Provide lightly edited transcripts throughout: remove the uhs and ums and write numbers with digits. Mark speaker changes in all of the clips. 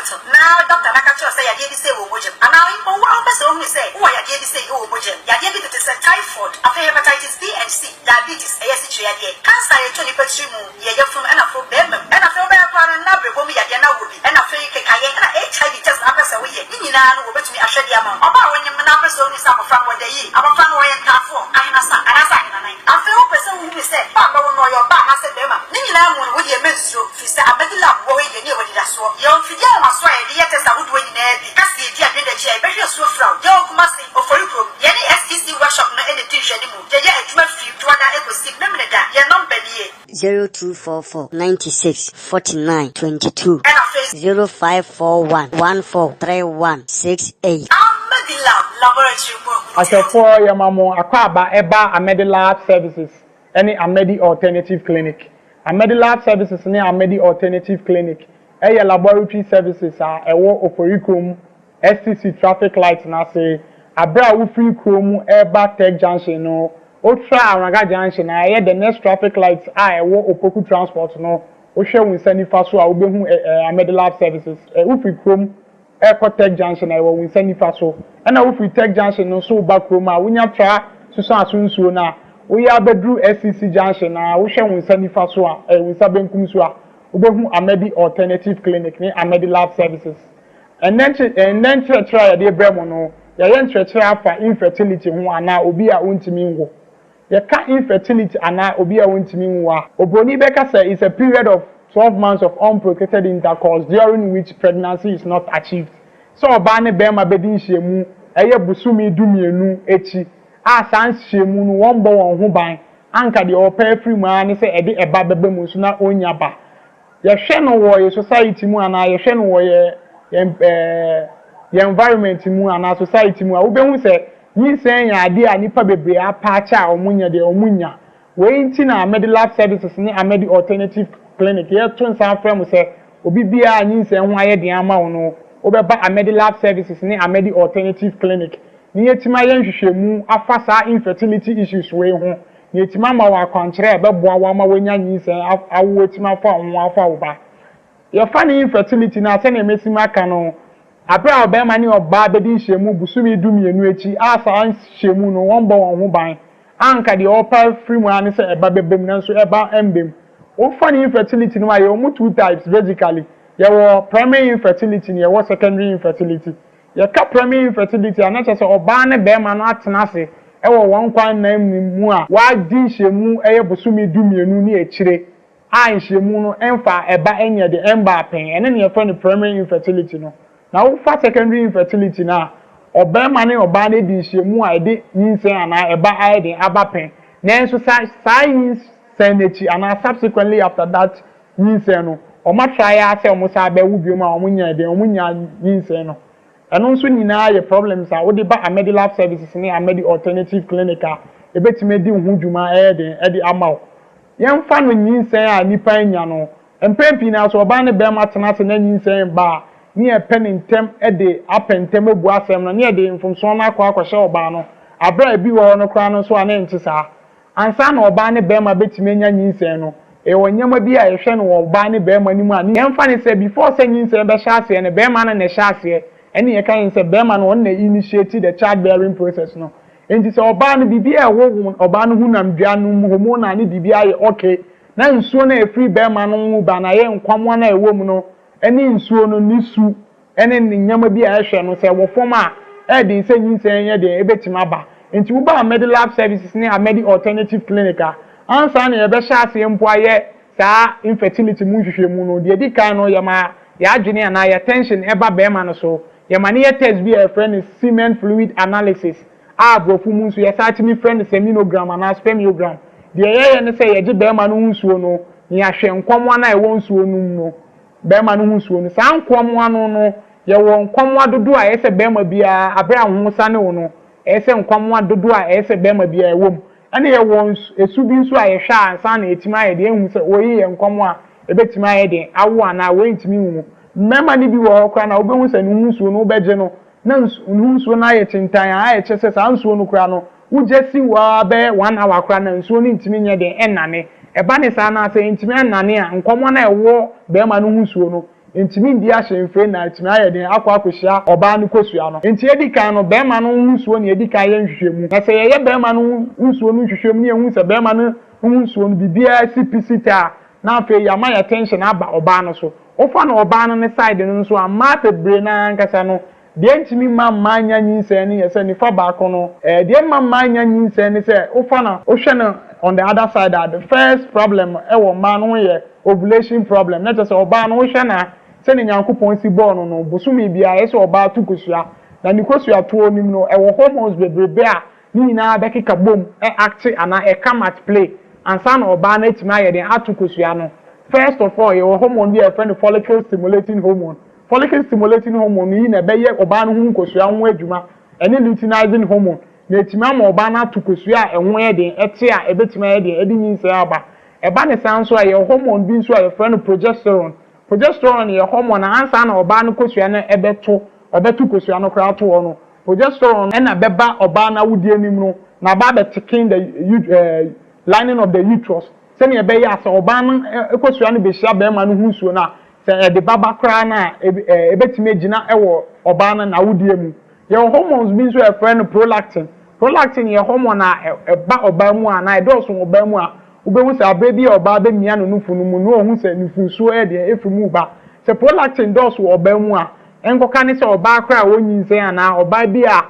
Speaker 1: hospital na dɔkta no aka kyerɛ wo sɛ yadeɛ bi sei wɔ wo mogya mu, anaa mpo wo ara wopɛ sɛ wohunu sɛ wowɔ yadeɛ bi sei wɔ wo mogya mu, yadeɛ bi tete sɛ typhoid, afei hepatitis B and C, diabetes, ɛyɛ asikyire yadeɛ, cancer a ɛtɔ nnipa tiri mu, yɛ yafunu ɛna afei barima mu, ɛna afei wobɛyɛ koraa no na abrɛbɔ mu yadeɛ na wowɔ bi, ɛna afei kekayɛ, ɛna HIV test na wopɛ sɛ woyɛ, ne nyinaa no wɔbɛtumi ahwɛ de ama wo. Ɔbaa a wonyem na wopɛ sɛ wohunu sɛ abɔfra no wɔda yie, abɔfra no ɔyɛ ntaafoɔ, ahenasa, anaasɛ ahenanan, afei wopɛ sɛ wohunu sɛ ba a bɛwo no ɔyɛ ɔbaa anaasɛ barima, ne nyinaa mu no wodeɛ mɛnsuro, firi sɛ Amadi Lab wɔ hɔ yi deɛ ne yɛwɔ anidasoɔ. Yɛwɔ mfidie ahomasoɔ a yɛde yɛ test ahodoɔ nyinaa bi, ka sɛ yɛdi adwene da akyi a yɛbɛhwɛ asuo fira wo. Yɛwɔ Kumasi, Ofori kurom. Yɛne STC workshop no na ɛdi nhwɛanimu. Yɛyɛ adwuma firi Dwoada kɔsi Memeneda. Yɛn nɔmba nie.
Speaker 2: 0244 96 49 22.
Speaker 1: Ɛna afei.
Speaker 2: 0541 14 31 68.
Speaker 1: Amadi Lab Laboratory mu ahunu.
Speaker 3: Ahwɛfoɔ, yɛma mo akwaaba ɛba Amedi Lab Services ɛne Amedi Alternative Clinic. Amedi Lab Services ne Amedi Alternative Clinic ɛyɛ laboratory services a ɛwɔ Ofori kurom, STC traffic light n'ase. Abere a wofiri kurom ɛreba Tech Junction no, wotra Anloga Junction a ɛyɛ the next traffic light a ɛwɔ Opoku Transport no, wohwɛ wo nsa nifa so a, wobɛhu ɛ ɛ Amedi Lab Services. Wofiri kurom ɛkɔ Tech Junction a, ɛwɔ wo nsa nifa so, ɛna wofiri Tech Junction no nso ba kurom a, wonya tra soso aso nsuo no a, woyɛ abɛduru SCC Junction a, wohwɛ wo nsa nifa so a, wo nsa benkum so a, wobɛhu Amedi Alternative Clinic ne Amedi Lab Services. Ɛnɛ nkyerɛkyerɛ a yɛde brɛ mu no, yɛyɛ nkyerɛkyerɛ afa infertility ho anaa obi a ontumi nwo. Yɛka infertility anaa obi a ontumi nwo a, obroni bɛka sɛ it's a period of 12 months of unprotected intercourse during which pregnancy is not achieved. Sɛ ɔbaa ne bɛrima bɛdi nhyiamu ɛyɛ bosome 12 akyi a, saa nhyiamu no wɔn bɔ wɔn ho ban, anka deɛ ɔpɛ afiri mu ara ne sɛ ɛde ɛba bɛba mu nso na ɔnya ba. Yɛhwɛ no wɔ yɛ society mu anaa yɛhwɛ no wɔ yɛn environment mu anaa society mu a, wobɛhu sɛ nyinsɛn yɛ adeɛ a nipa bebree apaakyɛ a wɔn nya deɛ wɔn nya. Wei nti na Amedi Lab Services ne Amedi Alternative Clinic yɛto nsa afrɛ mo sɛ obi biara nyinsɛn ho ayɛ deɛ ama wo no, wobɛba Amedi Lab Services ne Amedi Alternative Clinic ne yɛtumi ayɛ nhwehwɛmu afa saa infertility issues wei ho, na yɛtumi ama wɔ akwankyerɛ a ɛbɛboa wo ama woanya nyinsɛn awo, etumi afa wo ho, afa wo ba. Yɛfa ne infertility na sɛnea mesi mu aka no, abere a ɔbarima ne ɔbaa bɛdi nhyiamu bosome 12 akyi a, saa nhyiamu no wɔn bɔ wɔn ho ban, anka deɛ ɔpa firi mu ara ne sɛ ɛba bɛbɛ mu, nanso ɛba mbɛm. Wofa ne infertility no a, yɛwɔ mu two types basically. Yɛwɔ primary infertility ne yɛwɔ secondary infertility. Yɛka primary infertility a, na kyerɛ sɛ ɔbaa ne bɛrima no atena ase ɛwɔ wɔn kwan nan mu a wadi nhyiamu ɛyɛ bosome 12 ne akyire a, nhyiamu no ɛmfa ɛba ɛnyɛ de ɛmba apɛn, ɛne ne yɛfrɛ no primary infertility no. Na wofa secondary infertility no a, ɔbarima ne ɔbaa no di nhyiamu a ɛde nyinsɛn anaa ɛba ayɛ den aba pɛn, nanso saa nyinsɛn n'akyi anaa subsequently after that nyinsɛn no, wɔn atra yɛ asɛ wɔn saa bɛwo biom a, wɔn nya den wɔn nya nyinsɛn no. Ɛno nso nyinaa yɛ problems a wode ba Amedi Lab Services ne Amedi Alternative Clinic a, ebetumi adi ho dwuma ɛyɛ den ɛde ama wo. Yɛmfa no nyinsɛn a nipa anya no, mpɛn pii na so ɔbaa ne bɛrima tena ase na nyinsɛn ba a, ne yɛpɛ ne ntɛm de apɛ ntɛm abu asɛm no, ne yɛde mfomsoɔ no akɔ akɔhyɛ ɔbaa no, abere a ebi wɔ hɔ no koraa no nso a ne nte saa. Ansa na ɔbaa ne bɛrima bɛtumi anya nyinsɛn no, ɛwɔ nneɛma bi a yɛhwɛ no wɔ ɔbaa ne bɛrima no mu a yɛmfa ne sɛ before sɛ nyinsɛn bɛhyɛ aseɛ no, bɛrima no na ɛhyɛ aseɛ. Ɛne yɛka yɛn sɛ bɛrima no, ɔno na initiate the childbearing process no. Nti sɛ ɔbaa no biribi a ɛwɔ ɔbaa no ho nam dua no mu, hormonal ne biribi ayɛ okay, na nsuo no a ɛfiri bɛrima no ho ba na ɛyɛ nkwamoa no a ɛwɔ mu no, ɛne nsuo no ne su ɛne ne nneɛma bi a ɛhwɛ no sɛ wɔ fam a, ɛɛden sɛ nyinsɛn yɛ deɛ ɛbɛtumi aba. Nti woba Amedi Lab Services ne Amedi Alternative Clinic a, ansa na yɛbɛhyɛ aseɛ mpo ayɛ saa infertility mu nhwehwɛmu no, deɛ di kan no, yɛma yɛadwene anaa yɛ attention ɛba bɛrima no so. Yɛma ne yɛ test bi a yɛfrɛ no semen fluid analysis, a aborɔfo mu nso yɛsan tumi frɛ no seminogram anaa spermiogram. Deɛ yɛyɛ ne sɛ yɛgye bɛrima no ho nsuo no na yɛahwɛ nkɔmmoa no a ɛwɔ nsuo no mu no, bɛrima no ho nsuo no. Saa nkɔmmoa no, yɛwɔ nkɔmmoa dodoɔ a ɛyɛ sɛ bɛrima biara abere a ho sane wo no, ɛyɛ sɛ nkɔmmoa dodoɔ a ɛyɛ sɛ bɛrima biara ɛwɔ mu. Ɛna yɛwɔ esu bi nso a yɛhwɛ a, ansa na yɛtumi ayɛ deɛ ehu sɛ oyi yɛ nkɔmmoa a ebɛtumi ayɛ deɛ awo anaa wɔntumi nwo. Mmarima no bi wɔ hɔ koraa na wobɛhu sɛ ne ho nsuo no, wobɛgye no na ne ho nsuo no ayɛ kyentan a ayɛ kyɛ sɛ saa nsuo no koraa no, wogye si wɔ bɛyɛ one hour koraa na nsuo no ntumi nyɛ deɛ ɛnnane. Ɛba ne saa na sɛ ntumi ɛnnane a, nkɔmmoa no a ɛwɔ bɛrima no ho nsuo no Ntumi ndi ahyɛnfire na atumi ayɛ den akɔ akɔhyia ɔbaa no kosua no. Nti edi kan no, bɛrima no ho nsuo na yɛdi kan yɛ nhwehwɛmu. Na sɛ yɛyɛ bɛrima no ho nsuo no nhwehwɛmu na yɛhu sɛ bɛrima no ho nsuo no biribiara si pi si ta a, na afei yɛama yɛ attention aba ɔbaa no so. Wofa no ɔbaa no ne side no nso a, mmaa bebree naa ankasa no, deɛ ntumi mma mmaa nya nyinsɛn no yɛ sɛ nifa baako no, deɛ mma mmaa nya nyinsɛn ne sɛ wofa no, wohwɛ no on the other side a, the first problem ɛwɔ mmaa no ho yɛ ovulation problem. Na kyerɛ sɛ ɔbaa no, wohwɛ na sɛne Nyankopɔn si bɔɔ no, bosome biara ɛsɛ ɔbaa to kosua, na ne kosua toɔ nim no, ɛwɔ hormones bebrebe a ne nyinaa bɛkeka bom ɛ act anaa ɛ come at play ansa na ɔbaa no atumi ayɛ den ato kosua no. First of all, yɛwɔ hormone bi a yɛfrɛ no follicle stimulating hormone. Follicle stimulating hormone yi na ɛbɛyɛ ɔbaa no ho nkosua ho adwuma, ɛne luteinizing hormone, na etumi ama ɔbaa no ato kosua a ɛho yɛ den ɛte a ɛbɛtumi ayɛ den ɛde nyinsɛn aba. Ɛba ne saa nso a, yɛwɔ hormone bi nso a yɛfrɛ no progesterone. Progesterone yɛ hormone a ansa na ɔbaa no kosua no ɛbɛto, ɔbɛto kosua no koraa to hɔ no, progesterone ɛna bɛba ɔbaa no awodie anim no na aba abɛthicken the lining of the uterus, sɛnea ɛbɛyɛ a sɛ ɔbaa no kosua no bɛhyia bɛrima no ho nsuo no a, sɛ ɛde baba koraa no a, ɛbɛtumi agyina ɛwɔ ɔbaa no n'awodie mu. Yɛwɔ hormones bi nso a yɛfrɛ no prolactin. Prolactin yɛ hormone a ɛba ɔbaa mu a anaa ɛdɔɔso wɔ ɔbaa mu a, wobɛhu sɛ abere bi a ɔbaa bɛmia ne nufu no mu na ohu sɛ nufusuo yɛ deɛ efiri mu ba. Sɛ prolactin dɔɔso wɔ ɔbaa mu a, nkɔka ne sɛ ɔbaa koraa a wɔnyinsɛn anaa ɔbaa bi a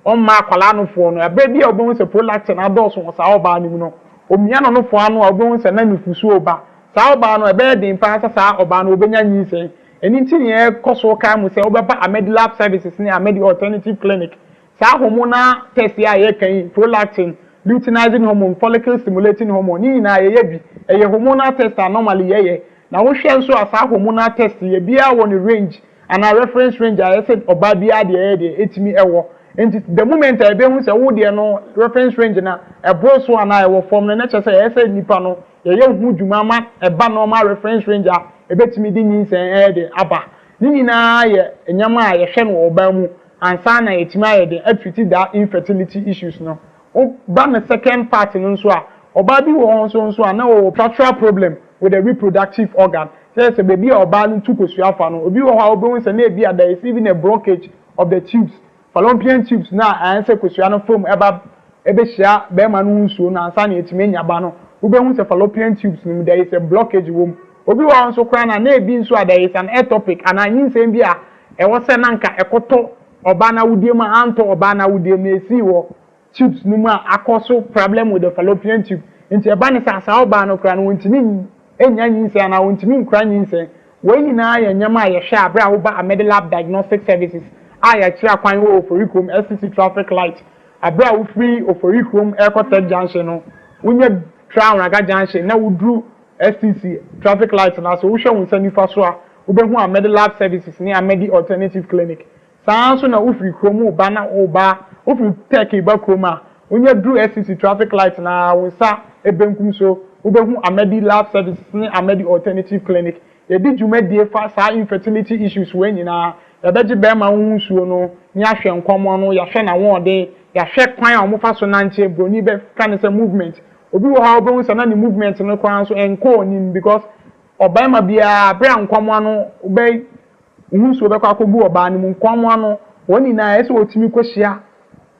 Speaker 3: ɔmma akwadaa nofoɔ no, abere bi a wobɛhu sɛ prolactin adɔɔso wɔ saa ɔbaa no mu no, omia no nofoɔ ano a, wobɛhu sɛ na nufusuo ba. Saa ɔbaa no, ɛbɛyɛ den paa sɛ saa ɔbaa no obɛnya nyinsɛn. Ɛno nti ne yɛkɔ so kaa mu sɛ wobɛba Amedi Lab Services ne Amedi Alternative Clinic. Saa hormonal test yi a yɛka yi, prolactin, luteinizing hormone, follicle stimulating hormone, ne nyinaa yɛyɛ bi. Ɛyɛ hormonal test a normally yɛyɛ. Na wohwɛ nso a, saa hormonal test yɛ biara wɔ ne range anaa reference range a yɛsɛ ɔbaa biara deɛ ɛyɛ deɛ ɛtumi ɛwɔ. Nti the moment a yɛbɛhu sɛ wo deɛ no reference range na ɛboro so anaa ɛwɔ fam no, na kyerɛ sɛ ɛyɛ sɛ nipa no yɛyɛ ho dwuma ma ɛba normal reference range a ɛbɛtumi de nyinsɛn ɛyɛ de aba. Ne nyinaa yɛ nneɛma a yɛhwɛ no wɔ ɔbaa mu ansa na yɛtumi ayɛ de atreat that infertility issues no. Woba ne second part no nso a, ɔbaa bi wɔ hɔ nso a na wɔwɔ structural problem with the reproductive organ, sɛ beebi a ɔbaa no tu kosua fa no, obi wɔ hɔ a wobɛhu sɛ na ebi a there is even a blockage of the tubes, fallopian tubes, na ayɛ sɛ kosua no fam ɛba ɛbɛhyia bɛrima no nsuo no ansa na yɛtumi anya ba no, wobɛhu sɛ fallopian tubes no mu there is a blockage wɔ mu. Obi wɔ hɔ nso koraa na ebi nso a there is an ectopic anaa nyinsɛn bi a ɛwɔ sɛ nanka ɛkɔtɔ ɔbaa n'awodie mu a antɔ ɔbaa n'awodie mu na esi wɔ tubes no mu a akɔ so problem with the fallopian tube. Nti ɛba ne sɛ saa ɔbaa no koraa no, wɔntumi nya nyinsɛn anaa wɔntumi nkura nyinsɛn. Wɔn nyinaa yɛ nneɛma a yɛhwɛ abere a woba Amedilab Diagnostic Services a yɛkyerɛ akwan wɔ Oforikurom SCC traffic light. Abere a wofiri Oforikurom ɛrekɔ Tech Junction no, wonya tra Anwraga Junction na woduru STC traffic light na so, wohwɛ wo nsa nifa so a, wobɛhu Amedilab Services ne Amedi Alternative Clinic. Saa nso na wofiri kurom woba na woba, wofiri Tech ba kurom a, wonya duru SCC traffic light na wo nsa ebenkum so, wobɛhu Amedi Lab Services ne Amedi Alternative Clinic. Yɛdi dwumadie fa saa infertility issues wɔ nyinaa. Yɛbɛgye bɛrima ho nsuo no ne yɛahwɛ nkɔmɔ no, yɛahwɛ n'ahoɔden, yɛahwɛ kwan a wɔfa so nante, broni bɛka ne sɛ movement. Obi wɔ hɔ a wobɛhu sɛ na ne movement no koraa nso ɛnkɔ onim, because ɔbarima biara, abere a nkɔmɔ no bɛ ho nsuo bɛkɔ akɔgu ɔbaa no mu, nkɔmɔ no wɔn nyinaa ɛsɛ wɔtumi kɔhyia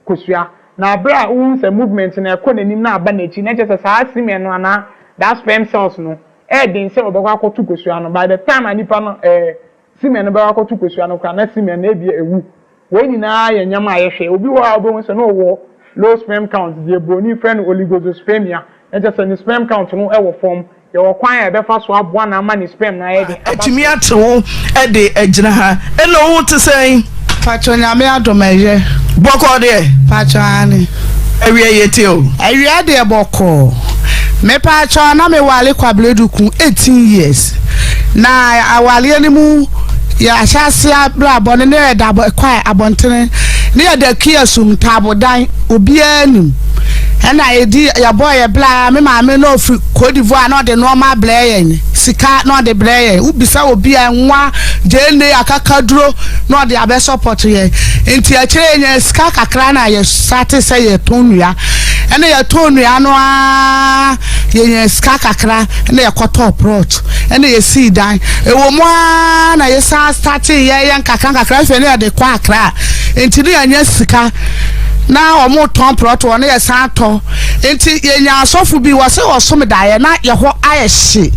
Speaker 3: kosua. Na abere a wohu sɛ movement no ɛkɔ n'anim na aba n'akyi, na kyerɛ sɛ saa semen no anaa that sperm cells no ɛɛden sɛ ɔbɛkɔ akɔto kosua no. By the time a nipa no semen no bɛkɔ akɔto kosua no koraa, na semen no ebi ewu. Wɔn nyinaa yɛ nneɛma a yɛhwɛ. Obi wɔ hɔ a wobɛhu sɛ na ɔwɔ low sperm count, deɛ broni frɛ no oligozoospermia, na kyerɛ sɛ ne sperm count no ɛwɔ fam. Yɛwɔ kwan a yɛbɛfa so aboa na ama ne sperm no ayɛ den aba.
Speaker 4: Atumi ate wo de agyina ha. Ɛna wo ho te sɛn?
Speaker 5: Pacho, Nyame adom, ɛyɛ.
Speaker 4: Bɔkɔɔ deɛ?
Speaker 5: Pacho, ane.
Speaker 4: Awia yɛ te o.
Speaker 5: Awia deɛ bɔkɔɔ. Me pacho, na me wale Kwabledu ku 18 years. Na awaleɛ no mu, yɛ ahyɛ ase abrabɔ no ne yɛda kwae abɔntene ne yɛda kua sum ntaabodan obiara nim. Ɛna yɛdi yɛbɔɔ yɛ bra me maame na ɔfiri Cote d'Ivoire na ɔde nnoɔma brɛ yɛn sika na ɔde brɛ yɛn wobisa obi a nwa gyeene akakaduro na ɔde abɛ support yɛn nti akyire yɛnya sika kakra na yɛ starte sɛ yɛtɔn nnua ɛna yɛtɔn nnua no ara yɛnya sika kakra ɛna yɛkɔtɔɔ plot ɛna yɛsii dan ɛwɔ mu ara na yɛsan starte yɛyɛ nkakra nkakra afei na yɛde kɔ Accra nti ne yɛnya sika na wɔn tɔn prɔto wɔn yɛ san tɔ nti yɛnya asɔfo bi wɔsɛ wɔsom daeɛ na yɛhɔ ayɛ hye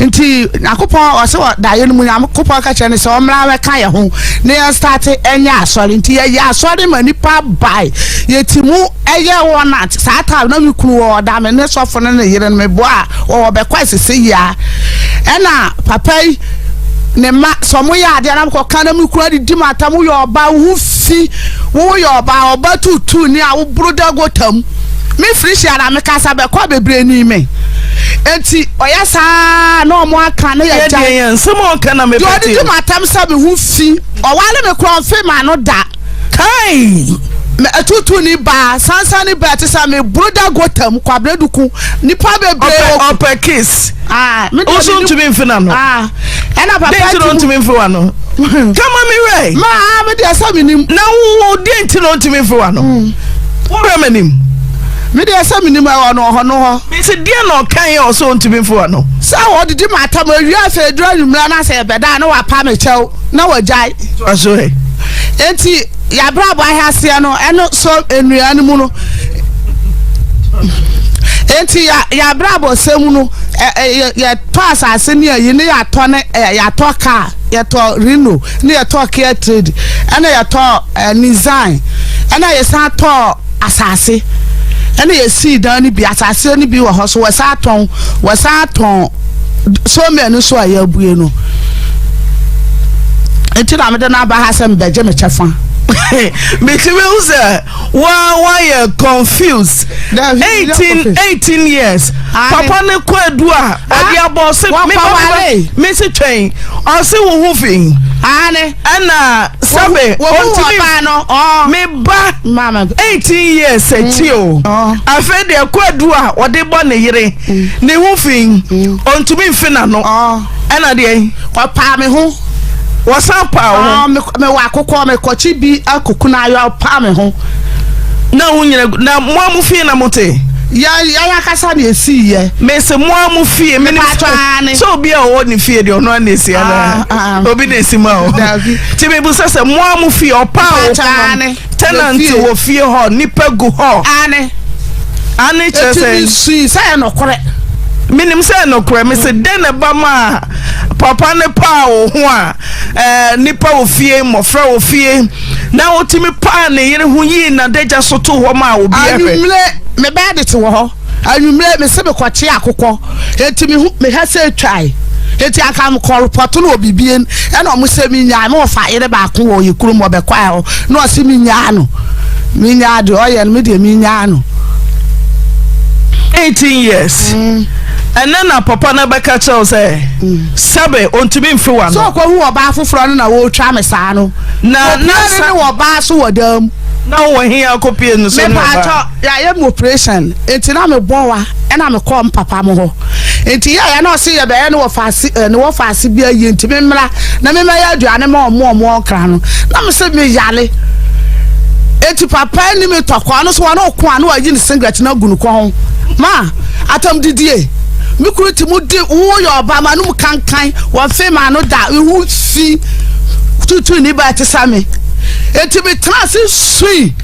Speaker 5: nti nyakopɔn wɔsɛ wɔ daeɛ no mu nyakopɔn ka kyerɛ no sɛ ɔmmra bɛka yɛ ho na yɛn start ɛnyɛ asɔre nti yɛyɛ asɔre ma nipa bae yɛti mu ɛyɛ wɔn at saa time na me kunu wɔ ɔda me ne sɔfo no ne yere no meboa wɔwɔ bɛkɔ asese yia ɛna papa yi ne mma sɛ ɔmo yɛ adeɛ na mekɔ ka na me kunu adidi ma atam woyɛ ɔba wo ho fi wo yɛ ɔba ɔba tuutuu ni a woboro da gota mu me firi hyia na mekasa bɛkɔ bebree ni me eti ɔyɛ saa na ɔmo aka ne yɛ gya
Speaker 4: yɛ nsɛm a ɔka na mepɛ
Speaker 5: deɛ ɔdidi ma atam sɛ me ho fi ɔwale me korɔ mfe ma no da
Speaker 4: kai
Speaker 5: me tuutuu ni baa sansan ni baa te sɛ me boro da gota mu kwabena duku nipa bebree
Speaker 4: ɔpɛ kiss
Speaker 5: Ah, me
Speaker 4: Wo so ntumi mfe n'ano.
Speaker 5: Ah, ɛna papa
Speaker 4: Dɛn nti na ɔntumi mfe w'ano? Kama me werɛ.
Speaker 5: Ma ah, me deɛ sɛ menim.
Speaker 4: Na wo deɛ nti na ɔntumi mfe w'ano? Mm. Wo werɛ m'anim.
Speaker 5: Me deɛ sɛ menim ɛwɔ no ɔhɔ no hɔ.
Speaker 4: Mesi deɛ na ɔka yɛ ɔsɛ ɔntumi mfe w'ano.
Speaker 5: Sɛ wɔdidi ma atam awia sɛ eduru anwummerɛ na sɛ ɛbɛda na wapa me kyɛw na wagyae.
Speaker 4: Aso ɛ.
Speaker 5: Enti yɛabrabɔ ahyɛaseɛ no ɛno so nnua no mu no enti yɛabrabɔ sɛm no yɛtɔ asase ne ayi ne yɛatɔ ne yɛatɔ kaa yɛtɔ Reno ne yɛtɔ Kia Trade ɛna yɛtɔ Nissan ɛna yɛsan tɔ asase ɛna yɛsii dan no bi asase no bi wɔ hɔ so wɔsan tɔn wɔsan tɔn sawmill no so a yɛabue no nti na mede no aba ha sɛ mebɛgye me kyɛfa.
Speaker 4: Metumi hu sɛ wa wayɛ confused. 18 18 years. Papa ne kɔ adu a ɔde abɔ ɔse me ba me se twɛn ɔse wo ho fi. Ɛna sɛbe ɔntumi me ba 18 years akyi o. Afei deɛ kɔ adu a ɔde bɔ ne yere. Ne ho fi, ɔntumi mfe n'ano. Ɛna deɛ.
Speaker 5: Ɔpaa me ho.
Speaker 4: Wɔsan paa wo ho.
Speaker 5: Mewɔ akokɔ, mekɔkye bi akokunu ayɔ, ɔpaa me ho.
Speaker 4: Na wo nyina na mo a mo fie na mo te.
Speaker 5: Yɛn yɛn akasa na esi yɛ.
Speaker 4: Mese mo a mo fie. Menim sɛ obi a ɔwɔ ne fie deɛ ɔno a na esi ana. Obi na esi ma o. Ti mebusa sɛ mo a mo fie ɔpaa wo ho no. Tenant wɔ fie hɔ, nipa gu hɔ.
Speaker 5: Aane.
Speaker 4: Aane kyerɛ sɛ.
Speaker 5: Eti mi sui sɛ yɛ nokorɛ.
Speaker 4: Menim sɛ yɛ nokorɛ. Mese dɛn na ɛba maa papa no paa wo ho a ɛɛ nipa wɔ fie, mmɔfra wɔ fie, na wotumi paa ne yere ho yii n'adagya so too hɔ maa obi ɛhwɛ.
Speaker 5: Anwummere me bɛɛde te wɔ hɔ. Anwummere mese mekɔkye akokɔ enti mehu mehwɛ sɛ etwae enti anka mekɔ repɔto no wɔ bibien ɛna ɔmo sɛ menyaa me wɔfa yere baako wɔ yɛ kurom ɔbɛkɔɛ hɔ na ɔse menyaa no menyaa deɛ ɔyɛ no me deɛ menyaa no.
Speaker 4: 18 years ɛnɛ na papa no bɛka kyerɛ wo sɛ sɛbe ɔntumi mfe w'ano.
Speaker 5: Sɛ ɔkɔhu ɔbaa foforɔ no na wɔretwa me saa no
Speaker 4: na na
Speaker 5: ne wɔ ɔbaa so wɔ dan mu.
Speaker 4: Na wowɔ he akɔpie no so ne ɔbaa?
Speaker 5: Mepaatɔ yɛayɛ me operation nti na mebɔ wa ɛna mekɔɔ me papa mo hɔ nti yɛyɛ na ɔse yɛbɛyɛ ne wɔfaase eh, ne wɔfaase bi ayi nti memmra na memmɛyɛ aduane ma ɔmo ɔmo ɔkra no na me se meyale nti papa ni me tɔkɔ ɔno so wɔne ɔko a na wayi ne singlet no agu no kɔn ho ma atam didie me kunu ti mu di wo yɛ ɔba ma no mu kankan wɔmfe ma no da ihu fi tutu ni ba ɛte sɛ me nti metena ase sui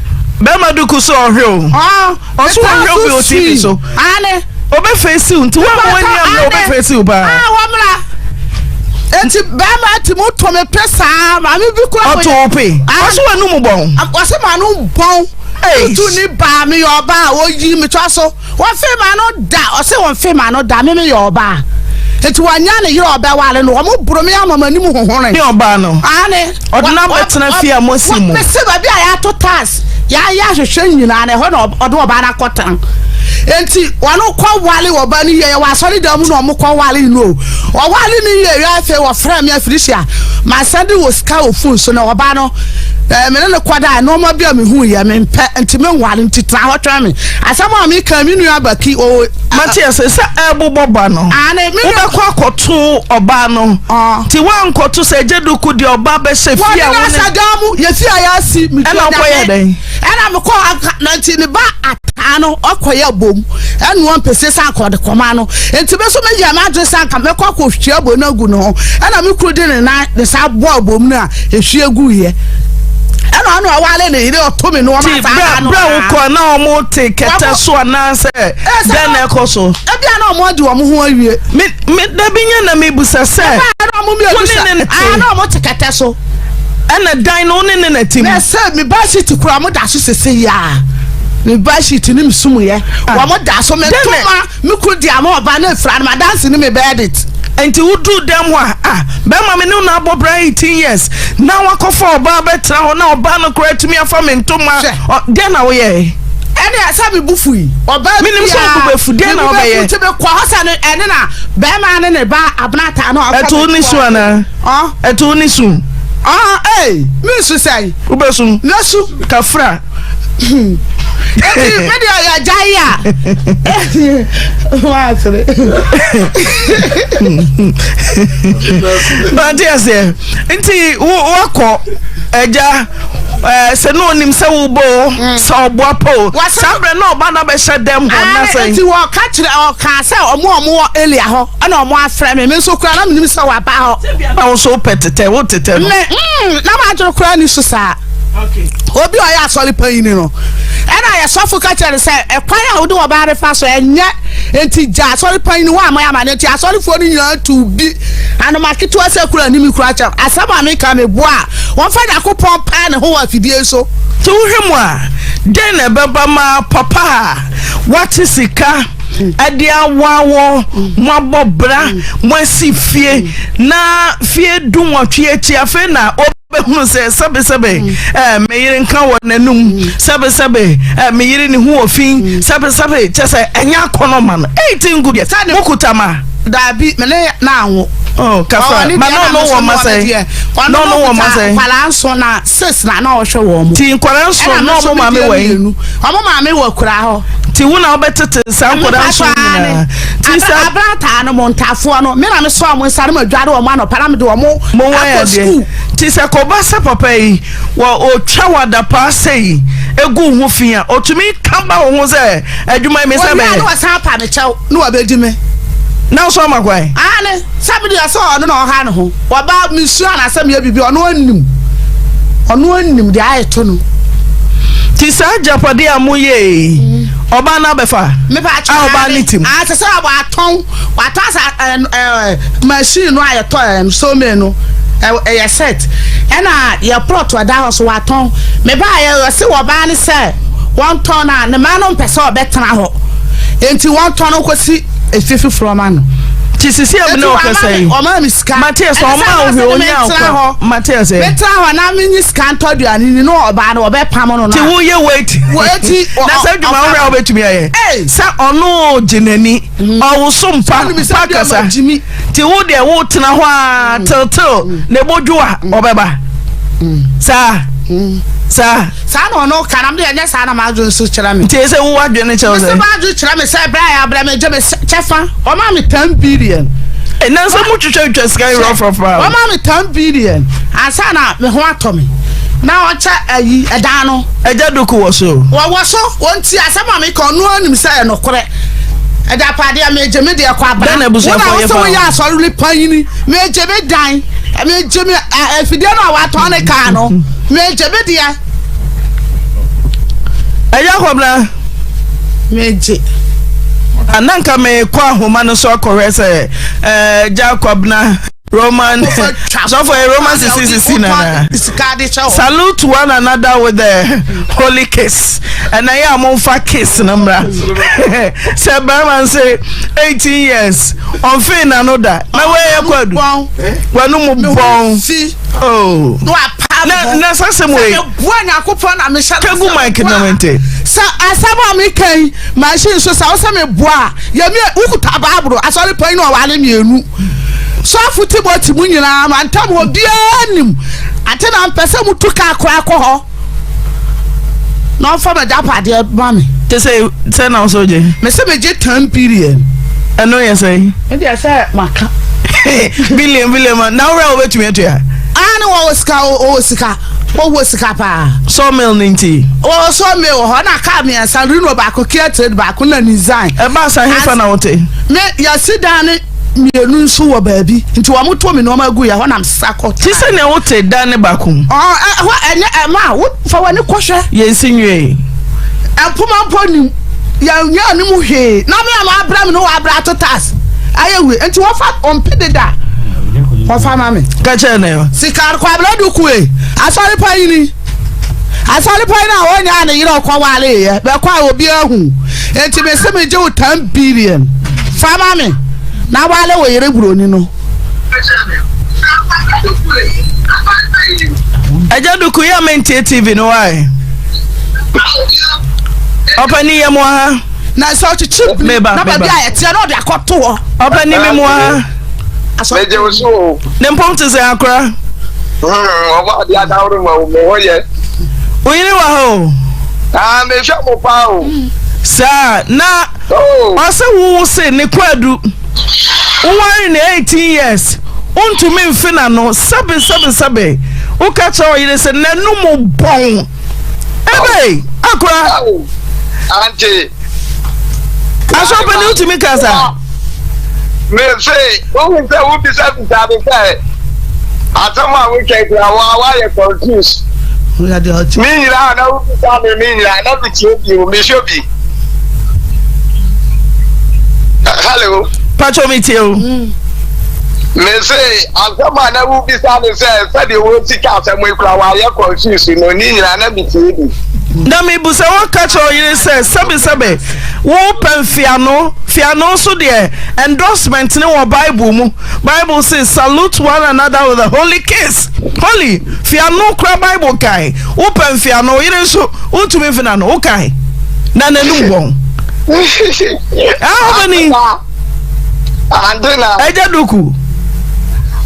Speaker 4: Bɛrima duku so ɔhwɛ o. Ɔso ɔhwɛ obi wɔ TV so.
Speaker 5: Ane.
Speaker 4: Obe face you nti wɔn wɔn ni amuna obe face you paa.
Speaker 5: Ah wɔn mra. Eti bɛrima ti mu to me pe saa maame bi kura.
Speaker 4: Ɔto wo pe. Ɔso wɔn anum bɔn.
Speaker 5: Ɔsɛ maa no bɔn. Tutu ni baa mi yɛ ɔbaa oyi mi twa so. Wɔnfe maa no da ɔse wɔnfe maa no da me meyɛ ɔbaa nti wanya ne yere ɔbɛware no wɔn boro me ama m'anim hohore.
Speaker 4: Ne ɔbaa no.
Speaker 5: Aane.
Speaker 4: Ɔde no abɛtena fie a moasi mu.
Speaker 5: Mese baabi a yɛato tiles yɛayɛ ahwehwɛ nyinaa no ɛhɔ na ɔde ɔbaa no akɔtena nti wɔn kɔ wale ɔbaa no yie wɔ asɔre dan mu na wɔn kɔ wale no o ɔwale no yie yɛ afei wɔfrɛ me afirihyia masɛnde wɔ sika wɔ fon so na ɔbaa no. Ɛɛ me ne no kɔdae, nnoɔma bi a mehuiɛ, mempɛ, nti menware, nti tena hɔ twɛn me. Asɛm a meka yi, me nua Baki, ɔwɔ.
Speaker 4: Mate ase sɛ ɛrebobɔ ba no,
Speaker 5: Aane, me nua.
Speaker 4: wobɛkɔ akɔto ɔbaa no. Nti woankɔto sɛ Agya Duku deɛ ɔba bɛhyɛ fie a
Speaker 5: Wɔde no
Speaker 4: wo ne.
Speaker 5: ahyɛ dan mu, yɛ fie a yɛasi, metua
Speaker 4: Ɛna wokɔyɛɛ
Speaker 5: nyame.
Speaker 4: dɛn?
Speaker 5: Ɛna mekɔɔ anka, na nti ne ba Ataa no, ɔkɔyɛ bom, ɛnoa mpese sɛ anka ɔde kɔma no. Nti me nso meyɛɛ m'adwene sɛ anka mɛkɔ akɔhwie abom no agu ne ho. Ɛna me kunu de ne nan ne sa bɔɔ bom no a ehwie guiɛ. Ɛna ɔno ɔware ne yere ɔto me nnoɔma
Speaker 4: Nti
Speaker 5: saa da no
Speaker 4: berɛ a
Speaker 5: ara.
Speaker 4: wokɔ na wɔn te kɛtɛ so anaasɛ dɛn na ɛkɔ so?
Speaker 5: Ebia na wɔn adi wɔn ho awie.
Speaker 4: Me me dabi nyɛ na mebusa sɛ.
Speaker 5: Ɛbaa na wɔn mmienu
Speaker 4: Wo ne
Speaker 5: sɛ
Speaker 4: ne na te.
Speaker 5: aa na wɔn te kɛtɛ so.
Speaker 4: Ɛna dan no wo ne ne na te mu.
Speaker 5: Na sɛ me ba sheet kura wɔn da so sese yi a me ba sheet ne me sumuyɛ wɔn da so me ntoma. Me kunu di ama ɔba na efura no m'adanse ne me bɛɛdit.
Speaker 4: Nti wo duru dɛm hɔ a ah bɛrima me ne wo na abɔ bra 18 years na wakɔfa ɔbaa bɛtena hɔ na ɔbaa no koraa atumi afa me ntoma
Speaker 5: Hwɛ.
Speaker 4: deɛn na woyɛe?
Speaker 5: Ɛne sɛ me bo fui. Ɔbaa
Speaker 4: Menim sɛ wo bo bɛfu deɛn na
Speaker 5: Me bo bɛfu
Speaker 4: wobɛyɛ?
Speaker 5: nti me kɔ hɔ sɛ ne ɛne na bɛrima ne ne ba Abenataa no ɔkɔ
Speaker 4: Ɛto wo ne su anaa?
Speaker 5: Ɔ.
Speaker 4: Ɛto wo ne su?
Speaker 5: Ɔ ee me nsu sɛn?
Speaker 4: Wobɛsu?
Speaker 5: Mɛsu.
Speaker 4: Kafra.
Speaker 5: Eti me deɛ yɛ gya yi a. Waasere.
Speaker 4: Mate aseɛ nti wakɔ agya sɛ na onim sɛ wobɔ o mm. sɛ ɔboa pa o saa berɛ na ɔba no abɛhyɛ dɛm hɔ na sɛ
Speaker 5: nti wɔka kyerɛ ɔka sɛ ɔmo ɔmo wɔ elia hɔ ɛna ɔmo afrɛ me me nso kora na menim sɛ waba hɔ
Speaker 4: na wo so wopɛ tetɛ wo tetɛ no
Speaker 5: me mm, na madwene kora ni so saa Obi a ɔyɛ asɔre panyin no, ɛna yɛ sɔfo ka kyerɛ no sɛ, ɛkwan a wode ɔbaa no fa so ɛnyɛ, enti gya asɔre panyin hɔ a moyɛ ama no. Enti asɔrefoɔ no nyinaa tuu bi anoma ketewa sɛ kura anim kura kyɛm. Asɛm a meka meboa a, wɔmfa Nyankopɔn mpae ne ho wɔ afidie so.
Speaker 4: Nti wohwɛ mu a, dɛn na ɛbɛba ma papa a wate sika de awoa wo, moabɔ bra, moasi fie, na fie dunwɔtwe akyi afei na Wobɛhunu sɛ sɛbesɛbe eh, me yere nka wɔ n'anum, sɛbesɛbe eh, me yere ne ho wɔ fi, sɛbesɛbe kyɛ sɛ ɛnyɛ akɔnɔ ma no. Ei, ti ngu deɛ, mokuta ma?
Speaker 5: Daabi, me ne na anwo.
Speaker 4: Oh, kafra. Ma na ɔno wɔ ma sɛn?
Speaker 5: Na ɔno wɔ ma sɛn? Nkwadaa nson na six na na ɔhwɛ wɔn mo.
Speaker 4: Ti nkwadaa nson na ɔmo maame wɔ yi?
Speaker 5: Ɔmo maame wɔ kura hɔ.
Speaker 4: Ti wo na wobɛtete saa nkwadaa nson nyinaa.
Speaker 5: Ti sɛ abrataa no mo ntafoɔ no, me na me sɔ ɔmo nsa no ma dware ɔmo anɔpa na me de ɔmo akɔ sukuu.
Speaker 4: Nti sɛ kɔba sɛ papa yi wɔ otwa wo adapaa sei egu wo ho fi a, otumi ka ba wo ho sɛ adwuma yi me nsa bɛyɛ.
Speaker 5: Owia na wasan apa me kyɛw na wabɛdi me.
Speaker 4: Na nso ama kwan?
Speaker 5: Aane, sɛ me deɛ sɛ ɔno na ɔha ne ho. Ɔba mesua anaasɛ meyɛ biribi ɔno anim. Ɔno anim deɛ ayɛ to no.
Speaker 4: Nti saa agyapadeɛ a moyɛɛ yi, ɔbaa no abɛfa? A ɔbaa no tim?
Speaker 5: Aane, sɛ sɛ watɔn. Watɔ asa ɛɛ ɛɛ machine no a yɛtɔ ɛɛ sewme no ɛyɛ set ɛna yɛ plot ɛda hɔ so watɔn me ba yɛ ɔse wɔbaa ne sɛ wɔntɔn na ne mma no mpɛ sɛ ɔbɛtena hɔ nti wɔntɔn no kɔsi efi foforɔ ma no.
Speaker 4: Ti sisi a mene ɔkasa yi
Speaker 5: ɔmaa mi sika
Speaker 4: Mate sɛ ɔmaa wo hwɛ onya akwa mate sɛ
Speaker 5: metra hɔ na menyi sika ntɔ aduane ni na ɔbaa no ɔbɛpam no
Speaker 4: ti woyɛ wait na sɛ adwuma wohwɛ a wobɛtumi ayɛ sɛ ɔno gye n'ani Ɔwoso mpa mpa kasa nti wo deɛ wotena hɔ a mm. tiltil mm. na ebodwo a mm. ɔbɛba saa saa.
Speaker 5: saa na ɔno ka na mo deɛ ɛnyɛ saa na m'adwene nso kyerɛ me.
Speaker 4: nti sɛ wo adwene kyerɛ sɛ.
Speaker 5: mesi m'adwene kyerɛ me sɛ ɛbrɛ a yɛabrɛ me gye me kyɛfa ɔma me 10 billion.
Speaker 4: Nanso mo twitwa twitwa sika yi rɔfrɔfrɔ.
Speaker 5: Ɔma me 10 billion ansa na me ho atɔ me na ɔkyɛ ayi ɛdan no.
Speaker 4: Ɛgya duku wɔ so.
Speaker 5: Wɔwɔ so wɔn ti asɛm a meka ɔno anim sɛ ɛyɛ nokorɛ. Agyapadeɛ megye me deɛ kɔ abena.
Speaker 4: Dɛn na abusuafoɔ yɛ fa ho?
Speaker 5: Wo na wosɛ woyɛ asɔre panyini megye me dan megye me afidie no a watɔn ne kaa no megye me deɛ.
Speaker 4: Ɛyɛ akɔbena.
Speaker 5: Megye.
Speaker 4: Na nka mekɔ ahoma no so akɔhwɛ sɛ ɛgya akɔbena. Roman sɔfo yɛ Roman sisi sisi nana. Salute one another with the holy kiss. Ɛna yɛ a mo nfa kiss no mmra. Sɛ bɛrima nse 18 years ɔnfee n'ano da. Na wɔyɛ kwadu. W'ano mu bɔn. Oh. Na na sasɛm wei. Kegu mic na mente.
Speaker 5: Sɛ asɛm a meka yi machine so sɛ wosɛ meboa a yɛmi wokuta baabolo asɔre panyin na ɔware mmienu. Sɔfo Timothy mu nyinaa mantam hɔ biara nim. Ante na mpɛ sɛ mutu kaa koraa kɔ hɔ na ɔmfa m'agyapadeɛ ma me.
Speaker 4: Te sɛ sɛ na ɔsɛ ogye.
Speaker 5: Me sɛ megye ten billion.
Speaker 4: Ɛno yɛ sɛ.
Speaker 5: Me deɛ sɛ maka.
Speaker 4: Billion billion ma na wura wobɛtumi atua.
Speaker 5: Ah ne wɔwɔ sika wɔwɔ sika wɔwɔ sika paa.
Speaker 4: Sawmill ne nti.
Speaker 5: Wɔwɔ sawmill wɔ hɔ na kaa mmiɛnsa Reno baako Kia Trade baako na Nissan.
Speaker 4: Ɛbaa sa hefa na wote.
Speaker 5: Me yɛsi dan ne. Mmienu nso wɔ baabi, nti wɔtoo me nneɛma guiɛ, ɛhɔ na mesesa kɔ.
Speaker 4: Te sɛ nea wote dan ne baako mu.
Speaker 5: Ɔɔ, ɛhɔ ɛnyɛ ɛma a, wo fa w'ani kɔhwɛ.
Speaker 4: Yɛnsi nwiei.
Speaker 5: Mpoma mpo nnim, yɛnyɛ anim hwee, na me a mabrɛ me ne wɔabrɛ ato tas ayɛ wei, nti wɔfa ɔmpe deda wɔfa ma me.
Speaker 4: Ka kyerɛ no.
Speaker 5: Sika Kwabena Dukue, asɔre panyini. Asɔre panyin a ɔnyaa ne yere ɔkɔwareeɛ bɛkɔ a obiara hu. Enti mese megye wo 10 billion fa ma me na ware wo yere buroni no.
Speaker 4: Agya Duku yɛ mentie TV no wae. Ɔpani yɛ mo ha.
Speaker 5: Na sɛ ɔkyekye bi na baabi a ɛteɛ na ɔde akɔto hɔ.
Speaker 4: Ɔpani mi mo ha.
Speaker 6: Megye wo so o.
Speaker 4: Ne mpɔm te sɛ akora.
Speaker 6: Ɔbɔ adeɛ adaworo ma wo me hɔ yɛ.
Speaker 4: Wo yere wɔ ha o.
Speaker 6: Ah, mehwɛ mo paa o.
Speaker 4: Saa na oh. ɔsɛ wo se ne kwadu. Woware ne 18 years. Wontumi mfe n'ano sɛbe sɛbe sɛbe. Woka kyerɛ ɔyere sɛ n'anum bɔn. Ebe akora.
Speaker 6: Ante.
Speaker 4: Asɔpani wotumi kasa.
Speaker 6: Mese wohu sɛ wobisabisa me sɛ asɛm a woka kura wo a woayɛ confuse. Me nyinaa na wobisa me me nyinaa na metie bi o mehwɛ bi. Hello.
Speaker 4: Pacho metie o.
Speaker 6: Mese asɛm a na wobisa me sɛ sɛdeɛ wɔsi ka asɛm yi kura woayɛ confuse no ne nyinaa na metie bi.
Speaker 4: Na mebu sɛ woka kyerɛ ɔyere sɛ sɛbesɛbe Wopɛ mfeano? Mfeano nso deɛ endorsement ne wɔ Bible mu. Bible se salute one another with a holy kiss. Holy, mfeano kora Bible kae. Wopɛ mfeano, wo yere nso wontumi mfe n'ano, wokae. Na n'anum bɔn. Ah, wobɛni.
Speaker 6: Ante na.
Speaker 4: Agya Duku.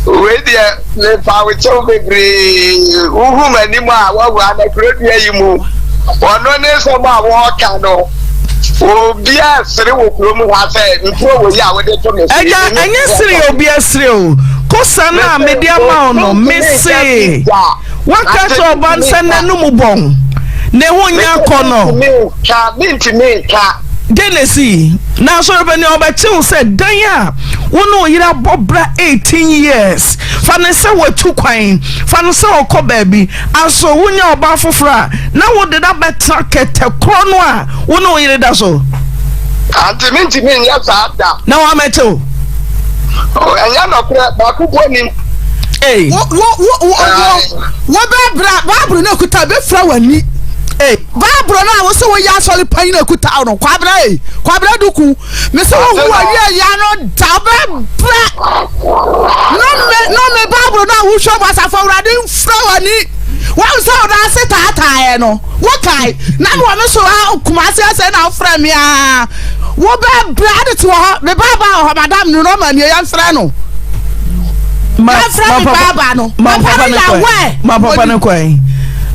Speaker 6: Wei deɛ mepa wo kyɛw bebree. Wohu m'anim a woahu anakuro dua yi mu. Ɔno ne nsɛm a wɔreka no. Obiara sere wɔ kurom ha sɛ ntuo wɔ yi a wode to me so.
Speaker 4: Agya ɛnyɛ sere obiara sere o. Kosa no a mede ama wo no mese. Woaka kyerɛ ɔba no sɛ n'anum bɔn. Ne ho nyɛ akɔnnɔ.
Speaker 6: Mentumi nka, mentumi nka.
Speaker 4: Dɛn na esii? Na asɔrepanyin a ɔbɛkye wo sɛ dan a wo ne wo yere abɔ bra 18 years, fa no sɛ watu kwan, fa no sɛ ɔkɔ baabi, aso wonya ɔbaa foforo a, na wode no abɛtena kɛtɛ korɔ no a wo ne wo yere da so?
Speaker 6: Ante mentumi nyɛ saa da.
Speaker 4: Na wammɛkye wo?
Speaker 6: Oh, ɛnyɛ nɔkorɛ, baako mpo nim.
Speaker 4: Ei.
Speaker 5: Wo wo wo wo wo wo bɛbra Bible no ekuta bɛfira w'ani.
Speaker 4: Ei.
Speaker 5: Bible no a wose woyɛ asɔre panyin a ekuta wo no, Kwabena ei, Kwabena Duku, mese wohu awie ya no da wobɛbrɛ. Nome, nome Bible no a wohwɛ mu asafo awurade mfira w'ani. Wahu sɛ wo nan ase taataeɛ no, wokae, na me wɔ me so a Kumasi asɛ na wofrɛ me a, wobɛbrɛ ade te wɔ hɔ, me baaba wɔ hɔ, madam no nɔma nie, yɛmfrɛ no. Yɛmfrɛ me baaba no, papa no yɛ aware.
Speaker 4: Ma papa no kwan.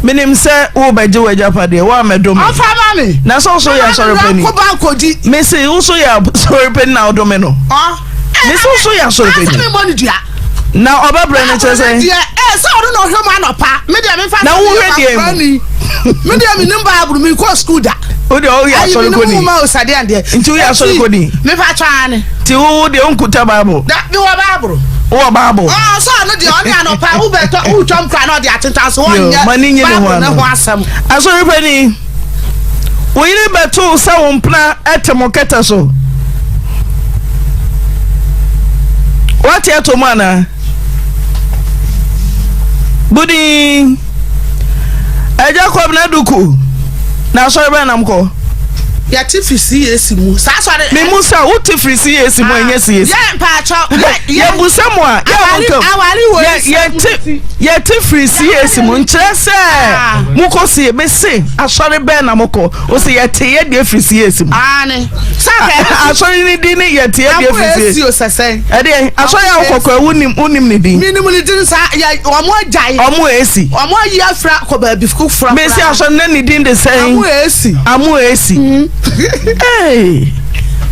Speaker 4: Menim sɛ worebɛgye w'agyapadeɛ, woammɛdome.
Speaker 5: Ɔmfa ma me.
Speaker 4: Na sɛ wo so yɛ asɔre panin.
Speaker 5: Na me nkodi.
Speaker 4: Mese wo so yɛ asɔre panin na wodome no. Mese wo so yɛ asɔre panin.
Speaker 5: Asɛ memmɔ no dua.
Speaker 4: Na ɔbɛbrɛ no kyerɛ sɛ.
Speaker 5: Deɛ ɛɛ sɛ ɔno na ɔhwɛ mu anɔpa. Me deɛ mefa
Speaker 4: Na wohwɛ deɛ mu.
Speaker 5: Me deɛ menim Bible menkɔ sukuu da.
Speaker 4: Wo deɛ woyɛ asɔre kɔni.
Speaker 5: Ayi menim nwoma o sadeɛ deɛ.
Speaker 4: Nti woyɛ asɔre kɔni.
Speaker 5: Mefa twaa ne.
Speaker 4: Nti wo deɛ wonkuta Bible.
Speaker 5: Da mewɔ Bible.
Speaker 4: Wowɔ Bible.
Speaker 5: Ɔɔ sɛ ɔno deɛ ɔne anɔpa wobɛtɔ wotwam kora na ɔde atentan so wɔnyɛ Bible ne ho asɛm.
Speaker 4: Asɔre panin, wo yere bɛtoo sɛ wo mpena te mo kɛtɛ so. Woate ato mu anaa? Budin. Agya Kwabena Duku, na asɔre bɛn na mokɔ?
Speaker 5: Yɛte firi CAC mu. Saa asɔre.
Speaker 4: Me mu sɛ wote firi CAC mu ɛnyɛ CAC.
Speaker 5: Yɛ mpaatwɔ.
Speaker 4: Yɛ busa mu a yɛ mo nkam.
Speaker 5: Awari wɔ
Speaker 4: Yɛte yɛte firi CAC mu nkyerɛ sɛ mo kɔ C me se asɔre bɛn na mo kɔ o se yɛte yɛ deɛ firi CAC mu.
Speaker 5: Aane. Sɛ
Speaker 4: asɔre ne din ne yɛte yɛ deɛ firi CAC.
Speaker 5: Sɛsɛn.
Speaker 4: Ɛdeɛ asɔre a wokɔ kɔ wonim wonim ne din.
Speaker 5: Menim ne din saa yɛ wɔn agyae.
Speaker 4: Ɔmo esi.
Speaker 5: Wɔn ayi afira kɔ baabi foforɔ.
Speaker 4: Mesi asɔre ne ne din de sɛn.
Speaker 5: Amu esi.
Speaker 4: Amu esi. Ee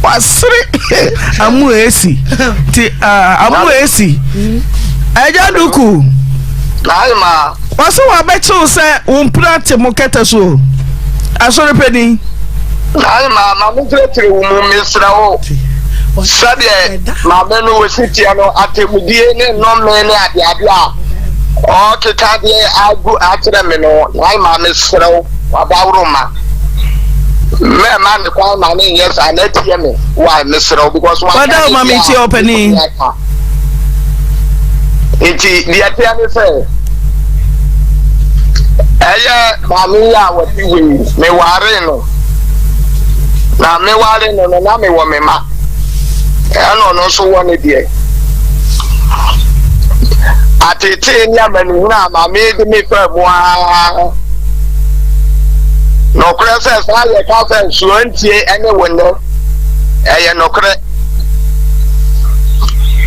Speaker 4: wasere amu esi ti amu esi. Ɛgya duku.
Speaker 6: Naima.
Speaker 4: Wɔsɛ wɔabɛkyew sɛ wo mpena te mo kɛtɛ so o. Asɔre panin.
Speaker 6: Naima ma me kyerɛkyerɛ wo mu mesrɛ wo. Sɛdeɛ maame no wɔsi teɛ no atɛmudie ne nnɔme ne adeade a ɔkeka deɛ agu akyerɛ me no Naima mesrɛ wo wadaworo ma mɛma ne kwan ma ne nyɛ saa na tie me why mesrɛ wo because
Speaker 4: wadaworo ma metie ɔpanin.
Speaker 6: Nti deɛ ɛteɛ ne sɛ ɛyɛ maame yi a wɔte hɔ yi mewaree no na meware no no na mewɔ me ma ɛna ɔno nso wɔ ne deɛ atetee ne amanehunu a maame de me faa mu ara nokorɛ sɛ saa yɛka sɛ nsuo ntie ɛne wo nnɛ ɛyɛ nokorɛ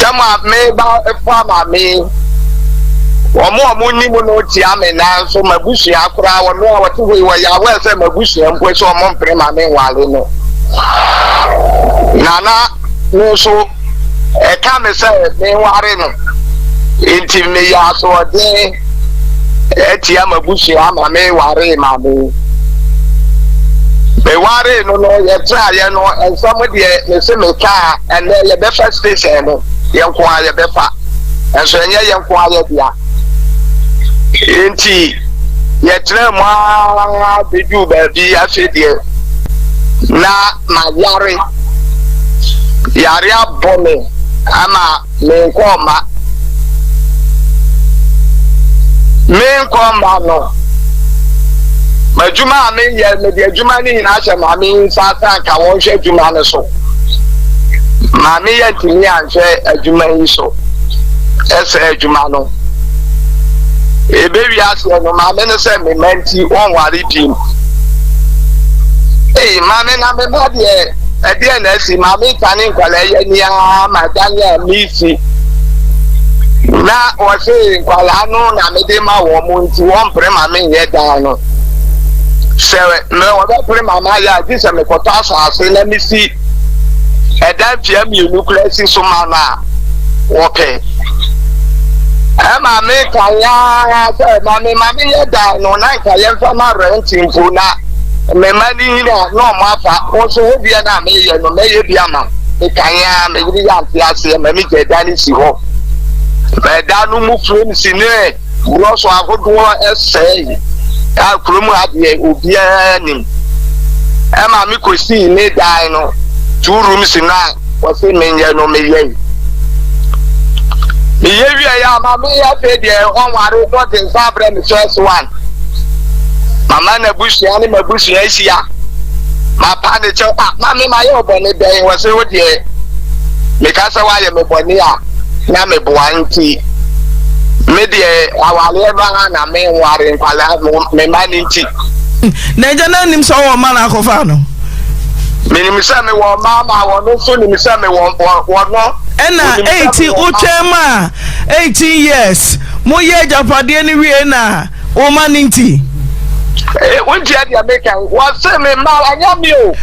Speaker 6: Tam a meba fa maame yi, wɔn a wɔn nim no tia me nanso m'abusua koraa wɔn a wɔte hɔ yi wɔyɛ aware sɛ m'abusua mpo sɛ wɔn mpene ma me nwale no. Na na me nso ɛka me sɛ menware no nti meyɛ asoɔden atia m'abusua ma mewaree maame yi. Mewaree no no yɛtraeɛ no nsɛm deɛ mese meka a ɛnɛ yɛbɛfa station no yɛn nko ara yɛbɛfa nso ɛnyɛ yɛn nko ara yɛ dea nti yɛtena mu ara bɛduu baabi afei deɛ na mayare yare abɔ me ama Menkɔ mma. Menkɔ mma no. M'adwuma a meyɛ, mede adwuma no nyinaa hyɛ maame yi nsa sɛ anka wɔnhwɛ adwuma no so. Maame yi antumi anhwɛ adwuma yi so. Ɛsɛ adwuma no. Ebewi aseɛ no, maame no sɛ me mma nti wɔnware bio. Ei, maame na me mma deɛ. Ɛdeɛn na asi? Maame ka ne nkwadaa yi ani ara ma dan a mesi. Na wɔse nkwadaa no na mede ma wɔn mo nti wɔmpere ma menyɛ dan no. Sɛ mɛ wɔbɛpere ma mayɛ a gye sɛ mekɔtɔ asase na mesi ɛdan pia mmienu koraa si so ma no a wɔpɛ. Ɛma meka ya sɛ maame ma menyɛ dan no na nka yɛmfa ma rent mpo na Me mma no nyini a, na wɔn afa. Wo nso, wo deɛ no a meyɛ no, mɛyɛ bi ama. Mekae ara, me yere yɛ ante aseɛ ma megyae dan no si hɔ. Ma ɛdan no mu frames ne brɔso ahodoɔ sɛe a kurom ha deɛ obiara nim. Ɛma mekɔsii ne dan no, two rooms no a wɔse menyɛ no, meyɛe. Meyɛ wieɛ a, ma meyɛ afei deɛ ɔnware na ɔde nsa abrɛ me first one. Mama n'abusua ne m'abusua ahyia. Mapa ne kyɛw. Ah, maame mayɛ wo bɔne dɛn? Wɔ se wo deɛ meka sɛ woayɛ me bɔne a na meboa nti me deɛ awareɛ no ara na menware nkwadaa me mma no nti.
Speaker 4: Na agya no anim sɛ ɔwɔ mma na akɔfa no?
Speaker 6: Menim sɛ mewɔ mma ma wɔno nso nim sɛ mewɔ wɔno.
Speaker 4: Ɛna eti wotwɛn ma 18 years moyɛ agyapadeɛ no wie na woma no nti.
Speaker 6: Eh, wontia deɛ meka yi wɔse me mma ɛnyɛ me o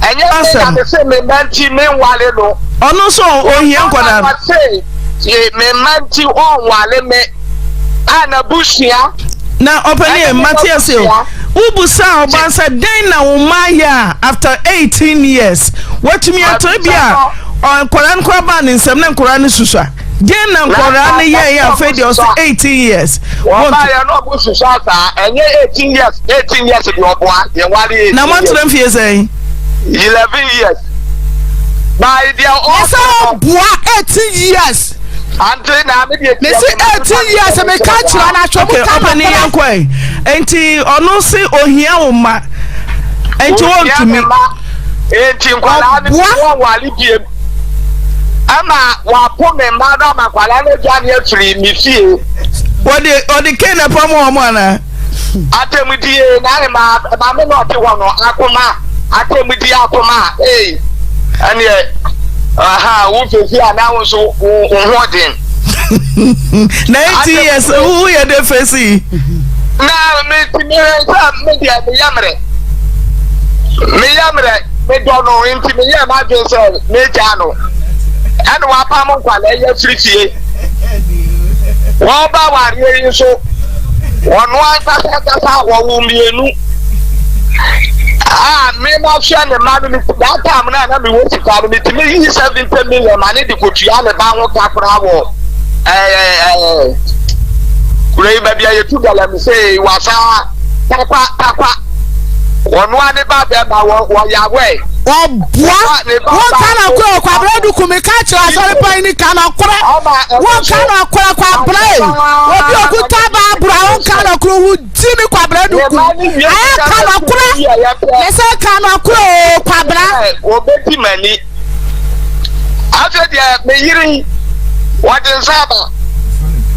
Speaker 6: ɛnyɛ me na me se me mma nti menwale no.
Speaker 4: Ɔno nso ohia nkwadaa no.
Speaker 6: Wɔse me mma nti ɔnwale me a n'abusua.
Speaker 4: Na ɔpɛni yɛ mate ase o wobusa ɔbaa sɛ dɛn na wo mma ayɛ a after 18 years watumi atɔ bi a nkwadaa no koraa baa ne nsam na nkwadaa no susua. Deɛn na nkɔraa no yɛɛyɛ afei deɛ ɔsɛ 18 years.
Speaker 6: Wɔbaeɛ na ɔmo susua saa ɛnyɛ 18 years 18 years deɛ ɔboa yɛn ware 18 years.
Speaker 4: Na mo atena mfie sɛn?
Speaker 6: 11 years. By deɛ ɔsɛ
Speaker 5: Ɛsɛ ɔboa 18 years.
Speaker 6: Ante na me deɛ.
Speaker 5: Mesi 18 years me ka kyerɛ na ahwɛ mu ka
Speaker 4: na kora. Yɛn kɔɛ nti ɔno se ohia wo ma nti wɔntumi.
Speaker 6: Enti nkwadaa no wɔnwale biem. Ɛma wapo me mma no ama nkwadaa no adwane afiri me fie.
Speaker 4: Wɔde ɔde kee na pam wɔn anaa?
Speaker 6: Atemudie na ne ma maame na ɔte hɔ no akoma atemudie akoma ee ɛneɛ aha wo fesi a na wo nso wo ho ɔden.
Speaker 4: Na 18 years wo yɛ de fesi.
Speaker 6: Na me ti me sɛ me deɛ me yɛ mmerɛ me yɛ mmerɛ me dɔ no nti me yɛ m'adwene sɛ me gya no ɛna wapam nkwadaa yi afiri fie. Wɔba awareɛ yi nso, wɔn ankasa ankasa wɔwo mmienu. A me ma hwɛ ne mma no, that time no a na mewɔ sika no, metumi yi 70 million ma ne de kɔtua ne ba ho ka koraa wɔ ɛɛ ɛɛ kuro yi baabi a yɛtu galamsey wasa takwa takwa. Wɔn a ne ba bɛrima wɔ wɔyɛ awɛ.
Speaker 5: Ɔboa wɔnka nɔkorɛ o Kwabena Duku meka kyerɛ asɔre pan ni ka nɔkorɛ wɔnka nɔkorɛ Kwabena e obi okuta baabura wɔnka nɔkorɛ wo di mi Kwabena Duku ayɛ ka nɔkorɛ mesɛ ka nɔkorɛ o Kwabena.
Speaker 6: Wɔbɛdi m'ani. Afei deɛ me yere yi, wɔde nsa aba.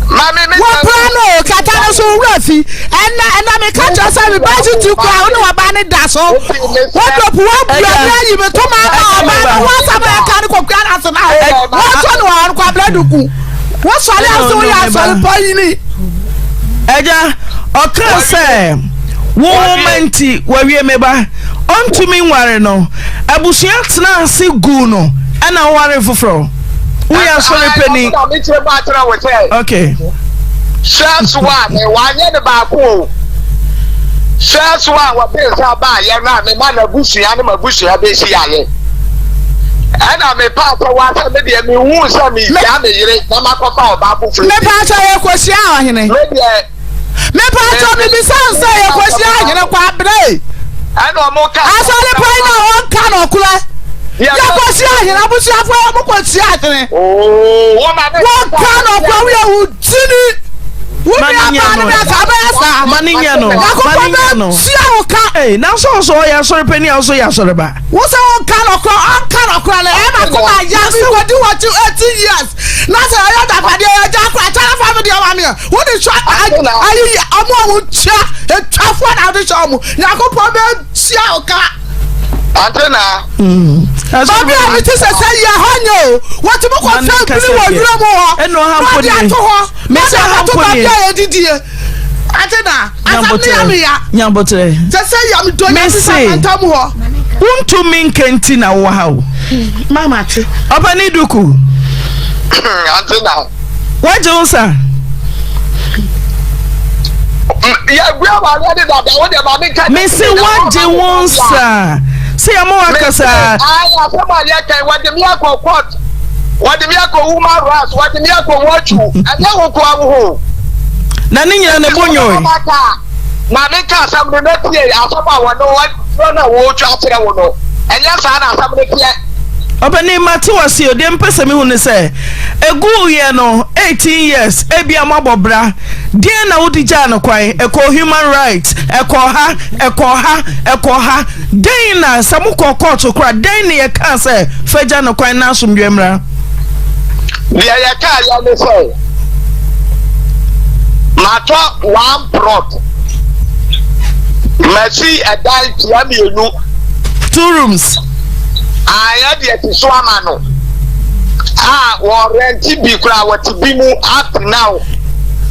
Speaker 6: Ma me me.
Speaker 5: Wɔpra no o, kata no so wura fi. Ɛnna ɛnna meka kyerɛ sɛ me ba titi kura wo ne wɔba ne da so. Wɔdɔpu wɔbua mi ayi me to ma ama ɔba no ho asɛm a ɛka no kɔkura no ase na wɔsɔ no wɔ hɔ no kwabena duku. Wosɔre ase woyɛ asɔre panyini.
Speaker 4: Agya, ɔkaa sɛ, Wo nwoma nti, wawie me ba. Ɔntumi nware no. Abusua tenaa ase guu no, ɛna wowaree foforɔ. Woyɛ asɔre panin.
Speaker 6: Ɛna mekyerɛ mu akyerɛ wo sɛ.
Speaker 4: Okay.
Speaker 6: First one, wanyɛ no baako o. First one wɔde nsa baayɛ no a mema n'abusua ne m'abusua bɛhyiaeɛ. Ɛna mepa akyɛ wo asɛ me deɛ mehu sɛ megyaa me yere na makɔfa ɔbaa foforɔ.
Speaker 5: Mepa akyɛ yɛkɔhyia ɔhene.
Speaker 6: Me deɛ.
Speaker 5: Mepa akyɛ mebisa sɛ yɛkɔhyia ɔhene Kwabena.
Speaker 6: Ɛna ɔmo ka.
Speaker 5: Asɔre pan na ɔnka nɔkorɛ. Yɛkɔhyia ahene abusuafoɔ ɔmo kɔhyia ahene. Wɔnka nɔkorɛ woyɛ wo gyini. Wo nua baa no bɛ ka bɛyɛ saa.
Speaker 4: Ma ne nya no. Ma ne nya no.
Speaker 5: Hyia wo ka.
Speaker 4: Ee nanso ɔsɔ ɔyɛ asɔre panyin a ɔsɔ yɛ asɔre ba.
Speaker 5: Wo sɛ wɔnka nɔkorɛ ɔnka nɔkorɛ no ɛyɛ m'akoma ya me kɔdi wɔkyi 18 years na sɛ ɛyɛ dapadeɛ yɛ gya kora kyɛrɛ fa me deɛ ma meɛ wode hwɛ ayi ɔmo a wɔtua atwafoɔ na wode hyɛ ɔmo Nyankopɔn bɛtua wo ka.
Speaker 6: Ante na.
Speaker 5: Baabi a mete sɛ sɛ yɛ hɔ nyɛ o wɔtumi kɔ fɛ biri wɔ wura mu hɔ na ɔde ato hɔ na ɔde ato baabi a yɛdidie. Ate na asɛm no yɛ me ya.
Speaker 4: Nyabotrɛ.
Speaker 5: Sɛ sɛ yam dɔ nyame
Speaker 4: Mese,
Speaker 5: sa mantam hɔ.
Speaker 4: Wontumi nka nti na wowɔ ha o.
Speaker 5: Mama te.
Speaker 4: Ɔpani Duku.
Speaker 6: Ante na.
Speaker 4: Wagye wo nsa.
Speaker 6: Yɛgua awareɛ de dada wo deɛ ma menka.
Speaker 4: Mese wagye wo nsa. Sɛ yɛma wakasa.
Speaker 6: Ayi asɛm a yɛka wɔde me akɔ court. Wɔde me akɔ human rights, wɔde me akɔ wɔtwu. Ɛnyɛ wo nkoa wo ho.
Speaker 4: Na ne nyina ne bo nyoe.
Speaker 6: Ma menka asɛm no na tie asɛm a wɔne wɔn a wɔretwa akyerɛ wo no. Ɛnyɛ saa na asɛm no teɛ.
Speaker 4: Ɔpanin mate wo ase o, deɛ mepɛ sɛ mehu ne sɛ, ɛguuiɛ no 18 years, ebia moabɔ bra, deɛn na wode gyaa no kwan? Ɛkɔɔ human rights, ɛkɔɔ ha, ɛkɔɔ ha, ɛkɔɔ ha, Dɛn na, sɛ mokɔɔ kɔɔto koraa, dɛn na yɛkaa sɛ fa gya no kwan na asomdwoeɛ mmra?
Speaker 6: Deɛ yɛkaeɛ ne sɛ, Matɔ one plot, masi ɛdan tia mmienu.
Speaker 4: Two rooms.
Speaker 6: Ayɛ deɛ ti so ama no a wɔrɛnti bi koraa wɔte bi mu up to now.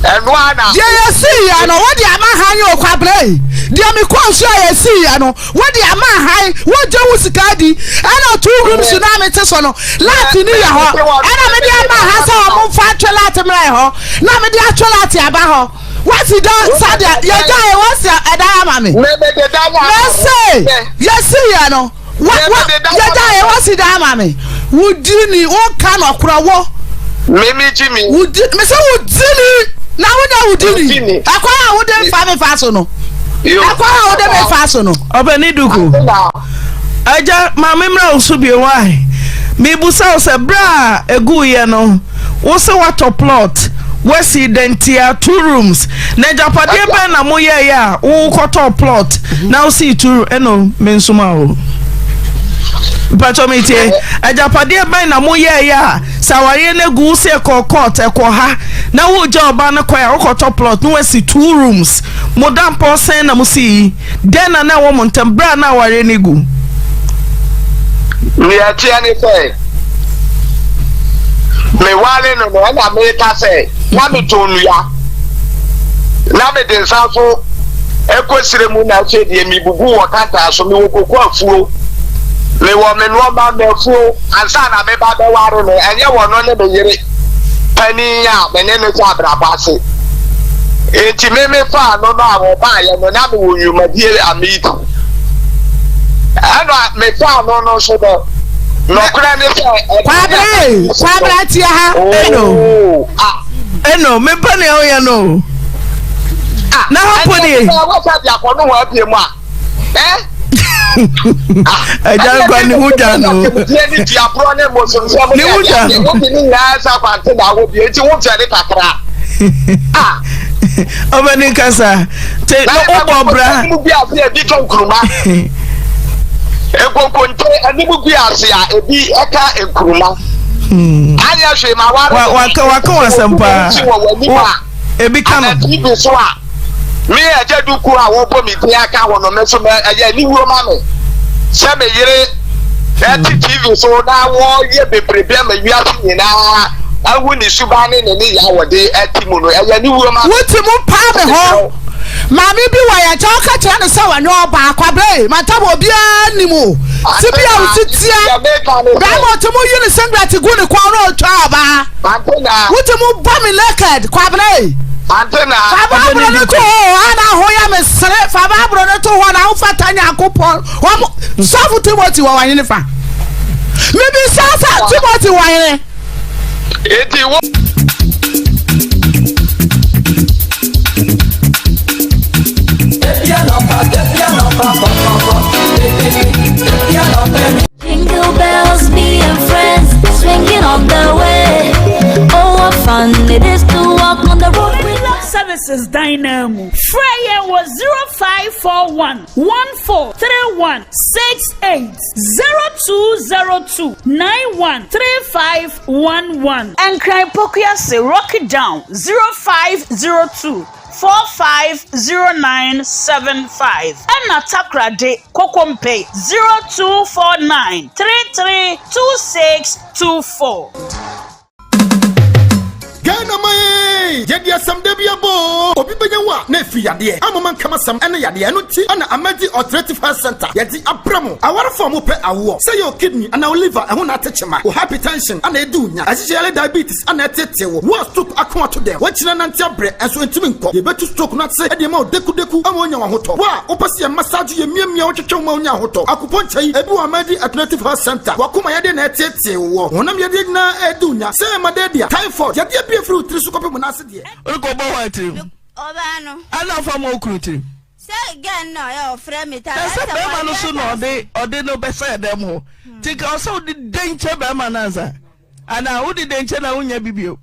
Speaker 6: Ɛno ara na.
Speaker 5: Deɛ yɛsii yɛ no wode ama hann o Kwabena yi deɛ mekɔɔ so a yɛsii yɛ no wode ama hann wogye wo sika adi ɛna two rooms no a mete so no light ni yɛ hɔ ɛna mede ama ha sɛ wɔn mfa atwe light mmra yɛ hɔ na mede atwe light aba hɔ wasi dan sa deɛ yɛgya yɛ wasi ɛdan ama me mɛse yɛsii yɛ no. Wa wa yɛgya yɛ wasi dan ama me. Wo di ni wo nka nɔkorɛ wo.
Speaker 6: Me me gyi mi.
Speaker 5: Wo di me sɛ wo di ni na wo nya wo di ni. Ɛkwan a wo de nfa me fa so no. Ɛkwan a wo de me fa so no.
Speaker 4: Ɔbɛni duku. Agya maame mmerɛ wo so bio why? Mebusa wo sɛ berɛ a ɛguiɛ no wo se woatɔ plot woasi dantia two rooms na agyapadeɛ bɛn na moyɛeɛ a wokɔtɔɔ plot na wosii two room ɛno mensoma o. Mpakyɛ me tie. Agyapadeɛ bɛn na mo yɛɛyɛ a sɛ awareɛ no agu wo sɛ ɛkɔ court ɛkɔ ha na wo gya ɔbaa no kwan a wokɔtɔ plot na wasi two rooms mo da mpɔ sɛn na mo si yi dɛn na na ɛwɔ mo ntam berɛ a na awareɛ no gu.
Speaker 6: Nea ɛteɛ ne sɛ meware no no ɛna meka sɛ na metɔn nnua na mede nsa so ɛkɔ serɛ mu na afei deɛ mebubu wɔ kantaa so mewɔ koko afuo mewɔ me nnoɔma m'afuo ansa na meba bɛware no ɛnyɛ wɔno ne me yere panin a me ne no hyɛ abrabɔ ase enti me mefaa no no a wɔbaeɛ no na mewɔ nnwumadie a medi ɛna mefaa no no nso no nɔkorɛ ne sɛ
Speaker 5: Kwabena Kwabena tie ha
Speaker 4: ɛno ɛno mepɛ nea woyɛ no na hɔ po nie
Speaker 6: wɔsɛ de akɔ no ho abie mu a
Speaker 4: agya nkwa ne ho dwa no ne ho dwa no ɔbɛni kasa te na wobɔ bra
Speaker 6: nkonkonte anim gu ase a ebi ɛka nkuruma anyɛ hwee ma ware
Speaker 4: waka waka wasɛm paa ebi ka no
Speaker 6: TV so a me agya duku a wɔbɔ me din aka ho no me nso ɛyɛ aniwuo ma me sɛ me yere ɛte TV so na wɔyɛ bebrebe ama wiase nyinaa ahu ne suban ne ne nneyɛe a wɔde ɛte mu no ɛyɛ aniwuo ma me.
Speaker 5: Wote mu paa me hɔ. Maame bi wɔ yɛn nkyɛn ɔka kyerɛ no sɛ wɔnyɛ ɔbaa kwabrɛ mantam obiara nim o ti bi a wosi tia bɛrima ɔte mu yi ne singlet gu ne kɔn na ɔtwa ɔbaa wote mu bɔ me naked kwabrɛ fa baaburo no to hɔ ana ho yɛ me sere fa baaburo no to hɔ na wofata nyankopɔn wɔn sɔfo Timothy wɔ wahene fa mebisa sɛ Timothy wɔ hene.
Speaker 6: Enti wo.
Speaker 7: Jingle bells, me and friends swinging on the way. Oh, what fun it is to walk on the road with
Speaker 8: love. Services dan no mu. Frɛ yɛn wɔ 0541 1431 68 0202 91 3511. Nkran Pokuase Rocky Down 0502 450975 ɛna Takoradi Kokompe 0249 332624.
Speaker 9: Ghana man ee! Yɛde asɛm da bi abɔ oo! Obi bɛnya wo a na ɛfiri yadeɛ. Amoma nkamasɛm ne yadeɛ. Ɛno nti na Amadi Alternative Health Centre yɛde abrɛ mo. Awarefo a mopɛ awoɔ, sɛ ɛyɛ wo kidney anaa wo liver ɛho na ate kyema, wo hypertension ana ɛdi wo nya, ɛhyehyɛ yare diabetes ana ɛteetee wo, wo a stroke ako ato dɛm, woakyina nante abrɛ nso ɛntumi nkɔ, yɛbɛtu stroke no ase de ama wo dekudeku ama woanya w'ahotɔ. Wo a wopɛ sɛ yɛ massage wo, yɛmiamia wo, twetwe wo ma wonya ahotɔ. Akupɔnkya yi, ebi wɔ Amadi Alternative Health Centre. W'akoma yadeɛ na ɛteetee. Tee wɔ honam yadeɛ nyinaa ɛredi wo nya, sɛ malaria, typhoid, yadeɛ bi a ɛfiri wo tiri so kɔpem wo nan ase deɛ.
Speaker 4: Wode kɔ bɔ hwan tirim?
Speaker 10: Ɔbaa no.
Speaker 4: Ɛna ɔfa ma okunu tirim.
Speaker 10: Sɛ girl no ɔyɛ ɔfrɛ me ta.
Speaker 4: Na sɛ bɛrima no so na ɔde ɔde no bɛsɛ dɛm hɔ. Ti nka ɔsɛ wode denkyɛ bɛrima no ansa. Anaa wode denkyɛ na wonya bi bio.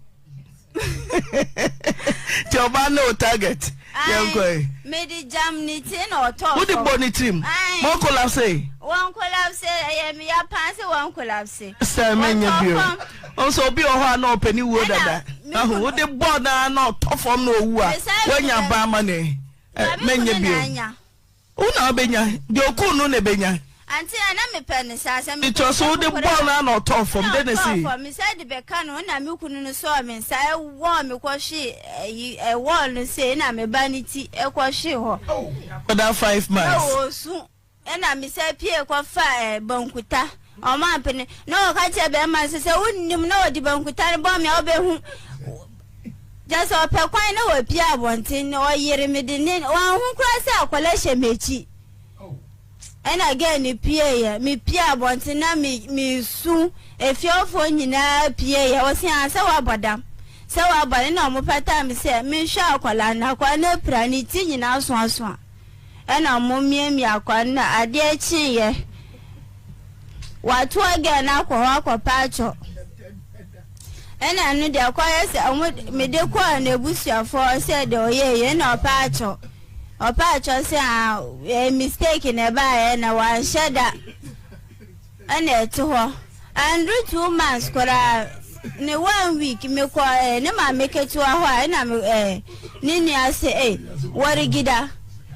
Speaker 4: Nti ɔbaa ne wo target. Yɛnkɔ yi.
Speaker 10: Mede jam ne ti na ɔtɔɔ fam.
Speaker 4: Wode bɔ ne tirim. Ma ɔkolapse.
Speaker 10: Wɔn kolapse ɛyɛ me ya paa sɛ wɔn kolapse.
Speaker 4: Sɛ menyɛ bio. Nso obi wɔ hɔ a na ɔpɛ ne wuo dada. Ahu wode bɔ na na ɔtɔ fam na owu a woanya ba ama ne. Menyɛ bio. Wo na wobɛnya. Deɛ ɔkuu no na ɛbɛnya.
Speaker 10: Ante a na mepɛ no saa sɛ mepɛ
Speaker 4: Nti ɔso wode bɔɔ no a na ɔtɔɔ fam dɛn na
Speaker 10: ɛsii? Ɔtɔɔ fam mesan de bɛka no na me kunu no sɔɔ me nsa ɛwɔɔ me kɔhwee ɛyi ɛwɔɔ no sei na me ba no ti ɛkɔhwee hɔ.
Speaker 4: Akwadaa 5 months.
Speaker 10: Ɛwɔ osu ɛna mesan pie kɔfa ɛ bankuta ɔmo ampene na ɔka kyerɛ bɛrima no sɛ sɛ wonnim na ɔde bankuta no bɔ me a wobɛhu kyɛ sɛ ɔpɛ kwan na wapue abɔnten na ɔyere me dennen wanhu koraa sɛ akwadaa hyɛ m'akyi ɛna girl no pieeɛ mepie abɔnten na me mesu efiefoɔ nyinaa pieeɛ wɔsi ah sɛ wabɔ dam sɛ wabɔ ne na wɔn pata me sɛ menhwɛ akwadaa no akwadaa no apira ne ti nyinaa asoasoa ɛna wɔn miamia akwadaa no na adeɛ kyeeɛ watoa girl no akɔ hɔ akɔpa akyɔ. Ɛna ɛno deɛ kɔyɛ sɛ ɔmo mede kɔɔ n'abusuafoɔ hɔ sɛ deɛ ɔyɛɛ yei ɛna ɔpɛ akyɛw ɔpɛ akyɛw sɛ ah ɛyɛ mistake na ɛbaeɛ na wanhyɛ da. Ɛna ɛte hɔ. Anduru 2 months koraa ne one week mekɔ eh, ne maame ketewa hɔ a ɛna me eh, ne nua se eh, wɔregida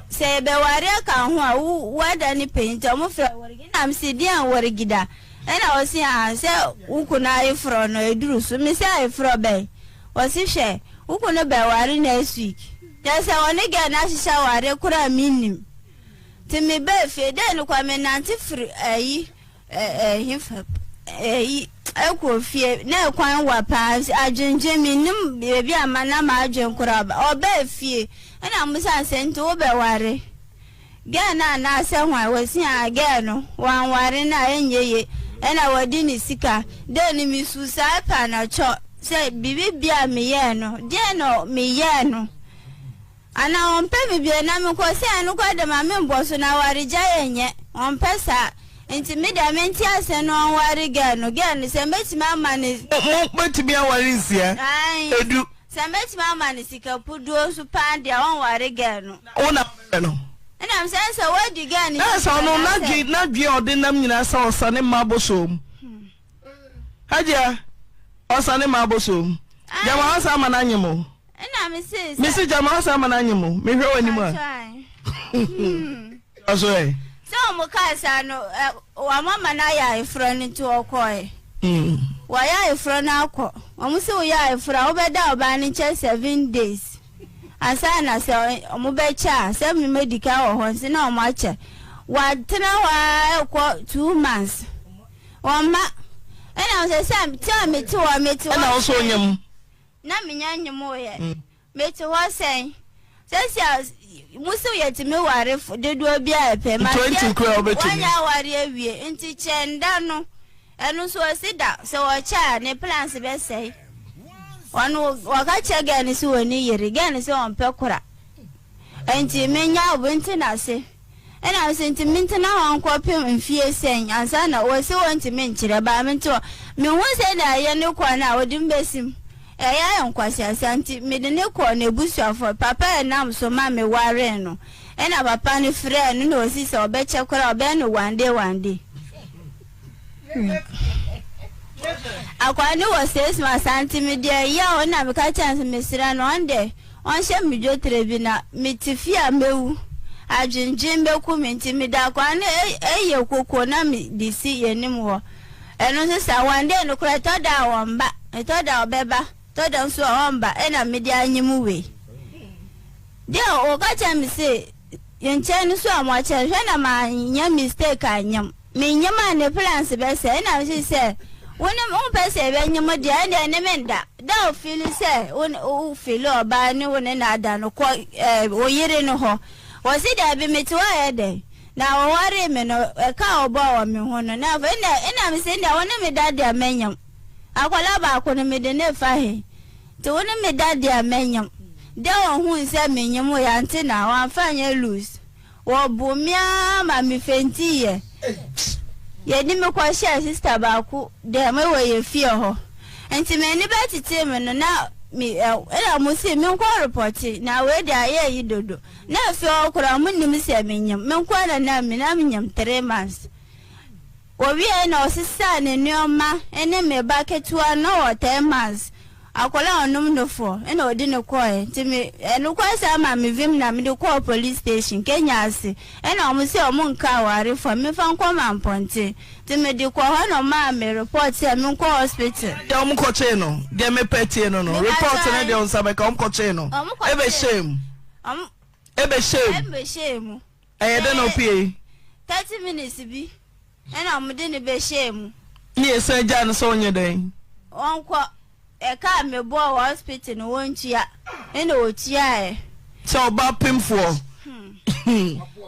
Speaker 10: sɛ yɛbɛware aka ho a wo wada ne panyin nti ɔmo frɛ wɔregida na mese deɛn wɔregida ɛna ɔse ah sɛ wo kunu ayeforɔ no eduru so mese ayeforɔ bɛn ɔse hwɛ wo kunu bɛware next week kyerɛ sɛ ɔne gɛɛ no ahyehyɛ aware koraa mennim Nti me baa fie dɛ no kwa me nante firi ayi ɛhefa ayi ɛkɔ fie na ɛkwan wa paa adwendwen me nim baabi a ma na m'adwen koraa ba ɔbaa fie ɛna mo san sɛ nti wo bɛ ware gɛɛ no anaasɛ hwan wɔsi a gɛɛ no wanware no a ɛnyɛ ye ɛna wɔde ne sika dɛ no me su saa paa na kyɔ sɛ biribi bia meyɛɛ no deɛ no meyɛɛ no Ana ɔmpɛ me bio na mekɔ sɛ ɛno koraa de ma membɔ so na awaregyaeɛ nyɛ ɔmpɛ saa nti me deɛ mente aseɛ no ɔnware girl no girl no sɛ mɛtumi ama ne.
Speaker 4: Mo bɛtumi aware nsia
Speaker 10: Ae
Speaker 4: edu.
Speaker 10: sɛ mɛtumi ama no sika puduo nso paa deɛ ɔnware girl no.
Speaker 4: Na wo na wobɛhwɛ no.
Speaker 10: Ɛnam sɛ sɛ wadi girl no
Speaker 4: Na sɛ
Speaker 10: sika
Speaker 4: ɔno
Speaker 10: na sɛ.
Speaker 4: n'adwe n'adwe a ɔde nam nyinaa sɛ ɔsane mma abosom. Hajia ɔsane mma abosom. Gyama
Speaker 10: Ae.
Speaker 4: ɔsan ama no anyem o.
Speaker 10: Ɛna me se sɛ.
Speaker 4: Me se gyama ɔsan ama no anyem o. Mehwɛ w'anim a. Ɔso ɛ.
Speaker 10: Sɛ wɔn kaa saa no ɛ wɔn ama no ayɛ ayeforɔ no nti ɔkɔɛ. Wɔayɛ ayeforɔ no akɔ. Wɔn se woyɛ ayeforɔ a wobɛda ɔbaa no nkyɛn 7 days. Ansa na sɛ wɔn bɛkyɛ a sɛ me medi kan wɔ hɔ nti na wɔn akyɛ. Wɔatena hɔ ara ɛkɔ 2 months. Wɔn mma. Ɛna wɔn sɛ sɛ te a mete hɔ mete hɔ.
Speaker 4: Ɛna wo so onyem.
Speaker 10: Na menya nyemoeɛ. Mete hɔ sɛn? Sɛsi a mo se yɛtumi ware dodoɔ bi a ɛpɛ. Ma
Speaker 4: 20 koraa wobɛtumi.
Speaker 10: Wanya aware awie nti kyɛn da no. Ɛno nso ɔsi da sɛ ɔkyɛ a ne plans bɛsɛe. Ɔno wɔka kyerɛ gɛɛ no sɛ ɔni yere gɛɛ no sɛ ɔmpɛ kora. Nti menya obi ntena ase. Ɛna ɔse nti mentena hɔ nkɔpem mfie sɛn ansa na wɔse wɔntumi nkyerɛ baa mente hɔ mehu sɛnea ɛyɛ ne kɔ no a ɔde me bɛsim ɛyɛ ayɛ nkwaseasa nti mede ne kɔɔ n'abusuafoɔ papa a ɛnam so ma me waree no ɛna papa no frɛɛ no na ɔsi sɛ ɔbɛkyɛ koraa ɔbɛyɛ no one day one day Akwaa no wɔ six months nti me deɛ yaw na meka kyerɛ no sɛ mesrɛ no ɔno deɛ ɔnhyɛ me dwetire bi na mete fie a mɛwu adwendwen bɛku me nti mede akwaa no yɛ koko na mede si yɛn anim hɔ ɛno nso saa one day no koraa ɛtɔ da a ɔmba ɛtɔ da a ɔbɛba ɛtɔ da nso a ɔmba ɛna mede anyem wei deɛ ɔka kyerɛ me se nkyɛn no so a moakyɛ hwɛ na manyɛ mistake anyem Menyem a ne plans bɛsɛe ɛna mese sɛ wo ne wompɛ sɛ yɛbɛnyem deɛ ɛndeɛ ne me nda da wo fili sɛ wo wo fili ɔbaa ne wo ne no ada no kɔ ɛɛ wo yere no hɔ wɔse daabi mete hɔ ayɛ dɛn na wɔwaree me no ɛka a wɔbɔɔ wɔ me ho no na afei ɛna ɛna mese ɛndeɛ wo ne me da deɛ mɛnyem akwadaa baako no mede ne fa he nti wo ne me da deɛ mɛnyem dɛ wɔhuu sɛ menyem yɛ ante na wɔamfa nyɛ loose. Wɔboo me ara ma mefentiiɛ. Yɛde me kɔhyɛɛ sista baako dɛm wɔ yɛn fie hɔ. Nti m'ani bɛtetee me no na me ɛna wɔn se menkɔ repɔte na wei deɛ ayɛ yi dodo. Na afei hɔ koraa wɔn nnim sɛ menyem. Me nko ara na na me na menyem 3 months. Wɔwiei na ɔsesaa ne nneɛma ne me ba ketewa no na ɔwɔ 10 months, akwadaa a ɔnom nofoɔ ɛna ɔde no kɔɔɛ nti me ɛno kɔ saa ma me vim na mede kɔɔ police station Kenya ase ɛna wɔn sɛ wɔn nka awarefoɔ mefa nkɔ Mampɔnten nti mede kɔ hɔ na ɔmaa me report sɛ menkɔ hospital.
Speaker 4: Deɛ wɔn kɔkyee no deɛ mepɛ tie no no report no deɛ nsa bɛka wɔn kɔkyee no
Speaker 10: Wɔn
Speaker 4: ebe hyɛɛ mu
Speaker 10: wɔn
Speaker 4: ebe hyɛɛ mu
Speaker 10: ɛbɛ hyɛɛ mu.
Speaker 4: Ɛyɛ dɛn na ɔpuei?
Speaker 10: 30 minutes bi ɛna wɔde no bɛhyɛɛ mu.
Speaker 4: Ne yɛsan gyaa no sɛ ɔnyɛ dɛn?
Speaker 10: Ɔnkɔ. Ɛka a mebɔɔ wɔ hospital no wɔntua ɛna ɔtuaeɛ.
Speaker 4: Sɛ ɔba pemfoɔ.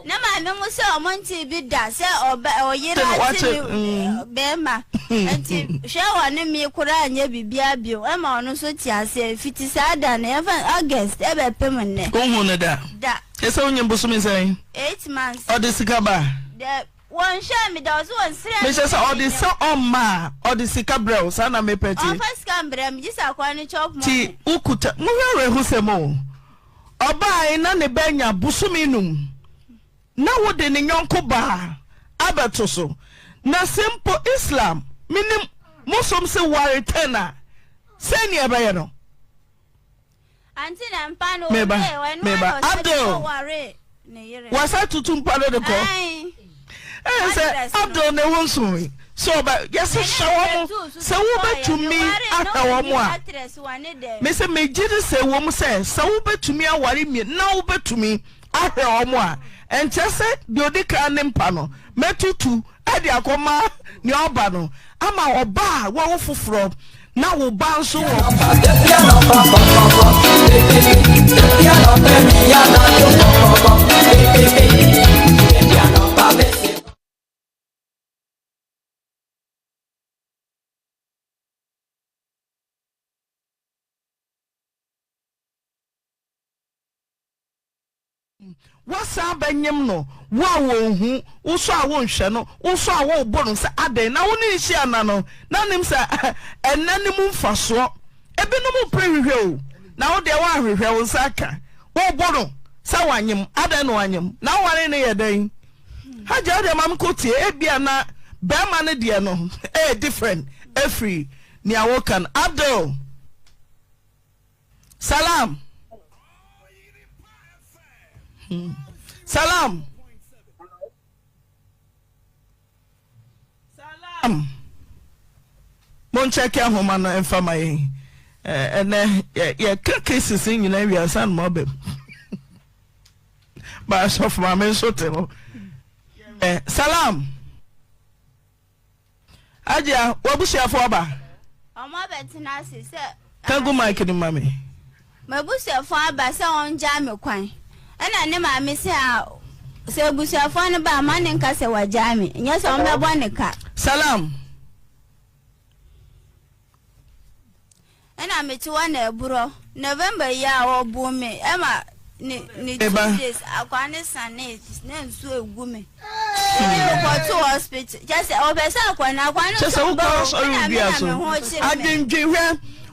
Speaker 10: Na maame mo sɛ ɔmo ntee bi da sɛ ɔba ɔyere ate ne bɛrima nti hwɛ ɔne me koraa nyɛ biribiara bio ɛma ɔno nso te aseɛ fiti saa da no yɛmfa August ɛbɛpem nnɛ.
Speaker 4: Wohu no da?
Speaker 10: Da.
Speaker 4: Ɛsɛ wonyim bosome sɛn?
Speaker 10: 8 months.
Speaker 4: Ɔde sika ba?
Speaker 10: Dɛ wɔnhwɛ me da ɔso wɔnsrɛ me.
Speaker 4: Mehyɛ sɛ ɔde sɛ ɔmma a ɔde sika brɛ wo saa na mepɛ tie.
Speaker 10: Ɔmfa sika mbrɛ me gye sɛ akɔa no chop money.
Speaker 4: Ti wokuta mohwɛ awerɛhosɛm o. Ɔbaae na ne ba anya bosome num na wode ne yɔnko baa abɛto so. Na sɛ mpo Islam, menim, mosom se ware ten a, sɛn ne ɛbɛyɛ no?
Speaker 10: Ante na mpa no
Speaker 4: Meba,
Speaker 10: owie ɛno
Speaker 4: meba.
Speaker 10: ara na ɔsɛ de
Speaker 4: Abdul,
Speaker 10: kɔ ware ne yere.
Speaker 4: wasa tutu mpa no de kɔ.
Speaker 10: Ae.
Speaker 4: Ɛyɛ sɛ
Speaker 10: Address no.
Speaker 4: Abdul ne wo nso yi. Sɛ ɔba, yɛse
Speaker 10: Mene
Speaker 4: hyɛ wɔn
Speaker 10: ne tuu so
Speaker 4: sɛ
Speaker 10: kɔeɛ.
Speaker 4: wobɛtumi
Speaker 10: Meware no
Speaker 4: ahwɛ wɔn
Speaker 10: ɔnni
Speaker 4: a.
Speaker 10: address wɔ ne dɛm.
Speaker 4: Mese megye di sɛ ɛwɔ mu sɛ sɛ wobɛtumi aware mmie na wobɛtumi ahwɛ wɔn a, ɛnkyerɛ sɛ deɛ ɔdi kan ne mpa no mɛtutu de akɔma nea ɔba no ama ɔba a wawo foforɔ na wo ba nso wɔ. Woasan abɛnyem no, wo a wonhu, wo so a wonhwɛ no, wo so a wobo no sɛ adɛn na wo ne no hyia nna no, na nim sɛ ɛnna no mu mfasoɔ. Ebinom pere hwehwɛ o, na wo deɛ woanhwehwɛ, wo nsa aka. Wobo no sɛ wanyem, adɛn na wanyem? Na woware no yɛ dɛn? Hajia wo deɛ ma menkɔ tie, ebia na bɛrima no deɛ no ɛyɛ different afiri nea woka no. Abdul. Salam. Hmm. Salam. Salam. Monkyɛke ahoma no mfa ma yɛn. Ɛnɛ yɛka cases nyinaa wie ansa na moaba mu. Ba asɔfo maame nso te hɔ. Salam. Agya, w'abusuafo aba?
Speaker 10: Ɔmo abɛtena ase sɛ.
Speaker 4: Ka gu mic no ma me.
Speaker 10: M'abusuafo aba sɛ wɔngyaa me kwan. Ɛna ne maame se a sɛ abusuafoɔ no ba a ma ne nka sɛ wagyaa me, nyɛ sɛ ɔmo bɛbɔ ne ka.
Speaker 4: Salam.
Speaker 10: Ɛna mete hɔ na ɛborɔ. November yi a ɔboo me ɛma ne ne
Speaker 4: Eba.
Speaker 10: 2 days akwaa ne sanee na nsuo egu me. Mede no kɔtoo hospital kyɛ sɛ ɔpɛ sɛ akɔ no akwaa no
Speaker 4: Kyɛ sɛ
Speaker 10: nso
Speaker 4: wokɔ
Speaker 10: mba o
Speaker 4: asɔre
Speaker 10: ɛna me
Speaker 4: dua
Speaker 10: na
Speaker 4: so.
Speaker 10: me ho kyere me.
Speaker 4: Adwendwen hwɛ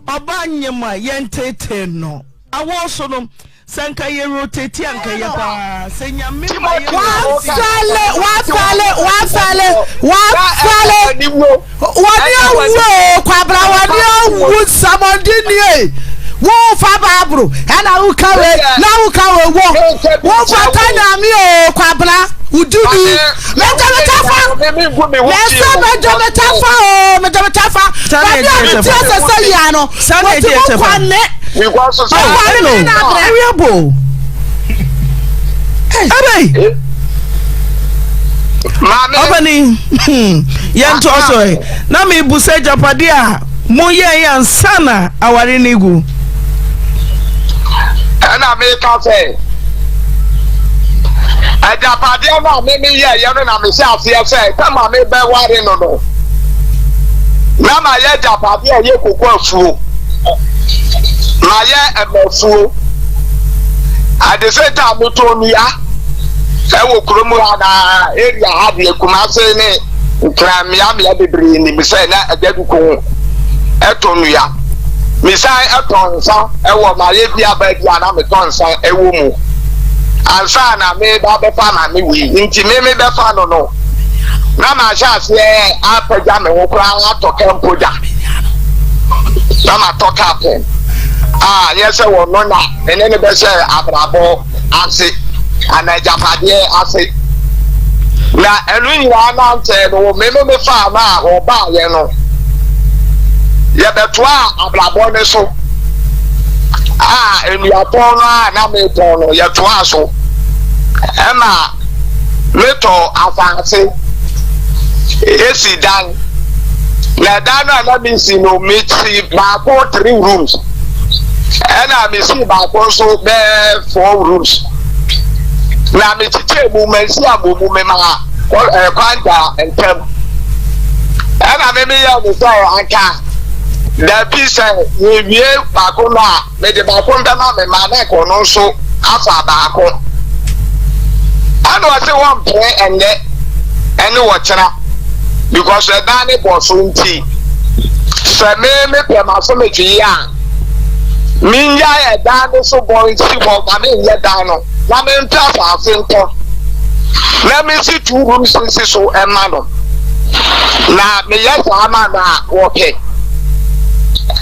Speaker 4: ɔbaa nyem a yɛntetee no. Awɔ so no Sɛ nka yɛ rotate a nka yɛ paa sɛ nyame ma yɛ rotate.
Speaker 5: Wafɛle wafɛle wafɛle wafɛle wɔne awu o kwabra wɔne awu nsɛmɔden nie wofa baaburo ɛna woka wei na woka wei wo wofata nyame o kwabra wodini mɛgyametafa mɛsɛ mɛgyametafa o mɛgyametafa baabi a metie sɛ sɛ yia no wɔte mo kwa ne ɔkwa ne na abrɛ
Speaker 4: Abo. Ɛbɛyi. Ɔbɛni yɛn to so ɛ na mi bu sɛ japadeɛ a mo yɛ yɛn ansa na aware ne gu.
Speaker 6: Ɛna mi ka sɛ agyapadeɛ no a me me yɛ yɛ no na me hyɛ aseɛ sɛ sɛ ma me bɛ ware no no na ma yɛ agyapadeɛ a ɛyɛ koko afuo. Mayɛ ɛmafuo. At the same time metɔn nnua ɛwɔ kurom ha na area ha deɛ Kumase ne Nkran mmeammea bebree nim sɛ na Agyaduko ɛtɔ nnua. Mesan ɛtɔ nsa ɛwɔ mayɛ bi aba bi a na metɔ nsa ɛwɔ mu ansa na meba bɛfa maame wei nti me mebɛfa no no na mahyɛ aseɛ apagya me ho koraa atɔ ka mpo da. Na matɔ kaa pɛn a yɛ sɛ wɔno na me ne no bɛhyɛ abrabɔ ase anaa agyapadeɛ ase. Na ɛno nyinaa na nkyɛn no me me mefaa no a wɔbaayɛ no yɛbɛtoaa abrabɔ no so a nnuatɔn no a na metɔn no yɛtoaa so ɛma metɔ asase esi dan na dan no a na mesi no mesi baako three rooms ɛna mesi baako nso bɛɛ four rooms na mekyekyɛ mu masi abɔ mu mema kwan da ntam ɛna me meyɛ ne sɛ anka dabi sɛ yɛwie baako no a Mede baako bɛma me mma na anka ɔno nso afa baako. Ɛna ɔse wɔmpere ɛnnɛ ɛne ɔkyena because ɛdan ne bɔ so nti sɛ me mepɛ m'asomdwe yi a mennyae ɛdan no so bɔ nsi hɔ ma menyɛ dan no na mempɛ asase ntɔ na mensi two rooms nsi so ɛma no. Na meyɛ saa ma na wɔpɛ.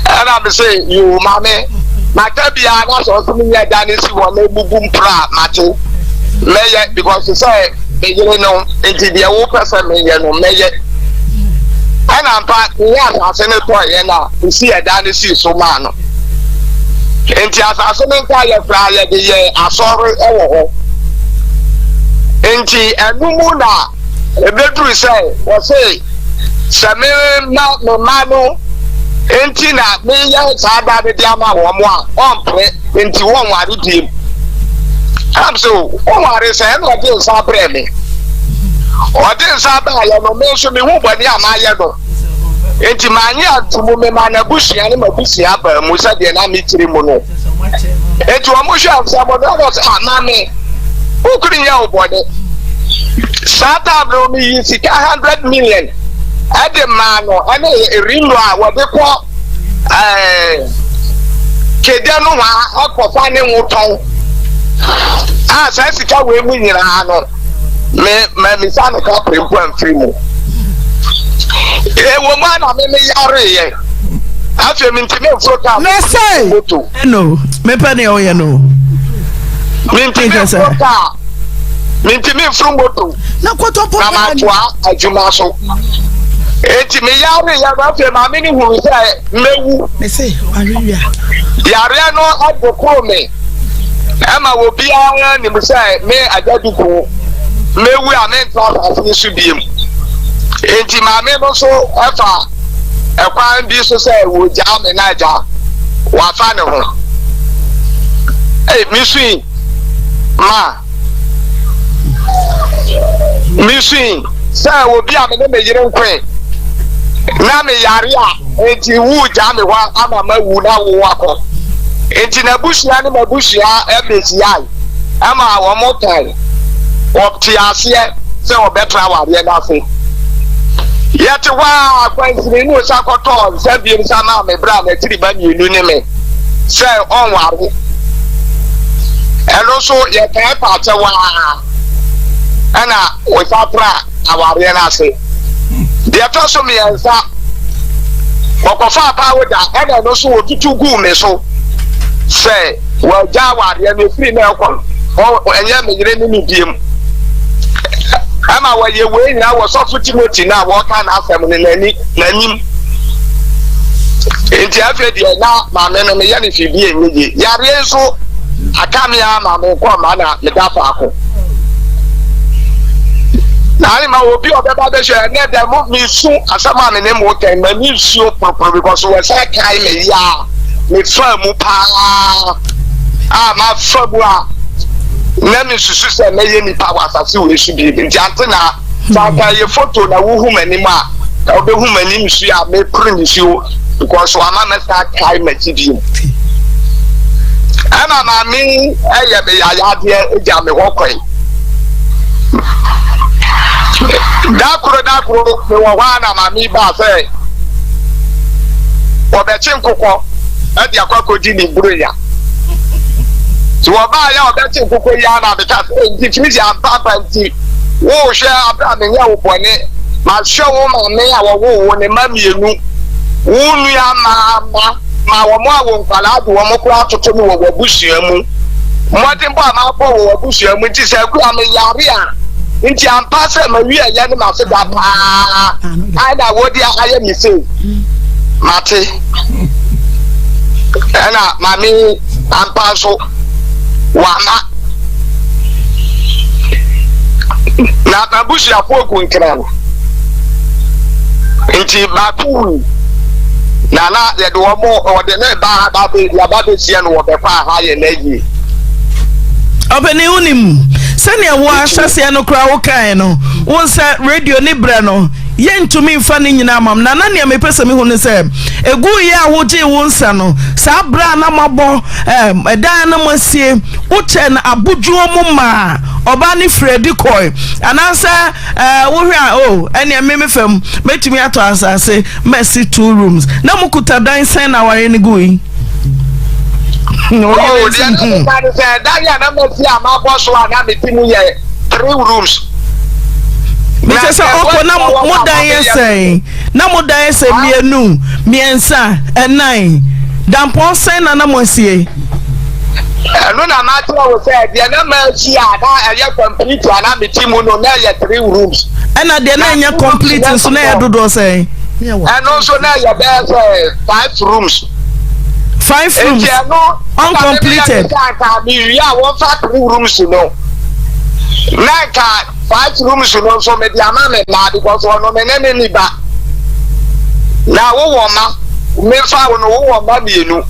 Speaker 6: Ɛna me se yoo maame maka biara na sɛ ɔsɛ menyɛ da ne si hɔ na ebubu mpra a mate mɛyɛ because sɛ me yere no nti deɛ wopɛ sɛ meyɛ no mɛyɛ. Ɛna mpa meyɛ asase no tɔeɛ no a mesi ɛda no sii so maa no. Nti asase no nka yɛ koraa yɛde yɛ asɔre wɔ hɔ. Nti ɛno mu na Ebeduru sɛ wɔse sɛ me ma me mma no nti na meyɛ saa da no de ama wɔn a, wɔmpene, nti wɔnware biem. Ɛnam sɛ wɔnware sɛ ɛna ɔde nsa brɛ me. Ɔde nsa baayɛ no, me nso mehu bɔne a mayɛ no. Nti manye anto mu, mema n'abusua ne m'abusua baa mu sɛdeɛ na me tiri mu no. Nti wɔn hwɛ nsɛm no, ɛna ɔsɛ, ah, maame, wo kunu nyɛ wo bɔne. Saa time no meyii sika 100 million ɛde maa no ɛne rino a wɔde kɔ ɛɛ kedɛ no hɔ akɔfa ne ho tɔn a saa sika wei mu nyinaa no me mamisa no ka pere mpo amfiri mu. Ɛwɔ mu a na me meyareeɛ afei mentumi mforo kaa moto.
Speaker 4: No mepɛ nea ɔyɛ no.
Speaker 6: Mentumi mforo kaa Mentumi mforo moto
Speaker 5: na kɔtɔ
Speaker 6: na matoa adwuma so. Enti meyareeɛ no afei maame no hunu sɛ mɛwu. Yareɛ no adokoro me ɛma obiara nim sɛ me agya duku mɛwu a mentra asase yi so biem. Enti maame no nso ɛfa ɛkwan bi so sɛ wɔgyaa me na agya wafa ne ho. Ei, mesui. Ma misui sɛ obi a me ne me yere nkoe na meyare a enti wugyaa me hɔ ama mawu na wo akɔ. Enti n'abusua ne m'abusua behyiae ma wɔkae. Wɔte aseɛ sɛ wɔbɛtra awareɛ no ase. Yɛte hɔ ara, kwansini no san kɔtɔɔ nsa bio san maa me berɛ a n'akyiri ba mmienu ne me. sɛ ɔnware. Ɛno nso yɛtaa pa akyɛw ara ɛna wɔsan tra awareɛ no ase. Deɛ ɛtɔ so mmiɛnsa, wɔkɔfaa pawuda ɛna ɛno nso wɔtutu guu me so sɛ wɔagya awareɛ no ɛfiri na ɛkɔ no ɛnyɛ me yere ne me biem. Ɛma wɔyɛ wei nyinaa wɔ sɔfo Timothy no a wɔka n'asɛm no n'ani n'anim. Nti afei deɛ na maame no meyɛ no hwee bi ɛnyɛ yie. Yareɛ nso aka me ara ma menkɔ mma na meda faako. Na ayɛ ma obi a ɔbɛba bɛhwɛ ɛnɛ dɛ mo mesu asɛm a me ne mo kɛn m'ani nsuo poroporo because wɔsan kae me yia a mefaa mu paa a mafa mu a na mesusu sɛ mɛyɛ nipa wɔ asase wei so bi nti ante na Sɛ anka ɛyɛ photo na wohu m'anim a, ka wobɛhu m'anim nsuo a mepere nisuo because wama mɛsan akae m'akyi bio. Ɛna maame yi ɛyɛ me yayadeɛ gya me hɔ kɔe. Da koro da koro mewɔ hɔ a na maame yi baa sɛ wɔbɛkye nkokɔ ɛde akɔ akɔdi ne buronya. Nti wɔbaa yɛ a wɔbɛkye nkokɔ yi a na meka sɛ nti firi sɛ ampaampa nti Wohwɛ a, bere a menyɛɛ wo bɔne, mahwɛ wo maame a wɔwoo wo ne mma mmienu, wo nua mmaa mma, ma wɔn a wo nkwadaa de wɔn koraa atoto me wɔ w'abusua mu. Mmɔdenbɔ a mabɔ wɔ w'abusua mu nti, sɛ akura meyare a, nti ampa sɛ m'awieeɛ ne m'aseda paa na wode ayɛ me sei. Mate. Ɛna maame ampa nso. wama na n'abusuafoɔ gu nkran nti baako wui na na yɛde wɔn wɔde ne ba aba bɛ yaba bɛhyia no wɔbɛkɔ aha yɛ n'ayie.
Speaker 4: Ɔpanin wonim sɛnea wo ahyɛseɛ no koraa wokaeɛ no wo sɛ radio ne berɛ no Yɛntumi mfa ne nyinaa mma mo. Na na nea mepɛ sɛ mehu ne sɛ, ɛguiɛ a wogyee wo nsa no, saa berɛ a na moabɔ ɛdan no moasie, wokyɛɛ no abodwoɔ mu maa ɔbaa no firii adi kɔe? Anaasɛ wohwɛ a, oh, ɛnneɛ me me fam, mɛtumi atɔ asase masi two rooms. Na mokuta dan sɛn na awareɛ no gui?
Speaker 6: Oh, deɛ na meka ne sɛ, dan a na masi a mabɔ so a na mete mu yɛ three rooms.
Speaker 4: Mekyɛ sɛ ɔkɔ na mo dan yɛ sɛn? Na mo dan yɛ sɛ mmienu, mmiɛnsa, ɛnan. Dampɔn sɛn na na mo asie?
Speaker 6: Ɛno na makyerɛ wo sɛ deɛ na masi a na ɛyɛ complete a na mete mu no na ɛyɛ three rooms.
Speaker 4: Ɛna deɛ na ɛnyɛ complete nso na ɛyɛ dodoɔ sɛn?
Speaker 6: Ɛno nso na ɛyɛ bɛyɛ sɛ five rooms.
Speaker 4: Five rooms
Speaker 6: Nti ɛno
Speaker 4: uncompleted.
Speaker 6: Nka mewie a wɔmfa three rooms no na nka five rooms no nso mede ama me mma because ɔno me ne ne ni ba na wowɔ ma mefa wo no wowɔ mma mmienu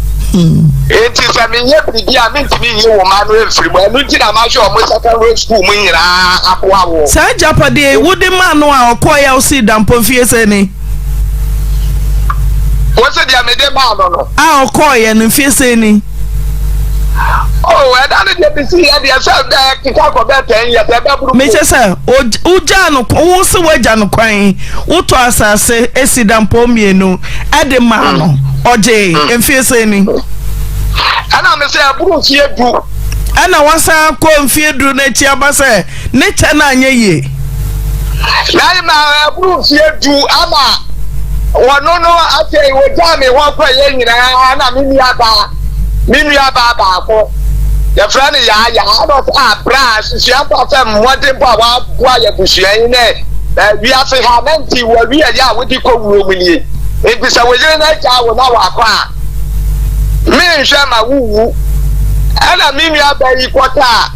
Speaker 6: nti sɛ menyɛ biribi a mentumi nyi wo mma no mfiri mu ɛno nti na mahwɛ ɔmo secondary school mu nyinaa aboa wo.
Speaker 4: Saa agyapadeɛ yi wode maa no a ɔkɔeɛ a wosii dampɔ mfie sɛn ni?
Speaker 6: Wose deɛ mede maa no no.
Speaker 4: A ɔkɔeɛ no mfie sɛn ni?
Speaker 6: Oh, ɛda no deɛ mesi yɛ deɛ sɛ bɛɛ keka kɔ bɛɛ tɛn yɛ sɛ bɛboro.
Speaker 4: Mekyɛ sɛ wogyaa no wo se woagya no kwan wotɔ asase esi dampɔn mmienu ɛde maa no mm. ɔgyee mm. mfie sɛn ni?
Speaker 6: Ɛna me sɛ ɛboro mfie du.
Speaker 4: Ɛna wasan akɔ mfie du n'akyi aba sɛ Ne kyɛ no anyɛ yie.
Speaker 6: Na ma ɛboro mfeɛ du ama wɔno no afei wɔgyaa me hɔ kɔeɛ nyinaa na me nuabaa me nuabaa baako yɛfrɛ no yaaya ɛna ɔsɛ abra asusua mpo sɛ mmɔden mpo a waboa yɛ abusua yi nɛ wiase ha na nti wɔwie yɛ a wode kɔ wuo mu nie nti sɛ wo yere no agyaa wo na wakɔ a menhwɛ ma wowu ɛna me nuabaa yi kɔtaa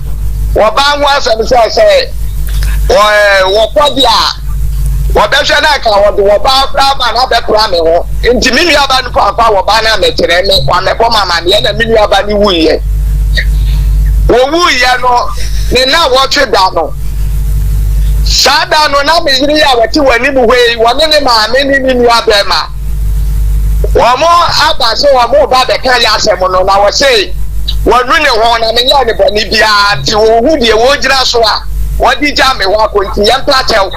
Speaker 6: wɔbaa ho asɛm sɛ sɛ wɔkɔ deɛ a wɔbɛhwɛ no anka wɔde wɔbaa koraa ma no abɛpra me ho nti me nuaba no kɔ amfa wɔbaa no amɛkyerɛ me wamɛbɔ ma amaneɛ na me nuaba no wuiɛ wɔwuiɛ no ne na wɔtwe da no saa da no na me yere a wɔte wɔ anim hɔ yi wɔne ne maame ne ne nua bɛrima Wɔn aba sɛ wɔn reba abɛka yɛ asɛm no, na wɔse wɔanu ne ho na menyɛɛ ne bɔne biara nti wɔhu deɛ wɔgyina so a wɔde gya me hɔ akɔ nti yɛmpa kyɛw.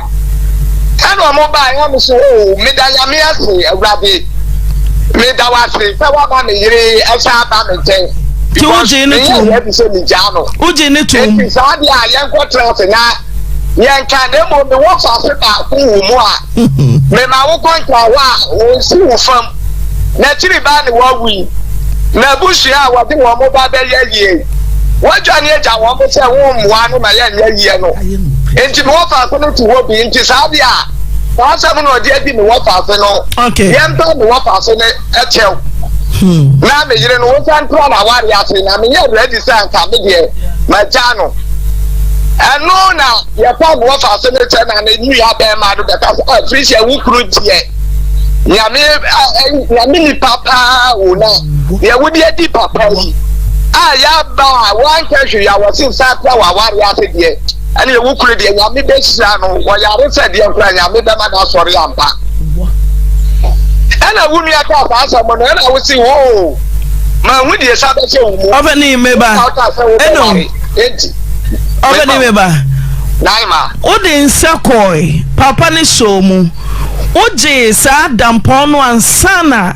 Speaker 6: Ɛna wɔn baa yɛ me so o meda Nyame ase Awurade meda wo ase sɛ woama me yere ɛsan aba me nkyɛn.
Speaker 4: Ti wogye ne tom.
Speaker 6: Meyɛ yɛ bi sɛ megyaa no.
Speaker 4: Wogye ne tom.
Speaker 6: Enti saa deɛ a yɛnkɔtena ase na yɛnka na mmom mewɔ faase baako wɔ mu a Mema wo kɔ nkawa a wɔnsi wo fam, n'akyiri ba ne wawu yi, n'abusua a wɔde wɔn ba bɛyɛ yie. Wɔadwane agya wɔn sɛ wommoa no ma yɛnyɛ yie no. Enti me wɔfaase no te hɔ bi, nti saa deɛ a, saa asɛm na ɔde adi me wɔfaase no. Yɛmpa me wɔfaase no kyɛw. Hmm. Na me yere no, wɔnsan ntra n'aware ase, na menyɛ ready sɛ anka me deɛ magya no. Ɛno na Yɛpam wɔfaase no kyɛ na ne nua bɛrima no bɛka sɛ ah Felicia wo kunu deɛ nyame nyame nipa paa o na deɛ wode adi papa yi a yɛaba a woanka hwee a wɔse nsa kora waware ase deɛ ɛne wo kunu deɛ nyame bɛhyira no wɔyare sɛ deɛ nkora nyame bɛma no asɔre ampa ɛna wo nua kaa saa asɛm no ɛna wo se o ma hu deɛ sa bɛhyɛ wo mu
Speaker 4: ɔbɛne meba ɛno Ɔbɛne me ba. Wode nsa kɔe, papa no sɔɔ mu. Wogyee saa dampɔn no ansa na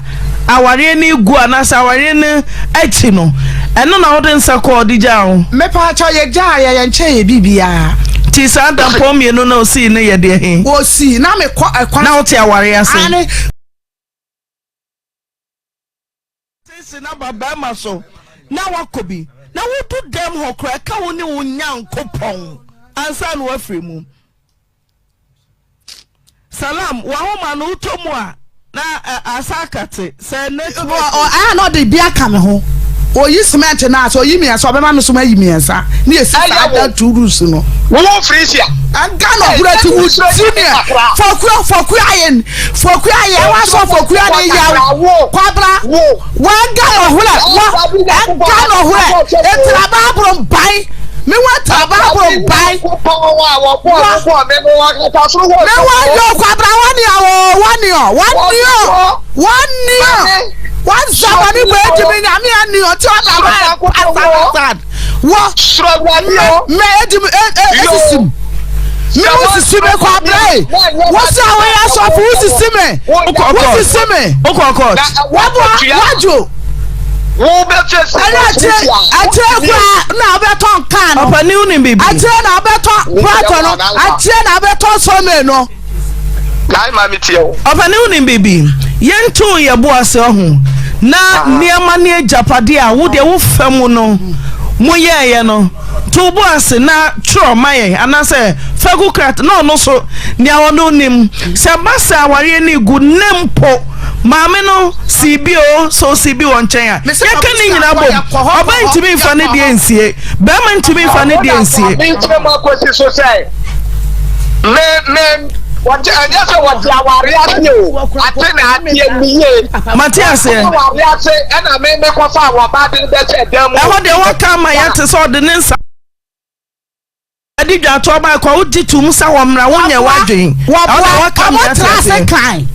Speaker 4: awareɛ no regu anaasɛ awareɛ no akyi no, ɛno na wode nsa kɔɔ de gyaa wo?
Speaker 5: Mepaakyɛw, yɛgyaa yɛ, yɛnkyɛɛ yɛ biribiara.
Speaker 4: Nti saa dampɔn mmienu na osii no yɛ deɛ he?
Speaker 5: Osii, na mekɔ ɛkwan.
Speaker 4: Na wote awareɛ ase?
Speaker 5: Aane.
Speaker 4: Sese na ba barima so na wakɔ bi na wodu dɛm hɔ koraa ɛka wo ne wo Nyankopɔn ansa na wafiri mu. Salam wahoma no wotɔ mu a na asa akate sɛ network.
Speaker 5: Ɛyɛ na ɔde bi aka me ho. Oyi cement no a sɛ oyi mmiɛnsa ɔbɛma me so mayi mmiɛnsa ne yɛsi saa da two rooms no.
Speaker 6: Wo Frisia.
Speaker 5: Ghana ɔhura ti wo ti neɛ fɔkua fɔkua ayɛ Fokua yɛ wa sɔ fokua ni yaw kwabra wa nga no hwlɛ wa nga no hwlɛ etraba abro mban mi wa traba abro mban wa mi wa yo kwabra wa ni o wa ni o wa ni o wa ni o wa zaba ni bo edi mi nyame ani o ti o da ba asa wɔ mɛ edi mi esisi mu mi wo sisi mi kɔ abira yi wosi a woyɛ asɔfo wo sisi mi wo sisi mi wɔbɔ wadwo ɛna akyire akyire kura na ɔbɛtɔn kaa no
Speaker 4: ɔpɛ ne wonim biribi
Speaker 5: akyire na ɔbɛtɔ prɔtɔ no akyire na ɔbɛtɔn. sɔmee no.
Speaker 6: Kae ma me tie wo.
Speaker 4: Ɔpɛni wonim biribi? Yɛntoo yɛ bo ase ɔho na nneɛma ne agyapadeɛ a wo deɛ wo fa mu no mo yɛɛyɛ no to wo bo ase na twerɛ ma yɛn anaasɛ fa gu krataa na ɔno so nea ɔno nim sɛ ɛba sɛ awareɛ no regu ne mpo maame no sii bi o sɛ ɔsii bi wɔ nkyɛn a yɛka ne nyinaa bom ɔba ntumi nfa ne deɛ nsie bɛrima ntumi nfa ne deɛ nsie.
Speaker 6: Menkyerɛ mu akɔsi so sɛ me me wɔte ɛnyɛ sɛ wɔte aware ase o ate na ateɛ mi yie.
Speaker 4: Mate aseɛ.
Speaker 6: Wɔte aware ase ɛna me me kɔfa wɔn ba de bɛhyɛ dan mu.
Speaker 4: Ɛhɔ deɛ wɔka ama yɛate sɛ ɔde ne nsa. Ɛde dwatoɔ ba kɔ wogye tom sɛ wɔmmra wonyɛ w'adwen.
Speaker 5: Wɔboa wɔn tra ase kan.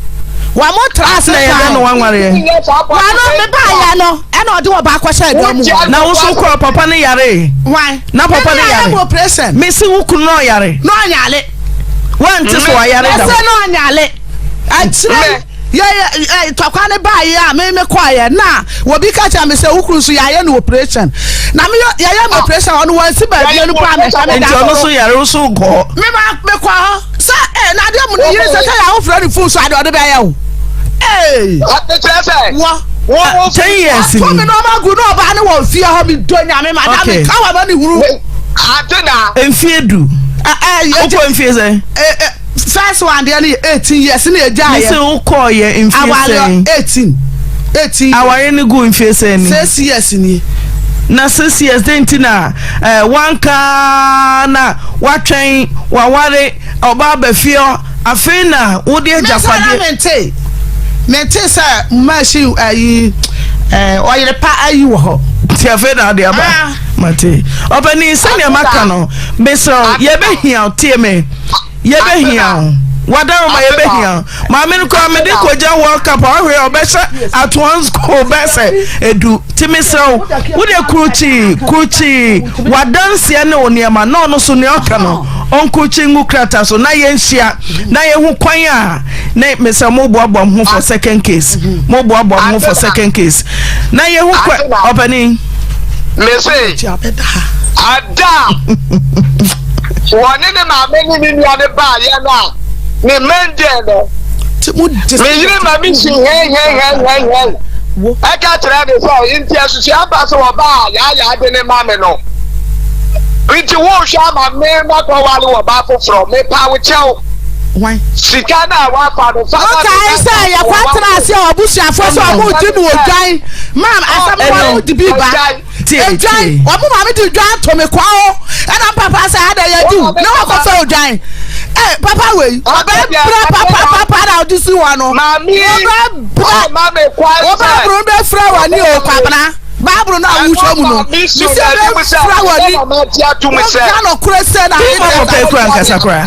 Speaker 5: Wɔn tra ase kan.
Speaker 4: Na yɛ dɛ na wanwareɛ.
Speaker 5: Wɔn me ba yɛ no ɛna ɔde wɔ ba akɔhyɛ ɛdan mu.
Speaker 4: Na woso kɔ papa ne yare.
Speaker 5: Wan.
Speaker 4: Na papa ne yare.
Speaker 5: Ɛna operation.
Speaker 4: Mesi wo kunu na ɔyare.
Speaker 5: Na ɔnyale.
Speaker 4: Wante so wayare da.
Speaker 5: Ɛsɛ na ɔnyale. Akyerɛ. Yɛ yɛ ɛ tɔkwa ne baa yɛ a me me kɔɔ yɛ na obi ka kyerɛ me sɛ wo kunu nso yɛayɛ no operation na me yɛ yɛyɛ no operation ɔno wɔn si baabi no kɔ a mehwɛ me da
Speaker 4: nti ɔno so yare wo so kɔ
Speaker 5: me ma me kɔ hɔ sɛ ɛ na adeɛ mu ne yere sɛ sɛ yɛ ahofra ne fon so adeɛ ɔde bɛyɛ o ee
Speaker 6: wɔ
Speaker 5: wɔ
Speaker 4: 10 years ni
Speaker 5: ato me na ɔma gu na ɔbaa ne wɔ fie hɔ me dɔ nyame ma da me ka wɔ ma ne huru
Speaker 6: ade na
Speaker 4: mfie du
Speaker 5: ɛ ɛ
Speaker 4: wokɔ mfie sɛ
Speaker 5: ɛ First one deɛ no yɛ 18 years ne yɛgyaeɛ.
Speaker 4: Mese wokɔɔ yɛ mfie sɛn?
Speaker 5: Awareɛ 18. 18 years.
Speaker 4: Awareɛ no gu mfie sɛn ni?
Speaker 5: 6 years nie.
Speaker 4: Na 6 years dɛn nti na eh, wanka na watwɛn waware ɔba aba fie hɔ afei na wode agyapadeɛ.
Speaker 5: Mese na mente mente sɛ machine ayi eh, ɔyere pa ayi wɔ hɔ.
Speaker 4: Nti afei na ade aba. Ah. Mate. Ɔpɛni sɛnea maka no mesrɛ wo yɛbɛhia tie me. Yɛbɛhia wo. Wadaroma yɛbɛhia wo. Maame no koraa mede kɔgya World Cup a ɔhwɛ a ɔbɛhyɛ atoa school bɛyɛ sɛ edu. Nti mesrɛ wo, wode kurukyii kurukyii w'adanseɛ ne wo nneɛma na ɔno so nea ɔka no ɔnkurukyii ngu krataa so na yɛnhyia na yɛhu kwan a ne mesrɛ moboaboa mo ho for second case. Moboaboa mo ho for second case na yɛhu kwan ɔpanin.
Speaker 6: Mese Ada a wɔne ne maame ne ne nua no baeɛ no a ne mmɛn no, me yere ma me si hɛnhɛnhɛnhɛn ɛka kyerɛ ne sɛ nti asusua aba sɛ wɔbaa yaayaa de ne ma me no nti wohwɛ ama me makɔwale wɔ ba foforɔ mepa wo kyɛw sika no a wafa no fa ma me
Speaker 5: wokae sɛ yɛkɔtena ase a abusuafoɔ sɛ ɔmo di me odwan mam asɛm wɔn de bi ba Edwan, wɔn maame de dwan ato me kwa o. Ɛna papa sɛ ada yɛ di na wakɔfɛ odwan. Ɛ papa wei, ɔbɛ brɛ papa papa na ɔde si hɔ no. Ɔbɛ brɛ, ɔbɛ bro bɛ fira wɔ ni o kwabena. Baaburo no a wohwɛ mu no, mesi bɛ fira wɔ ni. Wɔka no korɛ sɛ na
Speaker 4: ayɛ dɛ. Papa ekura nkasa kora.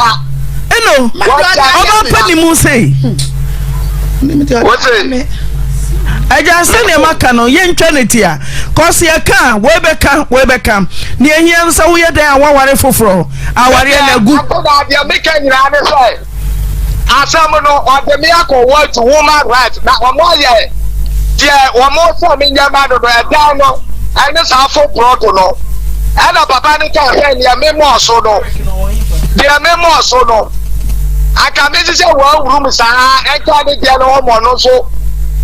Speaker 4: Eno, ɔbɛ pɛ ne mu sei. Agya sɛnea maka no yɛntwa ne ti a. Cos yɛka a, wei bɛka, wei bɛka. Nea ehia ne sɛ woyɛ dɛn a woaware foforɔ. Awareɛ no agu.
Speaker 6: Afei deɛ meka nyinaa ne sɛ, asɛm no ɔde me akɔ World Woman Rights na wɔn ayɛ deɛ wɔn sɛ me nyɛ ma no no ɛdan no ɛne saa fo prɔto no ɛna papa no kaa sɛ deɛ me mɔɔ so no deɛ me mɔɔ so no anka me hyehyɛ wɔn room saa ɛnka ne deɛ no wɔn no nso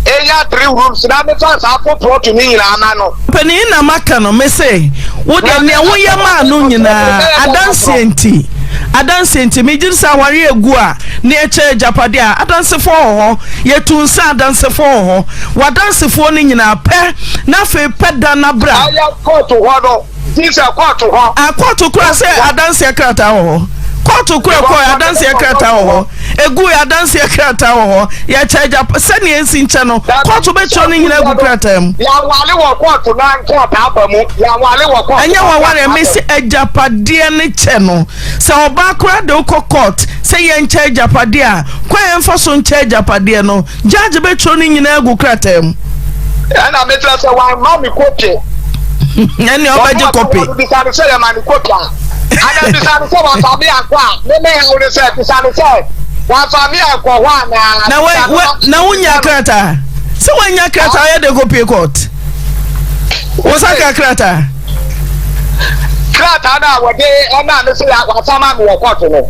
Speaker 6: Enya three rooms na me fa saa fo plot ne nyinaa ma no.
Speaker 4: Panin na maka no me se wo deɛ nea woyɛ maa no nyinaa adanseɛ nti adanseɛ nti megye di sɛ awareɛ egu a ne ɛkyɛ agyapadeɛ a adansefoɔ wɔ hɔ yɛtu nsa adansefoɔ wɔ hɔ w'adansefoɔ no nyinaa pɛ na afei pɛ da na bra.
Speaker 6: Ayɛ kɔɔto hɔ no. Gye sɛ kɔɔto hɔ.
Speaker 4: A kɔɔto kura sɛ adanseɛ krataa wɔ hɔ. Kɔɔto kura kɔɔ adanseɛ krataa wɔ hɔ. Egu adanseɛ krataa wɔ hɔ. Yɛkyɛ agya sɛnea esi nkyɛ no. Kɔɔto bɛkyerɛ ne nyinaa gu krataa mu.
Speaker 6: Yɛawale wɔ kɔɔto na nkrataa ba mu. Yɛawale wɔ kɔɔto.
Speaker 4: Ɛnyɛ waware mesi agyapadeɛ ne kyɛ no. Sɛ ɔbaa koraa de wokɔ kɔɔt sɛ yɛnkyɛ agyapadeɛ a, kwan a yɛmfa so nkyɛ agyapadeɛ no, Judge bɛtwerɛ ne nyinaa agu krataa mu.
Speaker 6: Ɛna mekyerɛ sɛ wamma me kopi.
Speaker 4: Ɛnea ɔbɛgye kopi.
Speaker 6: Bisa no sɛ yɛma no kopi a. Ana bisa no sɛ wafa me ankɔ a. Me me haw ne sɛ bisa no sɛ wafa me ankɔ hɔ anaa.
Speaker 4: Na wa wa na wonya krataa. Sɛ wanya krataa yɛ de kɔpie court. Wo sa ka krataa.
Speaker 6: Krataa no a wɔde ɛmaa me sɛ wafa ma me wɔ court no.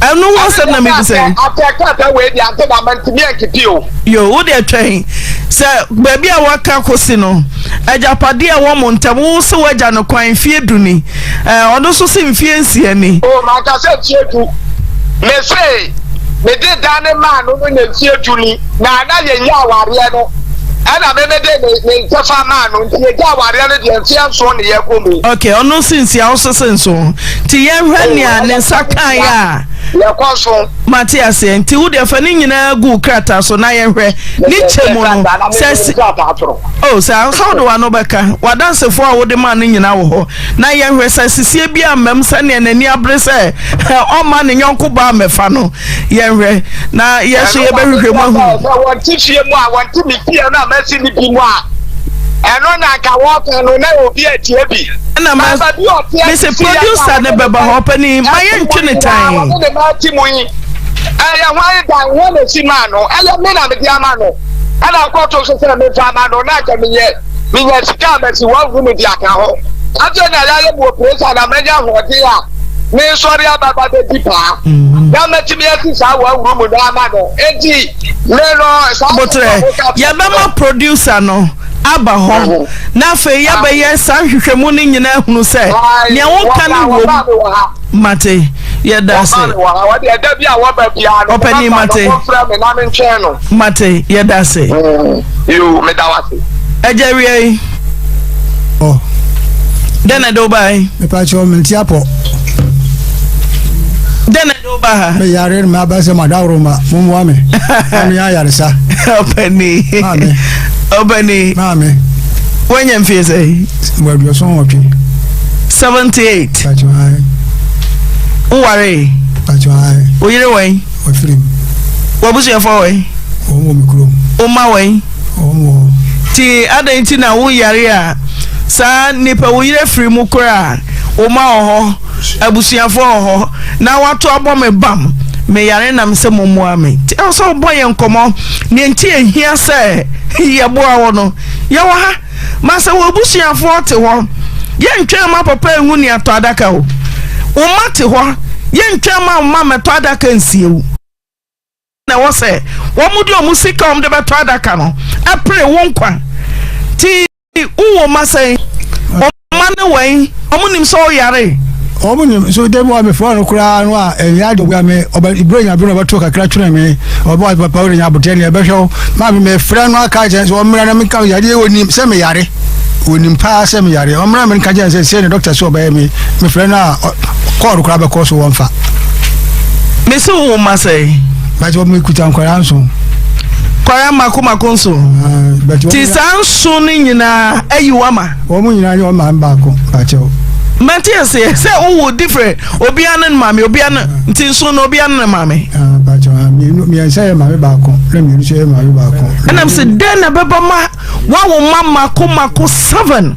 Speaker 4: Ɛno ho asɛm na mebisa yi.
Speaker 6: Atɛ krataa wei deɛ ante na mantumi ankipi o.
Speaker 4: Yo, wo deɛ twɛn sɛ baabi a waka kɔsi no, agyapadeɛ a ɛwɔ mo ntam, wo se woagya no kwan mfeɛ du ni, ɔno nso se mfeɛ nsia ni.
Speaker 6: O, manka sɛ mfeɛ du. Mese mede da no maa no no na mfeɛ du ni, na na yɛnnya awareɛ no, ɛna me mede me me nkyɛfa maa no, nti yɛgya awareɛ no deɛ mfeɛ nson ne yɛkɔ mu.
Speaker 4: Ok, ɔno se nsia, wo nso se nson, nti yɛnhwɛ nea ne nsa kaeɛ a.
Speaker 6: Yɛkɔ nson.
Speaker 4: Mate aseɛ, nti wo deɛ fa ne nyinaa gu wo krataa so na yɛnhwɛ ne kyɛ mu no sɛ si oh saa sɛ wode w'ano bɛka w'adansefoɔ a wode maa no nyinaa wɔ hɔ na yɛnhwɛ sɛ sisie bi ammam sɛdeɛ n'ani abere sɛ ɔmma ne yɔnko baa mmɛfa no yɛnhwɛ na yɛ so yɛbɛhwehwɛ mu ahunu.
Speaker 6: Sɛ wɔnte fie mu a wɔnte me fie no a masi no bi mu a ɛno na anka wɔka no na obi atie bi.
Speaker 4: Ɛna ma mese producer ne bɛba hɔ ɔpɛni ma yɛntwe ne tan.
Speaker 6: Wɔne ne ma ti mu yi ɛyɛ hwan dan hwan na esi maa no ɛyɛ me na mede ama no ɛna akɔto so sɛ mefa ama no na anka menyɛ menya sika a masi wɔn room de aka ho afei na yɛayɛ mu operation na manya ahoɔden a mensɔre aba ba bɛdi paa mm. na mɛtumi asi saa wɔn room no ama no enti me no saa
Speaker 4: botrɛ yɛbɛma producer no aba hɔ mm-hmm. na afei yɛbɛyɛ saa nhwehwɛmu no nyinaa hunu sɛ nea woka no wom Mate, yɛda ase. Ɔpanin mate. Mate, yɛda ase.
Speaker 6: Yoo, meda wo ase.
Speaker 4: Agya wia yi.
Speaker 11: Oh.
Speaker 4: Dɛn na ɛde wo bae?
Speaker 11: Mepa kyɛw mente apɔ.
Speaker 4: Dɛn na ɛde wo ba ha?
Speaker 11: Me yare no maba sɛ madaworo ma mommoa me. Na me ayaresa.
Speaker 4: Ɔpanin.
Speaker 11: Maame.
Speaker 4: Ɔpanin.
Speaker 11: Maame.
Speaker 4: Wanya mfie sɛ?
Speaker 11: 78.
Speaker 4: 78. Wowaree? Wo yere wɛn? W'abusuafoɔ wɛn? Wo mma wɛn? Nti adɛn nti na woyare a saa nipa wo yere firi mu koraa wo mma wɔ hɔ abusuafoɔ wɔ hɔ na wato abɔ me bam meyare na mesɛ mommoa me nti ɛwɔ sɛ wobɔ yɛn nkɔmmɔ neɛ nti ɛhia sɛ yɛboa wɔ no yɛwɔ ha Ma sɛ w'abusuafoɔ te hɔ, yɛntwɛn mma papa nwu ne atɔ adaka o. Wo mma te hɔ, yɛntwɛn mma wo mma mmɛtɔ adaka nsie wo. Na ɛwɔ sɛ wɔn de wɔn sika a wɔde bɛtɔ adaka no pere wo nkwa. Nti wowɔ mma sɛn? Wo mma ne wɛn? Wɔn nim sɛ woyare?
Speaker 11: Wɔn nim so de bi wa mefrɛ no koraa no a ɛnyɛ ade bia me ɔbɛ ibro nya bi na ɔbɛto kakra twene me ɔbɛ wa papa wo nya aboteɛ ne ɛbɛhwɛ wo ma me mefrɛ no aka kyerɛ sɛ ɔmmra na menka yadeɛ wɔnim sɛ meyare wɔnim paa sɛ meyare ɔmmra menka kyerɛ sɛ sɛ ne dɔkta sɛ ɔbɛyɛ me mefrɛ no a kɔɔdo koraa bɛkɔ so wɔmfa.
Speaker 4: Mese wo mma sɛn?
Speaker 11: Bàtɛ wɔn kuta nkwadaa nson.
Speaker 4: Nkwadaa mako mako nson. Ti saa nson no nyinaa ayi wo ama.
Speaker 11: Wɔn nyinaa nyɛ wɔn maame baako bàtɛ o.
Speaker 4: Mate aseɛ sɛ wowo different obiara ne ne maame obiara ne nti nson no obiara ne ne maame.
Speaker 11: Bàtɛ mmienu mmiɛnsa yɛ maame baako na mmienu nso yɛ maame baako.
Speaker 4: Ɛnam sɛ dɛn na ɛbɛba ma Woawo mma mako mako seven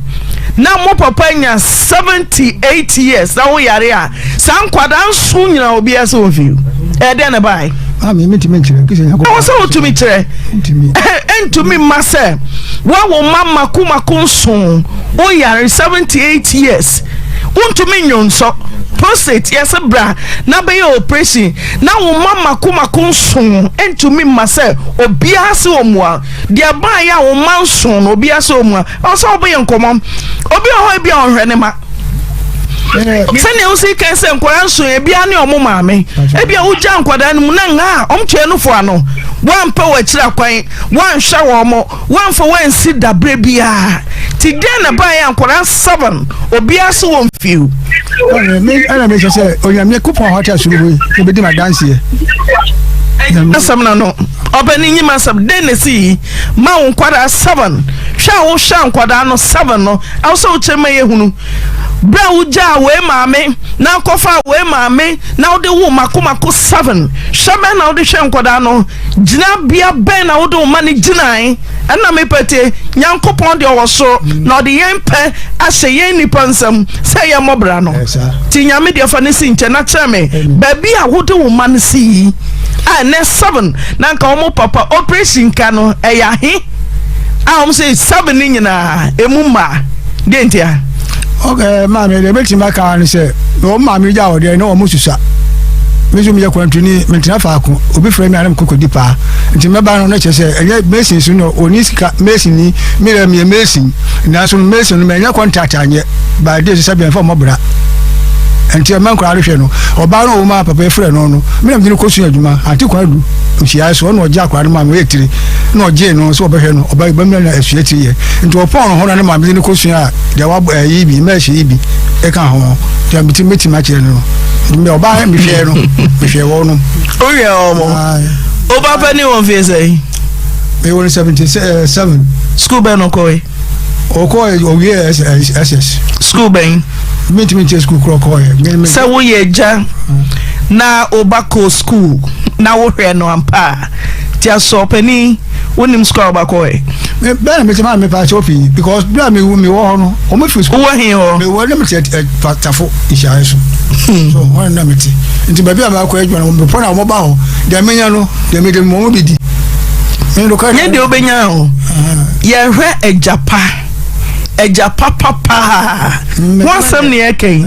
Speaker 4: na mo papa anya 78 years na wo yare a saa nkwadaa nson nyina obiara sɛ wɔmfi ɛyɛ dɛn na ɛbae?
Speaker 11: Maame mentumi nkyerɛ kisa Nyankopɔn.
Speaker 4: Ɛwɔ sɛ wotumi kyerɛ. Ɛntumi mma sɛ woawo mma mako mako nson wo yare 78 years wontumi nnwonsɔ prostate yɛsɛ bra na bɛyɛ operation na wo mma mako mako nson ɛntumi mma sɛ obiara sɛ ɔmmua Deɛ ɛbaeɛ a wo mma nson no obiara sɛ ɔmu a ɛwɔ sɛ wobɛyɛ nkɔmmɔ. Obi wɔ hɔ ebi a ɔnhwɛ ne ma. Sɛnea wosi kan sɛ nkwadaa nson ebiara ne ɔmo maame. Ebi a wogya nkwadaa no mu na ngaa ɔmo tua nufo ano. Woampɛ wɔ akyiri akwan, woanhwɛ wɔn mo, woamfa woansi dabrɛ biara. Ti dɛn na ɛbaeɛ a nkwadaa seven obiara so wɔn fiw.
Speaker 11: Ɛna mi sɛ sɛ onyame kupɔn hɔ ate asoro hɔ yi ebedi ma danseɛ.
Speaker 4: Asɛm na no. Ɔpanin nyi m'asɛm dɛn na ɛsi yi ma wo nkwadaa seven hwɛ a wohwɛ nkwadaa no seven no ɛwɔ sɛ wokyerɛ ma yɛhunu berɛ a wogyaa wei maame na akɔfa wei maame na wode wo mako mako seven hwɛ bɛn na wode hwɛ nkwadaa no gyinabea bɛn na wode wo ma no gyinae ɛna mepɛ tie Nyankopɔn deɛ ɔwɔ soro na ɔde yɛn pɛ ahyɛ yɛn nnipa nsam sɛ yɛ mmɔbra no nti Nyame deɛ fa no si nkyɛn na kyerɛ me baabi a wode wo ma no si yi a ɛnɛ seven na nka wɔn papa operation ka no ɛyɛ ahe a wɔn sɛ seven ne nyinaa emu mmaa deɛ ntia.
Speaker 11: Ok maame deɛ ebetumi aka ne sɛ wɔn maame gya wɔ deɛ ne wɔn susa. Me nso meyɛ kwantuni, mentena faako. Obi frɛ me a na mekɔ kɔdi paa. Nti mɛba no na kyerɛ sɛ ɛnyɛ mason so na ɔni sika mason ni. Me deɛ meyɛ mason nanso no mason no manya contract anyɛ. By day so sɛ bɛmfa mmɔ bra. Nti ɛma nkwadaa no hwɛ no. Ɔbaa no a ɔwɔ mu a papa yi frɛ no no, me na mede no kɔsua adwuma. Ante Kwadu nhyiaeɛ so ɔna ɔgye akwadaa no maa me ɔyɛ tire na ɔgyee no sɛ ɔbɛhwɛ no ɔba bɛmina na asua tiri yɛ. Nti ɔpɔn no ho na ne maame de no kɔsua deɛ wabɔ ɛyi bi mɛɛhyɛ yi bi ɛka ho. Deɛ mɛtumi akyerɛ no no. Mɛ ɔbaa mehwɛɛ no mehwɛɛ wɔn no.
Speaker 4: Wohwɛ wɔn mo. Ɔba pɛ ne wɔn fie sɛn?
Speaker 11: Mewɔ no 77.
Speaker 4: School bɛn na ɔkɔe?
Speaker 11: Ɔkɔe ɔwie SS.
Speaker 4: School bɛn?
Speaker 11: Mentumi nkyɛ school korɔ ɔkɔe.
Speaker 4: Sɛ woyɛ agya na wo ba kɔ school na wohwɛ no ampa a, nti asɔ panin wonim school a wo ba kɔe?
Speaker 11: Me bɛn na mete maa me pa kyɛw pii because bere a me me wɔ hɔ no wɔn firi sukuu.
Speaker 4: Wowɔ he hɔ?
Speaker 11: Me wɔ ne me te tafo nhyiaeɛ so. Hmm. So wɔn na me te nti baabi a maakɔ adwuma no mepɔ na wɔn ba hɔ deɛ menya no deɛ mede wɔn bi di.
Speaker 4: Nyɛ deɛ wobɛnya o yɛhwɛ agya pa agya pa papaa ho asɛm ne yɛka yi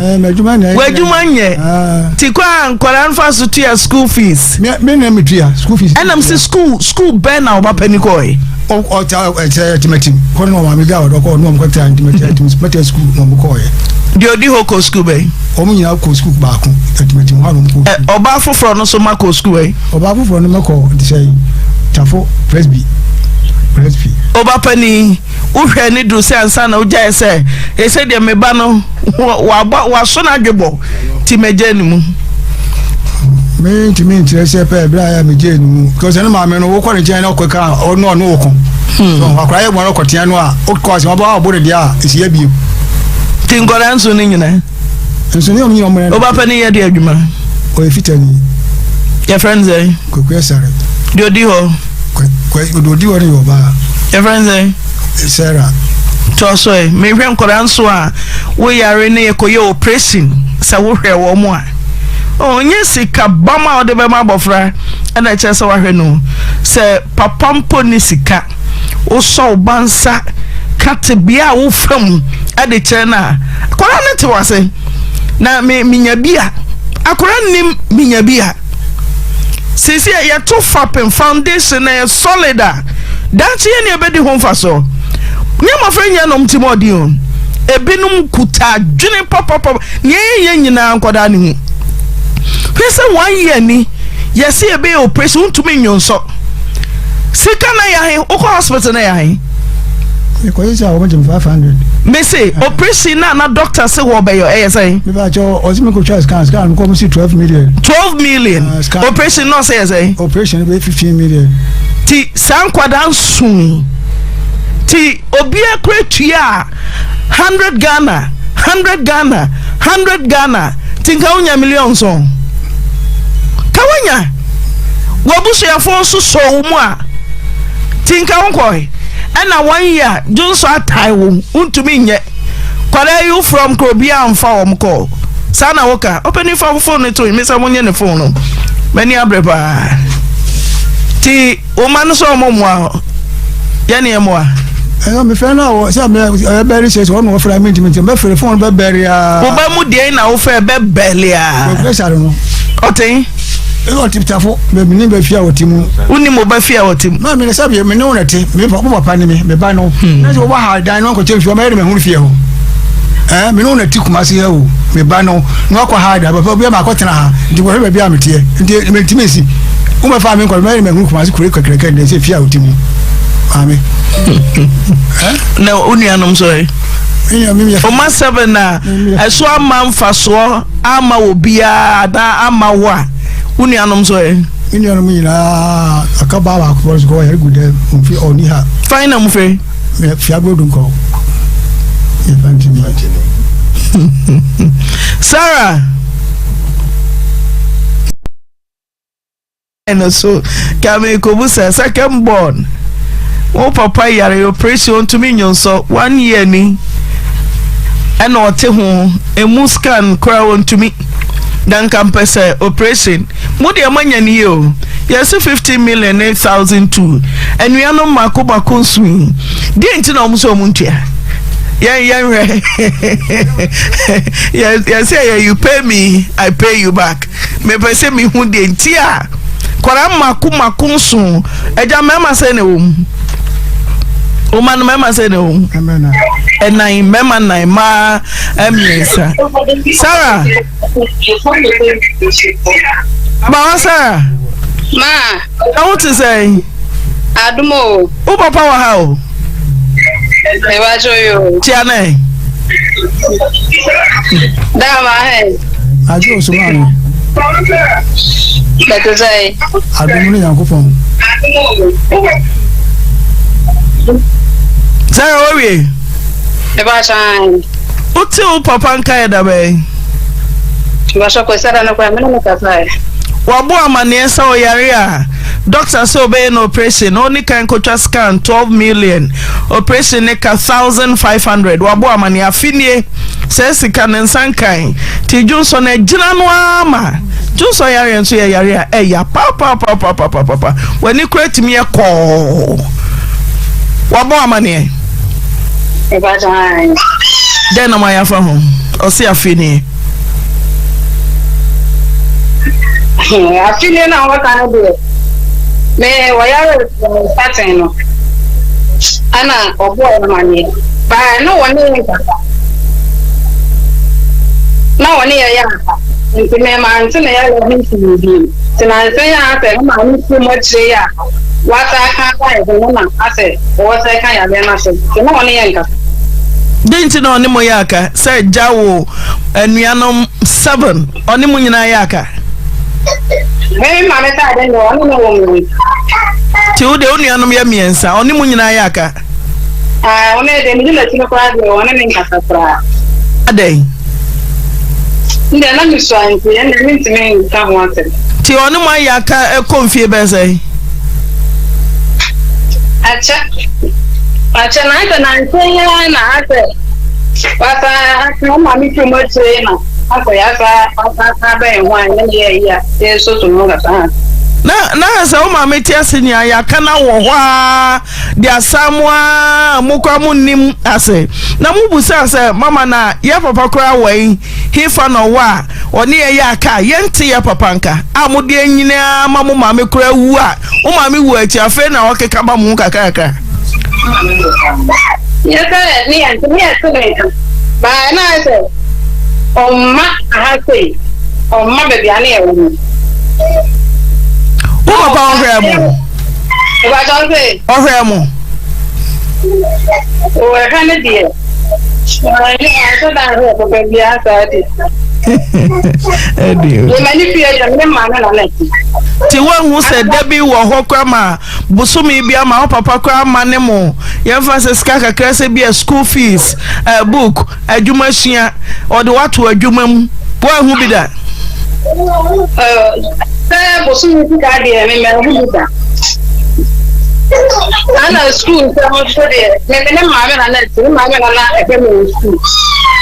Speaker 4: w'adwuma nyɛ ti kɔ a nkwadaa nfa so tua school fees.
Speaker 11: Me na me tua school fees.
Speaker 4: Ɛnam sɛ school school bɛn na ɔba panyin kɔɛ.
Speaker 11: Ɔta ɛkyɛ ɛtimatim kɔ ne maame gya ɔdɔ kɔ ne wɔn kɔ tena ntimatim ɛtimatim school na wɔn kɔɛ.
Speaker 4: Deɛ odi hɔ kɔ school bɛn.
Speaker 11: Wɔn nyinaa kɔ school baako ɛtimatim hɔ a na wɔn kɔ.
Speaker 4: Ɛ ɔbaa foforɔ no so ma kɔ school bɛn.
Speaker 11: Ɔbaa foforɔ no ma kɔ sɛ tafo presby presby.
Speaker 4: Ɔba panin. Wohwɛ ne duru sɛ ansa na wogyae sɛ ɛsɛ deɛ me ba no wabɔ waso n'adwebɔ nti magyae ne mu.
Speaker 11: Mentumi nkyerɛ sɛ pɛɛ berɛ a megyae ne mu because ɛne maame no wokɔ ne nkyɛn na ɔkɔka ɔno ɔno wo ko hmm. akwadaa yɛ bɔne ɔkɔtea no a wokɔ asɛm ɔbɔ ɔbo ne deɛ a ɛsi yɛ bio.
Speaker 4: Nti nkwadaa nso no nyina
Speaker 11: nso ne ɔmo nyina ɔmo
Speaker 4: Wo ba panin yɛ de adwuma?
Speaker 11: Ɔyɛ fitani.
Speaker 4: Yɛfrɛ no sɛn?
Speaker 11: Kwaku Asare.
Speaker 4: Deɛ ɔdi hɔ?
Speaker 11: Deɛ ɔdi hɔ no yɛ ɔbaa.
Speaker 4: Yɛfrɛ no sɛn?
Speaker 11: Sarah.
Speaker 4: Toa so ɛ. Mehwɛ nkwadaa nso a woyare ne yɛkɔyɛ operation sɛ wohwɛ wɔn a. Oh, nyɛ sika bam a wɔde bɛma abɔfra ɛna ɛkyerɛ sɛ wahwɛ no. Sɛ papa mpo ne sika. Wosɔ wo ba nsa ka tebea a wofa mu de kyerɛ no a, akwadaa no te w'ase. Na me menya bi a, akwadaa nim menya bi a. Sisi a yɛto fapem foundation na yɛ solid a, daakye yɛ ne ɛbɛdi ho mfasoɔ. Nyɛ mmɔfra nyɛ nom ti mu ɔden o. Ebinom kuta adwene papapapa. Nea ɛyɛ yɛn nyinaa nkwadaa no hu. Hwɛ sɛ one year ni yɛse yɛbɛyɛ operation wontumi nnwonsɔ. Sika na yɛ ahe? Wokɔ hospital na yɛ ahe?
Speaker 11: Mekɔyɛ sɛ a wɔn gye me 500.
Speaker 4: Mese operation na na doctor se wɔbɛyɛ ɛyɛ sɛn?
Speaker 11: Meba kyɛ ɔse mekɔtwa scan scan mekɔ mo si 12 million.
Speaker 4: 12 million. Uh, operation na ɔsɛ yɛ sɛn?
Speaker 11: Operation bɛyɛ 15 million.
Speaker 4: Ti saa nkwadaa nson ti obiara kura tua a 100 Ghana 100 Ghana 100 Ghana nti nka wonya million nson ka wonya w'abusuafoɔ nso sɔ wo mu a nti nka wonkɔe ɛna wɔn yɛ a dwonsɔ atae wo wontumi nyɛ kwadaa yi wofrɛ m kɔ obiara mfa wɔn kɔ saa na woka ɔpɛni fa fon no to mi sɛ monyɛ ne fon no m'ani abere paa nti Wo mma no sɛ ɔmo mmoa hɔ yɛ ne mmoa.
Speaker 11: Ɛyɛ mi fɛ na wɔ sɛ mi ɛyɛ bɛri sɛ ɔno ɔfra mi ntumi ntumi bɛfrɛ fɔn bɛ bɛri aa.
Speaker 4: Wo ba mu deɛ na wo fɛ bɛ bɛli aa.
Speaker 11: Ɔfɛ sari no.
Speaker 4: Ɔtɛn.
Speaker 11: Ɛyɛ ɔte tafo mɛ mi ni bɛ fia ɔte mu.
Speaker 4: Wo ni mo ba fia ɔte mu.
Speaker 11: Maa mi sɛ mi ne wo na te mi pa papa ni mi mi ba no. Hmm. Na sɛ wo ba ha dan no nkɔkyɛ nsuo mɛyɛ de mɛ hunu fie hɔ. Ɛɛ mi ne wo na te Kumasi ha o mi ba no na wakɔ ha da papa bi a ma akɔ tena ha nti wɔhwɛ baabi a mi teɛ nti mi ntumi nsi. Wo bɛ fa mi nkɔ mɛ mɛ hu Kumasi kure kɛkɛrɛkɛ ndɛ sɛ fie a ɔte mu maame.
Speaker 4: Na wo nuanom nso ɛ? Ɔma sɛbɛn na ɛso ama mfasoɔ ama wɔ biara anaa ama wo a wo nuanom nso ɛ?
Speaker 11: Me nuanom nyinaa aka baa baako pɔ nso kɔ ɔyare gu dɛm mfi ɔni ha.
Speaker 4: Fan na mo fɛ?
Speaker 11: Fiagodo nkɔ.
Speaker 4: Sarah. no so ka mekobu sɛ second born wo papa yare operation ontumi nyonsɔ one year ni ɛna ɔte ho emu scan koraa ontumi na nka mpɛ sɛ operation mo deɛ moanya ne yie o yɛse 15 million ne 1002 anuanom mako mako nso yi deɛ nti na wɔn sɛ wɔn ntua yɛn yɛn hwɛ yɛn sɛ yɛ you pay me I pay you back. Mepɛ sɛ mehu deɛ nti a nkwadaa mako mako nson. Agya mmarima sɛn na ɛwɔ mu? Wo mma no mmarima sɛn na ɛwɔ mu? Ɛnan, mmarima nnan, mmaa mmiɛnsa. Sarah. Abawa Sarah.
Speaker 12: Ma.
Speaker 4: Na wo te sɛn?
Speaker 12: Adom o.
Speaker 4: Wo papa wɔ ha o.
Speaker 12: Mebakyɛ yo.
Speaker 4: Kyia nɛ.
Speaker 12: Daa ma hɛ.
Speaker 11: Adwo o so maa no.
Speaker 12: Bɛte sɛn?
Speaker 11: Adom ne Nyankopɔn.
Speaker 4: Sarah wowie?
Speaker 12: Mebakyɛ an.
Speaker 4: Wote wo papa nka yɛ da bɛn?
Speaker 12: Mebakyɛ Kwasiada no koraa me ne no kasaeɛ.
Speaker 4: Wabɔ amaneɛ sɛ ɔyare a doctor sɛ ɔbɛyɛ no operation na ɔni kan kɔtwa scan 12 million operation ne ka 1500 wabɔ amaneɛ afe nie saa sika no nsa nkan nti dwonsɔ no agyina no ara ma dwonsɔ yareɛ nso yɛ yareɛ a ɛya papaapapapapapa w'ani kora tumi yɛ kɔɔ wabɔ amaneɛ dɛn na moayɛ afa ho ɔse afe nie
Speaker 12: Afe nie na wɔka no deɛ me wɔyare starting no ɛna ɔbɔɔ amaneɛ baa na wɔne yɛ nkasa na wɔne yɛ yɛ asa nti me mante ne yare ho hwee bio nti nansa yi a asɛ me maame firi mu akyire yi a wasa aka aba yɛ ho no na asɛ ɔwɔ sɛ ka yareɛ no asɛm nti na ɔne yɛ nkasa.
Speaker 4: Dɛn nti na ɔne mo yɛ aka sɛ gya wo anuanom seven ɔne mo nyinaa yɛ aka?
Speaker 12: Me maame sɛ ade deɛ ɔne me wɔ mmiɛnsa.
Speaker 4: Nti wo deɛ wo nuanom yɛ mmiɛnsa ɔne mo nyinaa yɛ aka?
Speaker 12: Ah, ɔno deɛ medi n'akyi no koraa deɛ ɔne me nkasa koraa.
Speaker 4: Adɛn?
Speaker 12: Ndɛ na mesua nti ɛnna mentumi nka ho asɛm.
Speaker 4: Nti ɔne mo ayɛ aka ɛkɔ mfie bɛn sɛn?
Speaker 12: Akyɛ akyɛ na asɛ nansa yi ara na asɛ wasa aka wo maame firi mu akyire na asɛ yɛasa wasa aka abɛn ho a ɛnyɛ yɛ yi a yɛsoso no kasa.
Speaker 4: Na na sɛ wo maame te ase nea yɛaka na wɔ hɔ ara de asan mo ara mo koraa mo nnim ase na mo busaa sɛ mama na yɛ papa koraa wɔ yi hefa na ɔwɔ a ɔne yɛ yɛ aka a yɛnte yɛ papa nka a mo de anyini ara ma mo maame koraa wu a wo maame wu akyi afei na ɔkeka ba mo ho kakrakra.
Speaker 12: Yɛ sɛ ne yɛ nte ne yɛ te ne nka baa na ayɛ sɛ ɔmma aha sei ɔmma baabi a ne yɛ wɔ no.
Speaker 4: Wo papa ɔhwɛ mo. Ɔhwɛɛ mo.
Speaker 12: Ɔhwɛ no deɛ. Ɔhyɛ da nhwɛ papa biara saa de. Mema ne fie deɛ me maame na na ɛte.
Speaker 4: Ti woahu sɛ da bi wɔ hɔ koraa ma bosome bi ama wo papa koraa ma ne mo yɛmfa sɛ sika kakra sɛ bi a school fees, uh, book Adwuma sua, ɔde wo ato adwuma mu, woanhu bi da?
Speaker 12: Sɛ bosome sika deɛ me manhu bi da. Ana sukuu nsɛm nso deɛ me me ne maame na na ɛte, me maame na na ɛhwɛ me wɔ sukuu.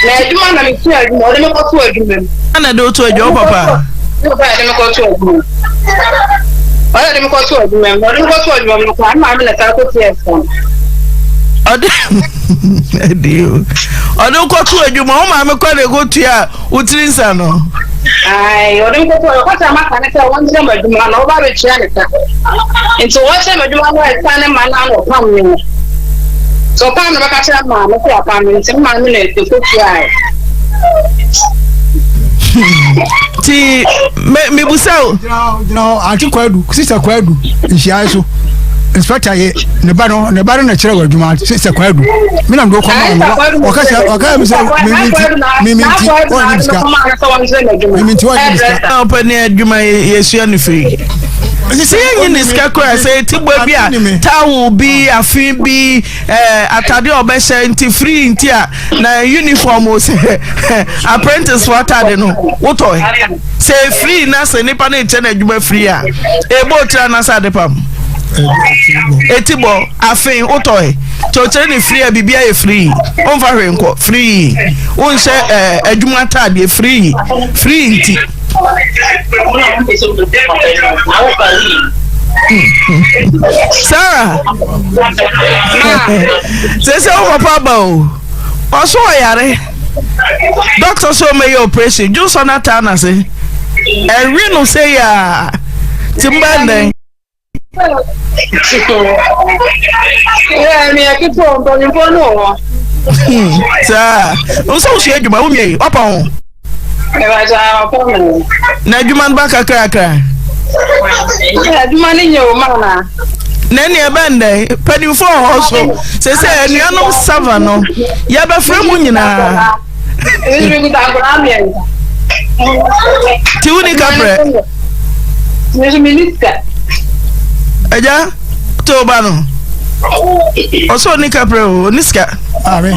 Speaker 12: Na adwuma na mesua adwuma, ɔde me kɔto adwuma mu.
Speaker 4: Ana de woto adwuma wo papa?
Speaker 12: Me papa de me kɔto adwuma mu. Ɔde de me kɔto adwuma mu, ɔde me kɔto adwuma mu no koraa, me maame na saa kɔtua sika no.
Speaker 4: Ɔde ɔde wokɔto adwuma wo maame kɔ na ɛkɔtua wo tiri nsa no.
Speaker 12: Ɔde nkɔto ɔkɔsɛ maka ne sɛ wɔnkyerɛ m adwuma na wɔba bɛtua ne ka nti wɔkyerɛ m adwuma no ɛsa ne ma no ano ɔpam me no sɛ ɔpam no bɛka kyerɛ maame sɛ ɔpam me nti maame na ɛkɔtuae.
Speaker 4: Nti mebusa o.
Speaker 11: Gyina hɔ ante kwadu sista kwadu nhyiae so inspector ye ne ba no ne ba no na kyerɛ wɔ adwuma sista kwadu me na mede kɔma no ɔka sɛ ɔka mi sɛ mimi nti mimi nti ɔnye mi sika mimi nti ɔnye mi sika.
Speaker 4: Na ɔpɛ ne adwuma yɛsua no firi sɛ yɛnyi ne sika koraa sɛ ɛti bɔ bi a towel bi afe bi atade a ɔbɛhyɛ nti firi nti a na uniform o sɛ apprentice fo atade no wotɔ sɛ efiri na sɛ nipa no nkyɛn adwuma firi a ebo otiri anasa ade pam eti bɔ afei wotɔ tí o kyerɛ ne firi a biribi ayɛ firi wonfa hwee nkɔ firi wonhyɛ ɛɛ adwuma ataadeɛ firi firi nti. Sarah sɛ sɛ wo papa aba o ɔso ɔyare doctor sɛ ɔmɛyɛ operation dwonsɔ no ataa n'ase. Ɛwe no sɛ yɛ a nti mbɛ ndɛn. Saa nso wosua adwuma wo nwie wapa ho. Na adwuma no ba kakrakra.
Speaker 12: Adwuma no nyɛ o ma na.
Speaker 4: Na ɛne ɛbɛn dɛn mpanimfoɔ wɔ hɔ so sɛ sɛ anuanom sava no yɛbɛfrɛ mu nyinaa. Ti wo ni kaprɛ. Agya te wo ba no. Ɔsɛ ɔni kaprɛ o, ɔni sika.
Speaker 11: Ame,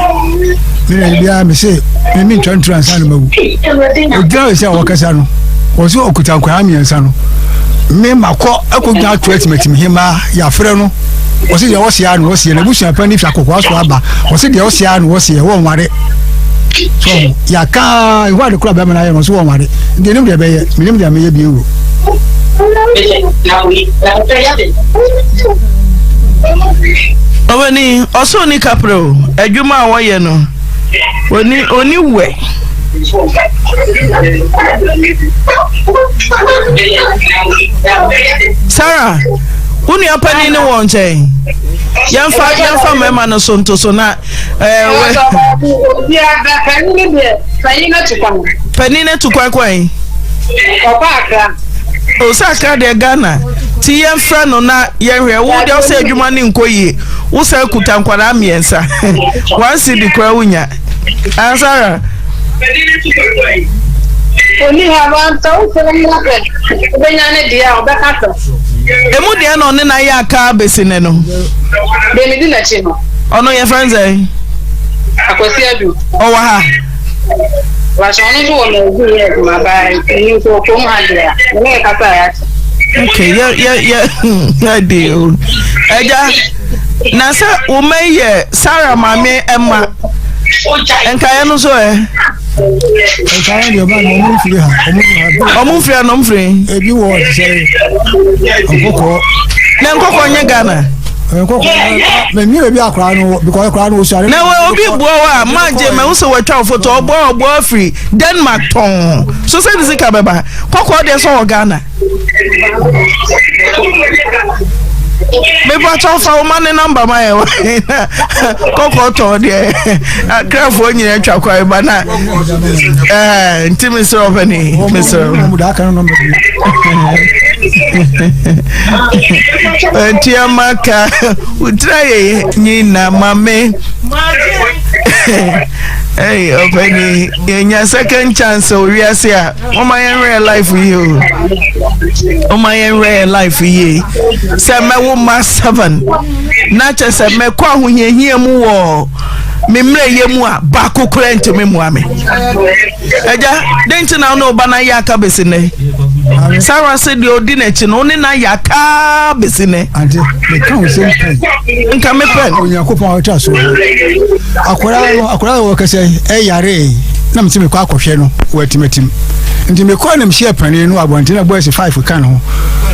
Speaker 11: me na biara me se me me ntwa ntura nsa na mawu. Ogyina hɔ sɛ ɔkasa no, wɔn so ɔkuta nkwadaa mmiɛnsa no. Me ma kɔ akɔgyina ato atimatimi hemaa yɛafrɛ no. Wɔsi deɛ ɔsi ano ɔsi na ebusua panyin fi akɔkɔa so aba. Wɔsi deɛ ɔsi ano ɔsi wɔn nware. So yɛaka ɛhɔ ade kora bɛrima no ayɛ no ɔsi wɔn nware. Nti enim deɛ ɛbɛyɛ, menim deɛ mɛyɛ bi ewu.
Speaker 4: Ɔbɛni ɔsoro ni kaprɛ o adwuma a wɔyɛ no oni oni wɛ. Sarah wo nua panin ne wɔ nkyɛn yɛmfa yɛmfa mmarima no so nto so na ɛɛ panin no tu kwan kwan.
Speaker 12: Ɔkɔ Accra.
Speaker 4: O sɛ Accra deɛ Ghana ti yɛmfrɛ no na yɛnhwɛ wo deɛ ɔsɛ adwuma no nkɔ yie wo sɛ kuta nkwadaa mmiɛnsa one cedi koraa wonya ansara.
Speaker 12: Oni ha ba sɛ wofrɛ no na sɛ wobɛnya ne deɛ a ɔbɛka sɛ.
Speaker 4: Emu deɛ na ɔne na yɛ aka abɛsi ne no.
Speaker 12: Deɛ medi n'akyi no.
Speaker 4: Ɔno yɛfrɛ no sɛ.
Speaker 12: Akwasi Adu.
Speaker 4: Ɔwɔ ha.
Speaker 12: Wahyɛ ɔno nso wɔ Nigeria yɛ adwuma baa nti nso wɔ kurom ha deɛ a ne yɛ kasa a yɛakyɛ.
Speaker 4: Okay, yɛ yɛ yɛ yɛ de o. Ɛgya na sɛ wo mma yi yɛ Sarah maame ɛma nkaeɛ no so ɛ.
Speaker 11: Nkaeɛ deɛ ɔba no ɔmo mfiri ha ɔmo mfiri ha.
Speaker 4: Ɔmo mfiri ha na ɔmo firi.
Speaker 11: Ebi wɔ te sɛ nkɔkɔɔ.
Speaker 4: Na nkɔkɔɔ nyɛ Ghana.
Speaker 11: Mɛ baabi akwaraa no wɔ because akwaraa no wɔ suare.
Speaker 4: Na wɔ obi bua wa maa gye mɛ wosɛ wɔatwa wo foto ɔboa ɔboa afiri Denmark tɔn so sɛ ne sika bɛba kɔkɔɔ deɛ sɛ wɔ Ghana. Mepa kyɛw fa wo ma ne namba ma yɛ kɔkɔɔ tɔn deɛ akrafoɔ nyina atwa kwan ba na ɛɛ nti mesrɛ ɔpɛni mesrɛ. Nti ama ka wotira yɛ nyina ma me. Hey, ɔpɛni yɛnya second chance wɔ wiase a wɔma yɛnwerɛ life yie o wɔma yɛnwerɛ life yie sɛ mɛwo ma seven na kyɛ sɛ mɛkɔ ahohiahia mu wɔ me mmerɛ yɛ mu a baako koraa ntumi mmoa me. Agya, dɛn nti na wo ne wo ba no ayɛ aka bɛsi nnɛ? Sarah se deɛ ɔdi n'akyi no, wo ne no ayɛ aka bɛsi nnɛ.
Speaker 11: Ante, meka wo sɛm pɛn.
Speaker 4: Nka me pɛn.
Speaker 11: Onyankopɔn a ɔtra so. Akwadaa no, akwadaa no wɔkɛsɛ ɛyare na mete mekɔ akɔhwɛ no wɔ atimatim. Nti mekɔɔ na mehyia panin no abɔnten na boys five ka ne ho.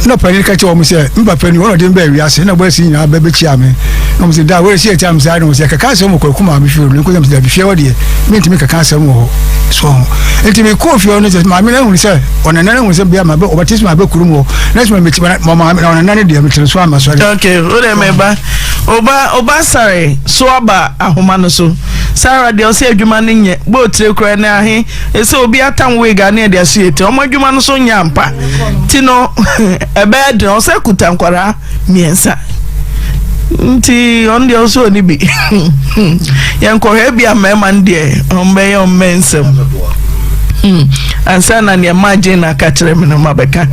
Speaker 11: Na panin ka kyerɛ wɔn sɛ, me papa ni, wɔn na ɔde me baa wiase. Na boys nyinaa bɛbɛkyia me. Na wɔn sɛ, da, wɔresi atia me saa na wɔn sɛ, kɛkɛ asɛm wɔ kwaku maame fie no. Nkɔsɛm sɛ, dabi fie hɔ deɛ, mentumi kɛkɛ asɛm wɔ hɔ. So ho. Nti mekɔɔ fie hɔ no sɛ, maame no ahunu sɛ, ɔnana no ahunu sɛ bia ma bɛ, ɔbɛte sɛ ma bɛ kurom hɔ. Na sɛ mɛmɛti, ma maame, na ɔnana no deɛ, metere so ama sɔre.
Speaker 4: Okay, wo deɛ meba. Oba, oba sare so aba ahoma no so. Sarah deɛ ɔsɛ adwuma no nyɛ, bɔɔtire koraa ne ahe. Ɛsɛ obi atam wig a ne ɛde aso yɛ ti. Wɔn adwuma no so nyɛ ampa. Ti no ɛbɛyɛ den ɔsɛ kuta nkwadaa mmiɛnsa. Nti ɔno deɛ ɔsɛ ɔni bi. Yɛnkɔhwɛ bi a mmarima no deɛ wɔn bɛyɛ wɔn mɛ nsɛm. Hmm. Ansa na nea maa Jane aka kyerɛ me no ma bɛka.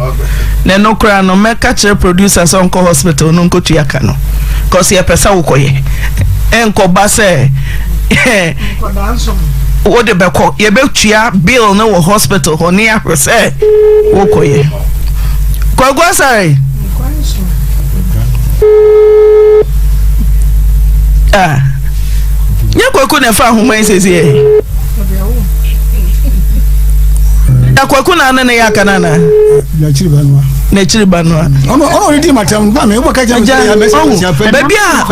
Speaker 4: Na ɛno koraa no mɛka kyerɛ producer sɛ ɔnkɔ hospital no nkɔtua ka no. Kɔsi yɛpɛ sɛ wokɔyɛ. Ɛnkɔba sɛ wode bɛkɔ yɛbɛtua bill no wɔ hospital hɔ ne ahwɛ sɛ wokɔyɛ kwaku asare ah nyɛ kwaku na ɛfa ahoma yi sɛsi ɛ na kwaku na ne ne yɛ aka no anaa n'akyiri ba no a
Speaker 11: ɔno ɔno ɔredi matam ba mi wobɛka kyerɛ me sɛ mɛsɛ
Speaker 4: baabi a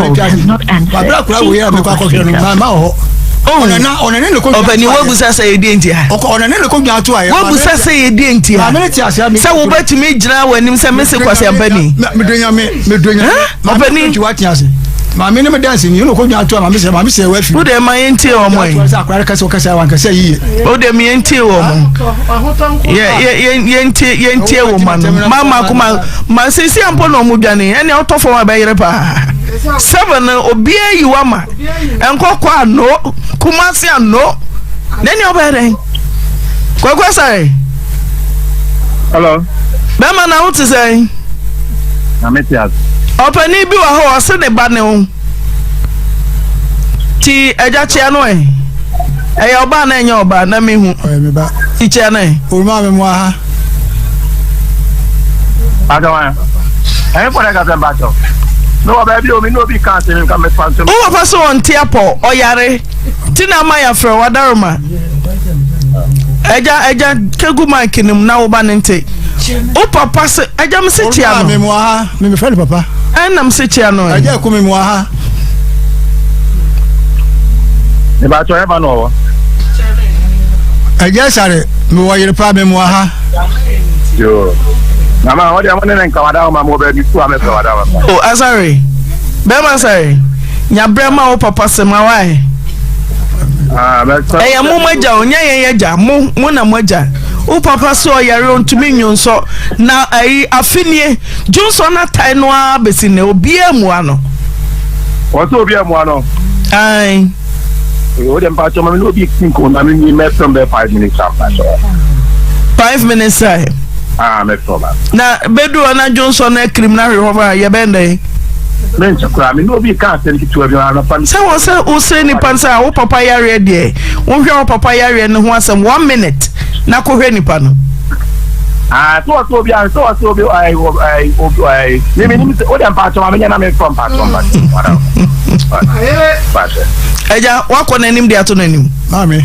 Speaker 11: wabra kora wei a mekɔ akɔhwɛ no ma ma wɔ hɔ.
Speaker 4: Ɔpɛni woabusa sɛ yɛdeɛ nti a woabusa sɛ yɛdeɛ nti a sɛ wobɛtumi gyina w'anim sɛ mese kwasi ampani ɔpɛni
Speaker 11: maame ne me dansi ni ɛna ɔkɔ ato a maame sɛ maame sɛ wafi.
Speaker 4: wo deɛ ma yɛn tie wɔn yi.
Speaker 11: sɛ akora kasa ɔkasa wa nkasa yie.
Speaker 4: wo deɛ ma yɛn tie wɔn yɛ yɛ yɛn tie yɛn tie wɔn ma no ma ma ko ma ma sisi ampo na wɔn dwane ɛnna ɔtɔ fam a bɛyere paa seven obiara yi wa ma. Nkɔkɔ ano, Kumasi ano. Na nea ɔbɛyɛ dɛn? Kwaku Asare.
Speaker 13: Hello.
Speaker 4: Bɛrima na wo te sɛn?
Speaker 13: Na me te ase.
Speaker 4: Ɔpanin bi wɔ hɔ ɔse ne ba ne wo. Ti agya kyea no ɛ. Ɛyɛ ɔbaa na ɛnyɛ ɔbaa na mehu.
Speaker 11: Ɔyɛ me ba.
Speaker 4: Ti kyea no ɛ.
Speaker 11: Ɔma me mu aha.
Speaker 13: Adawan. Ɛyɛ fɔ dɛ kasɛ mpakyɛw. Me wɔ baabi o, me ne obi ka asɛm nka me fa ntom.
Speaker 4: Wo papa so ɔnte apɔ, ɔyare. Ti na ama yɛafrɛ wo adaroma. Agya agya kegu mic no mu na wo ba ne nte. Wo papa se agya me se kyia no.
Speaker 11: Me mu aha, me me frɛ no papa.
Speaker 4: Ɛna me se kyia no.
Speaker 11: Agya ko me mu aha.
Speaker 13: Mebakyɛ ɔyɛ ba na ɔwɔ.
Speaker 11: Agya sare mewɔ yere paa me mmoa ha.
Speaker 13: Yoo. Mama wɔde ɛmo ne ne nka wada ma mo baabi su a mɛfrɛ wada ma.
Speaker 4: O asare bɛrima asare nya brɛ ma wo papa sɛ ma wae.
Speaker 13: Ah,
Speaker 4: Ɛyɛ mo mo agya o nyɛ yɛn agya mo mo na mo agya wo papa sɛ ɔyare ɔntumi nnwonsɔ na ayi afenie Dwonsɔ no atae no ara bɛsi nnɛ, obiara mmua no.
Speaker 13: Wɔn sɛ obiara mmua no.
Speaker 4: Ae.
Speaker 13: O de mpatsɔ ma mi n'obi ti nko na mi mi mɛfrɛ bɛ five minutes time mpatsɔ.
Speaker 4: Five minutes time.
Speaker 13: Ah mɛfrɛ ba.
Speaker 4: Na bɛdu hɔ na dwonsɔ no akirim na ahwehwɛ hɔ a yɛbɛn dɛn?
Speaker 13: Me nkyɛ koraa me n'obi ka asɛm ketewa bi anɔpa.
Speaker 4: Sɛ wɔ sɛ wosrɛ nipa no sɛ wo papa yareɛ deɛ wohwɛ wo papa yareɛ no ho asɛm one minute. na kɔhwɛ nipa no.
Speaker 13: Ah, sɛ ɔsɛ obi a sɛ ɔsɛ obi ɛɛ ɛɛ obi ɛɛ mímí nim sɛ o de mpatsɔ ma mi nyɛ na mi fɔ mpatsɔ mpatsɔ mpatsɔ.
Speaker 4: Ɛgya wakɔ n'anim de ato n'anim.
Speaker 11: Maame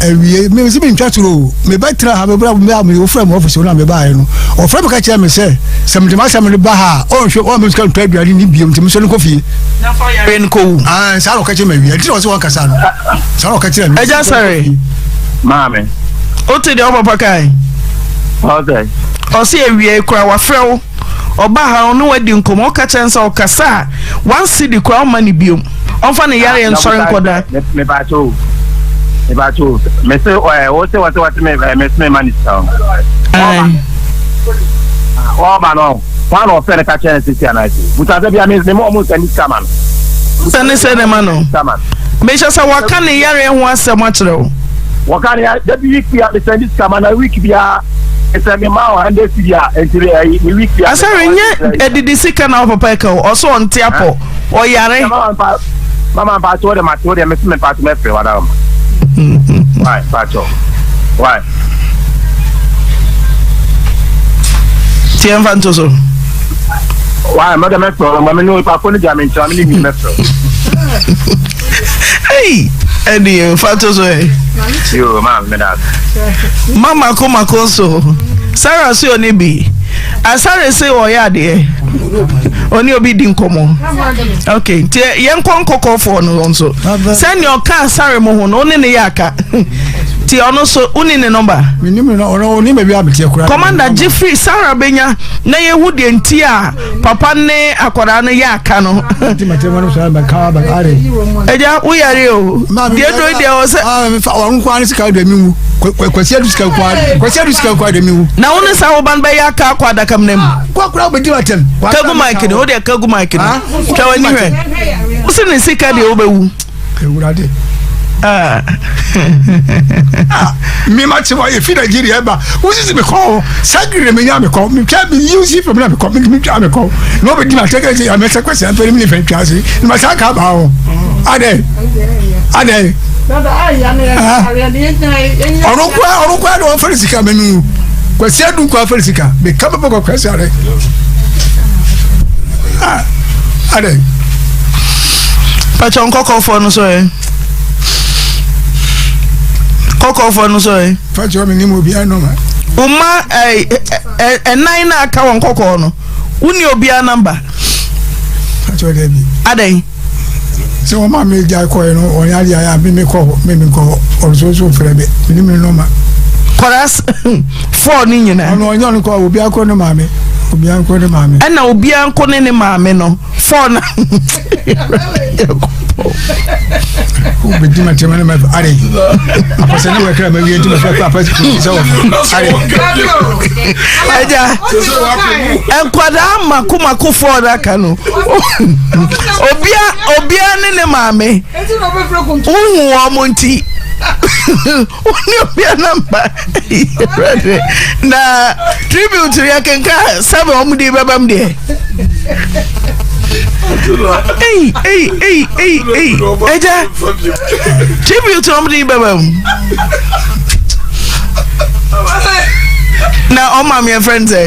Speaker 11: awie mi si mi ntwa toro o mi bɛ tena ha mi bɛ mi a mi ofura mi ɔfisi na mi ba yɛ no ɔfura mi ka kyerɛ mi sɛ sɛ mi de ma sɛ mi ba ha ɔnhwɛ ɔn mi sika ntɔ aduane ni biem nti mi sɔ ne kɔ fie.
Speaker 4: Na fa yare no kɔ wu.
Speaker 11: Aa saa na ɔka kyerɛ mi awie ɛti na ɔsɛ wɔn kasa no. Saa na ɔka kyerɛ me.
Speaker 4: Agya sɔre.
Speaker 13: Maame.
Speaker 4: Wote deɛ wo papa kae?
Speaker 13: Ɔsɛ.
Speaker 4: Ɔse awiei koraa wafrɛ wo. Ɔba ha ɔne wadi nkɔmmɔ woka kyerɛ no sɛ ɔkasa a one cedi koraa ɔmma no biom. Ɔmfa ne yareɛ nsɔre nkɔda.
Speaker 13: Mepakyɛ o. Mepakyɛ o. Mese ɛ wose wɔse wɔse me ɛ mese me ma ne sika o. Ɔba no. Hwan na ɔfrɛ no ka kyerɛ no sisi anaa si? Busa sɛ bia me me ma ɔmo nsa ne sika ma no.
Speaker 4: Sɛ ne sɛ ne ma no. Mehyɛ sɛ waka ne yareɛ ho asɛm akyerɛ wo.
Speaker 13: Wɔka ne yare dabi week bia me sɛ ne sika ma na week bia sɛ me ma ɔha ndɛ si bia nti ɛyi me week bia.
Speaker 4: Asare nyɛ adidi sika na wo papa ɛka o ɔso ɔnte apɔ ɔyare.
Speaker 13: Mama mpakyɛ wo de mate wo deɛ mese me mpakyɛ mɛfrɛ wada ma. Why mpakyɛ why.
Speaker 4: Tiɛ nfa nto so.
Speaker 13: Why mɛdɛ mɛfrɛ ma me ne onipa ko no gya me nkyɛn me ne mi mɛfrɛ.
Speaker 4: Hey, ɛdi nfa to so ɛ.
Speaker 13: Yo, ma me da.
Speaker 4: Mama ko mako nso. Sarah so oni bi. Asare se ɔyɛ adeɛ. Oni obi di nkɔmɔ. Ok, nti yɛn kɔ nkɔkɔfoɔ no nso. Sɛnea ɔka asare mo ho no, ɔne ne yɛ aka. Ti ɔno so woni ne nɔmba.
Speaker 11: Menim ne ɔno ɔni baabi a meteɛ koraa.
Speaker 4: Commander gye firi Sarah benya na yɛhu deɛ nti a papa ne akwadaa no yɛ aka no. Agya wo yare o. Deɛ duro deɛ wɔ sɛ.
Speaker 11: Ɔno nko ara ne sika deɛ mi wu. Kwasi adu sika nko ara. Kwasi adu sika nko ara deɛ mi wu.
Speaker 4: Na wo ne saa wo ba no bɛyɛ aka akɔ adaka mu na mu.
Speaker 11: Kɔ akora wobɛdi atɛm.
Speaker 4: Kagu mic no wo deɛ kagu mic no. Twa w'ani hwɛ. Wo se ne sika deɛ wobɛwu.
Speaker 11: Awurade.
Speaker 4: Ah.
Speaker 11: ah, me ma te wa efi Nigeria ba. Wo sisi me kɔ. Sagre me nya me kɔ. Me twa me use from na me kɔ. Me me twa me kɔ. No be di ma teke se ya me se kwesi afere me fe twa se. Ma sa ka ba o. Ade. Ade. Ɔno kwa ɔno kwa na ɔfere sika me nu. Kwesi adu kwa afere sika. Me ka me bɔ kwesi are. Ah. Ade.
Speaker 4: Pakyɛ nkɔkɔfoɔ no so ɛ. Kɔkɔfoɔ no so ɛ.
Speaker 11: Pakyɛ mi ni mo obiara nɔma.
Speaker 4: Woma ɛ ɛnan na aka wɔn kɔkɔɔ no. Wonni obiara namba.
Speaker 11: Pakyɛ dɛbi.
Speaker 4: Adɛn.
Speaker 11: Sɛ wɔn maame gyae kɔɛ no wɔn ade ayɛ a me kɔ hɔ me me nkɔ hɔ ɔno nso nso frɛ me me ne me nɔma.
Speaker 4: Kɔra fɔɔ ne nyinaa.
Speaker 11: Ɔno ɔnyɛ ɔno kɔ obiara kɔ ne maame obiara nkɔ ne maame.
Speaker 4: Ɛna obiara nkɔ ne ne maame no fɔɔ na.
Speaker 11: Wobɛdi ma tɛma ne ma are apɛsɛ ne makra ma wie nti mafɛ kɔ apɛsɛ sɛ wɔ are.
Speaker 4: Ɛgya nkwadaa mako mako fɔɔ no aka no obia obia ne ne maame wohu wɔn mo nti wone obia namba yɛrɛde na tribute yɛ kenka sɛbe wɔn de bɛbɛm deɛ ei ei ei ei ei ɛgya tribute wɔn de bɛbɛm na ɔma mi ɛfrɛ no sɛ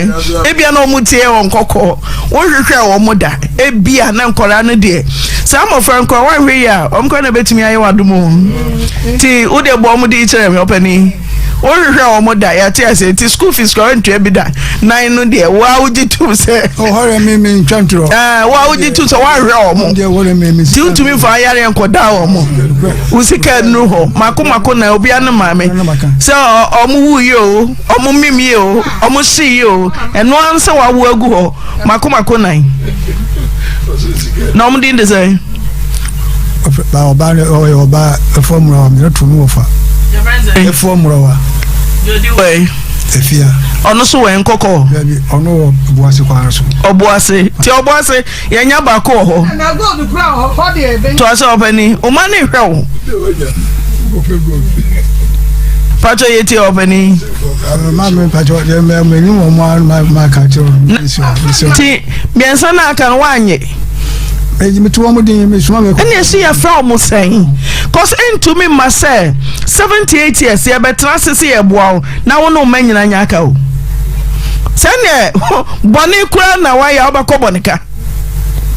Speaker 4: ebia na wɔn tie wɔn kɔkɔɔ wohwehwɛ wɔn da ebia na nkɔla no deɛ saa mmɔfra nkɔla wɔanhwɛ yi a wɔn kora na ebetumi ayɛ wɔn adum o ti wo deɛ bɔ wɔn de kyerɛ mi ɔpɛni wohwehwɛ wɔn da yɛate ase ti school fees kora ntua bi da nan no deɛ wo a wogye tum sɛ
Speaker 11: ɔhɔrɛ mi mi ntwa ntorɔ
Speaker 4: ɛɛ wo a wogye tum sɛ woahwehwɛ wɔn ti wotumi fa ayareɛ nkɔda wɔn wo sika nnuru hɔ mako mako na obia ne maame sɛ ɔmo wu yi o ɔmo mim yi o ɔmo hye yi o ɛno ara sɛ wawo agu hɔ mako mako nan na ɔmo din de sɛ.
Speaker 11: Ɔbaa no ɔyɛ ɔbaa ɛfɔ mmorɔwa mmerɛ to no wɔfa ɛfɔ mmorɔwa. Efia.
Speaker 4: Ɔno so wɔ nkɔkɔ.
Speaker 11: Dabi ɔno wɔ ɔboase kwan so.
Speaker 4: Ɔboase ti ɔboase yɛnya baako wɔ hɔ. To ase ɔpɛni ɔma ne hwɛ wo. Patro yɛ ti ɔpɛni.
Speaker 11: Maame patro yɛ mɛ mɛ ni wɔn mu ma ma ka kyerɛ.
Speaker 4: Ti mmiɛnsa na aka no wanyɛ.
Speaker 11: Meto wɔn din mesoma me.
Speaker 4: Ɛna esi yɛfrɛ wɔn sɛn? Cause ɛntumi mma sɛ 78 years yɛbɛtena ase sɛ yɛboa wo na wo ne wo mma nyina nya aka o. Sɛdeɛ bɔne koraa na wayɛ a wobɛkɔ bɔne ka.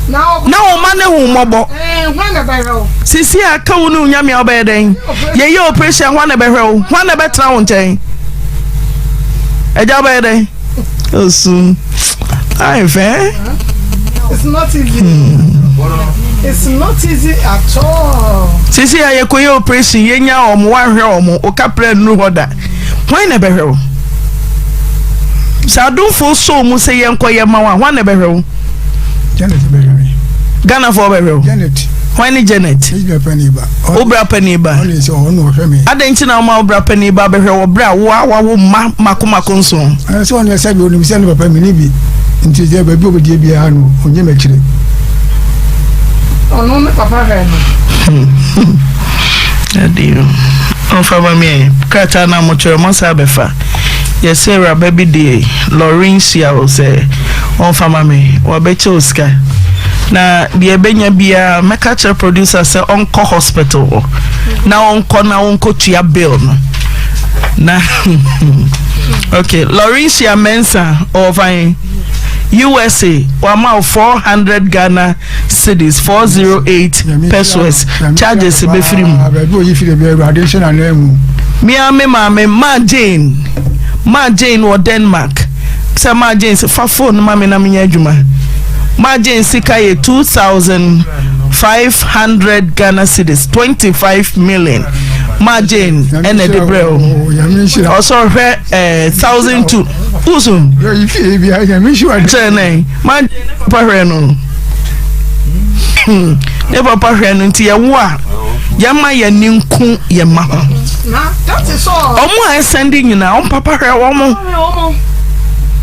Speaker 4: Na wo mma ne ho mmɔbɔ. Sisi a ka wo ne wo nyame a wobɛyɛ dɛn? Yɛyɛ operation hwan na ɛbɛhwɛ wo? Hwan na ɛbɛtena wo nkyɛn? Agya wobɛyɛ dɛn? Osu. Ayɛ fɛ.
Speaker 5: It's not easy. Hmm. It's not easy at all.
Speaker 4: Sisi a yɛkɔyɛ operation yɛnya wɔn wanhwɛ wɔn okapra nnuru hɔ da. Hwan na ɛbɛhwɛ wo? Sɛ adomfoɔ sɔɔ mu sɛ yɛnkɔ yɛ ma wo a, hwan na ɛbɛhwɛ wo?
Speaker 11: Janet bɛhwɛ me.
Speaker 4: Ghanafoɔ bɛhwɛ wo?
Speaker 11: Janet.
Speaker 4: Hwan ne Janet? Wo bra panin ba. Adɛn nti na woma wo bra panin ba bɛhwɛ wɔ berɛ a wo a wawo mma mako mako nson?
Speaker 11: Sɛ ɔno ɛsɛ bi onim sɛ ne papa mene bi nti sɛ baabi obɛdie biara no ɔnyɛ m'akyire.
Speaker 5: Ɔno ne papa hwɛ no.
Speaker 4: Ɛde ɔmfa ma me ɛ krataa no a mokyerɛ moasa abɛfa yɛsɛ awuraba bi de Laurentia o sɛ ɔmfa ma me wabɛkyɛ o sika na deɛ ɛbɛnya biara mɛka kyerɛ producer sɛ ɔnkɔ hospital hɔ na ɔnkɔ na ɔnkɔtua bill no na okay Laurentia Mensah ɔwɔ fan USA wama wo 400 Ghana cedis 408 pesos charges bɛfiri mu.
Speaker 11: Baabi oyi firi bi awurade nhyɛ n'anan mu.
Speaker 4: Mia me maame Ma Jane Ma Jane wɔ Denmark sɛ Ma Jane sɛ fa phone ma me na menyɛ adwuma Ma Jane sika yɛ 2500 Ghana cedis 25 million Ma Jane ɛna ɛde brɛ o ɔsɛ ɔhwɛ ɛɛ 1002 wusu kyerɛ nɛ Ma Jane papa hwɛ no ne papa hwɛ no nti yɛwo a yɛma yɛni nku yɛn mma ho ɔmo a ɛsɛn de nyinaa ɔmo papa hwɛ wɔn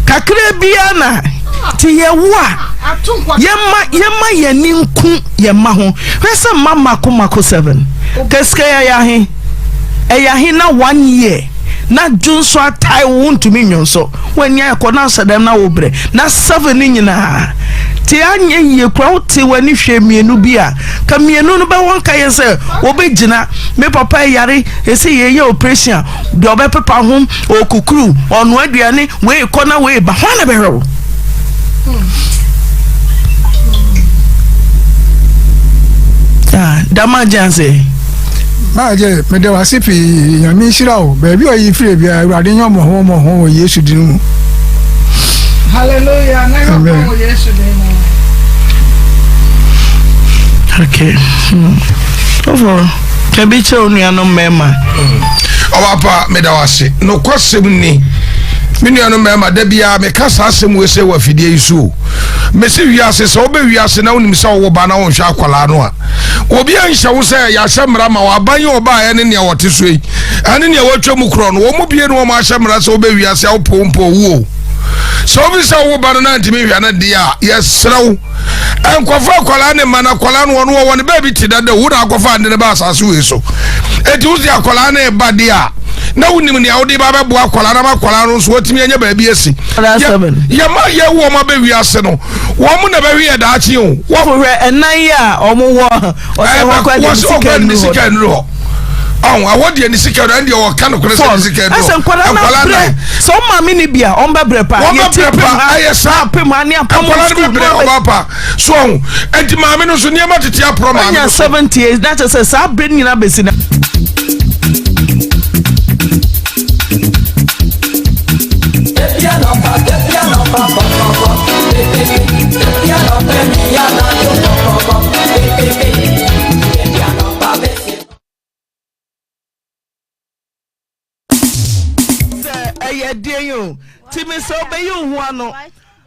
Speaker 4: kakra biara na ti yɛwo a yɛma yɛma yɛni nku yɛn mma ho hwɛ sɛ mma mako mako seven kɛsikɛ yɛ ahe ɛyɛ ahe na one year na dwonso atae wo ntumi nwonso. W'ani ayɛ kɔ na asɛ dɛm na wobrɛ na seven no nyinaa te anyɛ yie kora wote w'ani hwɛ mmienu bi a ka mmienu no bɛwɔ nka yɛ sɛ wɔbɛgyina me papa yare ɛsɛ yɛyɛ operation a deɛ ɔbɛpepa ho ɔkukuru ɔnoa aduane wei kɔ na wei ba hwan na bɛhwɛ wo Ah, dama gye ase.
Speaker 11: Maagye, meda wo ase pii. Nyame nhyira wo. Baabi a ɔyi firi biara, Awurade nyɛ ɔmɔho ɔmɔho wɔ Yesu din mu.
Speaker 5: Hallelujah. Na yɛ ɔmɔ wɔ Yesu din mu.
Speaker 4: Okay. Hmm. Ɔfɔ, ka bi kyerɛ wo nuanom mmarima.
Speaker 14: Hmm. Ɔbapa, meda wo ase. Nokwasɛm ni, me nuanom mmarima, da biara meka saa asɛm wei sɛ wɔ afidie yi so o. Mese wiase, sɛ wobɛ wiase na wonim sɛ wowɔ ba na wonhwɛ akwadaa no a, obi anhyɛ wo sɛ yɛahyɛ mmara ma wo. Aban yi ɔbaeɛ ne nea wɔte so yi, ɛne nea wɔatwa mu korɔ no, wɔn mu bie ne wɔn ahyɛ mmara sɛ wobɛ wiase a wopɛ wo mpo owuo. Sɛ wofi sɛ wo ba no na ntumi nhwɛ no deɛ a, yɛserɛ wo nkɔfa akwadaa ne ma no akwadaa no ɔno wɔwɔ ne baabi te dada wo na akɔfa ade ne ba asase wei so eti wo si akwadaa ne ba deɛ a na wonim nea wode ba bɛboa akwadaa na ma akwadaa no nso watumi anya baabi asi yɛma yɛwo wɔn abɛ wiase no wɔn na bɛhwe yɛ daakye o.
Speaker 4: Wɔhwɛ ɛnan yi a wɔn wɔ ɔsɛ hɔ kɔ de ne sika
Speaker 14: nnuru hɔ. Ɔn awɔ deɛ ne sika no ɛndeɛ ɔka no korɛ sɛ ne sika no.
Speaker 4: Ɛsɛ nkwadaa na brɛ sɛ ɔmo maame ne bi a ɔmo bɛ brɛ pa.
Speaker 14: Wɔn bɛ brɛ pa ɛyɛ saa
Speaker 4: apem ha ne apam
Speaker 14: nkwadaa no bɛ brɛ ɔba pa so ɔho ɛnti maame no so nneɛma tete aporɔ maame no so.
Speaker 4: Ɔnya 78 na kyerɛ sɛ saa bere nyinaa bɛsi na. Sɛ ɛyɛ deɛn o ti me sɛ wobɛyi wo ho ano.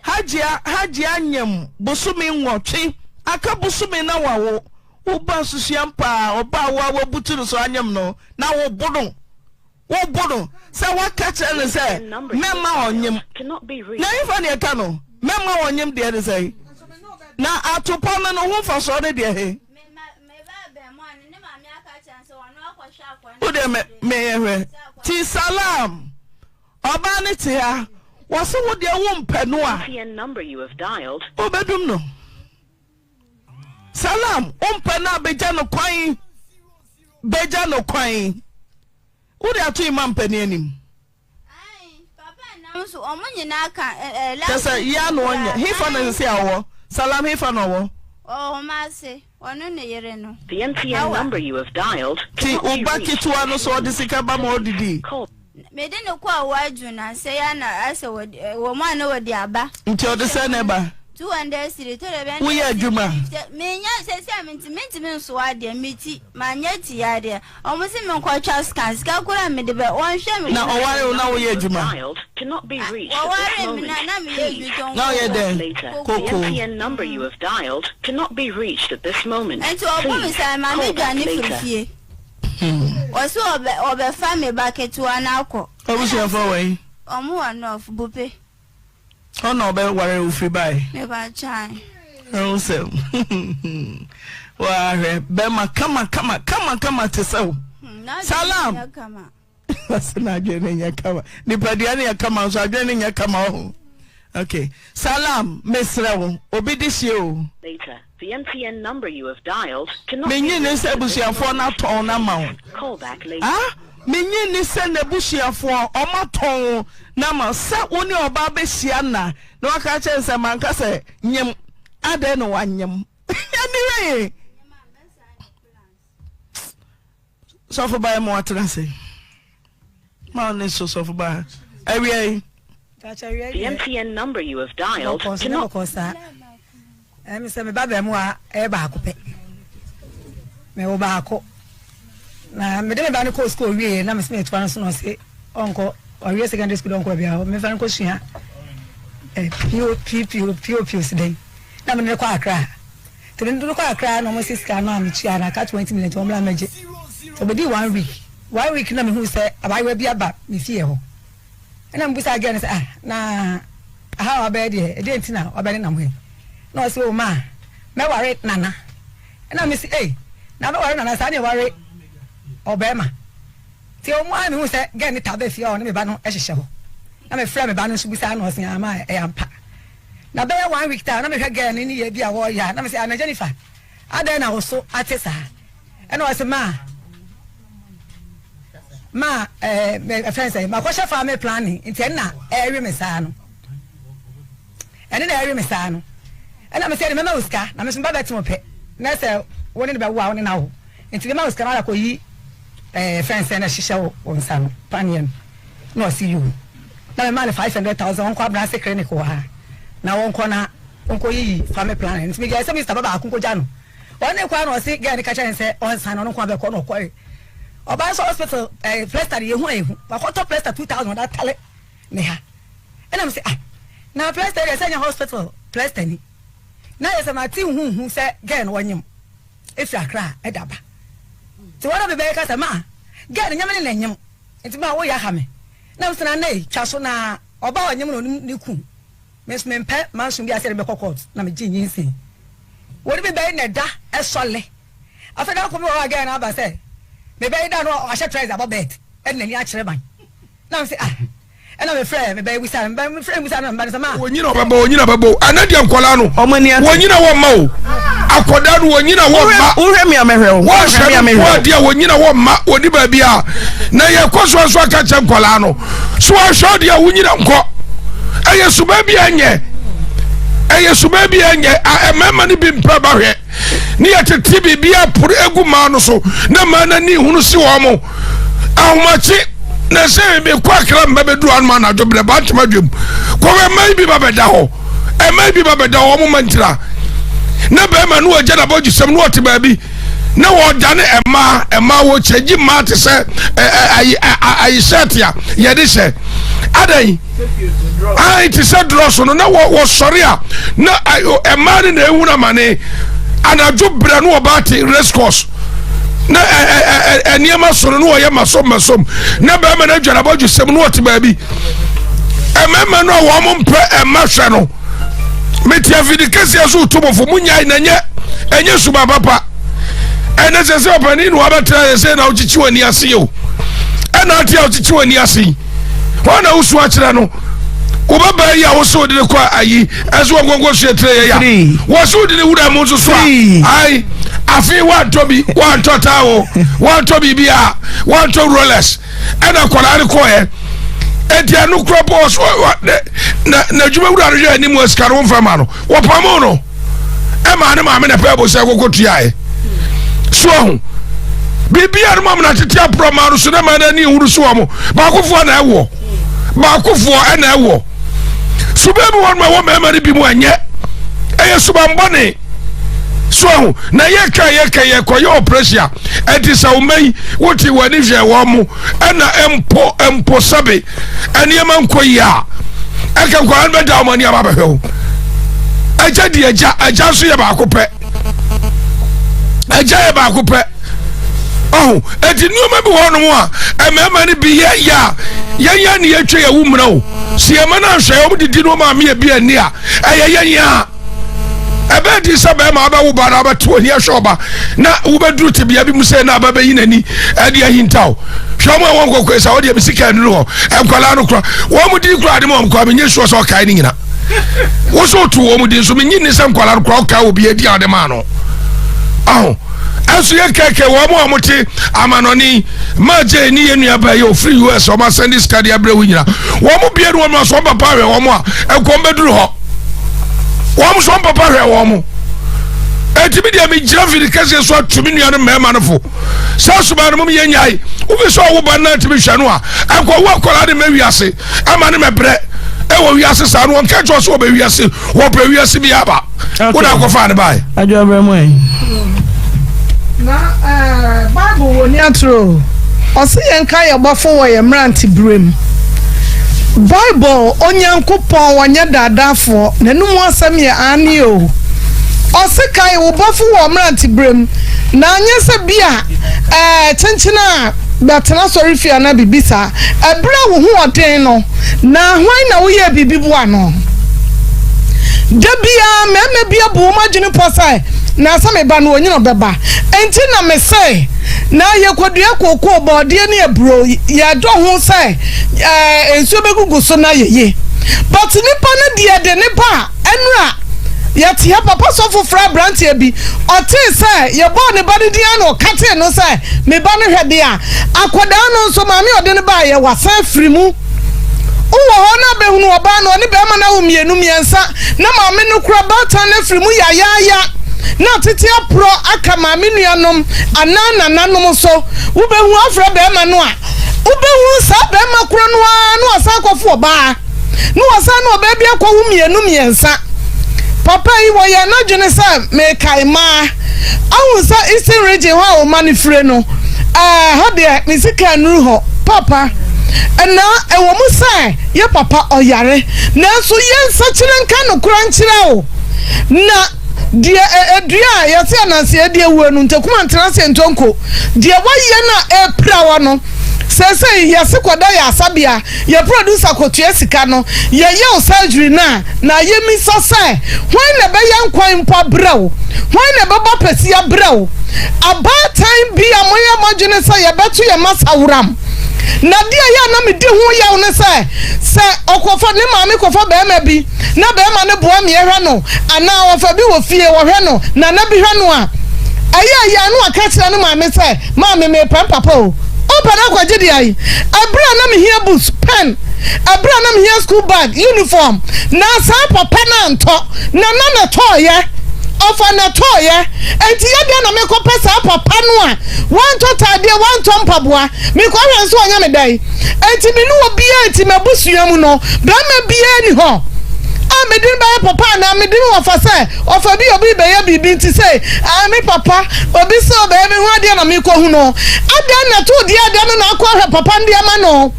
Speaker 4: Hajia Hajia nyem bosome nwɔtwe aka bosome na wawo wo ba susuam paa ɔba a wo a wabutu no so anyem no na wo bo no wo bo no sɛ waka kyerɛ no sɛ mɛma ɔnyem na ɛhefa ne ɛka no mɛma ɔnyem deɛ ne sɛn na atopɔ no no ho mfasoɔ ne deɛ he. Wo deɛ me meyɛ hwɛ ti salam ɔbaa ne te ha wɔse wo deɛ wo mpɛ no a wobɛdum no salam wo mpɛ no a bɛgya no kwan bɛgya no kwan wo de ato imam mpanin anim. Kyɛ sɛ yea na ɔnyɛ. Hefa na sisi a ɔwɔ? Salam hefa na ɔwɔ?
Speaker 10: Ɔwɔ Kumasi, ɔno ne yere no.
Speaker 15: The MTN number you have dialed
Speaker 4: Ti
Speaker 15: cannot
Speaker 4: wo
Speaker 15: be
Speaker 4: ba
Speaker 15: reached
Speaker 4: ketewa
Speaker 15: at
Speaker 4: no
Speaker 15: this
Speaker 4: so ɔde
Speaker 15: moment.
Speaker 4: sika ba ma
Speaker 15: Please
Speaker 4: ɔdidi?
Speaker 15: call.
Speaker 10: Mede no kɔɔ Waju nansa yi ara na asɛ wɔde wɔ mu a na wɔde aba.
Speaker 4: Nti ɔde sɛn na ɛba?
Speaker 10: 200 cedi tɔ da bi a na
Speaker 4: Woyɛ
Speaker 10: ɛyɛ
Speaker 4: adwuma?
Speaker 10: 50. Menyɛ sɛsɛ a mentumi nsoa adeɛ, me ti manyɛ ti yadeɛ. Ɔmo se me nkɔ twa scan, sika koraa mede bɛ, wɔn hwɛ me.
Speaker 4: Na ɔware wo na woyɛ adwuma?
Speaker 10: Wɔwaree me na na meyɛ adwuma tɔn
Speaker 4: Na ɔyɛ dɛn? Koko.
Speaker 10: Nti ɔbo me saa ma me dwane firi fie. Ɔse ɔbɛ ɔbɛfa me ba ketewa no akɔ.
Speaker 4: W'abusuafoɔ wɔ he?
Speaker 10: Ɔmo wɔ North, Bupe.
Speaker 4: Hɔ na ɔbɛ ware wo firi bae?
Speaker 10: Mepa kyan.
Speaker 4: Ɛho sɛ wahwɛ bɛma kama kama kama kama te sɛ wo.
Speaker 10: Hmm,
Speaker 4: Salam. Ɔsɛ na adwene no nyɛ kama. Nipadua no yɛ kama nso adwene no nyɛ kama ɔho. Okay. Salam, mesrɛ wo, obi de hyɛ o.
Speaker 15: Later, the MTN number you have dialed cannot be
Speaker 4: Menye ne
Speaker 15: reached
Speaker 4: sɛ
Speaker 15: at this
Speaker 4: abusuafoɔ no
Speaker 15: moment.
Speaker 4: atɔn no ama wo.
Speaker 15: Please call back later.
Speaker 4: Ah, Minnye nni sɛ n'abusuafoɔ wɔatɔn wo no ama sɛ wo ne ɔbaa bɛhyia nna na waka akyerɛ no sɛ manka sɛ nyem, adɛn na wanyem? Ɛnni hwee. Sɔfo baa ma watena ase. Ma wo ne so sɔfo baa. Awia yi.
Speaker 15: The MTN number you have dialed
Speaker 16: Bɔkɔɔ so nyɛ
Speaker 15: cannot.
Speaker 16: bɔkɔɔ saa. Ɛmi sɛ me ba bɛɛmoa ɛyɛ baako pɛ. Mewɔ baako. Na mede me ba no kɔɔ sukuu owie na mese metoa no so na ɔse ɔnkɔ ɔwie secondary school ɔnkɔ baabi a mefa no kɔsua eh, PO PPO POP si dɛn na mede no kɔ Accra. Nti mede no kɔ Accra na ɔmo se sika no a metua no aka 20 million nti ɔmo mmra mmɛgye. Nti ɔbɛdii one week. One week na mehu sɛ abaayewa bi aba me fie hɔ. Ɛna mebisaa girl no sɛ ah na aha a wabɛyɛ deɛ ɛdeɛ nti na wabɛne nam he? Na ɔse o maa mɛware Nana. Ɛna mese ei na bɛware Nana saa ne ɛware ɔbɛɛma. Nti ɛwɔ mu ara mehu sɛ girl no taa bɛ fie a ɔne me ba no hyehyɛ hɔ. Na mefrɛ me ba no nso bisaa no ɔse ah maa ɛyɛ ampa. Na bɛyɛ one week time na mehwɛ girl no ne yɛ bi a wɔreyɛ a na mese ah na Jennifer adɛn na wo so ate saa? Ɛna ɔse maa ma ɛɛ ɛfɛn sɛ makɔhyɛ family planning nti ɛno na ɛrewe me saa no ɛno na ɛrewe me saa no ɛna mesɛ ɛde mɛma wo sika na meso meba bɛte wo pɛ na sɛ wo ne no bɛwo a wo ne no awo nti mɛma wo sika na akɔyi ɛɛ fɛn sɛ na ɛhyehyɛ wo wo nsa no paneɛ no na ɔsi yiw na mɛma no 500,000 ɔnkɔ abrase clinic wɔ ha na wɔnkɔ na wɔnkɔ yiyi family planning nti megyae sɛ mr ba baako nkɔgya no. Ɔne kɔ a na ɔse girl no ka kyerɛ no sɛ ɔnsan na ɔno nko ara bɛkɔ na ɔkɔe. Ɔbaa nso hospital ɛɛ plasta de yɛhu a yɛhu. Wakɔtɔ plasta 2000 ɔde atale ne ha. Ɛna mese ah na plasta yi deɛ sɛ ɛnyɛ hospital plasta ni. Na ayɛ sɛ mate huhu sɛ girl no ɔnyem ɛfiri Accra ɛde aba. Nti wɔn na mebɛyɛ ka sɛ ma girl no nyɛ me ne na ɛnyem nti ma woyɛ aha me. Na mese na nɛ twa so na ɔbaa ɔnyem na ɔnim ne kun. Me nso mempɛ manso bi a sɛ yɛde bɛkɔ court na megye nyinsɛn. Wɔde me bɛyɛ na ɛda ɛsɔle. Afei da koro bi wɔ hɔ a girl no aba sɛ mebɛyɛ da no wahyɛ trouser abɔ bed ɛde n'ani akyerɛ ban. Na me sɛ ah ɛna mefrɛ me bɛyɛ busa no mefrɛ busa no meba no sɛ ma.
Speaker 14: Wɔnyina ɔbɛbɔ wɔnyina bɛbɔ ɛnɛ deɛ nkwadaa no wɔnyina wɔn mma o akwadaa no wɔnyina wɔn mma.
Speaker 4: Wohwɛ mi a mɛhwɛ o.
Speaker 14: Wɔhwɛ no nko adeɛ wɔnyina wɔn mma wɔdi baabi a na yɛkɔ so nso aka kyɛ nkwadaa no. So ahwɛ ɔde a wonyina nkɔ. Ɛyɛ suban bi ɛnyɛ. Ɛyɛ suban bi ɛnyɛ. Mmarima no bi mpɛ ba hwɛ. Ne yɛtete biribi aporo egu mmaa no so na mmaa no ani hunu si wɔn mo. Ahomakye na sɛ mekɔ akra mma bɛduru anoma anadwo berɛ ba ntoma dwam. Kɔwɛ mmaa yi bi ba bɛda hɔ. Mmaa yi bi ba bɛda hɔ wɔn mma ntira. Na bɛrima no wɔgya n'abɔdwesɛm no wɔte baabi. na wɔdane mmaa mmaa wɔkyɛ gye mmaa te sɛ ayi ayi shirt a yɛde hyɛ adan ayi te sɛ drɔs no na wɔsɔre a na mmaa no na ehun amane anadwo brɛ no wɔba te race course na ɛ ɛ nneɛma soro no wɔyɛ masom masom na bɛrima no adwa n'abɔdwe sɛm no wɔte baabi mmarima no a wɔn mpɛ mma hwɛ no. mete afidi kɛseɛ so tumofo mu nyae na nyɛ ɛnyɛ suba papa ɛnɛ sɛ sɛ ɔpanin na wabɛtena yɛ sɛ na wokyekye w'ani ase o ɛna ate a wokyekye w'ani ase yi wɔn na wosu akyerɛ no wobɛbaa yi a wosɛ wode ne kɔ ayi ɛsɛ wɔn nkɔnkɔ sua tire yɛ ya wɔsɛ wode ne wura mu nso so a ayi afei woantɔ bi woantɔ taawo woantɔ biribi a woantɔ rollers ɛna akwadaa no kɔɛ eti ɛno kura bɔ ɔso na na adwuma wura no hwɛ anim sika no nfa ma no wɔpamo no ɛma ne maame na pɛɛ bo sɛ koko tuaɛ so ahu biribi a no ma na tete aporɔ ma no so na ma no ani nhuru so wɔ mo baakofoɔ na ɛwɔ baakofoɔ ɛna ɛwɔ suban bi wɔn ma ɛwɔ mmarima no bi mu ɛnyɛ ɛyɛ suban bɔne so ahu na yɛka yɛka yɛkɔyɛ operation a ɛnti sɛ wo mma yi wote w'ani hwɛ wɔn mo ɛna mpo mpo sɛbe nneɛma nkɔ yie a ɛka nkwadaa no bɛda wɔn ani aba bɛhwɛ wo agya di agya agya nso yɛ baako pɛ agya yɛ baako pɛ ɔho ɛnti nneɛma bi wɔ hɔnom a mmarima no bi yɛ yɛ a yɛnyɛ ne yɛtwa yɛ wo mmena o sɛ yɛma no anhwɛ yɛ wɔn didi no wɔn maame yɛ bi ani a ɛyɛ yɛn yɛn a ɛbɛyɛ den sɛ bɛrima abɛwo ba na abɛto ani ahwɛ ɔba na wobɛduru tebea bi mu sɛ na aba bɛyi n'ani ɛde ahintaw hwɛ wɔn a wɔn nkɔkɔ sɛ wɔdeɛ mesi kaa nuru hɔ nkwadaa no kora wɔn mu din kora ade ma wɔn kora menyɛ sure sɛ ɔkae ne nyina wo so woto wɔn mu din so menyi nni sɛ nkwadaa no kora ɔkae obi adi ade maa no aho ɛnso yɛ kɛkɛ wɔn a wɔte amanɔne maa gye ne yɛ nua baa yɛ ofiri us wɔn asɛn de sika de abrɛ wo nyina wɔn mu bie no wɔn aso wɔn papa ahwɛ wɔn a nkɔm bɛduru hɔ wɔn nso wɔn papa hwɛ wɔn mo eti mi deɛ mi gyina fidi kɛseɛ so atu mi nua no mmarima no fo saa suban no mo yɛ nyae wofi sɛ ɔwo ba no ntumi hwɛ no a ɛnkɔ wo akwadaa de ma wiase ɛma ne mɛbrɛ ɛwɔ wiase saa no wɔn kɛntɛ ɔso wɔbɛ wiase wɔpɛ wiase bi aba wo na akɔfa ne bae.
Speaker 4: Adwabrɛ mu ɛ.
Speaker 5: Na eh, Bible wɔ ni atoro. Ɔse yɛnka yɛ bɔfo wɔ yɛ mmerante berɛ mu. Bible, Onyankopɔn ɔnyɛ daadaafoɔ, n'anomu asɛm yɛ aane o. Ɔse kae wo bɔfo wɔ mmerante berɛ mu, na anyɛ sɛ bi a eh, kyenkyen a bɛtena asɔrefie anaa biribi saa. Ɛberɛ a wo ho ɔden no, na hwan na woyɛɛ biribi boa no? Da biara mmarima bi abu wɔn adwene pɔ sɛ, Na sɛ me ba no ɔnyini ɔbɛba. Enti na mese, Na yɛkɔdua kookoo, bɔɔdeɛ ne aburo, yɛdɔ ho sɛ ɛɛ nsuo bɛgugu so na yɛye. But nipa no deɛ de ne ba a, ɛnora yɛte ha, papa sɔfo frɛ aberanteɛ bi, ɔtee sɛ yɛbɔɔ ne ba no din ara na ɔkatee no sɛ, me ba no hwɛ deɛ a, akwadaa no nso maame a ɔde no baeɛ wasan afiri mu. Wowɔ hɔ na abɛhunu ɔbaa no, ɔne barima no awo mmienu, mmiɛnsa, na maame no kura baatan no afiri mu yayaaya, na atete aporɔ aka maame nuanom anaa nananom so. Wobɛhu afrɛ barima no a, wobɛhunu saa barima korɔ no ara na wasan akɔfo ɔbaa, na wasan ne ɔbaa bi akɔwo mmienu, mmiɛnsa. Papa yi, wɔyɛɛ n'adwene sɛ, Mekae mmaa.
Speaker 4: Ahu sɛ Eastern Region hɔ a wo mma no fire no, ɛɛ, hɔ deɛ me sika nnuru hɔ. Papa, ɛna ɛwɔ mu sɛ yɛ papa ɔyare, nanso yɛnsakyera nka nokorɛ nkyerɛ wo. Na deɛ ɛ, dua a yɛse ananse adi awuo no, ntakuma ntena ase ntonko. Deɛ woayɛ no a ɛrepira wo no, seesei yɛse kɔda yɛ asabea. Yɛ producer kɔtua sika no, yɛyɛ wo surgery no a, na yɛmmisa sɛ, hwan na ɛbɛyɛ nkwan mpo abrɛ wo? Hwan na ɛbɛbɔ apɛsi abrɛ wo? Abaatan bi a moyɛ mo adwene sɛ yɛbɛto yɛn mma saworam. Na adeɛ a ɛyɛ a na medi ho yaw ne sɛ, sɛ ɔkɔfa, ne maame kɔfa barima bi na barima no boa me hwɛ no, anaa ɔfa bi wɔ fie ɔhwɛ no, nana bi hwɛ no a, ɛyɛ a ɛyɛ a na waka akyerɛ ne maame sɛ, Maame mepɛ mpapa o. Wopɛ no akɔgye deɛ ayi? Ɛberɛ a na mehia books, pen, ɛberɛ a na mehia school bag, uniform, na saa papa no antɔ, Nana na ɛtɔɔyɛ, ɔfa na ɛtɔɔyɛ, enti yɛ deɛ na mekɔpɛ saa papa no a wantɔ taadeɛ, wantɔ mpaboa, mekɔhwɛ nso ɔnyɛ me dɛn? Enti me ne obiara nti m'abusua mu no, barima biara nni hɔ a mede no bɛyɛ papa anaa mede no wɔfa sɛ Ɔfa bi obi rebɛyɛ biribi nti sɛ ah me papa obi sɛ ɔbɛyɛ me ho adeɛ na mekɔhu no adɛn na ɛto deɛ adeɛ no na akɔ ahwɛ papa no de ama no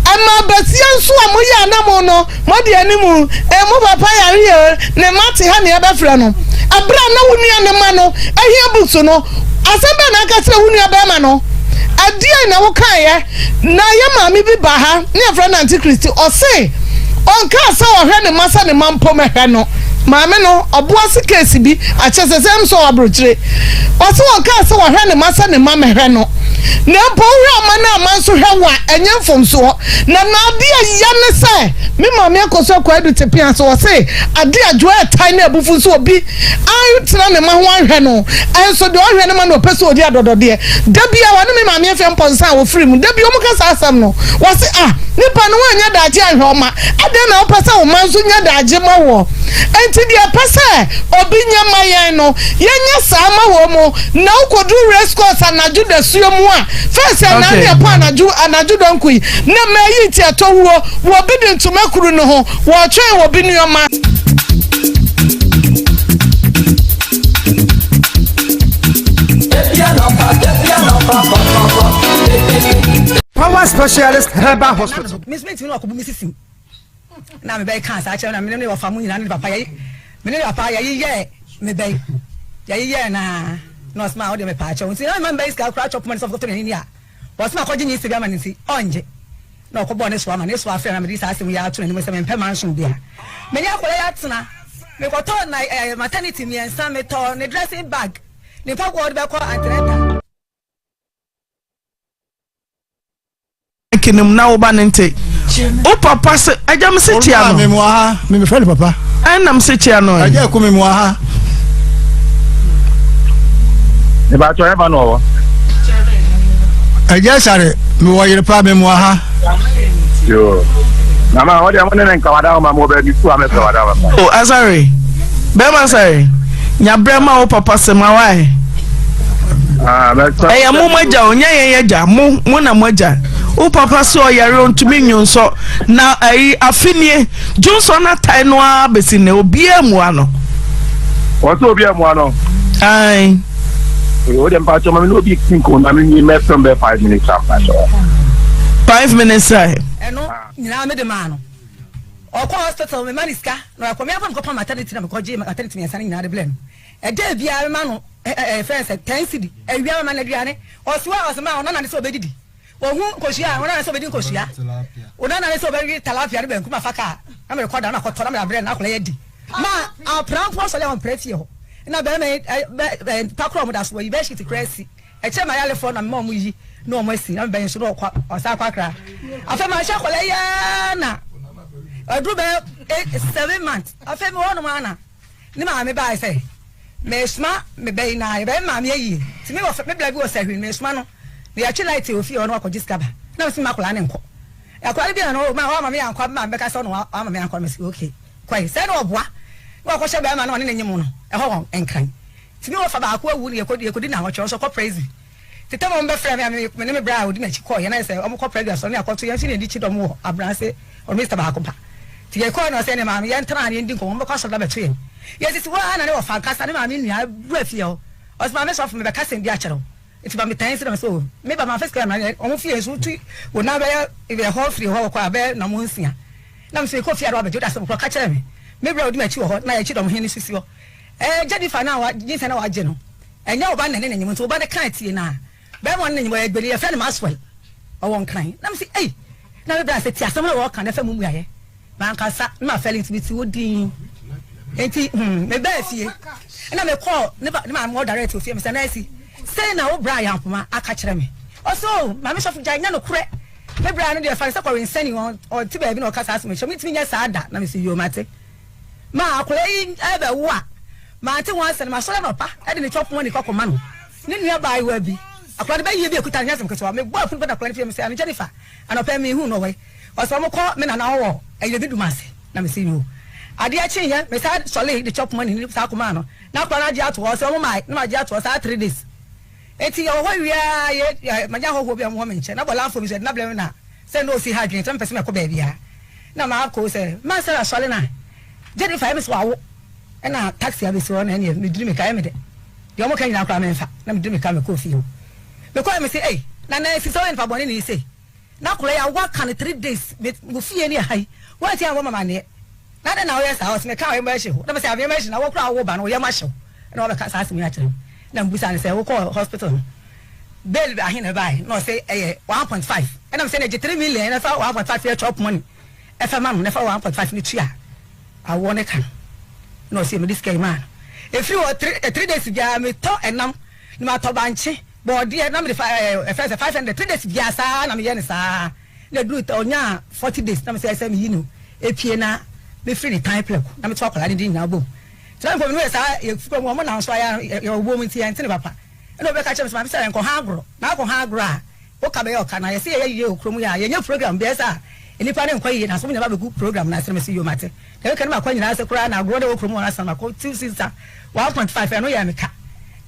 Speaker 4: ɛma basia nso a moyɛ anamo no mode anim eh, mo papa yare ne mma te ha ne ɛbɛfrɛ no ɛberɛ a na wo nua ne ma no ahia books no asɛm bɛn na aka kyerɛ wo nua bɛrima no ɛdeɛn na wokaeɛ Na yɛ maame bi ba ha ne yɛfrɛ no Auntie Christy, ɔse ɔnkaa sɛ ɔhwɛ ne mma sɛ ne mma mpo mɛhwɛ no. Maame no, ɔboa se case bi akyɛ sɛ sɛ ɛm sɛ ɔwɔ aburokyire. Ɔse ɔnkaa sɛ ɔhwɛ ne mma sɛ ne mma mɛhwɛ no. Na mpo wohwɛ ɔma no a mma nso hwɛ wo a, ɛnyɛ mfomsoɔ. Na n'ade a ɛya ne sɛ, me maame akɔ so akɔ adu tepea so, ɔse ade a dwoa ɛtae ne abufu nso obi antena ne mma ho anhwɛ no, nso deɛ ɔhwɛ ne mma na ɔpɛ sɛ ɔdi adɔdɔdeɛ. Da biara wɔne me maame afia mpɔnsa a wɔfiri mu, da biara wɔka saa asɛm no. Wɔse, ah, nipa no woannya daakye anhwɛ wo mma, adɛn na wopɛ sɛ wo mma nso nya daakye ma woɔ? Enti deɛ ɛpɛ sɛ obi nyɛ ma yɛn no, yɛnyɛ saa ma wɔn mu. Na wokɔduru race course anadwo dasuo mu a, first anaa ne ɛpɔ anadwo anadwo dɔnko yi, na mmaa yi ti ɛtɔ wuo, wɔbi de ntoma kuru ne ho, Wɔretwɛn obi nneɛma.
Speaker 9: Power Specialist Herbal Hospital.
Speaker 16: Me nso mentumi ne wakɔbu me sisi na mebɛyɛ kaa saa kyerɛ na mene ne wɔfa mu nyinaa ne papa yɛyi mene ne papa yɛyeyɛɛ mebɛyi yɛyeyɛɛ naa na ɔsoma a wode mepaa kyɛw nti na mema mebɛyi sika koraa kyɛ poma ne sɛ ɔfɔkɔtɔ n'ani a wɔsoma akɔgye nye sika bi ama ne nti ɔngye Na ɔkɔbɔɔ ne soa ma ne soa frɛɛ me na mede saa asɛm yi ara too n'anim sɛ mempɛ mansion biara. Me ne akwadaa yi atena. Mekɔtɔɔ na eh, maternity mmiɛnsa, metɔɔ ne dressing bag, ne mpaboa a ɔde bɛkɔ antenatal.
Speaker 4: Mic no mu na wo ba no nte. Wo papa se agya me se kyia no.
Speaker 11: Me wɔ ha, me mefrɛ no papa.
Speaker 4: Ɛna me se kyia no.
Speaker 11: Agya ko me wɔ ha.
Speaker 13: Ìbàtọ̀ ẹ̀ bá nù ọ̀wọ́.
Speaker 11: Agya sare me wɔ yere pa me wɔ ha.
Speaker 13: Yoo. Mama, wọ́n di àwọn nínú nka wàdà ọmọ mi wọ baabi sukuu amẹ́fẹ́ wàdà ọmọ.
Speaker 4: O Asare, bɛrima Asare, nyabrɛ ma wo papa sɛ ma wae. Ɛyɛ mo mo agya o, nyɛ yɛn agya, mo mo na mo agya. Wo papa sɛ ɔyare ɔntumi nnwonsɔ na ayi afe nie dwonsɔ no atae no ara bɛsi nnɛ obiara mmua no.
Speaker 13: Wɔsɛ obiara mmua no.
Speaker 4: Ae.
Speaker 13: O de mpatsɔ ma mi n'obi ti nko na mi mi mɛfɛn bɛ five minutes am mpatsɔ.
Speaker 4: Five minutes time.
Speaker 16: Ɛno nyinaa mi de maa no ɔkɔ hospital mi ma ne sika na ɔkɔ mi afa mi kɔ pa maternity na mi kɔ gye maternity mmiɛnsa no nyinaa de blɛ no ɛdɛ biara mi ma no ɛɛ fɛn sɛ ten cedi awia mi ma no aduane ɔsoa ɔsoma ɔno na ne sɛ ɔbɛdidi. Ohu nkosua a, ɔnana sɛ obedi nkosua. Onana ne sɛ ɔbɛwe talapia ne banku ma fa kaa na merekɔ da na makɔtɔ na mede abrɛ no na akwadaa yi adi. Ma apra mpo asɔre a ɔmpra fie hɔ. Na barima yi bɛ bɛ mpa koraa a wɔda so wɔyi bedsheet koraa asi. Ɛkyɛ ma ayarefoɔ na mema wɔn yi na wɔn asi na mebɛn nso na ɔkɔ ɔsan akɔ akra. Afei mahyɛ akwadaa yi ara na aduru bɛyɛ seven months. Afei mewɔ hɔnom ara na. Ne maame bae sɛ, Meresoma me ba yi na yɛbɛyɛ me maame ayie. Nti me wɔ me bra bi wɔ Sahwi no, meresoma no na yɛatwe light wɔ fie hɔ na wakɔgye sika ba. Na mese mma akwadaa no nkɔ. Akwadaa no biara no, ma wamma me ankɔ a, me maame bɛka sɛ ɔno wamma me ankɔ. Na mese okay, kɔe. Sɛɛ na ɔboa na wakɔhyɛ barima no a ɔne no nyem no ɛhɔ wɔ Nkran. Nti me wɔfa baako awu no yɛkɔdi yɛkɔdi nnawɔtwe, ɔno nso ɔkɔ prison. Tete ma wɔbɛfrɛɛ me a me ne me bra a ɔdi m'akyi kɔeɛ na ayɛ sɛ wɔkɔ prɛdwo asɔre ne akɔto yɛn nso ne yɛdi kyidɔm wɔ abrase ɔmista baako pa nti yɛkɔeɛ na ɔsɛ ne maame yɛntena ha na yɛndi nkɔmmɔ wɔbɛkɔ asɔre da bɛto yɛn yɛsisi hɔ ara na ne wɔfa ankasa ne maame nua wura fie hɔ. Ɔse maame sɔfo mebɛka asɛm bi akyerɛ wo nti ma me tan si na mese oh me ba manfa sika ma ɔmo fie nso wotu wo nan bɛyɛ ɛhɔ firi hɔ kɔ a bɛyɛ nɔmo nsia na mese mekɔ fie a na wabɛgye wode asɛm korɔ ka kyerɛ me me berɛ a wodi m'akyi wɔ hɔ na yɛkyi dɔm hene so si hɔ ɛɛ Jennifer no a nyinsɛn na wagye no ɛnyɛ wo ba na ɛne ne nyem nti wo ba no ka tie no a bɛrima ɔne ne nyem ɔyɛ gbeni yɛfrɛ no Maxwell ɔwɔ nkran na mese ei na me bra sɛ tie asɛm no a wɔka na ɛfa mu mmuaeɛ Mankasa na mafɛle nti mete hɔ dinn. Nti hmm, mebaa fie na mekɔɔ ne ba ne maame hɔ direct wɔ fie. Mesɛ Nancy, sei na wo bra Yampoma aka kyerɛ me. Ɔse oh, maame sɔfo gyae, nyɛ nokorɛ. Me bra no deɛ fa no sɛ kɔwensani, ɔte baabi na ɔka saa asɛm yi kyerɛ me, mentumi nyɛ saa da. Na mese yoo mate. Ma akwadaa yi ɛbɛwo a, mante ho asɛm. Masɔre anɔpa de ne chop money kɔ kɔma no. Ne nua baayewa bi, akwadaa no bɛyie bi a ɛkuta no nyɛ asɛm ketewa. Mebɔɔ afunu pɛ na akwadaa no fie, mesɛ ano Jennifer, anɔpa yi menhuu no ɔwɔ he? Ɔse ɔmo kɔ me nana hɔ wɔ Ayerɛbi Dumase na mese yoo. Adeɛ kyeeɛ me san sɔlee de chop money no saa kɔmaa no na akora no agye ato hɔ ɔse ɔmo mae na magye ato hɔ saa 3 days nti yɛwɔ hɔ wie aa yɛ manya ahɔhoɔ bi a ɔmo wɔ me nkyɛn na bɔlanfoɔ bi nso yɛde no abrɛ me na sɛ na ofi ha adwene nti na mepɛ sɛ mɛkɔ baabiaa na makɔ sɛ ma Sarah sɔre na Jennifer ɛme sɛ wawo ɛna taxi abɛsi hɔ na ɛneɛ mediri meka ɛyɛ me dɛ deɛ ɔmo ka nyinaa koraa memfa na mediri meka mekɔɔ fie hɔ mekɔɛ mese ei nana ɛsi sɛ woyɛ nipa bɔne ne yi sei Na akwadaa yi awo aka no three days me wo fie ne ɛha yi woanti anbɔ me amaneɛ na adɛn na woyɛ saa ɔse meka a ɔyɛ mɛhye wo na mese ameɛ mɛhye na wo koraa wo ba no wo yam ahye wo ɛna wabɛka saa asɛm yi akyerɛ me na mebusa no sɛ wokɔɔ hospital no bail ahe na ɛbaeɛ na ɔse ɛyɛ 1.5 ɛna mesɛ na gye 3 million na ɛfa 1.5 yɛ chop money ɛfa ma no na ɛfa 1.5 no tua awoɔ ne ka no na ɔse mede sika yi maa no ɛfiri hɔ 3 days biara metɔ ɛnam na matɔ bankye Bɔɔdeɛ na mede fa ɛɛ ɛfɛ sɛ 500 three days biara saa na meyɛ no saa na eduru ɔnyaa 40 days na mesɛ ɛsɛ meyi no epie na mefiri ne tan plɛko na meto akwadaa ne din nyinaa bom nti na mepɔ me no yɛ saa yɛ fukura mu ɔmo na nso ayɛ yɛ wɔ bom nti yɛnte ne papa ɛna obi bɛka kyerɛ me sɛ maame sɛ nkɔ ha agorɔ na akɔ ha agorɔ a woka bɛyɛ ɔka na yɛsɛ yɛyɛ yie wɔ kurom yɛ a yɛnyɛ program bi ɛsɛ a nnipa ne nkɔ yie na so mo nyinaa ba bɛgu program no ase na mese yo mate na ɛka ne makɔ nyinaa ase koraa na agorɔ de wɔ kurom wɔn asan makɔ two sisa 1.5 ɛno yɛ me ka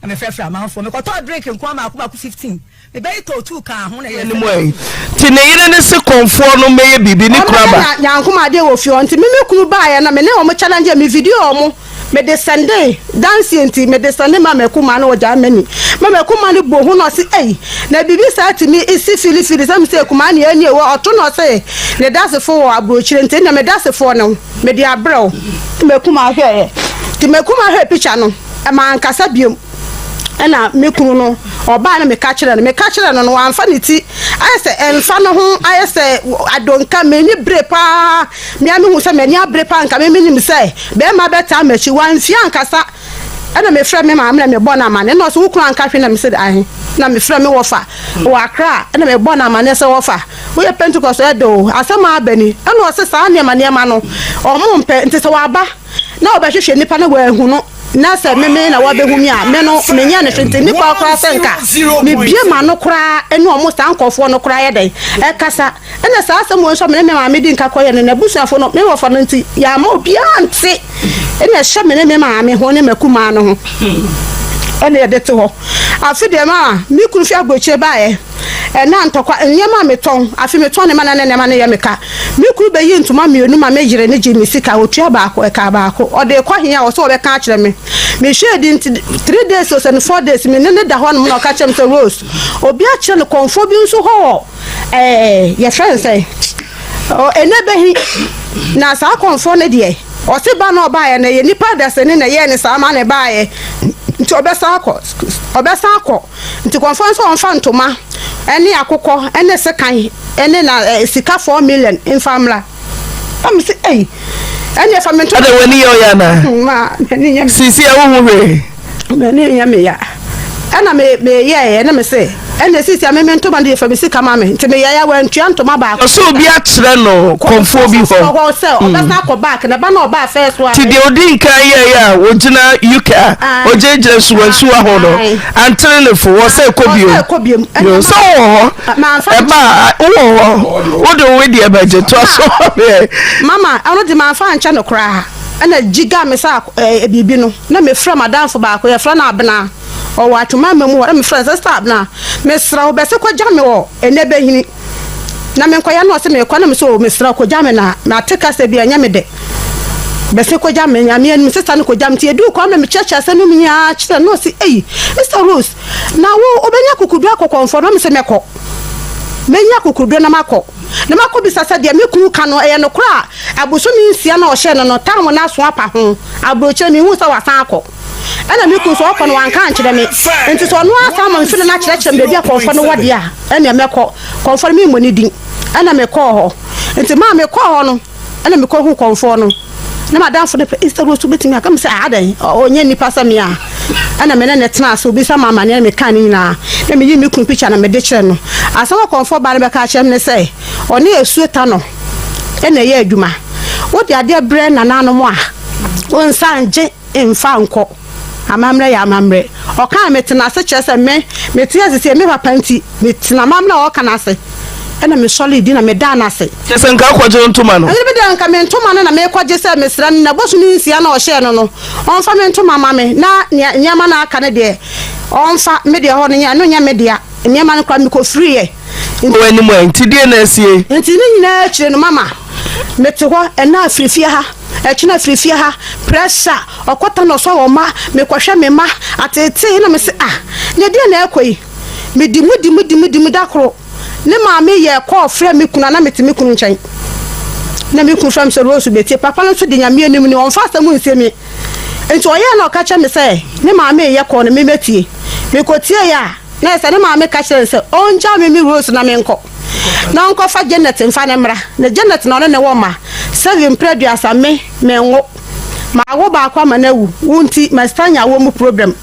Speaker 16: Na me frɛfrɛ amanfoɔ. Me kɔtɔɔ drink nkoa maako maako 15. Me bɛyi tɔɔ tuu kaa ho na ɛyɛ
Speaker 4: sɛ. Mu Nti ne yere no se kɔmfoɔ no mmɛyɛ biribi ne kunu aba.
Speaker 5: Ɔmmɛyɛ Nyankom adeɛ wɔ fie hɔ. Nti me me kunu baeɛ no me ne wɔn challenge me video wɔn me de sɛnde danseɛ nti me de sɛnde ma m'akumaa no wɔ Germany. Ma m'akumaa no bɔ hu na ɔse ei na biribi saa tumi si fili fili sɛ me sɛ akumaa nea ɛnie wɔ ɔto na ɔse ne dasefo wɔ aburokyire nti ɛnna me dasefoɔ no me de abrɛ wo. Nti m'akumaa hwɛeɛ nti m'akumaa hwɛɛ picture no. Mankasa bio. Ɛna me kunu no, ɔbaa na meka kyerɛɛ no. Meka kyerɛɛ no no, wamfa ne ti. Ayɛ sɛ ɛmfa ne ho, ayɛ sɛ adonka. M'ani bere paa. Me ara mehu sɛ m'ani abere paa. Nka me menim sɛ bɛrima bɛtaa m'akyi. Wamfie ankasa. Ɛna mefrɛ me maame na mebɔ no amanneɛ. Ɛna ɔse, wo kunu anka hwee? Na mese, ahe. Na mefrɛ me wɔfa wɔ Accra. Ɛna mebɔ no amanneɛ sɛ, wɔfa, woyɛ Pentecost ɛdɛ o, asɛm a aba ni. Ɛna ɔse saa nneɛma nneɛma no, wɔn mpɛ. Nti sɛ waba na ɔbɛhwehwɛ nnipa na wanhu no, na sɛ me me na wabehu me a, me no menyɛ no hwee. Nti nnipa koraa sɛ nka mebue m'ano koraa ne wɔn saa nkurɔfoɔ no koraa yɛ dɛn ɛkasa. Ɛna saa asɛm wei nso a me ne me maame di nka kɔyɛ no, n'abusuafoɔ no, me wɔfa no nti, yɛamma obiara ante. Ɛna ɛhyɛ me ne me maame ho ne m'akumaa no ho. Ɛna yɛde te hɔ. Afe deɛ ma me kunu fi aburokyire baeɛ. Ɛna ntɔkwa, nneɛma a metɔn, afe metɔn nneɛma na na nneɛma no yɛ me ka. Me kunu bɛyii ntoma mmienu ma me yere no gyee me sika, ɔtua baako, ɛkaa baako. Ɔde rekɔ he a, ɔse ɔbɛka akyerɛ me. Mehwɛɛ din nti, three days o sɛ no four days, me ne no da hɔnom na ɔka kyerɛ me sɛ, Rose, obi akyerɛ no kɔmfoɔ bi nso hɔ wɔ ɛɛ, yɛfrɛ no sɛn, ɔ, Enebehi. Na saa kɔmfoɔ no deɛ, ɔse ba no a ɔbaeɛ no, ɛyɛ nnipa dasani na ɛyɛɛ no saa ma no baeɛ, nti ɔbɛsan akɔ, ɔbɛsan akɔ. Nti kɔmfoɔ no sɛ ɔmfa ntoma ne akokɔ ne sekan ne na eh, sika 4 million mfa mmra. Na me se ei, ɛneɛ fa me ntoma.
Speaker 4: Ada w'ani yɛ ɔya anaa?
Speaker 5: Hmm, ma m'ani nyɛ me.
Speaker 4: Sisi a wohu hwee.
Speaker 5: M'ani nyɛ me ya. Ɛna me meyɛeɛ na me se ɛna sisi a me me ntoma no deɛ fa me sika ma me. Nti meyɛeɛ a wantua ntoma baako.
Speaker 4: Ɔsɛ obi akyerɛ no kɔmfoɔ bi hɔ.
Speaker 5: Hɔ sɛ ɔbɛsan akɔ back na ba na ɔbaa first one.
Speaker 4: Ti deɛ odi nkan yɛeɛ a ogyina UK a ogyinagyina nsuwansuwa ho no antere ne fo wɔ sɛ ɛkɔ bio. Yo sɛ wowɔ hɔ ɛba a wowɔ hɔ wode wo wedeɛ bɛgye toa so deɛ.
Speaker 5: Mama ɛno de manfa ankyɛ no koraa ɛna gyiga me sɛ biribi no na mefrɛ madamfo baako yɛfrɛ no Abena. Ɔwɔ Atwomamma mu hɔ na mefrɛ no sɛ, Sister Abena, mesrɛ wo bɛse kɔgya me wɔ ɛnɛ bɛhini na menkɔyɛ na ɔse meekɔ na mese o mesrɛ wo kɔgya me na mate kasa bi a ɛnyɛ me dɛ. Bɛse kɔgya me, Nyame anim, sista no kɔgya me. Nti yɛduu kwan na mekyerɛkyerɛ asɛm no mu nyinaa kyerɛ no, na ɔse, Ei, Mista Rose, na wo, wobɛnya akokoduro akɔ kɔmfoɔ no? Na mese, Mɛkɔ. Mɛnya akokoduro na makɔ. Na makɔbisa sɛ deɛ me kunu ka no, ɛyɛ nokorɛ a, abosome nsia no a ɔhyɛɛ no no, tam no aso apa ho. Aburokyire, menhuu sɛ wasan akɔ. Ɛna me kunu sɛ ɔkɔ no, wanka ankyerɛ me. Nti sɛ ɔno ara san ma me firi no na akyerɛkyerɛ me baabi a kɔmfoɔ no wɔ deɛ a, ɛnneɛ mɛkɔ. Kɔmfoɔ no, memmɔ ne din. Ɛna mekɔɔ hɔ. Nti maa mekɔɔ hɔ no, Ɛna mekɔhuu kɔmfoɔ no, na m'adamfo no pɛ Easter Rose wobɛtumi aka me sɛ adɛn ɔnyɛ nnipa sɛ me a. Ɛna me ne no tenaa ase, obisa me amaneɛ na mekaa ne nyinaa, na meyii me kunu picture na mede kyerɛ no. Asɛm a kɔmfoɔ baa no bɛka akyerɛ me ne sɛ ɔne asuo Tanɔ na ɛyɛ adwuma. Wode adeɛ brɛ nananom a, wo nsa ngye. Mfa nkɔ. Amammerɛ yɛ amammerɛ. Ɔkaa metena ase kyerɛ sɛ me, mete ase sei, me papa nti, metena amammerɛ a ɔka no ase. Ɛna mesɔree di na medaa no ase.
Speaker 4: Kyerɛ sɛ nka wokɔgye wo ntoma no?
Speaker 5: Ɛno bi deɛ nka me ntoma no na merekɔgye sɛ mesrɛ no, na bosome nsia no a ɔhyɛɛ no no, ɔmfa me ntoma mma me, na nea nneɛma no a aka no deɛ, ɔmfa, me deɛ hɔ no nyɛ, ɛno nyɛ me dea. Nneɛma no koraa mekɔfiriiɛ.
Speaker 4: Wɔ w'anim ɛ, nti deɛn na asie?
Speaker 5: Nti ne nyinaa akyire no, mama mete hɔ, ɛnnɛ afiri fie ha. Ɛkyena firi fie ha, pressure, ɔkɔtɔ na ɔsɔ wɔ mma, mekɔhwɛ me mma, ateetee na mese ah, na ɛdeɛn na ɛrekɔ yi? Medi mu di mu di mu di mu da koro ne maame yɛɛ call frɛɛ me kunu a na mete me kunu nkyɛn na me kunu frɛ me sɛ Rose bɛtie, papa no nso de Nyame anim ni ɔmfa asɛm nsie me nti ɔyɛɛ na ɔka kyerɛ me sɛ ne maame reyɛ call no memmɛtie, mekɔtieeɛ a Na sɛ ne maame ka kyerɛ no sɛ ɔngyaa me me Rose na menkɔ na ɔnkɔfa Janet mfa no mmra, na Janet na ɔne no wɔ mma sɛbe mprɛ aduasa, me, menwo. Mawo baako ama no awu, wo nti masta anya awoɔ mu problem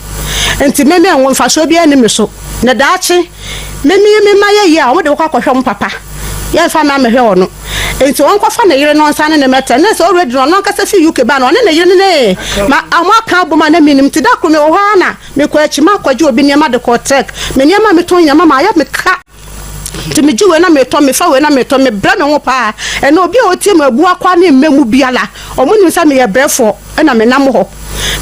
Speaker 5: nti me menwo, mfasoɔ biara nni me so, na daakye me me me mma yɛ yie a wɔde bɛkɔ akɔhwɛ wɔn papa, yɛmfa me ammɛhwɛ ɔno. Nti ɔnkɔfa ne yere na ɔnsan ne no mmɛtena. Na sɛ already no ɔno ankasa fi UK ba no, ɔne ne yere no ne ma wɔn aka abom a na mennim. Nti da koro mewɔ hɔ ara na Mekɔ akyi makɔgye obi nneɛma de kɔ trɛk. Me nneɛma a metɔn nyinaa mama ayɛ me ka. Nti megye wei na metɔ, mefa wei na metɔ, mebrɛ me ho paa. Ɛnna obi a ɔtie me abu akwa ne mmɛ mu biara, wɔn nim sɛ meyɛ brɛfoɔ ɛna menam hɔ.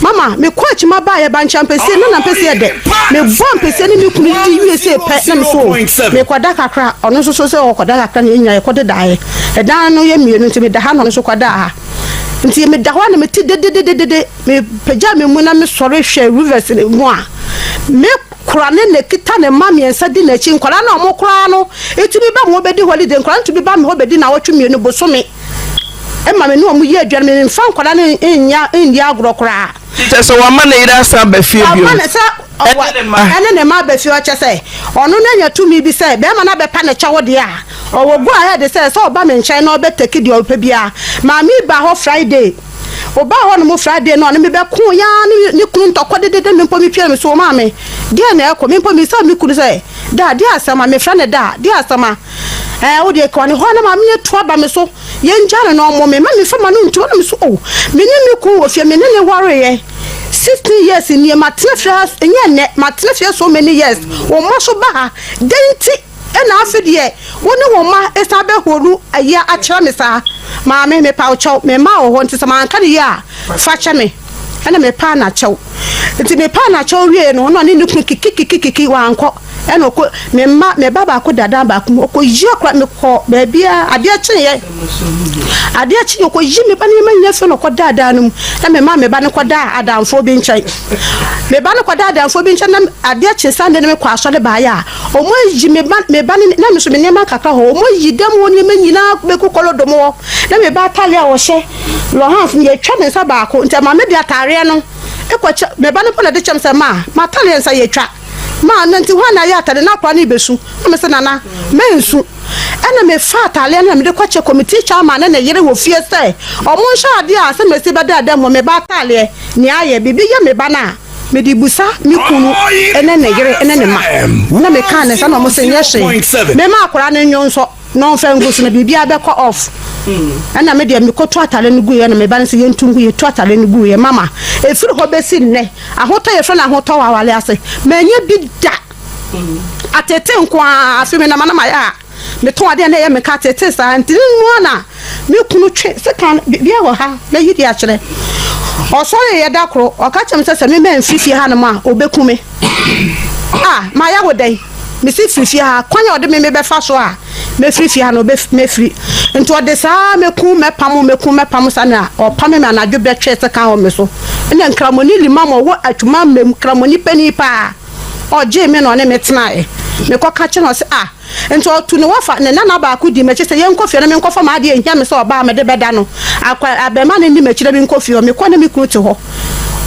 Speaker 5: Mama, mekɔ akyi mabaeɛ bankye ampesie na n'ampesie yɛ dɛ. Mebɔɔ ampesie ne me kunu didi wie sei pɛ na me so o, mekɔda kakra. Ɔno nso so sɛ ɔkɔda kakra na yɛn nyinaa yɛkɔdedaeɛ. Ɛdan no yɛ mmienu nti meda ha na ɔno nso kɔdaa ha. Nti meda hɔ a na mete dedededede. Mepagya me mu na mesɔre hwɛ Rivers mu a, me kora ne na kita ne mma mmiɛnsa di n'akyi. Nkwadaa no a wɔn koraa no tumi ba me hɔ bɛdi holiday. Nkwadaa no tumi ba me hɔ bɛdi nnawɔtwe mmienu, bosome, ma me ne wɔn yɛ aduane. Memfa nkwadaa no nnya nni agorɔ koraa.
Speaker 4: Kyerɛ sɛ wama ne yere asan aba fie bio.
Speaker 5: Wama ne sɛ
Speaker 4: Ɛne ne mma.
Speaker 5: Ɛne ne mma aba fie. Ɔkyɛ sɛ ɔno no anya tumi bi sɛ bɛrima no abɛpa ne kyɛw deɛ a, ɔwɔ go ahead sɛ sɛ ɔba me nkyɛn na ɔbɛtake deɛ ɔpɛ biara. Maame yi baa hɔ Friday. Ɔbaa hɔ nom Friday no ɔne me bɛkoo yaa ne ne kunu ntɔkwa dedede me mpo me pie me so maame deɛ na ɛkɔ me mpo me bisa me kunu sɛ daa deɛ asɛm a me frɛ ne daa deɛ asɛm a ɛɛ wo deɛ kɔ ne hɔ na maame yɛ tu aba me so yɛn gya no na ɔmɔ me ma me fa ma no ntu na me so oh me ne me kunu wɔ fie me ne ne wareɛ 16 years nie ma tena fie ha nyɛ nnɛ ma tena fie so many years wɔn mma so ba ha dɛn ti Ɛna afe deɛ wo ne wo mma san bɛhoru ayia akyerɛ me saa? Maame, mepa wo kyɛw, me mma wɔ hɔ nti sɛ manka no yie a, fa kyɛ me. Ɛna mepaa no akyɛw. Nti mepaa no akyɛw wieeɛ no, ɔno ɔne ne kunu kikikikiki, wankɔ. Ɛna ɔkɔ, me mma, me ba baako da dan baako mu, ɔkɔyi akora, mekɔ baabiara, adeɛ kyeeɛ, adeɛ kyeeɛ, ɔkɔyi me ba nneɛma nyinaa fie na ɔkɔdaa dan no mu, na memaa me ba no kɔdaa adamfoɔ bi nkyɛn. Me ba no kɔdaa adamfoɔ bi nkyɛn na adeɛ kyee Sunday no mekɔ asɔre baeɛ a, Wɔayi me ba, me ba no, na me nso me nneɛma kakra hɔ. Wɔayi dɛm hɔ nneɛma nyinaa bɛgu kɔlɔdɔ mu hɔ. Na me ba atadeɛ a ɔhyɛ, Lɔhans no, yɛatwa ne nsa baako. Nti ɛma mede atadeɛ no kɔkyɛ, me ba no mpo na ɛde kyɛ me sɛ, Ma, m'atadeɛ nsa yɛatwa. Ma, na nti hwan na ayɛ atadeɛ? Na akwadaa no rebɛsu. Na mese, Nana, mɛnsu. Ɛna mefaa atadeɛ no na mede kɔkyɛ committee chairman ne ne yere wɔ fie sɛ wɔnhyɛ adeɛ a sɛ mesi bɛda dɛm hɔ, me ba atadeɛ, nea ayɛ, biribi yɛ me ba no a, Mede bisa me kunu ne ne yere ne ne mma, na mekaa ne nsa na wɔn se nyɛ hwee, memma akwadaa no nnwonsɔ na ɔmfa ngu so na biribiara bɛkɔ off. Ɛna me deɛ mekɔtu atare no guiɛ na me ba no se yɛntu ngu, yɛtu atare no guiɛ. Mama, ɛfiri hɔ bɛsi nnɛ, ahotɔ yɛfrɛ no ahotɔ wɔ aware ase, manyɛ bi da. Atete nko ara, afei menam a na mayɛ a. Metɔn adeɛ a na ɛyɛ me ka tete saa nti ne mu ara na me kunu twe sekan no biribiara wɔ ha mɛyi de akyerɛ. Ɔsɔreeɛ da koro ɔka kyerɛ me sɛ sɛ me mamfiri fie hanom a ɔbɛku me. Ah mayɛ wo dɛn? Mese firi fie ha kwan a ɔde me mebɛfa so a Mɛfiri fie ha no mɛfiri. Nti ɔde saa mɛku mɛpamo mɛku mɛpamo saa na ɔpame me anadwo bɛtwee sekan wɔ me so. Ɛna Nkramoni Limam ɔwɔ Atwuma mmam Nkramoni panin paa ɔgyee me na ɔne me tenaeɛ. Mekɔka kyerɛ no ɔse ah Nti ɔtu ne wɔfa ne nana baako di m'akyi sɛ yɛnkɔ fie na menkɔfa m'adeɛ a ɛhia me sɛ ɔbaa a mede bɛda no. Akwa abarimaa no nni m'akyi na menkɔ fie hɔ. Mekɔ na me kunu te hɔ.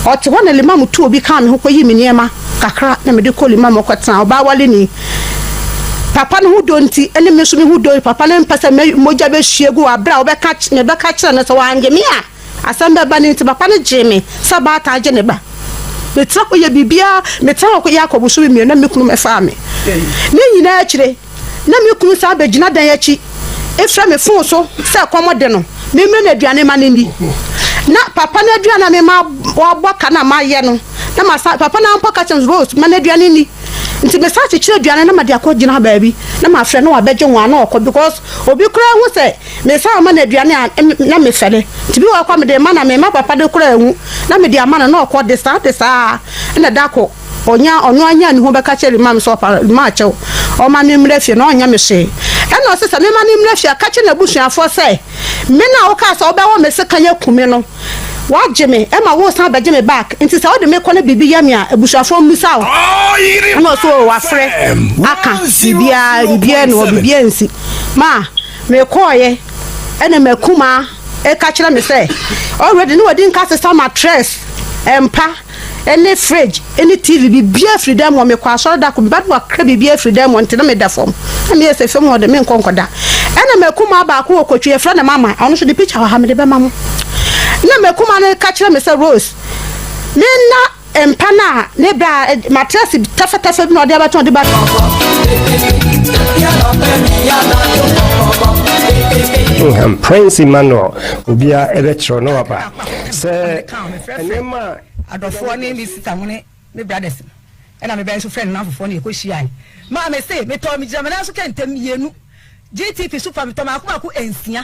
Speaker 5: Ɔte hɔ na Limam tu obi kaa me ho kɔyi me nneɛma kakra na mede kɔ Limam hɔ kɔtena. Ɔbaa waleni. Papa no ho dɔ nti ne me nso me ho dɔ papa no mpɛ sɛ me mogya bɛhwie gu wɔ aberɛ a wɔbɛka mebɛka kyerɛ no sɛ wannye me a Asɛm bɛba no nti, papa no gyee me sɛ baatan gye ne ba. Metra hɔ yɛ biribiara, metra hɔ yɛ akɔ bosome mmienu na me kunu mɛfaa me. Ne nyinaa akyire, na me kunu san bɛgyina dan akyi frɛ me fon so sɛ ɛkɔm de no, memmrɛ no aduane ma no nni. Na papa no aduane a mema wabɔ ka na mayɛ no, na masan, papa no ara mpo ka kyerɛ me Rose, ma no aduane nni. Nti mesan kyekyere aduane na mede akɔgyina baabi na mafrɛ na wabɛgye ho a na ɔkɔ because obi koraa hu sɛ Mesan ma no aduane a na mefɛre nti bi wɔ hɔ koraa mede ma no a memma papa no koraa nhu na mede ama no na ɔkɔ de saa de saa na da ko ɔnya ɔno ara nyaa ne ho bɛka kyerɛ ne maame sɛ ɔpa ma kyɛw ɔma me mmra fie na ɔnyɛ me hwee ɛna ɔse sɛ mema no mmra fie a ka kyerɛ n'abusuafoɔ sɛ me na wokaa sɛ wobɛwɔ me sekan aku me no wagye me ɛma wosan bɛgye me back nti sɛ wode me kɔ na biribi yɛ me a abusuafoɔ mmisa wo ɛna ɔse o wafrɛ aka biribiara biribiara ni hɔ biribiara nsi ma Mekɔeɛ ɛna m'akumaa reka kyerɛ me sɛ already ne wadi nka asesa mattress, mpa ne fridge ne TV biribiara firi dan mu hɔ. Mekɔ asɔre da koro meba na wakra biribiara afiri dan mu hɔ nti na meda fam. Na meyɛ sɛ fam hɔ de menkɔ nkɔda. Ɛna m'akumaa baako wɔ Kotwi yɛfrɛ no Mama ɔno nso de picture wɔ ha mede bɛma mo. Na m'akumaa no ka kyerɛ me sɛ Rose menna Mpa no a ne bra a matrɛse tɛfɛtɛfɛ bi na ɔde abɛto ɔde ba.
Speaker 17: Ngham Prince Emmanuel obiara ɛbɛkyerɛw na waba sɛ nneɛma
Speaker 16: a adɔfoɔ ne me sista mo ne me brothers no ɛna me bɛn nso frɛ ne namfofoɔ ne yɛkɔ hyiae maa me se metɔ megyina me nan so kɛntɛm mmienu GTP super metɔ maako maako nsia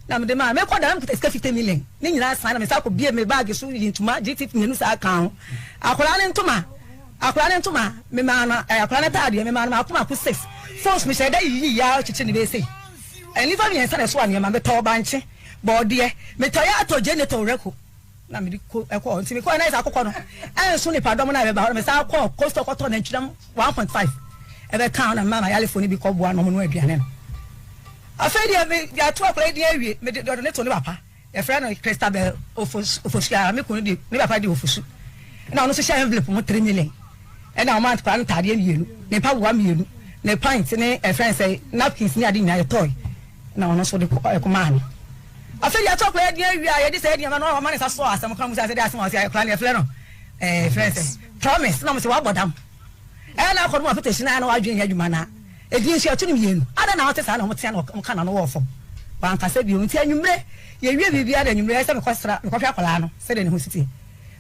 Speaker 16: na mede maa mekɔ da na mekuta sika 50 million ne nyinaa san na me san kɔ bie me baage so yi ntoma GT mmienu saa kan ho akwadaa ne ntoma akwadaa ne ntoma me maa no eh, akwadaa ne taadeɛ me maa no maako maako six phones me hyɛ da yiyi ya kyekyere ne bɛyɛ sei nnipa mmiɛnsa na ɛso nneɛma metɔ bankye bɔɔdeɛ metɔ yɛ atɔ gye ne tɔ rɛko na mede kɔ ɛkɔ nti mekɔ na yɛ sɛ akokɔ no ɛnso nipa dɔm na ɛbɛba hɔ na mesan kɔ coastal kɔtɔ nantwinam 1.5 ɛbɛka ho na mmaa ma yalefoɔ no bi kɔ boa na wɔn no aduane no Afei deɛ me yɛato akwadaa yi din awie, mede ɔde no to ne papa. Yɛfrɛ no Christabel Ofosu Ofosu a me kunu de ne papa de Ofosu. Ɛna ɔno nso hyɛ envelope mu three million. Ɛna ɔma akwadaa no ntaadeɛ mmienu, ne mpaboa mmienu, ne pint ne ɛfrɛ no sɛ napkins ne ade nyinaa yɛtɔe. Ɛna ɔno nso de kɔmaa no. Afei deɛ yɛato akwadaa yi din awie a yɛde sɛ yɛde ama no ɔma ne nsa sɔɔ asɛm kora mu sɛ asɛde asɛm a ɔsɛ akwadaa no yɛfrɛ no ɛɛ frɛ no sɛ promise na ɔmo sɛ wabɔ dam. Ɛna akɔ no mu apetahyi na na wadwene yɛ adwuma na Edin nso, yɛto no mmienu. Adɛn na ɔte saa na wɔtea na wɔka n'ano wɔ fam? Wankasa bio. Nti anwummere, yɛwie biribiara na anwummere ɛyɛ sɛ mekɔsra, mekɔhwɛ akwadaa no sɛdeɛ ne ho si teɛ.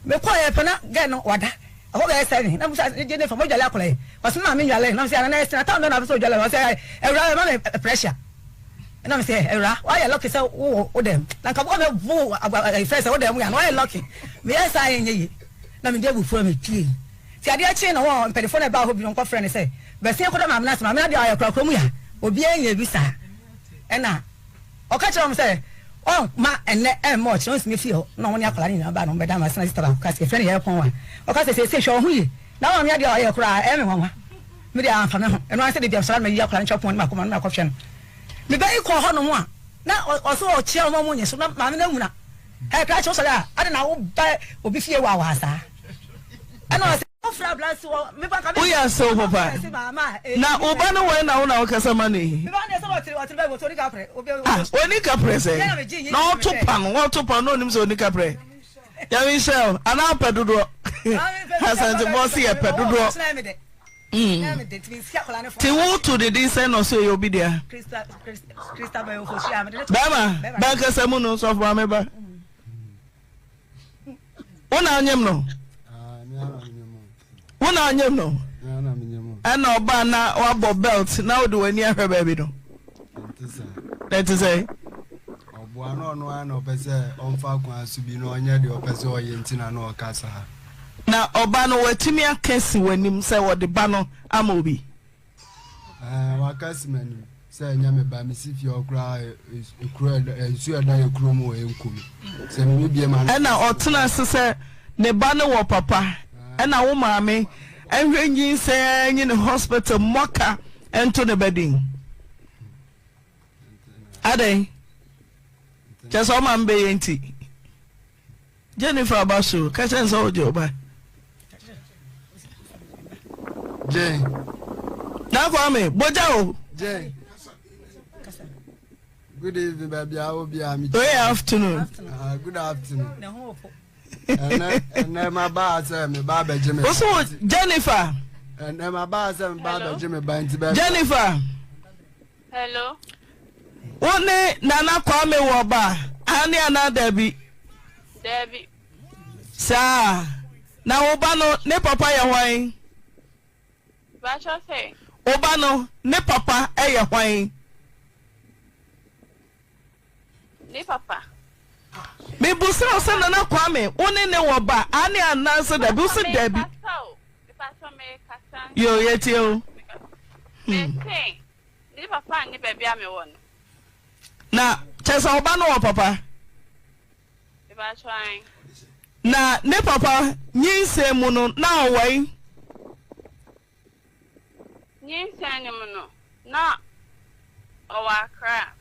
Speaker 16: Mekɔeɛ pɛ na girl no wada. Ɛhɔ bɛyɛ sɛn na mebisa no, Jennifer, moadwale akwadaa yi? Ɔse me maame nnwalee. Na mese, ana na ɛsena time bɛn na wopɛ sɛ odwale no? Ɔse, awuraa ɛma me pressure. Ɛna mese, awuraa, woayɛ lucky sɛ wowɔ wo dɛm. Na nka wɔbɛbo ɛfrɛ sɛ wo dɛm yɛ a, na woayɛ lucky. Meyɛɛ saa a ɛnyɛ yie. Na mede abufuo na mepuei. Nti adeɛ kyee no wɔn mpaninfoɔ no a ɛbaa hɔ bi no wɔkɔfrɛɛ no sɛ, Bɛsen kɔda maame no ase, maame no adeɛ a ɔyɛ koraa kurom ya, obiara nyɛɛ bi saa. Ɛna ɔka kyerɛɛ wɔn sɛ, ɔmma ɛnnɛ ɛmma ɔkyena ɔnsene fie hɔ. Na wɔne akwadaa no nyinaa baa na wɔbɛdaa no ase na sista baako ka sɛ, yɛfrɛ no Yɛrepɔn a, ɔka sɛ, seesei hwɛ wo ho yie, na wo maame adeɛ a ɔyɛ koraa ɛyɛ me nwanwa. Me deɛ amfa me ho, ɛno ara ne sɛ da biara mesɔre a na mayi akwadaa no kyɛ pon no makɔma no na makɔhwɛ no. Me ba yi kɔɔ hɔnom a, na ɔse ɔkyea wɔn a wɔnyɛ so, na maame no amuna. Ɛɛ krakye wosɔre a, adɛn na woba obi fie waawaa saa? Ɛna ɔse.
Speaker 4: Woyɛ asew papa. Na wo ba no wɛn na wo na wokasa ma no yi? Ah, ɔni kaprɛ sɛ? Na ɔto pa no, ɔto pa no, ɔnim sɛ ɔni kaprɛ. Nyame nhyira wo. Anaa pɛ dodoɔ. Asantebɔ se yɛ pɛ dodoɔ. Ti wo to ne din sɛn na ɔsɛ ɔyɛ obi dea? Bɛrima, bɛnkasa mu no, sɔfo maame ba. Wo na onyem no? Wo na onyem no? Ɛna ɔbaa na wabɔ belt na wode w'ani ahwɛ baabi no. Na ɛte sɛ?
Speaker 18: Ɔboa na ɔno ara na ɔpɛ sɛ ɔmfa kwan so bi na ɔnyɛ deɛ ɔpɛ sɛ ɔyɛ nti na na ɔka saa.
Speaker 4: Na ɔba no watumi aka si w'anim sɛ ɔde ba no ama obi?
Speaker 18: Ɛɛ, waka si m'anim. Sɛ ɛnyɛ me ba, mesi fie hɔ koraa ekuro ɛda nsuo ɛda yɛ kuro mu wɔ ɛnku me. Sɛ me bie ma no.
Speaker 4: Ɛna ɔtena ase sɛ ne ba no wɔ papa ɛna wo maame ɛnhwɛ nyinsɛn nyi ne hospital mmɔ ka ɛnto ne ba din. Adɛn? Kyɛ sɛ ɔma mbɛyɛ nti. Jennifer aba so ka kyerɛ no sɛ wogye wo ba.
Speaker 18: Jane.
Speaker 4: Na Kwame, bogya o.
Speaker 18: Jane. Good evening, baby. I will be.
Speaker 4: Good afternoon.
Speaker 18: Good afternoon. Ɛnɛ ɛnɛ ma ba sɛ me ba abɛgye me.
Speaker 4: Woso Jennifer.
Speaker 18: Ɛnɛ ma ba sɛ me ba abɛgye me ba nti bɛ.
Speaker 4: Jennifer.
Speaker 19: Hello.
Speaker 4: Wo ne Nana Kwame wɔ ba aane anaa dabi?
Speaker 19: Dabi.
Speaker 4: Saa. Na wo ba no ne papa yɛ hwan?
Speaker 19: Bakyɛ sɛ.
Speaker 4: Wo ba no ne papa yɛ hwan?
Speaker 19: Ne papa.
Speaker 4: Mebusa wo sɛ Nana Kwame wo ne ne wɔ ba aane anaa sɛ dabi? Wo se dabi. Yo yɛtie o.
Speaker 19: Hmm. Mese ne papa nni baabi a mewɔ no.
Speaker 4: Na kyerɛ sɛ ɔba no wɔ papa?
Speaker 19: Mepakyɛw ae.
Speaker 4: Na ne papa nyinsɛn mu no na ɔwɔ he?
Speaker 19: Nyinsɛn no mu no na ɔwɔ Accra.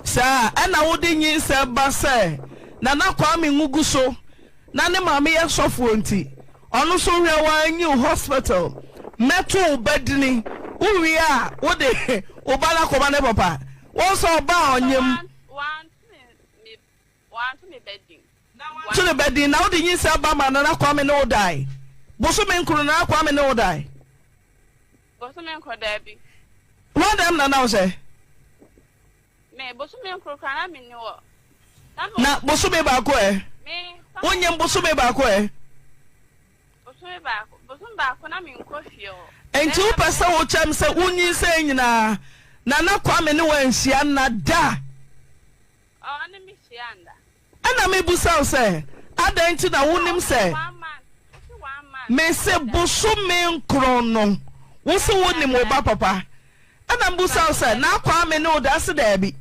Speaker 4: Saa ɛna wode nyinsɛn ba sɛ Nana Kwame Ngugu so na ne maame yɛ sɔfoɔ nti ɔno nso hwɛ waa nyi wo hospital mɛto wo ba dini wo wie a wode wo ba no akɔma ne papa wo nso ɔba a ɔnyem
Speaker 19: Wanto me ba din.
Speaker 4: Na wanto ne ba din na wode nyinsɛn ba ma Nana Kwame ne wo dae bosome nkron Nana Kwame ne wo dae.
Speaker 19: Bosome nkron daabi.
Speaker 4: Hwan dɛm na na wo sɛ.
Speaker 19: Me bosome nkron koraa na menni hɔ.
Speaker 4: Na bosome baako ɛ?
Speaker 19: Me.
Speaker 4: Wonyem bosome baako ɛ?
Speaker 19: Bosome baako bosome baako na menkɔ fie hɔ.
Speaker 4: Enti wopɛ sɛ wokyerɛ me sɛ wonyinsɛn nyinaa Nana Kwame ne wo anhyia nna da?
Speaker 19: Ɔne me hyia nda.
Speaker 4: Ɛna mebisa wo sɛ, adɛn nti na wonim sɛ mese bosome nkron no wo se wonim wo ba papa? Ɛna mebisa wo sɛ, na Kwame ne wo da? Ɔse daabi.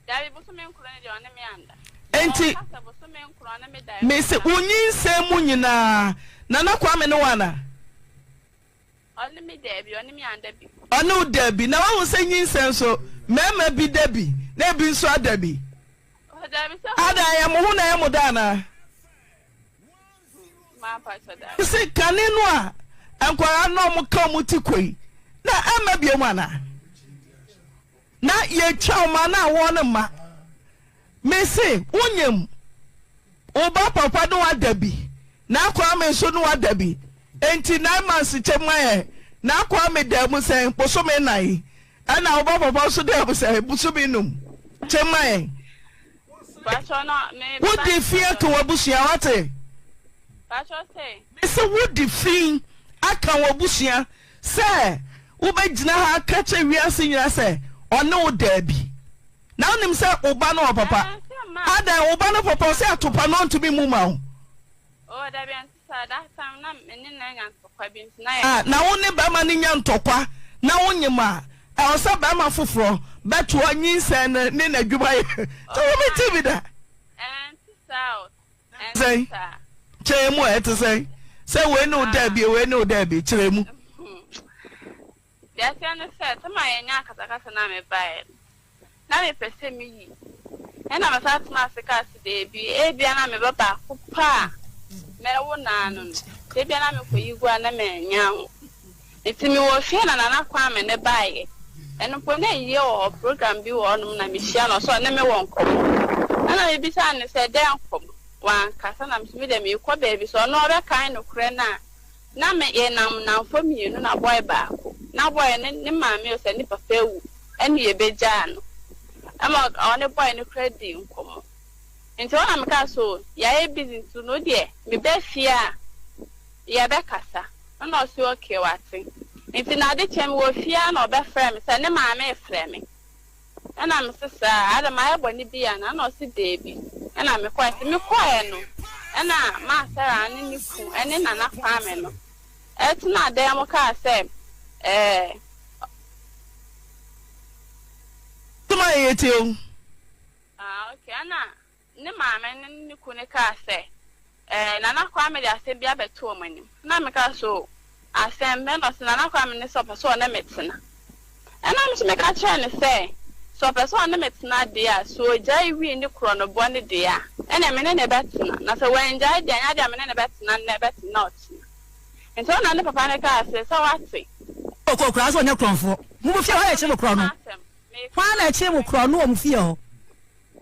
Speaker 19: Daabi, bosome nkron no deɛ ɔne me anda.
Speaker 4: Enti
Speaker 19: Ɔka sɛ bosome nkron ɔne me da.
Speaker 4: Mese wo nyinsɛn mu nyinaa Nana Kwame ne wo ana?
Speaker 19: Ɔne me daabi, ɔne me anda bi.
Speaker 4: Ɔne wo da bi. Na woahu sɛ nyinsɛn nso, mmarima bi da bi, na ebi nso ada bi. Ada, ɛyɛ mo ho na ɛyɛ mo da anaa? Se kane no a nkwadaa na wɔn ka wɔn ti kɔ yi, na ɛmma biom anaa? Na yɛtwa wɔn a na awɔ no mma. Mese wonyem wo ba papa ne wada bi na Kwame nso ne wada bi enti nine months kyɛ ma yɛ na Kwame daa mu sɛn bosome nnan ɛna wo ba papa nso daa mu sɛn bosome num kyɛ ma yɛn. Wode fi aka w'abusua wate? Mese wode fi aka w'abusua sɛ wobɛgyina ha aka kyerɛ wiase nyina sɛ ɔne wo daa bi. Na wonim sɛ wo ba no wɔ papa? Adɛn, wo ba no papa ɔsɛ atopa no ɔntumi mmu ma wo?
Speaker 19: Oh, dabi ɛnte saa, that time na me ne no anya ntɔkwa bi nti na yɛ.
Speaker 4: Ah, na wo ne bɛrima no nya ntɔkwa na wonyem a, ɛwɔ sɛ bɛrima foforɔ bɛtoa nyinsɛn no ne n'adwuma yɛ. Sɛ wo mente bi da.
Speaker 19: Ɛnte saa o, ɛnte
Speaker 4: Sɛn?
Speaker 19: saa.
Speaker 4: Kyerɛ mu a ɛte sɛn? Sɛ wei ne wo daabi, wei ne wo daabi, kyerɛ mu.
Speaker 19: Deɛ ɛteɛ ne sɛ, sɛ ma yɛnya akasakasa no a mebaeɛ no, na mepɛ sɛ meyi. Ɛnna mesan tenaa ase kaa sɛ, Dabi, ebia na me ba baako pɛ a mɛwo no ara no no, sɛ ebia na mekɔyi gu a na mannya anwo. Enti mewɔ fie na Nana Kwame no baeɛ. Ɛno mpo na ayie wɔ hɔ, program bi wɔ hɔnom na mehyia no, ɔse ɔne me wɔ nkɔmmɔ. Ɛnna mebisaa no sɛ, Dɛn nkɔmmɔ? Wankasa, na mese, Me deɛ merekɔ baabi, sɛ ɔno ɔbɛkae nokorɛ no a, Na me yɛnam nnamfo mienu na bɔy baako. Na bɔy no ne maame ɔsɛ ne papa awu ɛne yɛbɛgyaa no. Ɛma ɔne bɔy no koraa dii nkɔmmɔ. Nti hɔ na me kaa sɛ oh yɛayɛ busy nti no wodeɛ me ba fie a yɛbɛkasa. Ɛna ɔse okay wate. Nti na ade kyɛ me wɔ fie ara na ɔbɛfrɛɛ me sɛ ne maame refrɛ me. Ɛna me se saa, adɛn mayɛ bɔne bi anaa? Ɛna ɔse daabi. Ɛna me kɔɛ, nti me kɔɛ no ɛna maa Sarah ne ne kun ɛne Nana Kwame no ɛtenaa dan mu kaa sɛ ɛɛ.
Speaker 4: Ma yɛ tie o.
Speaker 19: Ah okay ɛna ne maame ne ne kunu no kaa sɛ ɛɛ Nana Kwame de asɛm bi abɛto wɔn anim ɛna meka sɛ oh asɛm bɛn na ɔse Nana Kwame ne sɛ ɔpɛ sɛ ɔne me tena ɛna me nso meka kyerɛɛ no sɛ sɛ ɔpɛ sɛ ɔne me tena deɛ a sɛ ɔgyae wii ne korɔnobɔ no deɛ a ɛneɛ me ne no bɛtena na sɛ wangyae deɛ a ɛnyɛ adeɛ a me ne no bɛtena nnɛ bɛtena ɔkyena nti ɔna ne papa no kaa sɛ sɛ wate
Speaker 16: Ɔkɔ koraa sɛ ɔnyɛ korɔnfoɔ. Mo mo fie hɔ yɛ kye mo korɔ no. Hwan na ɛkyee mo korɔ no wɔ mo fie hɔ?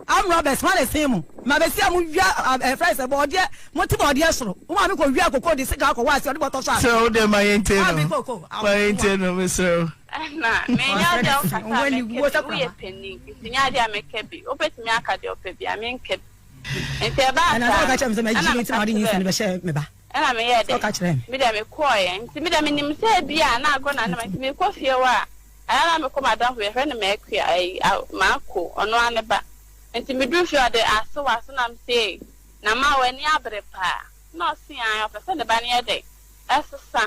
Speaker 16: Armed robbers, hwan na ɛsee mo? Ma bɛsi a mo wia ɛfrɛ sɛ bɔɔdeɛ, mo te bɔɔdeɛ soro. Wo maame kɔ wia koko de sika kɔ wɔ ase ɔde bɔtɔ so ase.
Speaker 4: Mesrɛ wo deɛ ma yɛntie
Speaker 16: Maame
Speaker 4: no.
Speaker 16: koko,
Speaker 4: Ma yɛntie no mesrɛ wo.
Speaker 19: Ɛna menyɛ adeɛ a wokasa a mɛka bi, woyɛ panin nti nyɛ adeɛ a mɛka bi, wobɛtumi aka deɛ wopɛ biara menka bi. Nti ɛbaa
Speaker 16: Ɛna
Speaker 19: saa
Speaker 16: sɛ ɔka kyerɛ me sɛ
Speaker 19: no,
Speaker 16: magyi
Speaker 19: ɛna
Speaker 16: me nti
Speaker 19: meka
Speaker 16: na ɔde nyinsɛn no
Speaker 19: kyerɛɛ
Speaker 16: bɛhyɛɛ me ba.
Speaker 19: Ɛna meyɛɛ
Speaker 16: Sɛ
Speaker 19: dɛn?
Speaker 16: ɔka kyerɛɛ me.
Speaker 19: Me deɛ mekɔeɛ, nti me deɛ menim sɛ ebia na agorɔ na ne ma nti mekɔ fie hɔ a, Ɛyɛ a na mekɔ m'adamfo bi, yɛfrɛ no Maakua, ayi, Maako, ɔno ara ne ba. Nti meduru fie a, ɔde asew aso na mese, Ei, na ma w'ani abere paa. Na ɔse aane, ɔpɛ sɛ ne ba no yɛ dɛn? Ɛsesa.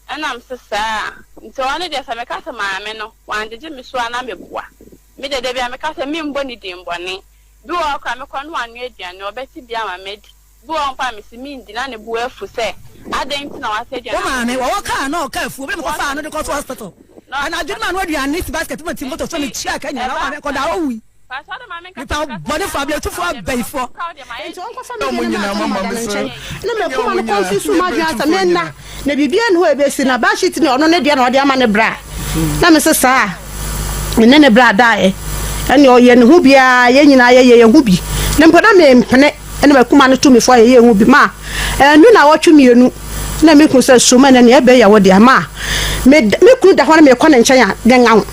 Speaker 19: Ɛna mese saa a, nti ɔno deɛ sɛ meka sɛ maame no, wangyegye me so a na meboa. Me deɛ da biara meka sɛ membɔ ne din bɔne. Bi wɔ hɔ koraa a mekɔ no wanoa aduane, ɔbɛte bi ama madi. Bi wɔ hɔ mpo a mese mendi na ne bo afu sɛ adɛn nti na wate aduane
Speaker 16: Wo
Speaker 19: ama
Speaker 16: maame,
Speaker 19: madi.
Speaker 16: wɔwɔ kaa na ɔka afuo, bere mekɔfaa no de kɔto hospital. Anadwo no ma no aduane si basket mu ti moto so mekyia ka nyina na wo maame kɔdaa hɔ wui. Nipa bɔnefoɔ, abiretufoɔ, abayifoɔ.
Speaker 5: Enti ɔnkɔfa me deɛ no ma no mada ne nkyɛn. Na m'akoma no kɔnfusuu m'adwene ara sɛ menna, na biribiara nni hɔ a ɛbɛsi, na bedsheet no ɔno ne deɛ na ɔde ama ne bra. Na mese saa a, me ne ne bra daeɛ. Ɛnneɛ ɔyɛ ne ho biara, yɛn nyinaa yɛyɛ yɛn ho bi. Na mpo na mempene. Ɛna m'akuma no tu me fo a yɛyɛ ho bi ma annu naawɔtwe mienu na me kunu sɛ soma na nea ɛbɛyɛ wo dea ma me me kunu da hɔ na mekɔ ne nkyɛn a ngengaw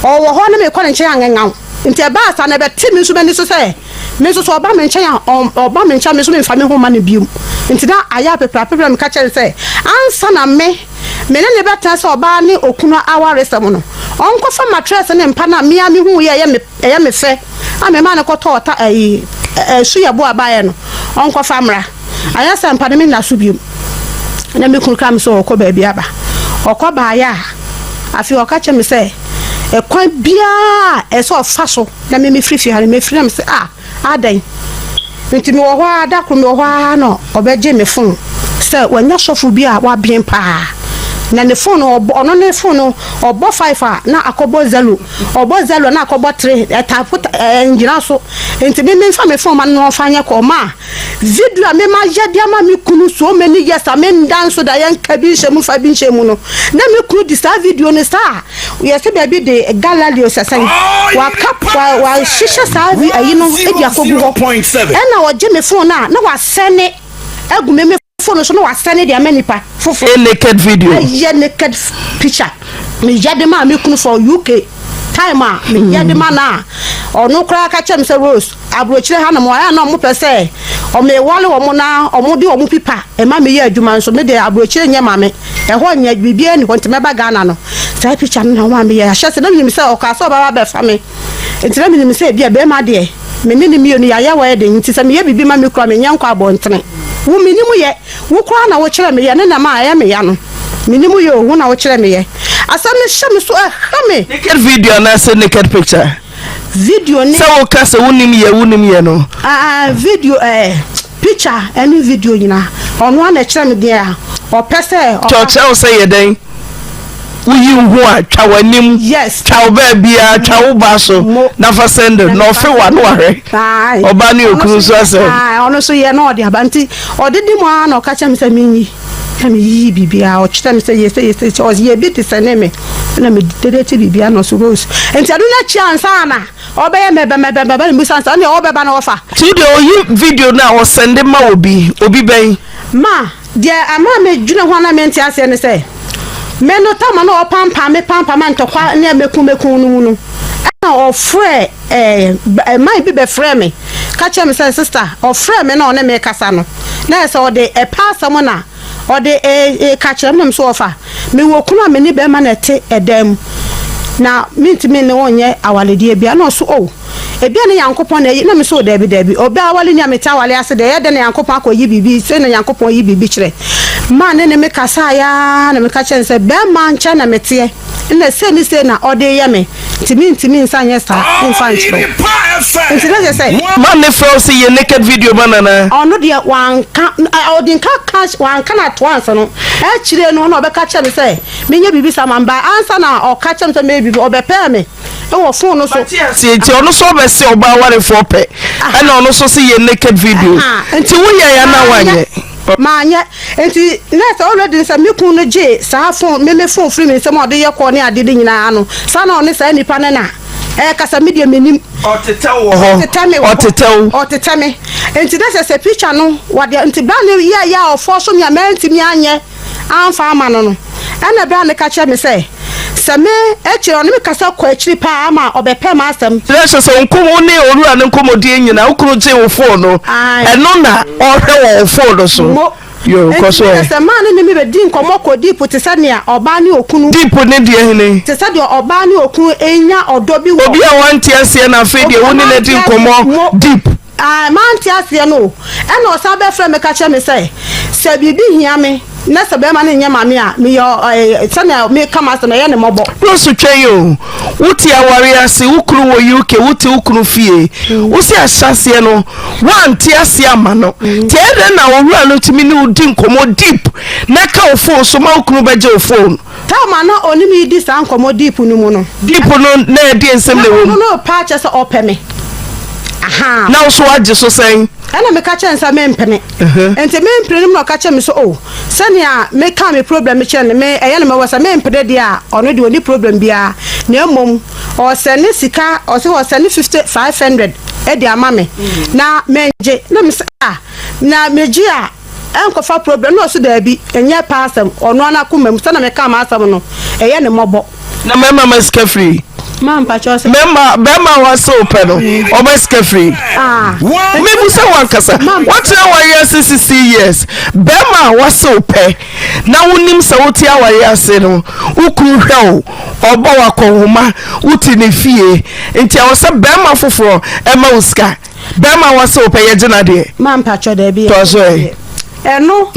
Speaker 5: ɔwɔ hɔ na mekɔ ne nkyɛn a ngengaw nti ɛbaa saa na ɛbɛte me nso m'ani so sɛ me nso so ɔba me nkyɛn a ɔba me nkyɛn me nso memfa me ho ma no biom nti na ayɛ apeprapepra meka kyerɛ no sɛ ansa na me me ne ne bɛtena sɛ ɔbaa ne okunu awaresɛm no ɔnkɔfa matress ne mpa no a mea mehu yɛ ɛyɛ me Ɛyɛ me fɛ a memaa no kɔtɔɔ ta ayi ɛ suya bo a baeɛ no, ɔnkɔfa mmra. Anyɛ saa mpa no menna so biom. Na me kunu ka me sɛ ɔrekɔ baabi aba. Ɔkɔ baeɛ a, afei ɔka kyerɛ me sɛ ɛkwan biara a ɛsɛ sɛ ɔfa so na me mefiri fie ha no mɛfiri. Na me sɛ ah, adɛn? Nti mewɔ hɔ ara, da koro mewɔ hɔ ara na ɔbɛgye me fon sɛ wanya sɔfo bi a waben paa. Na ne fon no, ɔbɔ, ɔno ne fon no, ɔbɔ five a na akɔbɔ zero, ɔbɔ zero a na akɔbɔ three, ɛtapo, ɛngyina so. Nti me memfa me fon ma no na ɔmfa nyɛ call. Ma video a me mayɛ de ama me kunu so many years a menda nso da yɛnka bi nhyɛ mu fa bi nhyɛ mu no, na me kunu di saa video no saa. Yɛse baabi de Galileo sɛ sɛn waka wahyehyɛ saa vi ayi no de akɔgu hɔ ɛna ɔgye me phone a na wasɛne agu me me phone so na wasɛne de ama nipa foforɔ.
Speaker 4: A naked video.
Speaker 5: Ɛyɛ naked picture meyɛ de maa me kunu for UK time a meyɛ de ma no a ɔno koraa ka kyerɛ me sɛ Rose Aburokyire ha nom ayɛ a na ɔmo pɛ sɛ ɔmo ewale ɔmo na ɔmo de ɔmo pipa ɛma me yɛ adwuma nso me deɛ aburokyire nyɛ ma me ɛhɔ nyɛ biribiara nni hɔ nti mɛba Ghana no saa picture no na ɔmaa me yɛ ahyɛ sɛ na menim sɛ ɔkaa sɛ ɔbɛba abɛfa me nti na menim sɛ ebia bɛrima deɛ me ne ne mmienu yɛayɛ wedding nti sɛ meyɛ biribi ma me kura menyɛ nkɔ abɔntene wo menim yɛ wo koraa na wokyerɛ me yɛ ne nam a ɛyɛ me ya no menim yɛ o wo na wokyerɛ me yɛ asɛm no hyɛ me so ɛha me.
Speaker 4: Naked video anaasɛ naked picture?
Speaker 5: Video ne.
Speaker 4: Sɛ wo ka sɛ wo nim yɛ wo nim yɛ no.
Speaker 5: Ah video eh picture ɛne video nyinaa ɔno ara na ɛkyerɛ me deɛ a ɔpɛ sɛ ɔka.
Speaker 4: Kyɛ ɔkyerɛ wo sɛ yɛ dɛn wo yi wo ho a twa w'anim.
Speaker 5: Yes.
Speaker 4: Twa wo baabiara twa wo ba so na fa send na ɔfe wa no wahwɛ. Ɔba ne okunu nso asɛm.
Speaker 5: Ɔno nso yɛ na ɔde aba nti ɔde di mu ara na ɔka kyerɛ me sɛ menyi. Na meyiyii biribiara, ɔkyerɛɛ me sɛ yɛ sei, yɛ sei, sɛ ɔyɛ bi de sɛnee me, ɛna me delete biribiara na ɔse Rose, nti ɛno no akyi ansa na ɔbɛyɛ mɛbɛ mɛbɛ mɛbɛ na mebisa no sɛ ɛneɛ ɔbɛba na ɔfa.
Speaker 4: Nti wo deɛ ɔyi video no a ɔsɛnde ma obi, obi bɛn?
Speaker 5: Ma, deɛ ama medwene ho a na mente aseɛ ne sɛ, me no tam a na ɔpampam me pampam a ntɔkwa ne mɛku mɛku no mu no, ɛna ɔfrɛɛ ɛɛ man bi bɛfrɛɛ me ka kyerɛɛ me sɛ sister, ɔfrɛɛ me na ɔne me kasa no, na ayɛ sɛ ɔde ɛpɛ asɛm na ɔde reka kyerɛ me na me nso ɔfa mewɔ kunu a me ne bɛrima na ɛte ɛdan mu na mentumi ne wo nyɛ awaledeɛ bia na ɔso oh ebia ne Nyankopɔn na ayi na me so daabi daabi ɔbɛ awale ni a mete awale ase deɛ ɛyɛ dɛ na Nyankopɔn akɔ yi biribi sɛ na Nyankopɔn yi biribi kyerɛ maa ne ne me kasaeɛ ara na meka kyerɛ no sɛ bɛrima nkyɛn na meteɛ na sei ne sei na ɔde yɛ me. Nti mentumi nsa nyɛ saa mfa nkyerɛ wo. Nti na kyerɛ sɛ.
Speaker 4: Man ne frɛ wo sɛ yɛ naked video ma no anaa?
Speaker 5: Ɔno deɛ wanka, ɔde nka ka, wanka no at once no, akyire no na ɔbɛka kyerɛ me sɛ menyɛ biribi saa ma no, but ansa na ɔka kyerɛ me sɛ mɛyɛ biribi, ɔbɛpɛɛ me wɔ phone no so.
Speaker 4: Mate aseɛ, nti ɔno nso ɔbɛse ɔbaa awarefoɔ pɛ, ɛna ɔno nso se yɛ naked video, nti woyɛɛ anaa woanyɛ?
Speaker 5: Manyɛ. Nti na sɛ already no sɛ me kunu no gyee saa phone, me me phone firi me nsam a ɔde yɛ call ne ade no nyinaa no, saa na ɔne saa nipa no na ɛrekasa, me deɛ mennim.
Speaker 4: Ɔtetɛ wo wɔ hɔ.
Speaker 5: Ɔtetɛ me wɔ hɔ.
Speaker 4: Ɔtetɛ wo.
Speaker 5: Ɔtetɛ me. Nti na sɛ sɛ picture no wɔde, nti berɛ a ne yɛɛyɛ a ɔfɔɔso me a mantumi anyɛ amfa ama no no, ɛna berɛ a no ka kyerɛ me sɛ, sɛ me, akyire ɔne me kasa kɔ akyiri paa ma ɔbɛpɛ m'asɛm.
Speaker 4: Kyerɛ sɛ sɛ wo nkɔmmɔ, wo ne owura no nkɔmmɔdie nyinaa, wo kunu gyee wo phone no, ɛno na ɔhwɛ wɔ wo phone no so.
Speaker 5: Mo.
Speaker 4: Yoo, kɔ
Speaker 5: Enti
Speaker 4: so
Speaker 5: na
Speaker 4: ɛ.
Speaker 5: sɛ maa no ne me bɛdi nkɔmmɔ kɔ deep te sɛ nea ɔbaa ne okunu.
Speaker 4: Deep ne deɛ hene?
Speaker 5: Te sɛ deɛ ɔbaa ne okunu nya ɔdɔ bi wɔ.
Speaker 4: Obi a wante aseɛ na afei deɛ
Speaker 5: Obi a
Speaker 4: wo ne no adi
Speaker 5: wante aseɛ,
Speaker 4: nkɔmmɔ
Speaker 5: mo.
Speaker 4: deep.
Speaker 5: Ae, mante aseɛ no o. Ɛna ɔsan bɛfrɛɛ me ka kyerɛɛ me sɛ, sɛ biribi hia me na sɛ barima no nyɛ ma me a, meyɛ ɔ, sɛnea meka m'asɛm no, ɛyɛ no mmɔbɔ.
Speaker 4: Rose twɛn o, wote aware ase, wo kunu wɔ UK, wote wo kunu fie, wose ahyɛaseɛ no woante aseɛ amma no, nti ɛyɛ dɛn na owura no tumi ne wo di nkɔmmɔ deep na ɛka wo phone so ma wo kunu bɛgye wo phone?
Speaker 5: Time a na ɔne me redi saa nkɔmmɔ deep no mu no.
Speaker 4: Deep no na ɛdeɛn nsɛm na ɛwɔ mu?
Speaker 5: Na ɔno no repɛ akyerɛ sɛ ɔpɛ me. Ahaa.
Speaker 4: Na wo nso woagye so sɛn?
Speaker 5: Ɛna meka kyerɛɛ no sɛ mempene. Nti mempene no mu na ɔka kyerɛɛ me sɛ oh, sɛnea mekaa me problem kyerɛɛ no, me ɛyɛ no mmɔbɔ sɛ mempene deɛ a, ɔno deɛ ɔnni problem biara. Na mmom ɔresɛne sika, ɔse ɔresɛne 50, 500 de ama me na mengye. Na mese ah, na megye a ɛnkɔfa problem? Na ɔse daabi, ɛnyɛ pɛ asɛm, ɔno ara n'akoma mu, sɛnea mekaa m'asɛm no, ɛyɛ no mmɔbɔ.
Speaker 4: Na mɛma ma sika firi.
Speaker 5: Ma mpakyɛw sɛ.
Speaker 4: Mɛma bɛrima a wase wo pɛ no ɔbɛ sika firi.
Speaker 5: Ah.
Speaker 4: Mebu sɛ wankasa watena aware ase 60 years bɛrima a wase wo pɛ na wonim sɛ wote aware ase no wo kunu hwɛ wo ɔbɔ wo akɔnhoma wote ne fie nti ɛwɔ sɛ bɛrima foforɔ ɛma wo sika. Bɛrima wa sɛ wopɛ yɛ gyina deɛ.
Speaker 5: Ma mpakyɛ daabi.
Speaker 4: Tɔ so ɛ.
Speaker 5: Ɛno.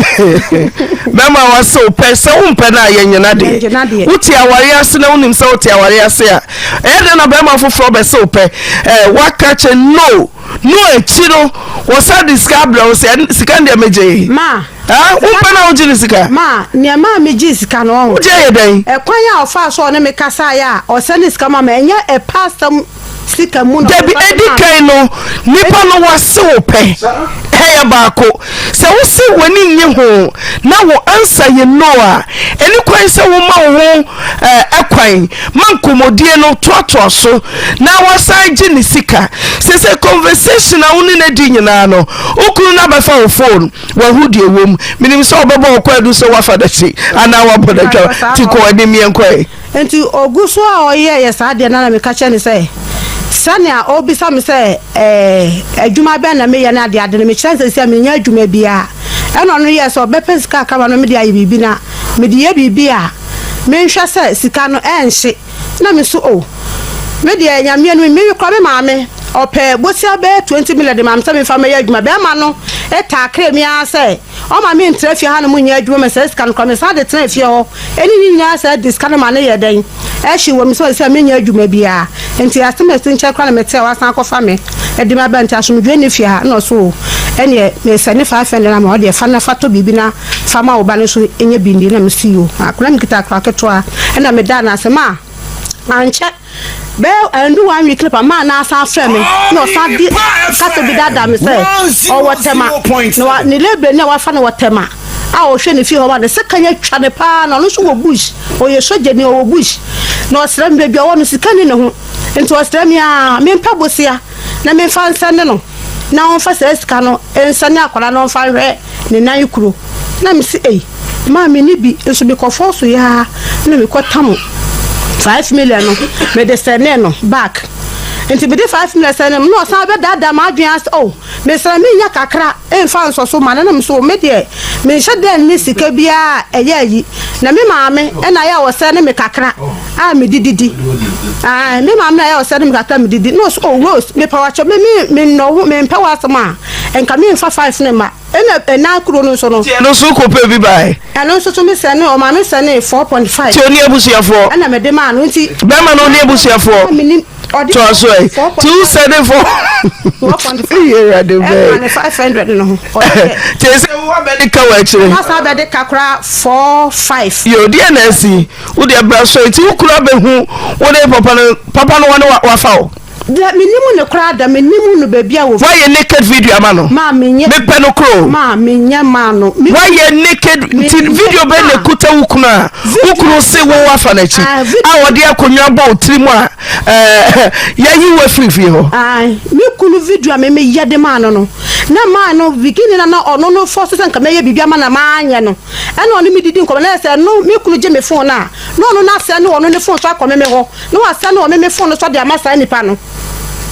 Speaker 4: Bɛrima wa sɛ wopɛ sɛ wompɛ no a yɛ nyina deɛ. Wote aware ase na wonim sɛ wote aware ase a ɛyɛ dɛn na bɛrima foforɔ bɛ sɛ wopɛ ɛɛ waka kyɛ no no akyi no wɔsa de sika abrɛ wo sɛ sika no deɛ megye.
Speaker 5: Ma.
Speaker 4: Ah, wompɛ na wogye ne sika.
Speaker 5: Ma nea maa megye sika no ɔho.
Speaker 4: Wogye yɛ dɛn?
Speaker 5: Ɛkwan a ɔfaa so a ɔne me kasaeɛ a ɔsɛ ne sika ma me ɛnyɛ ɛpa asɛm. sika mu na
Speaker 4: Dabi,
Speaker 5: ɔde ba
Speaker 4: edi
Speaker 5: maa me.
Speaker 4: kan no, nipa no wase wo pɛ. Ɛyɛ baako. Sɛ wose w'ani nnye ho na wo answer yɛ no a, ɛni kwan sɛ woma wo ho eh, kwan ma nkɔmmɔdie no toatoa so na wasan gye ne sika. Sese conversation a wo ne no adi nyinaa no, wo kunu no abɛfa wo phone, wahu deɛ ɛwɔ mu. Menim sɛ ɔbɛbɔ wo kwaadu sɛ woafa n'akyi anaa woabɔ n'adwa. Nti kɔ anim yɛnkɔ ɛ.
Speaker 5: Enti ogu so a ɔyɛeɛ saa adeɛ no ara na meka kyerɛɛ no sɛ, sɛnea ɔrebisa me sɛ ɛɛ adwuma bɛn na meyɛ ne adeade no, mekyerɛ no sɛ seesei menyɛ adwuma biara. Ɛnna ɔno yɛɛ sɛ ɔbɛpɛ sika aka ma no mede ayɛ biribi na mede yɛ biribi a menhwɛ sɛ sika no ɛnhye. Na me nso oh, me deɛ Nyame anim, me koraa me maame ɔpɛ bosea bɛyɛ 20 million de maa me sɛ memfa mmɛyɛ adwuma. Bɛrima no taakee me ara sɛ Ɔma me ntra fie hanom nyɛ adwuma ma saa sika no koraa mesan de tena fie hɔ ɛne ne nyinaa saa de sika no ma no yɛ dɛn ɛhye wɔ me sɛ ɔsɛ menyɛ adwuma biara nti asɛm a ɛsi nkyɛn koraa na mete a wasan akɔfa me de me aba nti asomdwoe nni fie ha na ɔso o ɛneɛ mesɛne 500 ama wo deɛ fa na fa tɔ biribi na fa ma wo ba no nso nyɛ bi ndi na mesi o akora mekita akora ketewa ɛna medaa no ase ma ankyɛ Bɛyɛ andu one week no pa maa no asan frɛ me na ɔsan de kasa bi daadaa me sɛ ɔwɔ Tema na wa ne lebrani a wafa no wɔ Tema a ɔhwɛ ne fie hɔ ma no sekan atwa no paa na ɔno nso wɔ bush ɔyɛ sogyani ɔwɔ bush na ɔsrɛ me baabi a ɔwɔ no sika ni ne ho nti ɔsrɛ me a mempɛ bosea na memfa nsɛne no na ɔmfa saa sika no nsɛne akwadaa no ɔmfa nhwɛ ne nan kuro na mese ei Maa me ni bi nso me kɔ fɔɔ so yaa na me kɔ tam 5 million no me de sɛnee no back nti me de 5 million sɛnee no na ɔsan bɛ daadaa m'adwene ase oh me srɛ me nya kakra nfa nsɔ so ma no na me so me deɛ me nhyɛ dɛ nni sika biara ɛyɛ ayi na me maame ɛna ayɛ a ɔsɛne me kakra a me de didi ae me maame na ayɛ a ɔsɛne me kakra me didi na ɔso oh Rose me pa wakyɛ me me me nnɔ wo me mpɛ w'asɛm a nka me nfa 5 ne ma. Ɛna ɛnan kuro no nso no.
Speaker 4: Nti ɛno nso wokɔ pɛ bi bae?
Speaker 5: Ɛno nso so me sɛne ɔma me sɛne 4.5.
Speaker 4: Nti ɔni abusuafoɔ?
Speaker 5: Ɛna mede maa no nti.
Speaker 4: Bɛrima no ɔni abusuafoɔ?
Speaker 5: Menim ɔde.
Speaker 4: Toa so ɛ. Nti wo sɛne 4.
Speaker 5: 4.5.
Speaker 4: Awurade bɛɛ.
Speaker 5: Ɛma ne 500 no ho.
Speaker 4: Nti sɛ wo abɛde ka wɔ akyire.
Speaker 5: Ɔma saa abɛde ka koraa 4 5.
Speaker 4: Yo deɛ na asi wo deɛ bra so nti wo kunu abɛhu wo ne papa no papa no wɔne wafa wo.
Speaker 5: Deɛ menim no koraa da menim no baabi a wɔfi.
Speaker 4: Woayɛ naked video ama no?
Speaker 5: Maa menyɛ.
Speaker 4: Mepɛ no koro.
Speaker 5: Maa menyɛ maa no.
Speaker 4: Woayɛ naked nti video bɛn na ekuta wo kunu a wo kunu se wo wafa n'akyi a ɔde akonnwa bɔ wo tiri mu a ɛɛ yɛayi wo afiri fie hɔ?
Speaker 5: Ae me kunu video a me meyɛ de maa no no na maa no beginning na na ɔno no force sɛ nka mɛyɛ biribi ama na maanyɛ no ɛna ɔne me didi nkɔmɔ na ɛsɛ no me kunu gye me phone a na ɔno no asɛ ne ɔno ne phone so akɔ me me hɔ. Na wasane wɔ me me phone no so de ama saa nipa no.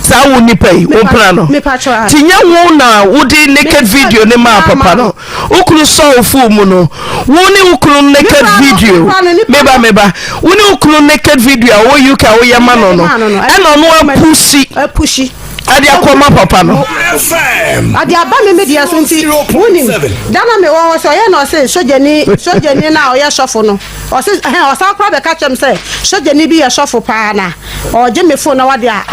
Speaker 4: Saa wo nipa yi, wo mpena no. Ti nyɛ wo na wode naked video ne maa papa no. Wo kunu sɔ wo phone mu no, wo ne wo kunu naked video. Meba meba. Wo ne wo kunu naked video a ɔwɔ UK a woyɛ ma no no, ɛna ɔno apushi.
Speaker 5: Apushi.
Speaker 4: Ade akɔma papa no.
Speaker 5: Ade aba me me deɛ so nti, wonim. Da na mewɔ hɔ sɛ ɔyɛ na ɔse sogyani sogyani na ɔyɛ sɔfo no. Ɔse ɛhɛn ɔsan koraa bɛka kyerɛ me sɛ sogyani bi yɛ sɔfo paa na ɔgye me phone na wade a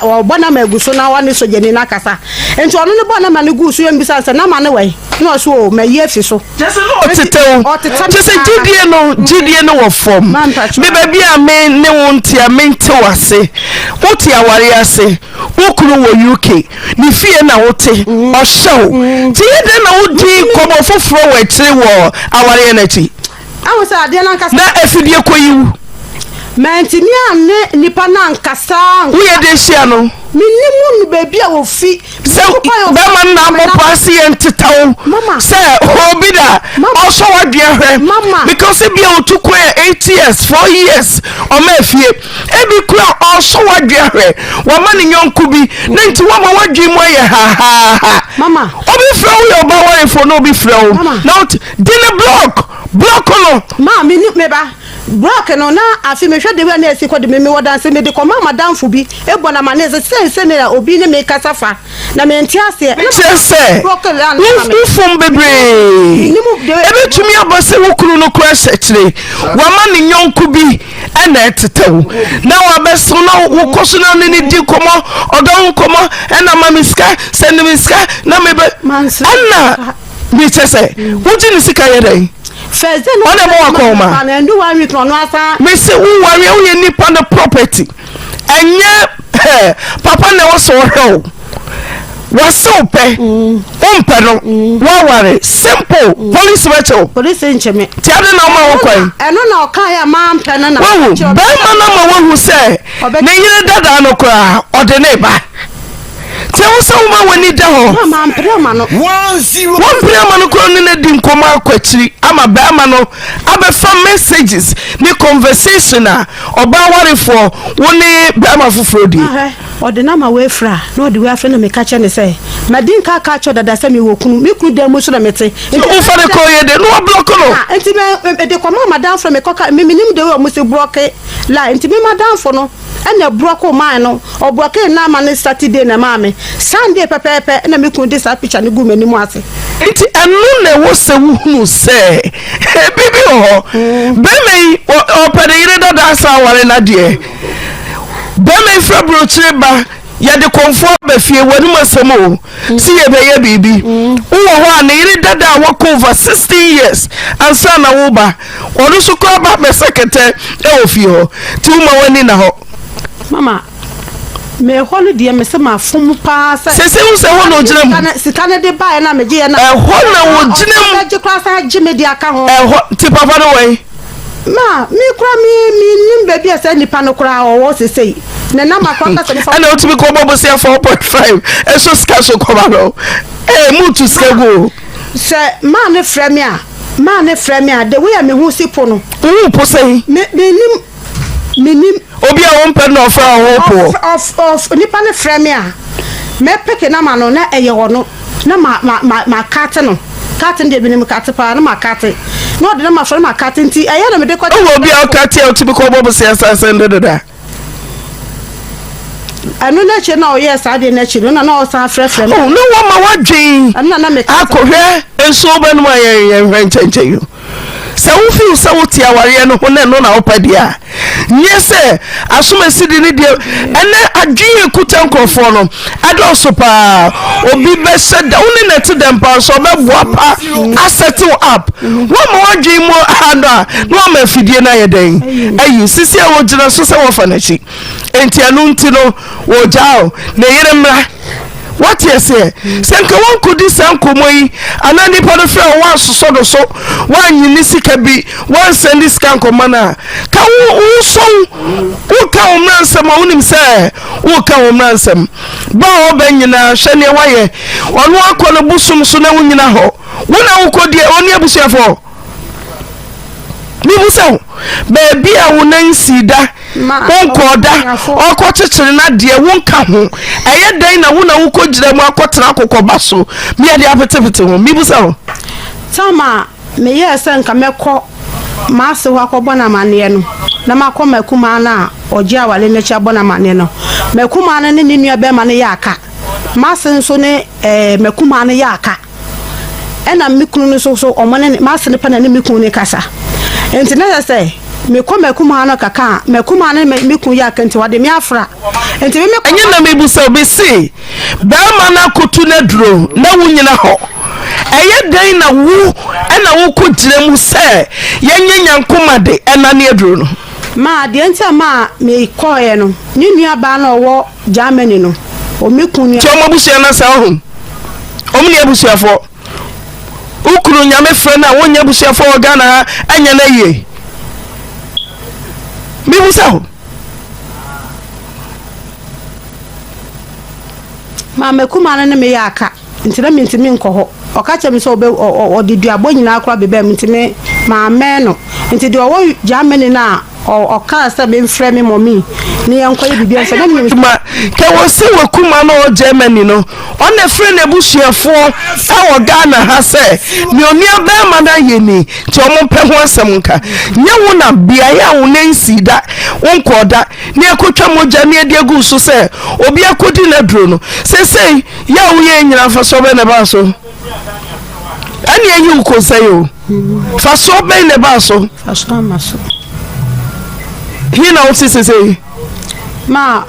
Speaker 5: ɔbɔ nama agu so na ɔne sogyani no akasa. Nti ɔno no bɔɔ nama no guu so yɛ mbisa no sɛ nama no wɛn? Na ɔse oo mayi afi so.
Speaker 4: Kyerɛ sɛ na ɔtetɛ wo. Kyerɛ sɛ gyidie no gyidie no wɔ fam. Me baabi a me ne wo nte a mente wo ase. Wote awareɛ ase, wo kunu wɔ UK, ne fie na wote, ɔhyɛ wo. Nti yɛ dɛn na wodi nkɔmmɔ foforɔ wɔ akyire wɔ awareɛ no akyi?
Speaker 5: Ahu sɛ adeɛ no ankasa.
Speaker 4: Na afidie kɔyi wo.
Speaker 5: Mantumi anne nipa no ankasa anka.
Speaker 4: Woyɛ dɛn hyia no?
Speaker 5: Mennim no baabi a ofi.
Speaker 4: Sɛ bɛrima no na abɔ paa se yɛ nteta wo sɛ obi da ɔsɔ w'adwene hwɛ because ebia otu kwan a 8 years 4 years ɔma afie ebi kura ɔsɔ w'adwene hwɛ wama ne nyɔnko bi ne nti wama w'adwene mu ayɛ hahaha obi frɛ wo yɛ ɔba warefo na obi frɛ wo na Di no block! Block no!
Speaker 5: Maa me ni me ba block no na afe mehwɛ de wei a na esi kɔ de me mewɔ danse mede kɔma madamfo bi ebɔ no amane sɛ seisei na obi ne me kasa fa na mente aseɛ na
Speaker 4: Kyerɛ sɛ,
Speaker 5: block la no ma me.
Speaker 4: wo fom bebree. Ebetumi aba sɛ wo kunu no koraa hyɛ akyire, wama ne yɔnko bi na ɛtetɛ wo, na wabɛsew na wokɔ so na ne ne di nkɔmmɔ, ɔdɔ ho nkɔmmɔ, ɛna ma me sika, sɛnde me sika, na mebɛ, ɛna. Bi kyɛ sɛ wogye ne sika yɛ dɛn? Ɔna ɛma wakɔ homa. Mese woware woyɛ nipa no property ɛnyɛ papa na ɛwɔ sɛ ɔhwɛ wo wasew pɛ wompɛ no woaware simple police bɛkyɛ wo
Speaker 5: polisi nkyɛ me
Speaker 4: ti ade na ɔma wo kwan
Speaker 5: ɛno na ɔka yɛ maa mpɛ no na
Speaker 4: wahu bɛrima no ma wahu sɛ ne yere dadaa no koraa ɔde ne ba Sɛ wo sɛ woma w'ani da hɔ.
Speaker 5: Mampere ama no.
Speaker 4: Wompere ama no koraa ne no adi nkɔmmɔ akɔ akyiri ama barima no abɛfa messages ne conversation a ɔbaa warefoɔ wo ne barima foforɔ die.
Speaker 5: Ahwɛ, ɔde no ama wei afiri a, na ɔde wei afiri na meka kyerɛ no sɛ, madi nka aka akyerɛ wo dada sɛ mewɔ kunu, me kunu dan mu nso na mete.
Speaker 4: Nti wofa no kɔ yɛ de na wablɔko no.
Speaker 5: Ah, nti me, mede kɔmaa m'adamfo na mekɔka, me menim the way wɔn si blɔke line, nti me m'adamfo no. Ɛna brɔkoo mae no, ɔbrɔkee no ama no Saturday na ɛmaa me. Sunday pɛpɛɛpɛ na me kunu de saa picture no guu m'anim ase.
Speaker 4: Nti ɛno na ɛwɔ sɛ wohunu sɛ biribi wɔ hɔ. Bɛrima yi ɔpɛ ne yere dada asan aware no adeɛ. Bɛrima yi firi aburokyire ba, yɛde kɔmfoɔ aba fie, w'anim asɛm o, si yɛbɛyɛ biribi. Wowɔ hɔ a ne yere dada a wakɔ over 16 years ansa na woba. Ɔno nso koraa ba bɛsɛ kɛtɛ wɔ fie hɔ nti woma w'ani na hɔ.
Speaker 5: Mama, me hɔ no deɛ mese mafom paa sɛ.
Speaker 4: Sese wo sɛ ɛhɔ na ogyina mu.
Speaker 5: Sika no de baeɛ na megye yɛ na.
Speaker 4: Ɛhɔ na ogyina mu.
Speaker 5: Ɔbɛgye koraa san gye me de aka ho.
Speaker 4: Ɛhɔ nti papa no wɔ he?
Speaker 5: Ma me koraa me menim baabi a saa nipa no koraa ɔwɔ sesei. Ne nam akɔ akasa nifa.
Speaker 4: Ɛna otumi kɔ bɔ bosia 4.5 ɛso sika so kɔma no. Ɛɛ mu tu sika gu o.
Speaker 5: Sɛ maa no frɛ me a. Maa no frɛ me a, the way a me ho si po no.
Speaker 4: Wo ho po sɛn?
Speaker 5: Me, mennim, mennim.
Speaker 4: Obi a wompɛ no na ɔfrɛ wo ho poɔ.
Speaker 5: Ɔf, ɔf, ɔf, nipa no frɛ me a, mɛpeke nama no na ɛyɛ ɔno, na ma, ma, ma, makate no. Kate no deɛ menim kate paa, na makate. Na ɔde nama frɛ no makate nti ɛyɛ na mede kɔ.
Speaker 4: Wowɔ obi a wokate a wotumi kɔbɔ bosea san sɛn de deda?
Speaker 5: Ɛno n'akyi na ɔyɛɛ saa adeɛ no akyi no na na ɔsan frɛfrɛ me.
Speaker 4: Oh, na wɔma w'adwen
Speaker 5: Ɛno na na meka sɛ.
Speaker 4: akɔhwɛ nso wobɛnom a yɛn yɛnhwɛ nkyɛnkyɛn yi. Sɛ wo feel sɛ wote awareɛ no ho na ɛno na wopɛ deɛ a, nyɛ sɛ asomasidi no deɛ ɛnɛ adwene a ɛkuta nkurɔfoɔ no ɛdɔɔso paa. Obi bɛhyɛ da wo ne na ɛte dɛm paa nso ɔbɛboa pa asɛtew up. Woama w'adwene mu aha no a na wama afidie no ayɛ dɛn ayi. Sisi a wɔgyina so sɛ wɔfa n'akyi. Enti ɛno nti no wɔgyaa o ne yere mmra. Woate aseɛ? Sɛ nka woankɔdi saa nkɔmmɔ yi anaa nnipa no frɛ wo woansosɔ no so, woannye ne sika bi, woansɛnde sika nkɔma no a, ka wo wosɔ wo woka wo mmara nsɛm a wonim sɛ woka wo mmara nsɛm. Ba a ɔba nyinaa hwɛ neɛ woayɛ. Ɔno akɔ no bosom so na wonyina hɔ. Wo na wokɔdi ɔne abusuafoɔ. Mebisa wo, baabi a wo nan sii da, wonkɔɔ da, ɔkɔkyekyere n'adeɛ, wonka ho. Ɛyɛ dɛn na wo na wokɔgyina mu akɔtena akokɔba so ma yɛde apetepete ho? Mebisa wo.
Speaker 5: Tam a meyɛɛ sɛ nka mɛkɔ m'ase hɔ akɔbɔ no amanneɛ no, na makɔ m'akumaa no a ɔgye aware no akyi abɔ no amanneɛ no, m'akumaa no ne ne nuabarima no yɛ aka. M'ase nso ne eh, m'akumaa no yɛ aka. Ɛna me kunu no nso so ɔmo ne m'ase no pɛ na ne me kunu no kasa. Nti na kyerɛ sɛ mekɔ m'akumaa no kaka a, m'akumaa no ne me kunu yɛ aka nti ɔde me afra. Nti me mekɔ.
Speaker 4: Ɛnyɛ na mebu sɛ obi se barima no akotu no aduro na wo nyina hɔ. Ɛyɛ dɛn na wo na wokɔ gyina mu sɛ yɛnyɛ nyankoma de ɛnane aduro no?
Speaker 5: Ma deɛ nti a maa mekɔeɛ no, ne nua baa no a ɔwɔ Germany no, ɔme kunu nua.
Speaker 4: Nti ɔmo abusua no asa ɔho? Ɔmo ni abusuafoɔ? Wo kunu nyame frɛ no a wonyɛ abusuafoɔ wɔ Ghana ha ɛnyɛ no ayie? Mebusa wo.
Speaker 5: Maame kumaa no ne me yɛ aka nti na mentumi nkɔ hɔ. Ɔka kyerɛ me sɛ ɔbɛ ɔ ɔ ɔde duabɔ nyinaa koraa bɛbaa mu nti me mammɛn no. Nti deɛ ɔwɔ Germany no a ɔ ɔkaa sɛ memfrɛ me mɔmi ne yɛnkɔyɛ biribi nso na menim.
Speaker 4: Adwuma kɛ wɔ sɛ wakuma no ɔwɔ Germany no ɔna frɛ n'abusuafoɔ ɛwɔ Ghana ha sɛ nea onua bɛɛma no ayɛ ni nti ɔmo mpɛ ho asɛm nka nyɛ wo na beaeɛ a wo nan nsii da wo nkɔɔ da ne akɔtwa mogya ne adi agu so sɛ obi akɔdi n'aduro no seesei yɛ a woyɛ nyina mfasoɔ bɛn na ɛbaa so ɛne ayi wo konsɛn o fasoɔ bɛn na ɛbaa so
Speaker 5: fasoɔ ama so
Speaker 4: he na wote seesei
Speaker 5: ma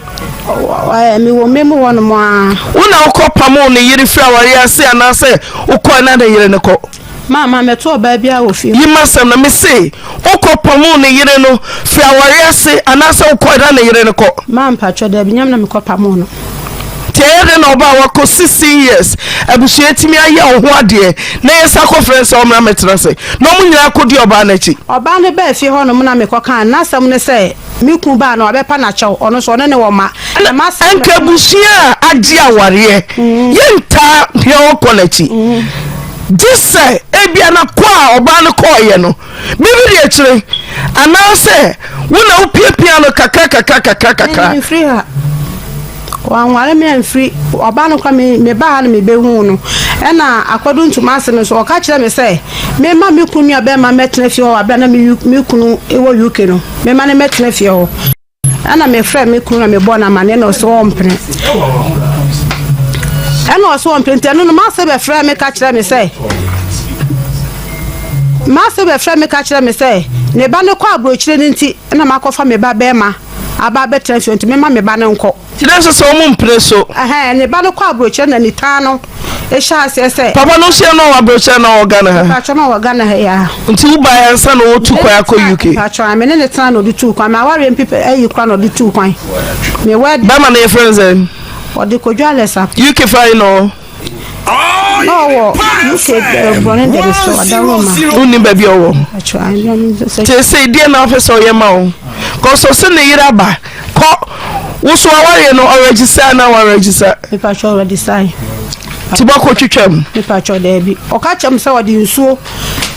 Speaker 5: mewɔ mmɛ mu hɔ nom a
Speaker 4: wo na wokɔ pamoo ne yere firi awareɛ ase anaasɛ wokɔɛ na ne yere no kɔ
Speaker 5: Ma ma mɛto ɔbaa biara wɔ fie.
Speaker 4: Yi m'asɛm no, mese, wokɔ pamoo ne yere no firi awareɛ ase anaasɛ wokɔe na ne yere no kɔ?
Speaker 5: Ma mpakyɛ daabi, nyɛ me na mekɔ pamoo no.
Speaker 4: Nti ɛyɛ dɛn na ɔbaa wakɔ 16 years abusua atumi ayɛ wo ho adeɛ na yɛsa kɔfrɛ no sɛ ɔmmra mmɛtena ase na wɔn nyinaa kɔdi ɔbaa no akyi?
Speaker 5: Ɔbaa no baa fie hɔnom na mekɔkaa no, n'asɛm ne sɛ me kunu baa no wabɛpa no akyɛw, ɔno nso ɔne no wɔ mma. Na m'asɛm
Speaker 4: Anka abusua a agye awareɛ yɛntaa hwɛ ɔkɔ n'akyi gye sɛ ebia na kɔ a ɔbaa no kɔɔeɛ no biribi di akyire anaasɛ wo na wopiapia no kakra kakra kakra kakra.
Speaker 5: Mfiri ha wanware me amfiri ɔbaa no kora me mebaa ha no mebɛhuu no ɛna akɔdo ntoma ase no nso ɔka kyerɛ me sɛ mema me kunu nua bɛrima mɛtena fie hɔ wɔ abere a na me kunu wɔ UK no mema no mɛtena fie hɔ. Ɛna mefrɛɛ me kunu na mebɔɔ no amanneɛ na ɔse ɔmpene. Ɛna ɔse ɔmpene nti ɛno no m'ase bɛfrɛɛ me ka kyerɛ me sɛ m'ase bɛfrɛ me ka kyerɛ me sɛ ne ba no kɔ aburokyire no nti na makɔfa me ba bɛrima aba abɛtena fie nti mema me ba no nkɔ.
Speaker 4: Nti na ɛsɛ sɛ wɔn mpene so.
Speaker 5: Ɛhɛn, ne ba no kɔ aburokyire na nitan no hyɛ aseɛ sɛ.
Speaker 4: Papa no nso yɛ na ɔwɔ aburokyire anaa ɔwɔ Ghana ha?
Speaker 5: Mpakyɛ na ɔwɔ Ghana ha yi ara.
Speaker 4: Nti wo baeɛ ansa na ɔretu kwan akɔ UK?
Speaker 5: Mpakyɛ me ne ne tena na ɔde tuu kwan. M'awareɛ mpepe ayi koraa na ɔde tuu kwan. Me wed.
Speaker 4: Bɛrima no yɛfrɛ no sɛn?
Speaker 5: Ɔde Kojo Alex Ap.
Speaker 4: UK fa he na ɔwɔ?
Speaker 5: Na ɔwɔ UK borɔne dɛm so Adaworoma.
Speaker 4: Wonnim baabi a ɔwɔ? Seesei deɛ na wopɛ sɛ ɔyɛ ma wo? Kɔsɔ sɛ ne yere aba kɔ wo so awareɛ no ɔregister anaa wanregister?
Speaker 5: Mepatwɔ ɔregister.
Speaker 4: Nti bɔkɔ twitwa mu?
Speaker 5: Mepatwɔ daabi. Ɔka kyerɛ me sɛ ɔde nsuo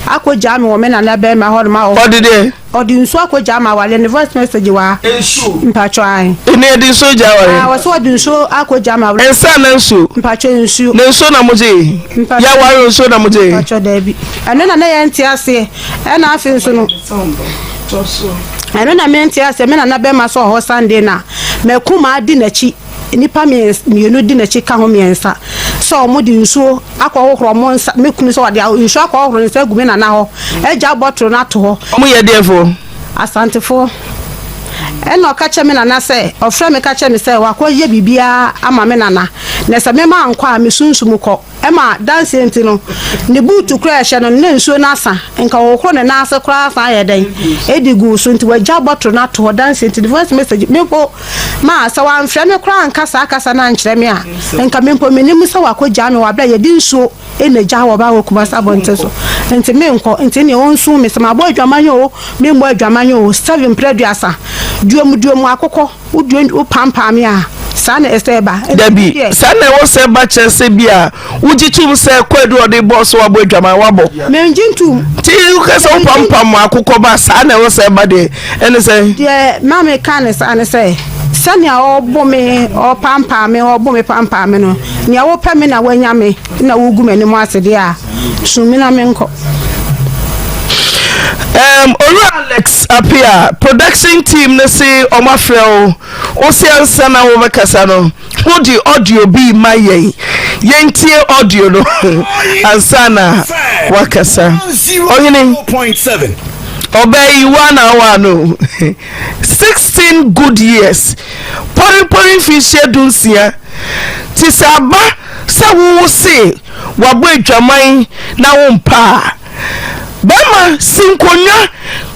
Speaker 5: akɔ gyaa me wɔ me nana bɛrima hɔ nom a.
Speaker 4: Ɔde deɛ?
Speaker 5: Ɔde nsuo akɔ gyaa me awareɛ ne voice message wɔ ha.
Speaker 4: Nsuo?
Speaker 5: Mpatsɔ ae.
Speaker 4: Ɛnni ɛde nsuo gyaa awareɛ?
Speaker 5: Ah wɔsɛ ɔde nsuo akɔ gyaa me awareɛ.
Speaker 4: Nsa anaa nsuo?
Speaker 5: Mpatsɔ nsuo.
Speaker 4: Na nsuo na mo gyee?
Speaker 5: Mpatsɔ.
Speaker 4: Yɛ aware nsuo na mo gyee?
Speaker 5: Mpatsɔ daabi. Ɛno na na yɛn nte aseɛ ɛna afei nso no. Ɛno na me nte aseɛ me nana bɛma sɛ ɔhɔ Sunday na mɛku maa di n'akyi. nnipa mmienu di n'akyi ka ho mmiɛnsa sɛ wɔde nsuo akɔhohoro wɔn nsa, me kunu sɛ ɔde nsuo akɔhohoro ne nsa agu me nana hɔ, agya bɔtoro no ato hɔ.
Speaker 4: Wɔn yɛ deɛfoɔ?
Speaker 5: Asantefoɔ. Ɛna ɔka kyerɛ me nana sɛ, ɔfrɛ me ka kyerɛ me sɛ wakɔyɛ biribiara ama me nana, na sɛ me mankɔ a me sunsum kɔ. Ɛma danseɛ nti no, ne buutu koraa a ɛhyɛ no no, na nsuo no asa. Nka ɔhohoro ne nan ase koraa san yɛ dɛn? Ɛdi guu so. Nti wagya bɔtoro no ato hɔ. Danseɛ nti, ne voice message, me mpo, ma sɛ wamfrɛ me koraa anka saa kasa no ankyerɛ me a, nka me mpo mennim sɛ wakɔgyaa me wɔ aberɛ a yɛde nsuo na gyaa wɔ baa wɔ Kumasi abɔnten so. Nti menkɔ. Nti nea ɔnsu me sɛ mabɔ adwaman oo, memmɔ adwaman oo, seven mprɛ aduasa, duom duom akokɔ. Wodua wopampaa me a, saa na ɛsɛ ɛba.
Speaker 4: Dabi, saa na ɛwɔ sɛ ɛba kyerɛ sɛ bi a wogye tom sɛ kwaadu a ɔde bɔɔ so wabɔ adwaman wabɔ.
Speaker 5: Mengye ntom.
Speaker 4: Nti woka sɛ wopampam akokɔ ba saa na ɛwɔ sɛ ɛba deɛ ɛne sɛ.
Speaker 5: Deɛ ma meka ne saa ne sɛ sɛnea ɔbo me ɔpampaa me ɔbo me pampaa me no nea wopɛ me na woanya me na wogu m'anim ase deɛ a sum me na menkɔ.
Speaker 4: Um, Owura Alex Apia, production team no se ɔmo afrɛ wo, wo se ansa na wobɛkasa no, wode audio bi ma yɛn. Yɛntie audio no ansa na wakasa. Ɔhene, ɔbaa yi wa na awa no 16 good years, pɔrepɔre mfinhyia dunsia, te sɛ aba sɛ wowo se wabɔ adwaman na wompɛ a, bɛrima si nkonnwa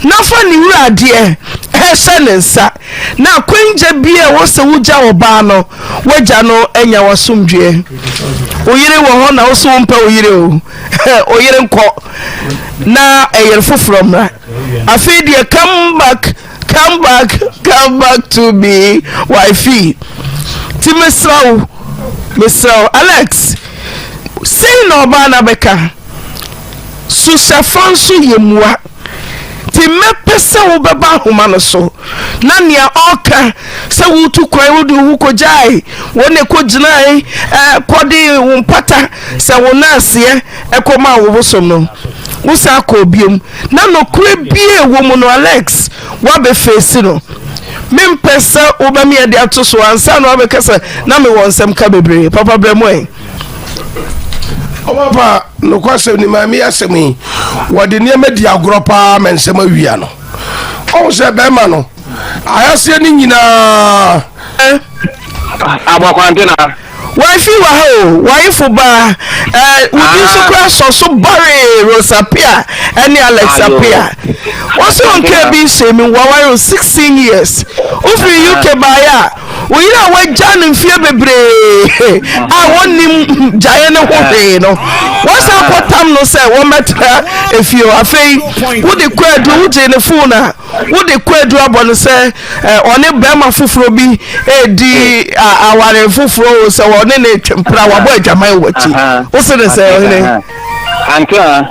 Speaker 4: na fa ne wura adeɛ hyɛ ne nsa na akwangya bi a ɛwɔ sɛ wogya ɔbaa no woagya no anya w'asomdwoeɛ. Wo yere wɔ hɔ na wo so wompɛ wo yere o, wo yere nkɔ na ɛyere foforɔ mmra. Afei deɛ come back come back come back to me wifey ti mesrɛ wo mesrɛ wo Alex sei na ɔbaa no abɛka suhyɛfa nso yɛ mua nti mɛpɛ sɛ wobɛba ahoma no so na nea ɔka sɛ wotu kwan wode wo ho kɔgyae wo ne kɔgyinae kɔde wo mpata sɛ wo naaseɛ ɛkɔmaa wo bosom no wosan kɔɔ biom na nokorɛ bie wɔ mu no Alex woabɛ face no mempɛ sɛ wobɛme ɛde ato so ansa na wabɛka sɛ na mewɔ nsɛm ka bebree papa brɛ mu ɛ.
Speaker 14: Ɔpapa nokwasɛm ni maame yi asɛm yi wɔde nneɛma di agorɔ paa ma nsɛm awia no ɔhu sɛ bɛrima no ayaseɛ no nyinaa.
Speaker 13: Aboakwantena.
Speaker 4: Wifi wɔ ha o, wifo baa. Eh, wo din so kora sɔ so baree Rose Apia ɛne Alex Apia. Wɔsɛ wɔn kaa bi nhyɛ mi waware o 16 years. Wofiri UK baeɛ a, wo yere a wagya no mfie bebree a wɔnnim gyaeɛ no ho hwee no, wɔsan kɔtam no sɛ wɔmmɛtena efie hɔ. Afei wode kɔ aduro, wogyee ne phone a Wode kwaadu abɔ no sɛ ɔne barima foforɔ bi redi aware foforɔ o, sɛ ɔne ne retwe mpena, wabɔ adwaman wɔ w'akyi. Wo se ne sɛ ɔhene?
Speaker 13: Anka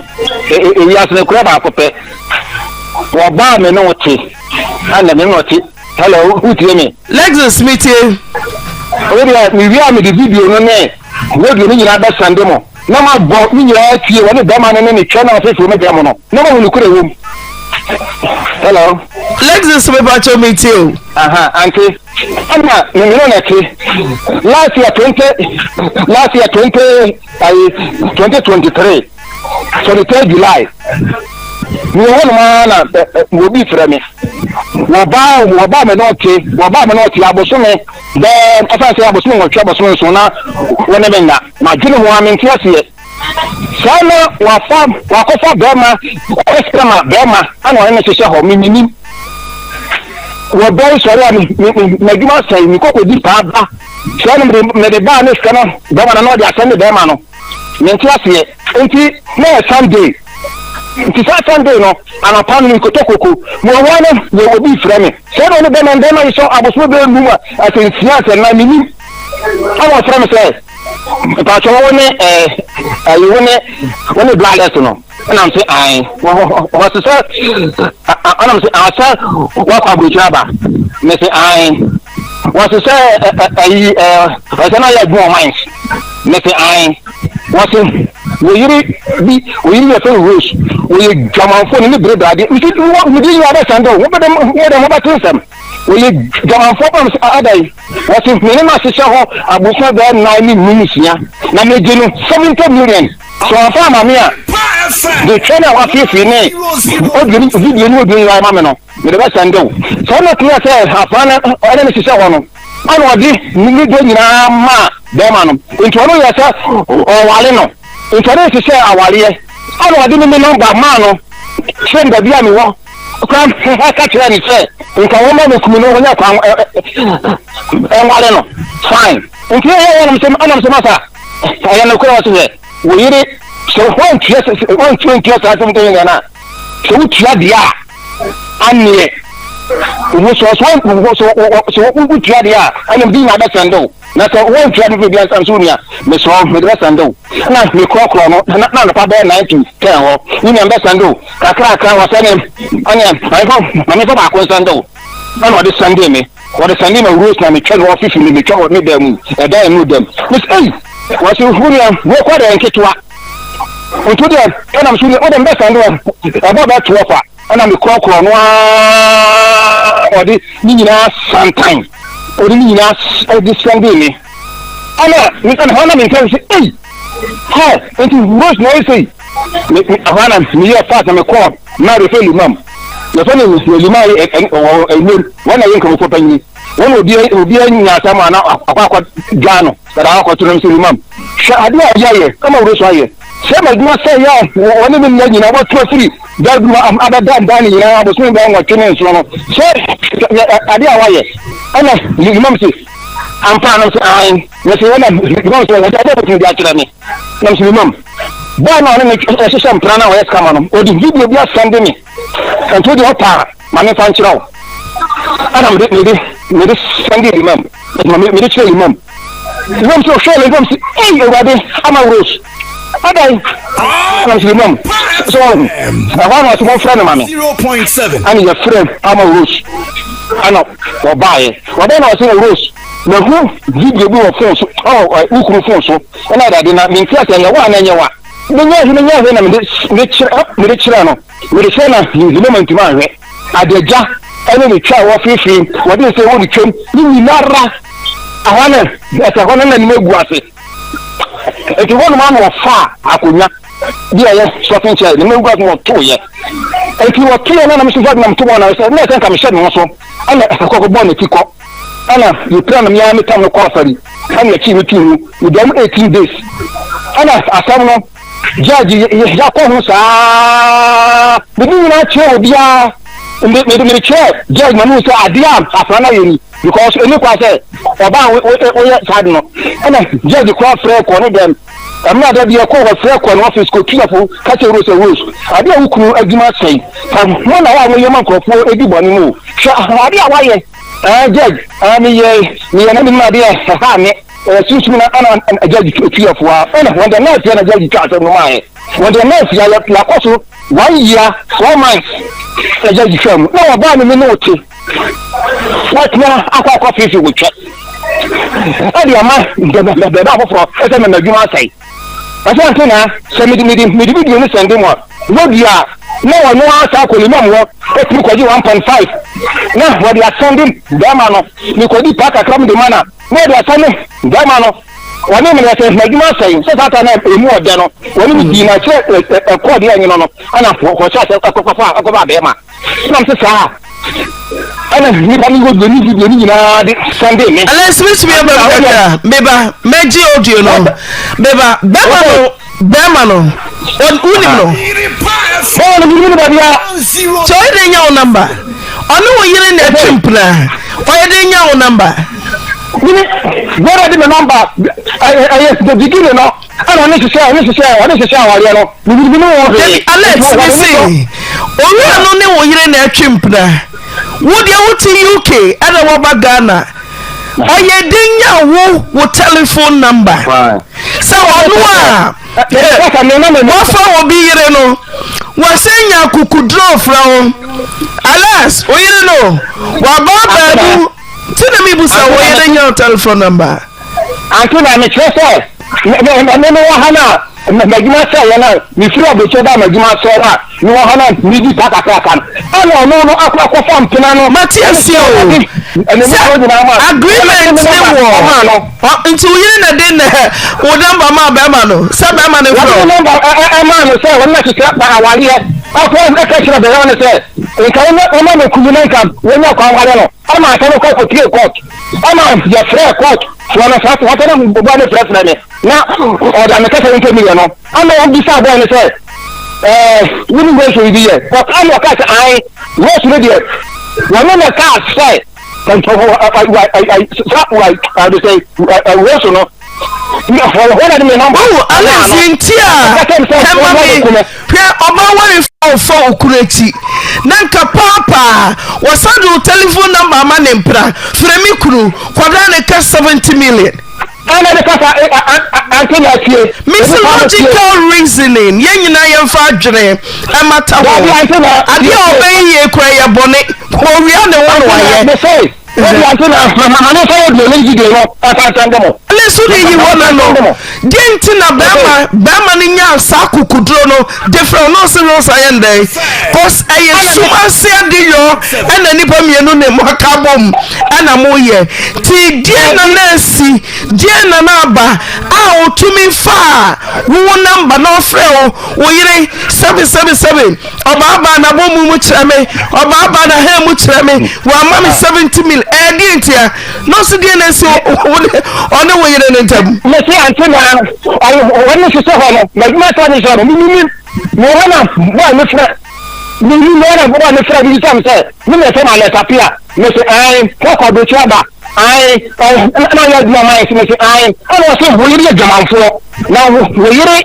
Speaker 13: ewiase no kura baako pɛ. Wɔbaa me ne wo te. Ɛna me ne wo te. Hello, wotie me?
Speaker 4: Lexus, metie.
Speaker 13: Wo deɛ, mewie a mede video no ne radio no nyinaa bɛsɛnde mo. Na mabɔ ne nyinaa atie, wɔne bɛrima no ne ne twɛ no afeefew me dɛm no, na mahu nokorɛ wɔ mu. Hello.
Speaker 4: Lexus mepakyɛw metie o.
Speaker 13: Aha, ante. Ɛna me mene na te. Last year 20, last year 20, ayi, 2023, 23 July. Mewɔ hɔ nom ara na obi frɛ me. Wɔbaa, wɔbaa me na ɔte, wɔbaa me na ɔte abosome bɛɛ, ɛsan sɛ abosome nwɔtwe, abosome nson na wɔne me nna. Madwene ho ara mente aseɛ. Saa na wafa wakɔfa bɛrima customer bɛrima ana ɔne no hyehyɛ hɔ me menim. Wɔ bɛn sɔre a me me m'adwuma sɛe me kɔkɔ di paa ba sɛ no mede mede baa ne sika no bɛrima no na ɔde asɛm ne bɛrima no mente aseɛ nti na yɛ Sunday nti saa Sunday no anɔpa no mekɔtɔ koko mewɔ hɔ no yɛ obi frɛ me sɛ na ɔne bɛrima no bɛrima yi sɔ abosom bɛyɛ num a asɛ nsia asɛ nnan menim ɛna ɔfrɛ me sɛ mpatsɔ wo ne ɛɛ ɛyi wo ne wo ne blinders no ɛna m sɛ ae wɔse sɛ ɛna m sɛ asɛ wakɔ aburokyire aba me sɛ ae wɔse sɛ ɛyi ɛɛ ɔsɛ na yɛ adwuma wɔ mines me sɛ ae wɔse wo yere bi wo yere yɛ fɛn rose wɔyɛ dwamanfo ne ne bere brade mesi wɔ mede nyinaa bɛsɛn dɛ wo bɛdɛ mo dɛ mo bɛte nsɛm. Wɔyɛ dwamanfoɔ paa. Mese adɛn? Wɔse me ne no ahyehyɛ hɔ abosome bɛyɛ nnan ne num nsia na megye no 70 million. Sɛ wamfa ama me a, de twɛ no a wafeefee ne audio ne video ne audio nyinaa ma me no, mede bɛsɛnde wo. Sɛ ɔno clear sɛ afra no ɛne no hyehyɛ hɔ no, ɛna ɔde ne dɔ nyinaa maa bɛrima no. Nti ɔno yɛ sɛ ɔware no. Nti ɔne no hyehyɛɛ awareɛ. Ɛna ɔde me me nɔmba maa no kyerɛ no baabi a mewɔ. Koraa ka kyerɛɛ no sɛ nka wɔma no kunu no wɔnya kwan nware no. Fine. Nti ɛyɛ ɛnam sɛ ɛnam sɛ masa ɛyɛ nokorɛ wɔ sɛ hwɛ wo yere sɛ wɔntua wɔntua ntua saa asɛm tɛn nyinaa na sɛ wotua deɛ a aneɛ wo sɛ sɛ sɛ wotua deɛ a ɛnam de nyinaa bɛsɛnde wo na sɛ wɔntua de bi ansa nso nua mesrɛ wo mede bɛsɛnde wo na mekorɔkorɔ no na anɔpa bɛyɛ 9 to 10 hɔ wo nua bɛsɛnde wo kakrakra wɔ sɛ ne ɔneɛ mamefa baako nsɛnde wo ɛna ɔde sɛnde me Wɔde sɛnde ma Rose na metwa no ɔfifi no metwa wɔ me dan mu ɛdan emu dɛm. Mese ei wɔse wo nua wo kɔ deɛ nketewa nti deɛ ɛnam so wo deɛ mbɛ sɛnde wɔ ɛbɔ bɛ toɔ fa ɛna me korɔkorɔ no aa ɔde ne nyinaa santan ɔde ne nyinaa ɛde sɛnde me ɛna me ɛna hɔ na me ntɛm sɛ ei hɛ nti Rose na ɔyɛ sei me ɛhɔ na meyɛ fast na mekɔɔ na refe limam yɛfɛ no lima wɔ ɛnwom wɔn na yɛ nkramofo panyini wɔn na obi obi anya asɛm a na akɔ akɔ dwa no dada akɔ to no sɛ limam hwɛ ade a yɛyɛ kama wuro so ayɛ sɛ ma adwuma sɛ yɛ wɔne me nna nyinaa wɔto afiri daduru abɛda dan ne nyinaa abosome bɛyɛ nwɔtwe ne nson no sɛ ade a wayɛ ɛna limam se ampa no sɛ an na sɛ wɔna limam sɛ wɔde ade a wɔtumi de akyerɛ me Na mesɛ mimam. Bɔɔ no a ɔne me hyehyɛ mpena no a ɔyɛ scammer no, ɔde video bi asɛnde me. Nti wodeɛ ɔpɛ a, ma memfa nkyerɛ wo. Ɛna mede mede mede sɛnde limam. Ma mede kyerɛ limam. Limam sɛ ɔhwɛɛ limam sɛ, ei Awurade, ama Rose. Adɛn? Ɛna mesɛ limam, sɛ ɔhu. Ɛhɔ a na ɔsɛ wɔmfrɛ no ma me. Ɛna yɛfrɛ ama Rose. Ɛna wɔbaeɛ. Wɔbaeɛ na ɔsɛ Rose, mahu video bi wɔ phone so, ɔ wo kunu phone so. Ɛna Awurade, na mente ase, ɛyɛ wo anaa ɛnyɛ wo a? Menyɛɛ hwee, menyɛɛ hwee na mede mede kyerɛ mede kyerɛɛ no, mede kyerɛɛ na Zimmerman ntumi anhwɛ. Adagya ɛne ne twa a wɔfeefee, wɔde nsa wɔ ne twam, ne nyinara ɛhɔ no ɛsɛ hɔ no na anim agu ase. Nti hɔnom ano ɔfaa akonnwa bi a ɛyɛ shopping chair, ne mu agu ase na ɔtoeɛ. Nti ɔtoeɛ no na me nso na meto bɔɔ no sɛ na ɛsɛ nka mehyɛ me ho so ɛna ɛkɔkɔ bɔɔ n'akyi kɔ. Ɛna yɛpira no me ara metam no kɔ afari ɛna yɛkyee no too mu medam 18 days ɛna asɛm no judge yɛakɔ ho saa mede nyinaa kyerɛ obiara mede mede kyerɛ judge ma mehu sɛ adeɛ a afra no ayɛ ni because ɛni kwa sɛ ɔbaa woyɛ saa de no ɛna judge koraa frɛ kɔ ne dɛm ɛmena da bi ɛkɔ hɔ frɛ kɔ ne office kɔ tuafo ka kyerɛ Rose Rose adeɛ a wo kunu adwuma sɛe fa mo na wo a moyɛ ma nkurɔfoɔ ɛdi bɔne mu hwɛ adeɛ a woayɛ Ɛɛ judge, ɛɛ meyɛ meyɛ na menim adeɛ ɛha me ɛɛ sunsum na ɛna judge tu afoa ɛna wɔn deɛ nurse yɛ na judge twa asɛm no maa yɛ wɔn deɛ nurse yɛ yɛ yakɔ so one year four months na judge twa mu na wɔbaa me me ne wote wɔtena akɔ akɔ fifi wotwa ɛde ama bɛbɛ afoforɔ ɛsɛ mɛmɛ adwuma asɛe. Ɔsɛ ante na sɛ mede mede mede video no sɛnde mo a, wɔdua a na ɔno ara saa kɔ limam hɔ ɛtumi kɔgye 1.5 na wɔde asɛnde bɛrima no, mekɔdi paa kakra mede ma na na wɔde asɛnde bɛrima no. Wɔne me sɛ m'adwuma asɛe sɛ saa ta na ɛmu ɔdɛ no, wɔne me dii na kyerɛ ɛkɔɔ deɛ ɛnwono no ɛna wɔhyɛ asɛ ɛkɔfa ɛkɔfa bɛrima. Ɛna mese saa ɛna nipa no wɔ ne video no nyinaa de sɛnde me.
Speaker 4: Alex metumi aba mu kakra meba mɛgye audio no meba bɛma no bɛma no wonim no.
Speaker 13: Bɛma no menim no babia.
Speaker 4: Sɛ ɔyɛ de nya wo namba ɔne wo yere na ɛtwe mpena ɔyɛ de nya wo namba.
Speaker 13: Mene bɛrɛ de me namba ɛyɛ the beginning no. Ɛna ɔne hyehyɛ ɔne hyehyɛ ɔne hyehyɛ awareɛ no mebiribi ne wɔn hwee.
Speaker 4: Dabi Alex me se owura no ne wo yere na ɛtwe mpena wo deɛ wo te UK ɛna waba Ghana ɔyɛ den nya wo wo telephone number sɛ ɔno a wafa obi yere no wɔsɛ nya akukuduro frɛ wo Alex wo yere no waba baabu ti na mebusa wo yere nya wo telephone number.
Speaker 13: Ante na mekyerɛ sɛ. Me me wɔ ha no a m'adwuma sɛeɛ no a mefiri aburokyire baa m'adwuma sɛe no a mewɔ ha no a medi saa kakraka no ɛna ɔno no akɔ akɔfa mpena no.
Speaker 4: Mate aseɛ o sɛ agreement ne wɔ nti wo yere na de na wo namba maa bɛrima no sɛ bɛrima no frɛ
Speaker 13: wo. Wɔde namba ɛmaa no sɛ wɔn na hyehyɛ awareɛ akɔ ɛka kyerɛ bɛrima no sɛ nka wɔma no kunu na nka wɔnya kwan ware no. Ɛma asɛm no kɔ kɔpie court. Ɛma yɛfrɛɛ court foɔ no saa sɛ na boy no frɛfrɛ me na ɔde a mekasa no ntɛm yɛ no ɛna wɔbisaa boy no sɛ ɛɛ wonim Rose yi bi yɛ ɔkaa na ɔkaa sɛ ae Rose no deɛ wɔne na kaa sɛ Rose no
Speaker 4: Wohu Alex nti a ɛma me hwɛ ɔbaa ware fa ɔfa okunu akyi na nka paapaa wɔsan de wo telephone number ama ne mpena frɛ me kunu kɔdaa ne ka 70 million.
Speaker 13: Ɛna de kasa ante na atie.
Speaker 4: Mesi logical reasoning yɛn nyinaa yɛmfa adwene ɛmata ho adeɛ a ɔbɛyɛ yie kura yɛ bɔne owia ne ho na wayɛ.
Speaker 13: Wode ante na ma ne nsa yɛ deɛ ne gyidie no ɛfa nsɛm de mo.
Speaker 4: Ne so de yi hɔ na no deɛ nti na bɛrima bɛrima no nyaa saa kukuduro no de frɛ ɔno ɔse Rose ayɛ ndɛn cause ɛyɛ sum ase ade yɔ ɛna nipa mmienu ne mo aka bom ɛna mo yɛ ti deɛ na na asi deɛ na na aba a otumi faa wo namba na ɔfrɛ wo wo yere sɛbi sɛbi sɛbi Ɔbaabaa n'abɔmu mu kyerɛ me, ɔbaabaa n'ahan mu kyerɛ me, wama me 70 mil. Ɛyɛ deɛ ntia? Na ɔsi deɛ na esi ɔne wo yere no ntam.
Speaker 13: Mese ante na ɔne hyehyɛ hɔ no, m'adwuma sɛ ne hyehyɛ no, menim me hɔ na bɔɔ me frɛ, menim me hɔ na bɔɔ me frɛ, bibisa me sɛ, me na ɛfɛ ma lɛtapia, mese ae, kɔkɔ aburokyire aba. Ae, na ɔyɛ adwuma ma yɛn mese ae, ɛna ɔse wo yere yɛ dwamanfoɔ, na wo yere,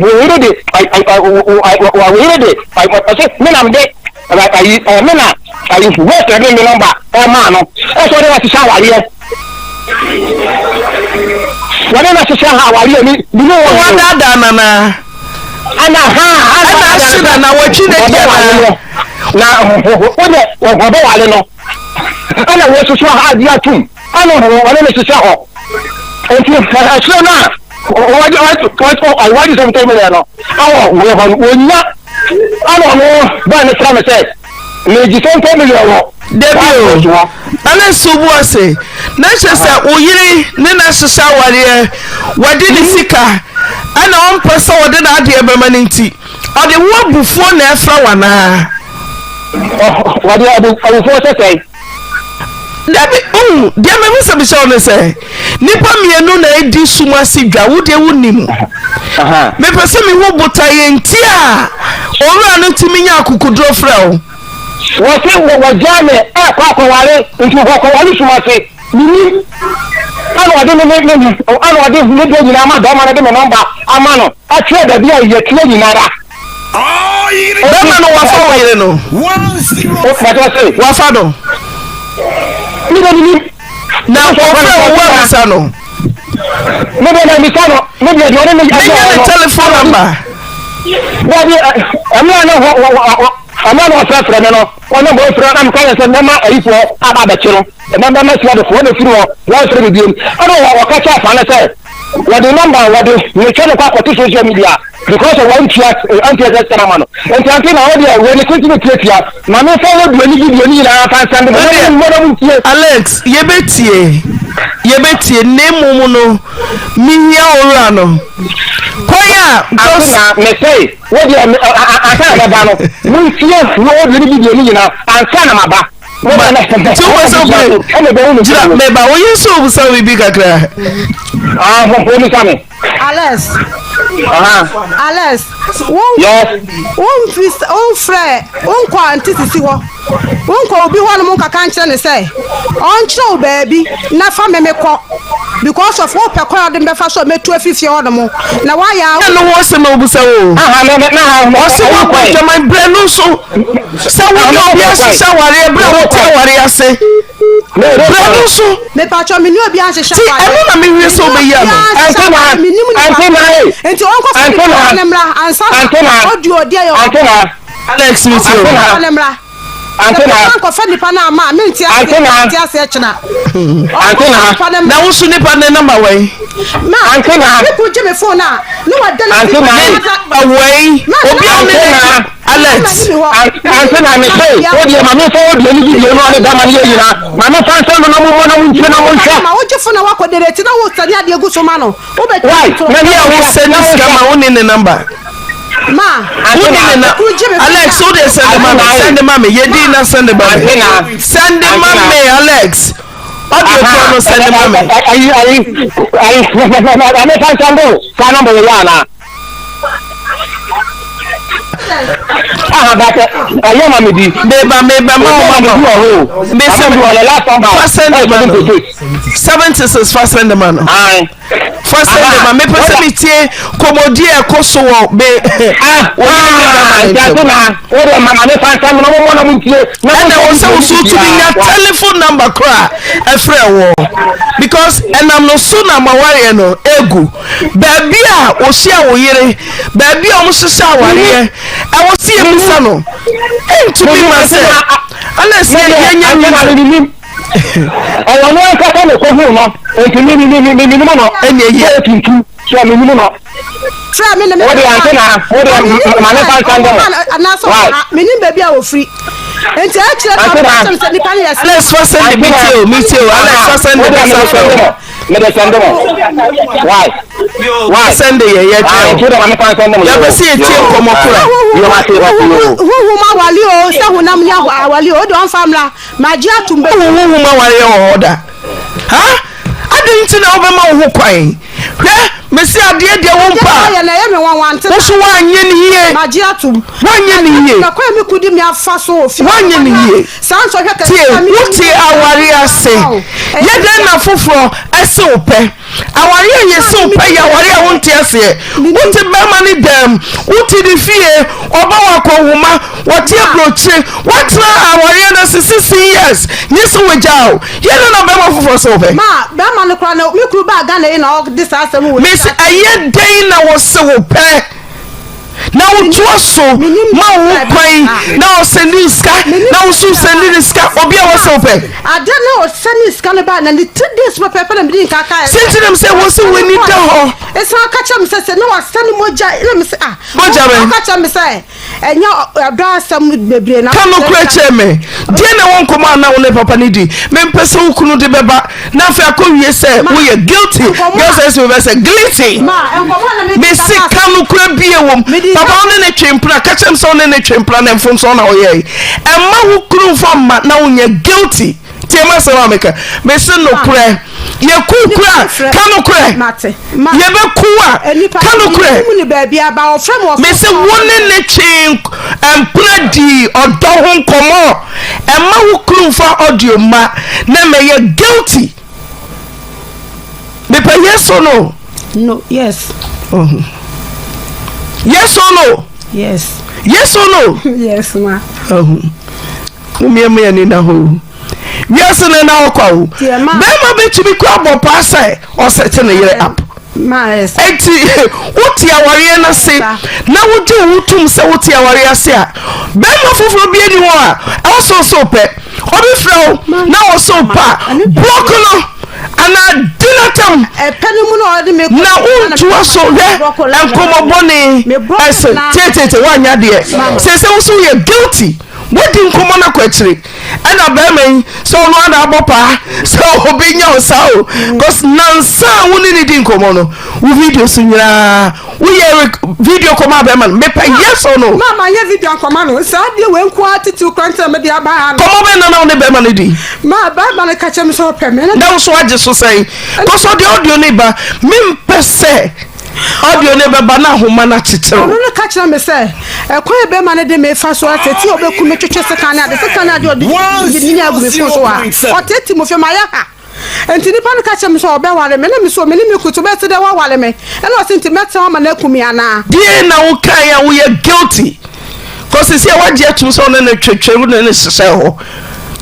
Speaker 13: wo yere de, wo yere de, ɔse me na mede, ayi, me na, ayi, west na de me nɔmba ɛmaa no, ɛsɛ ɔde na hyehyɛ awareɛ, wɔde na hyehyɛ awareɛ ni, ni ne wɔn.
Speaker 4: Wadaadaa nana.
Speaker 13: Ɛna ha,
Speaker 4: ɛna ahye nana, wɔtwi n'adi anaa.
Speaker 13: Na, wode, wɔbɛwale no. Ɛna wɔasusu ade atom ɛna wɔne no hyehyɛ hɔ. Nti ɛkyerɛ no a wɔgye sɛ ntɛm yɛ no awɔ wɔ hɔ no wɔnya ɛna ɔno bɛɛ ne frɛ me sɛ megye sɛ ntɛm yɛ wɔ
Speaker 4: Dabi o, ɛne so bu ase na kyerɛ sɛ wo yere ne no ahyehyɛ awareɛ wɔde ne sika ɛna ɔmpɛ sɛ wɔde n'adeɛ bɛma no nti Ɔde wo abufuo na ɛfrɛ wo anaa?
Speaker 13: Ɔde abufuo sɛ sɛn?
Speaker 4: Dabi, wohu, deɛ mepɛ sɛ mehyɛ wo ne sɛ, nnipa mmienu na ɛdi sum ase dwa, wo deɛ wonim. Mepɛ sɛ mehu botaeɛ nti a owura no tumi nya akokoduro frɛ wo.
Speaker 13: Wɔse wɔgyaa me ɛkɔ akɔware, nti wɔkɔware sum ase. Menim. Ɛna ɔde me ne ne ɛna ɔde ne deɛ nyinaa ma bɛrima no de me nɔmba ama no ɛkyerɛ baabi a yɛteɛ nyinara.
Speaker 4: Bɛrima no wafa wo yere no? Wafa no?
Speaker 13: Me deɛ menim.
Speaker 4: Na ɔfrɛ wo wo amisa no?
Speaker 13: Me deɛ mamisa no. Me deɛ deɛ ɔne me
Speaker 4: Menya ne telephone number.
Speaker 13: Dabi ɛmɛ na hɔ ɛmɛ na ɔfrɛfrɛ me no ɔne bɔ frɛ na meka yɛ sɛ mɛma ayifoɔ aba abɛkye no. Ɛma bɛma suadefoɔ na firi hɔ wɔmfrɛ me biom. Ɛna wɔka kyerɛ afa no sɛ wɔde number wɔde metwa no kɔ akɔto social media because of wɔntua antua sɛ sika no ama no. Nti ante na wɔdeɛ wɔ ne tenten tiatia ma memfa wɔ duo ne video no nyinaa fa nsɛnde mo na mo na montie.
Speaker 4: Alex, yɛbɛtie, yɛbɛtie, na mmom no, mehia owura no. Kwan a,
Speaker 13: because. Ante na mese wo deɛ ansa na mɛba no, montie wɔ audio ne video no nyinaa ansa na maba.
Speaker 4: Nti wopɛ sɛ wobɛ gyina meba woyɛ sɛ wobusa wo biribi kakra.
Speaker 5: Alex Alex wo womfrɛ wonkɔ ante sisi hɔ wonkɔ obi hɔ nom nkaka nkyerɛ ne sɛ ɔnkyerɛ wo baabi na fa me mekɔ because of wopɛ kwan a ɔde me bɛfa so a mɛtu afi fie hɔ nom na woayɛ a.
Speaker 4: Ɛno ho asɛm na wobusa wo ɔse woabɔ adwaman berɛ no nso Sɛ wo ne obi ahyehyɛ awareɛ berɛ a wote awareɛ ase berɛ no nso.
Speaker 5: Mepatwɔ me ne obi anhyehyɛ awareɛ.
Speaker 4: Ti ɛno na mewie sɛ wobɛyi ano.
Speaker 5: Antena antena nti ɔnkɔfa ne nipa ne mmra ansa na ɔdi ɔdi ɛyɛ
Speaker 13: ɔbɔ.
Speaker 4: Alex mi ti o.
Speaker 5: Ne mmra.
Speaker 13: Ante na.
Speaker 5: Sɛ nkɔfɛ nipa no ama a mente aseɛ
Speaker 13: Ante na.
Speaker 5: mente aseɛ kyena.
Speaker 13: Ante na.
Speaker 4: Na wo so nipa ne namba wɛn?
Speaker 5: Ma.
Speaker 13: Ante na.
Speaker 5: Me kun gye me phone a ne wa dɛ
Speaker 13: Ante na.
Speaker 4: Ne namba wɛn? Obi a ne ne Alex.
Speaker 13: Ante na me se wo deɛ ma me nfa wo deɛ ne video no ɔne dama ne yɛ nyina ma me nfa nsɛm no na mo mmɔ na mo ntie na mo nhwɛ.
Speaker 5: Ma wo gye phone a wakɔ dere ti na wo sani adeɛ gu so ma no. Wo bɛ
Speaker 13: Why?
Speaker 4: Na ni a wo send sika ma wo ne ne namba.
Speaker 5: Ma.
Speaker 4: Wo ne ne na Alex wo de send ma me send ma me yɛ di na send ma me send ma me Alex audio kɔ no send ma me.
Speaker 13: Ayi ayi ayi ame fa nsɛm do saa namba yɛ yɛ ana. Aha but ɛyɛ ma me di.
Speaker 4: Meba meba ma wo ma no. Me sɛ fa send ma no. 76 fa send ma no. Fa send ma me pɛ sɛ me tie kɔmɔdi a ɛkɔ so wɔ me. Wɔ ne me ba ma ne ntɛm. Ɛna wɔ sɛ woso tumi nya telephone number koraa ɛfrɛ wɔ because ɛnam no so na ma wareɛ no egu. Baabi a wohyia wo yere, baabi a wɔhyehyɛ awareɛ, ɛwɔ sɛ yɛbisa no. Ɛntumi ma sɛ ana sɛ yɛnyɛ reason.
Speaker 13: Ɔwɔ no ankasa na ɛkɔhuu no, nti me me me menim no.
Speaker 4: Ɛnna ɛyɛ.
Speaker 13: Sɛ tuntum, sɛ menim no.
Speaker 5: Frɛ me na me.
Speaker 13: Wode ante na wode ma ne fa nsa ndɛ mo.
Speaker 5: Anaasɛ ɔha menim baabi a wɔfiri. Nti ɛkyerɛ sɛ ɔbɛkyerɛ sɛ nipa no yɛ sɛ.
Speaker 4: Alex fa send me tie o me tie o Alex fa send me sa fɛ o.
Speaker 13: Mede sɛnde mo. Why? Why?
Speaker 4: Sɛnde yɛ yɛ kyerɛ
Speaker 13: o.
Speaker 4: Yɛ bɛ se yɛ tie nkɔmɔ kura.
Speaker 5: Huhum awale o sɛ honam ni awale o de ɔnfa mra magye atum bɛ.
Speaker 4: Huhum awale wɔ hɔ da. Ha? Adɛn nti na wobɛma wo ho kwan? Hwɛ, mese adeɛ deɛ wo mpa.
Speaker 5: Adeɛ na ɛyɛ me nwanwa nte.
Speaker 4: Wo so woanyɛ ne yie.
Speaker 5: Magye atum.
Speaker 4: Woanyɛ ne yie.
Speaker 5: Na kwan mi kudi mi afa so wɔ fie.
Speaker 4: Woanyɛ ne yie.
Speaker 5: Saa nsɔhwɛ kɛse
Speaker 4: Tie,
Speaker 5: a me
Speaker 4: wote aware ase. Yɛ dɛn na foforɔ ɛse wo pɛ? Aware a yɛse wo pɛ yɛ aware a wonte aseɛ. Wote bɛrima ne dɛm, wote ne fie, ɔba wɔ akɔnhoma, wɔte aburokyire, woatena awareɛ no ase 16 years, nye sɛ wagyaa wo. Yɛ dɛn na bɛrima foforɔ se wo pɛ?
Speaker 5: Ma bɛrima no koraa no, me kunu baa Ghana yi na ɔde saa asɛm wei.
Speaker 4: Mese ɛyɛ dɛn na wɔse wo pɛ? na wotoa so ma wo ho kwan na ɔsɛnde wo sika na wo so sɛnde ne sika obi a wɔsɛ wo pɛ.
Speaker 5: Ade na ɔsɛnde sika no baa na ne three days pɛpɛɛpɛ na mede nka kae.
Speaker 4: Sɛ nti nam sɛ wɔ sɛ w'ani da hɔ.
Speaker 5: Ɛsan ka kyerɛ me sɛ sɛ na wasɛne mogya na me sɛ ah.
Speaker 4: Mogya bɛn?
Speaker 5: Ɔka kyerɛ me sɛ ɛnyɛ ɔdɔ asɛm bebree na.
Speaker 4: Ka nokorɛ kyerɛ me deɛ na ɛwɔ nkɔmmɔ a na wo ne papa no di mempɛ sɛ wo kunu de bɛba. Na afei akɔwie sɛ woyɛ guilty girl sɛ sɛ wobɛ sɛ guilty mese ka nokorɛ bie wom papa wo ne ne twe mpena ka kyerɛ m sɛ wo ne ne twe mpena na mfomsoɔ na woyɛe ɛma wo kunu mfa mma na wonyɛ guilty tie ma sɛm a meka mese nokorɛ yɛku kura ka nokorɛ yɛbɛku a ka nokorɛ mese wo ne ne twe mpena dii ɔdɔ ho nkɔmmɔ Ɛmma wo kunu mfa audio mma na mɛyɛ guilty. Mepɛ yes or no?
Speaker 5: No, yes.
Speaker 4: Oh. Yes or no?
Speaker 5: Yes.
Speaker 4: Yes or no?
Speaker 5: Yes, ma.
Speaker 4: Oh. Mumia ni na ho. Wiase no na hɔ kwa o. Bɛrima bɛtumi kɔ abɔ paa sɛ ɔsɛte ne yere up. Enti wote awareɛ no ase na wogye wo ho tom sɛ wote awareɛ ase a, bɛrima foforɔ bi ani hɔ a ɛwɔ sɛ ɔsɛ wopɛ. Obi frɛ wo na ɔsɛ wopɛ a, block no anaa di n'atam na wontoa so hwɛ nkɔmmɔ bɔne ɛsɛ tietietie woanyɛ adeɛ sɛ sɛ wo so woyɛ guilty wodi nkɔmmɔ no akɔ akyiri. Ɛna bɛrima yi sɛ ɔno ana abɔ paa sɛ obi nya wo saa o cause nansa a wo ne ne di nkɔmmɔ no wo video so nyinaa woyɛ video kɔma bɛrima no mepɛ yes or no.
Speaker 5: Maa ma nyɛ video nkɔma no saa deɛ wei nko ara titiriw kora ntina mede aba ha no.
Speaker 4: Kɔmmɔ bɛn na na wo ne bɛrima no di.
Speaker 5: Maa bɛrima no ka kyerɛ me sɛ ɔpɛ me.
Speaker 4: Na wo so agye so sɛn cause ɔde audio no ba mempɛ sɛ. Audio no bɛba na ahoma no akyekyere wo.
Speaker 5: Ɔno no ka kyerɛ me sɛ, ɛkwan a bɛrima no de me fa so ateetee a ɔbɛku me twetwe sekan ne ade, sekan ne ade a ɔde nyini agu me fon so a, ɔteetee mu fie, mayɛ ha. Enti nipa no ka kyerɛ me sɛ ɔbɛware me, na me so me ne me kunu te, wobɛyɛ dɛn woaware me? Ɛna ɔse nti mɛtena hɔ ama no aku me anaa?
Speaker 4: Deɛn na wokaeɛ a woyɛ guilty? Cause sisi a wagye atum sɛ ɔne no twetwe wo ne no hyehyɛ hɔ.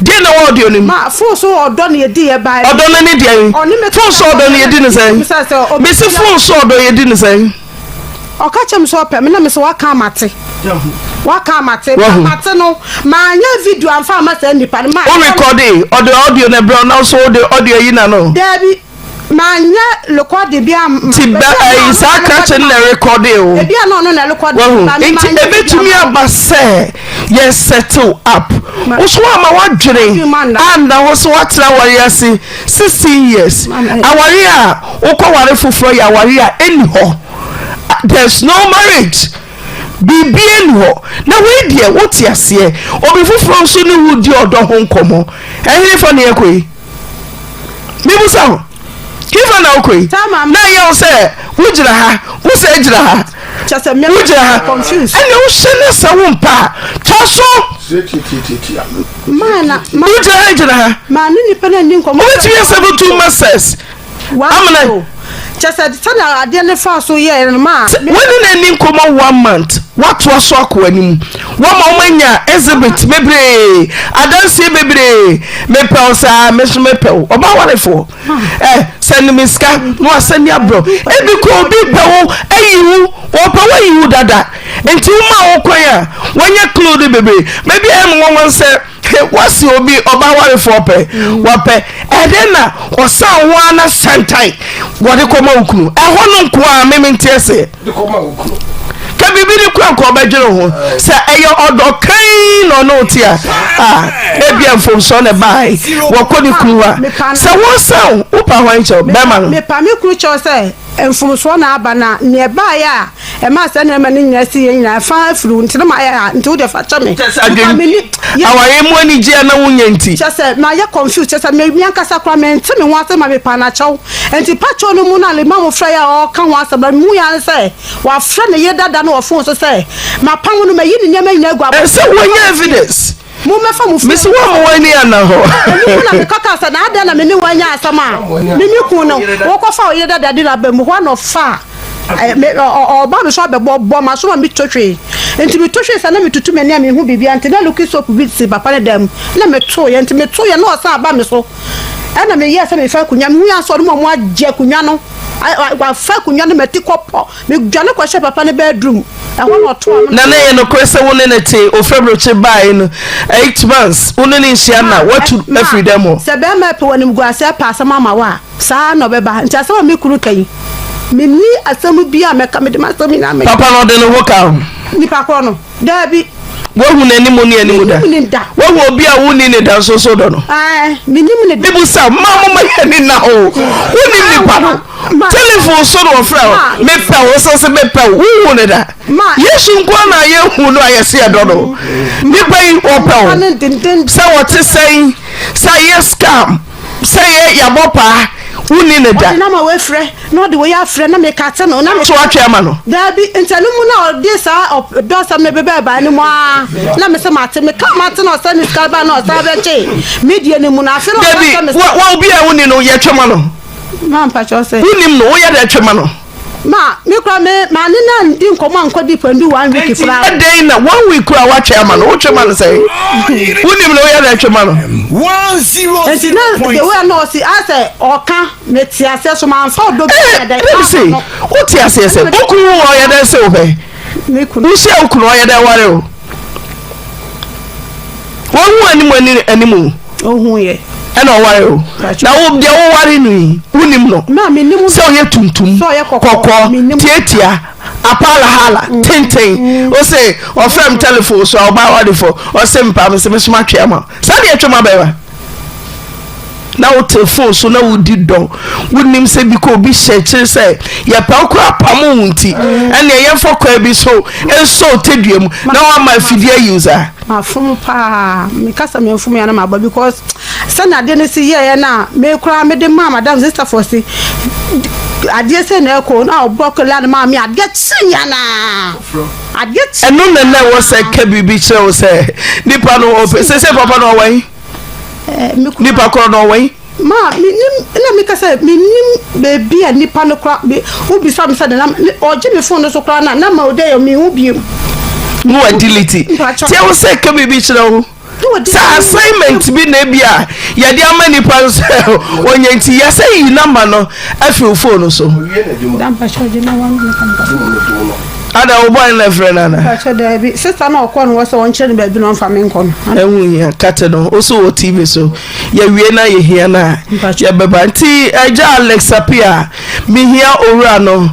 Speaker 4: Deɛn na ɛwɔ audio no mu?
Speaker 5: Ma fon so ɔdɔ na yɛdi yɛ bae.
Speaker 4: Ɔdɔ no ne deɛn? Fon so ɔdɔ no yɛdi no sɛn? Mese fon so ɔdɔ yɛdi no sɛn?
Speaker 5: Ɔka kyerɛ me sɛ ɔpɛ me na mese waka mate. Waka mate.
Speaker 4: Wahu.
Speaker 5: Mate no, manyɛ video amfa amma saa nipa no.
Speaker 4: Wo rekɔde, ɔde audio na ɛbrɛ wo na wo nso wode audio ayi n'ano.
Speaker 5: Daabi, manyɛ rekɔde bi amma.
Speaker 4: Ti bɛ ɛyi saa krakye no na ɛrekɔde o.
Speaker 5: Ebi a na ɔno na ɛrekɔde.
Speaker 4: Wahu, nti ebetumi aba sɛ yɛ settle up. Wo so ama w'adwene anna hɔ sɛ woatena aware ase 16 years. Aware a wokɔware foforɔ yɛ aware a ɛnni hɔ. There's no marriage. Biribiara nni hɔ. Na wei deɛ wote aseɛ. Obi foforɔ nso ne wo di ɔdɔ ho nkɔmmɔ. Ɛhefa na yɛkɔ yi? Mebusa ho. Hefa na wokɔ yi? Na ɛyɛ wo sɛ wogyina ha, wo sɛ gyina ha. Wogyina ha. Ɛnna wohyɛ no sɛ wo mpa a, twa so. Wogyina ha gyina ha. Wobɛtumi asɛ to masters. Amena.
Speaker 5: Kyɛ sɛ sɛnea adeɛ no faa so yɛɛ no maa.
Speaker 4: Wo ne no anni nkɔmmɔ one month, woatoa so akɔ w'anim. Woama wɔanya exhibit bebree, adanseɛ bebree. Mepɛ wo saa, me nso mepɛ wo. Ɔbaa warefoɔ. Ɛ sɛne me sika na wasɛne abrɛ wo. Ebi kɔ obi pɛ wo ayi wo, wɔpɛ wo ayi wo dada. Nti womaa wo kwan a, wɔanya clue no bebree. Baabi a ɛyɛ me nwanwa sɛ Wasi obi ɔba warefoɔ pɛ wɔpɛ ɛdɛn na ɔsan ho ara na santan wɔde kɔma wo kunu ɛhɔ no nko ara meme nte aseɛ ka biribi ne kura nka ɔbɛdwene ho sɛ ɛyɛ ɔdɔ kan na ɔne wo te a a ebia mfomsoɔ na ɛbae wɔkɔ ne kunu a sɛ wɔsan wopa hwan kyɛw bɛrima no
Speaker 5: mepa me kunu kyɛw sɛ Mfomsoɔ na aba, na nea ɛbaeɛ a ɛmaa saa nneɛma no nyinaa siiɛ nyinaa, ɛfa ara firi wo nti na mayɛ ha, nti wo deɛ fa kyɛ me.
Speaker 4: Kyerɛ sɛ adwen, awareɛ mu anigyeɛ a na wonya nti.
Speaker 5: Kyerɛ sɛ mayɛ confused, kyerɛ sɛ me me ankasa koraa mente me ho ase ma mepaa no akyɛw. Nti pakyɛw no mu no a Limam frɛeɛ a ɔreka ho asɛm no, mehuiɛ ara ne sɛ wafrɛ ne yere dada no wɔ phone so sɛ mapam no, mayi ne nneɛma nyinaa agu abɔnten.
Speaker 4: Ɛsɛ wonya evidence.
Speaker 5: Mommɛfa mo fie.
Speaker 4: Mese woamma w'ani anna hɔ.
Speaker 5: Ɛno mu na mekɔ kaa sɛ, na adɛn na me ne wo anya asɛm a me me kunu no, wokɔfa wo yere dada de no aba mu hɔ na ɔfaa me, ɔba me so abɛbɔ bɔ m'aso ma meto hwee. Nti meto hwee saa na metutu m'ani a menhu biribiara nti na Lucky soap bi si papa no dan mu na metoeɛ nti metoeɛ na ɔsan aba me so ɛna meyɛɛ sɛ mefa akonnwa mehu yɛ asɛ ɔno mu ɔmo agye akonnwa no wafa akonnwa no mati kɔpɔ Medwane kɔhyɛɛ papa no bedroom, ɛhɔ na ɔtoaa me.
Speaker 4: Na na ɛyɛ nokorɛ sɛ wo ne no te, ofiri aburokyire baeɛ no eight months wo ne no nhyia na woatu afiri dɛm hɔ.
Speaker 5: Sɛ bɛrima repɛ w'animguaseɛ apɛ asɛm ama wo a, saa ara na ɔbɛba. Nti asɛm a me kunu ka yi, menni asɛm biara a mɛka, mede m'asɛm nyinaa mɛyɛ.
Speaker 4: Papa no ɔde ne ho ka ho?
Speaker 5: Nipa korɔ no, Daabi.
Speaker 4: Woahu n'anim ne anim da?
Speaker 5: Mennim no da.
Speaker 4: Woahu obi a wonni ne da nso so dɔ no?
Speaker 5: Ɛɛ, mennim no da.
Speaker 4: Mebusa, mma momma yɛn ani nna hɔ o. Wonnim nipa no. Telefon so na wɔfrɛ wo. Mepɛ wo, sɛ sɛ mepɛ wo. Wonhu no da. Yesu nko ara na yɛhu no a yɛse yɛdɔ no. Nipa yi, wɔpɛ wo. Sɛ wɔte sɛn, sɛ yɛ scam. Sɛ yɛ yabɔ paa wonni no da.
Speaker 5: Ɔde nama wei frɛ na ɔde wei afrɛ na meka kyɛ no na.
Speaker 4: So watwe ama no?
Speaker 5: Daabi nti ɛno mu na ɔde saa ɔdɔ asɛm no bɛbɛɛ baa no mu aa na me sɛ mate meka mate na ɔsɛ ne sika ba na ɔsan bɛgye me deɛ no mu na afe no ɔka kyɛ me
Speaker 4: sɛ. Dabi wa obi a wonni no yɛtwe ma no.
Speaker 5: Maa mpakyɛw sɛ.
Speaker 4: Wonnim no woyɛ dɛ twe ma no.
Speaker 5: Ma me kora me ma ne na ndi nkɔmɔ ankɔ deep ndu one week koraa.
Speaker 4: Enti ɛdɛn na one week koraa watwe ama no wotwe ma no sɛn wonim no woyɛ dɛ twe ma no.
Speaker 5: Enti na the way na ɔsi asɛ ɔka me te aseɛ so ma nfa ɔdɔ bi yɛ dɛ.
Speaker 4: Ɛɛ se wote aseɛ sɛ okunu wo ɔyɛ dɛ sɛ wopɛ wohyia wo kunu ɔyɛ dɛ ware o. Wahu anim ani anim o.
Speaker 5: Ohun yɛ.
Speaker 4: Ɛna ɔware o. Na wo deɛ woware no yi wonim no.
Speaker 5: Ma me nim.
Speaker 4: Sɛ ɔyɛ tuntum.
Speaker 5: Sɛ ɔyɛ kɔkɔɔ.
Speaker 4: Kɔkɔɔ tiatia apalahala mm. tenten. Mm. O se ɔfrɛ m telephone so a ɔbaa warefo ɔse mpa me se me soma twea ma. Saa deɛ twema bɛma. na wote fon so na wodi dɔ wonim sɛ bi kɔ obi hyɛ akyiri sɛ yɛpɛ wo koraa pam wo nti ɛnneɛ yɛmfa kwan bi so nsɔ wo tadua mu na woama afidie ayi wo saa.
Speaker 5: Mafom paa meka sɛ memfom yɛ na mabɔ because sɛnea adeɛ no si yɛeɛ no a me koraa mede maa madam sister fo si adeɛ sɛ na ɛkɔ na ɔbɔ kela no maa me adeɛ kye yɛ naa adeɛ kye.
Speaker 4: Ɛno na na ɛwɔ sɛ ka biribi kyerɛ wo sɛ nipa no ɔpɛ sɛ sɛ papa no ɔwɔ he? Nipa korɔ no ɔwɔ he?
Speaker 5: Ma menim na meka sɛ menim baabi a nipa no kora me wobisa me sɛ de na ɔgye me phone no so koraa na na ma ɔdɛ yɛ mehu biem.
Speaker 4: Na wa delete. Tiɛ wo sɛ ka biribi kyerɛ wo sɛ assignment bi na ebi a yɛde ama nipa no sɛ ɔnyɛ nti yɛsɛ yi number no afiri wo phone no so. Ada wo bɔne na ɛfrɛ no ana?
Speaker 5: Pakyɛ daabi sista na ɔkɔ no wɔ sɛ ɔnkyerɛ no baabi na ɔmfa me nkɔ no.
Speaker 4: Ɛho hia kate no wo so wɔ TV so yɛwie na yɛhia no a yɛbɛba nti agya Alex Apia mehia owura no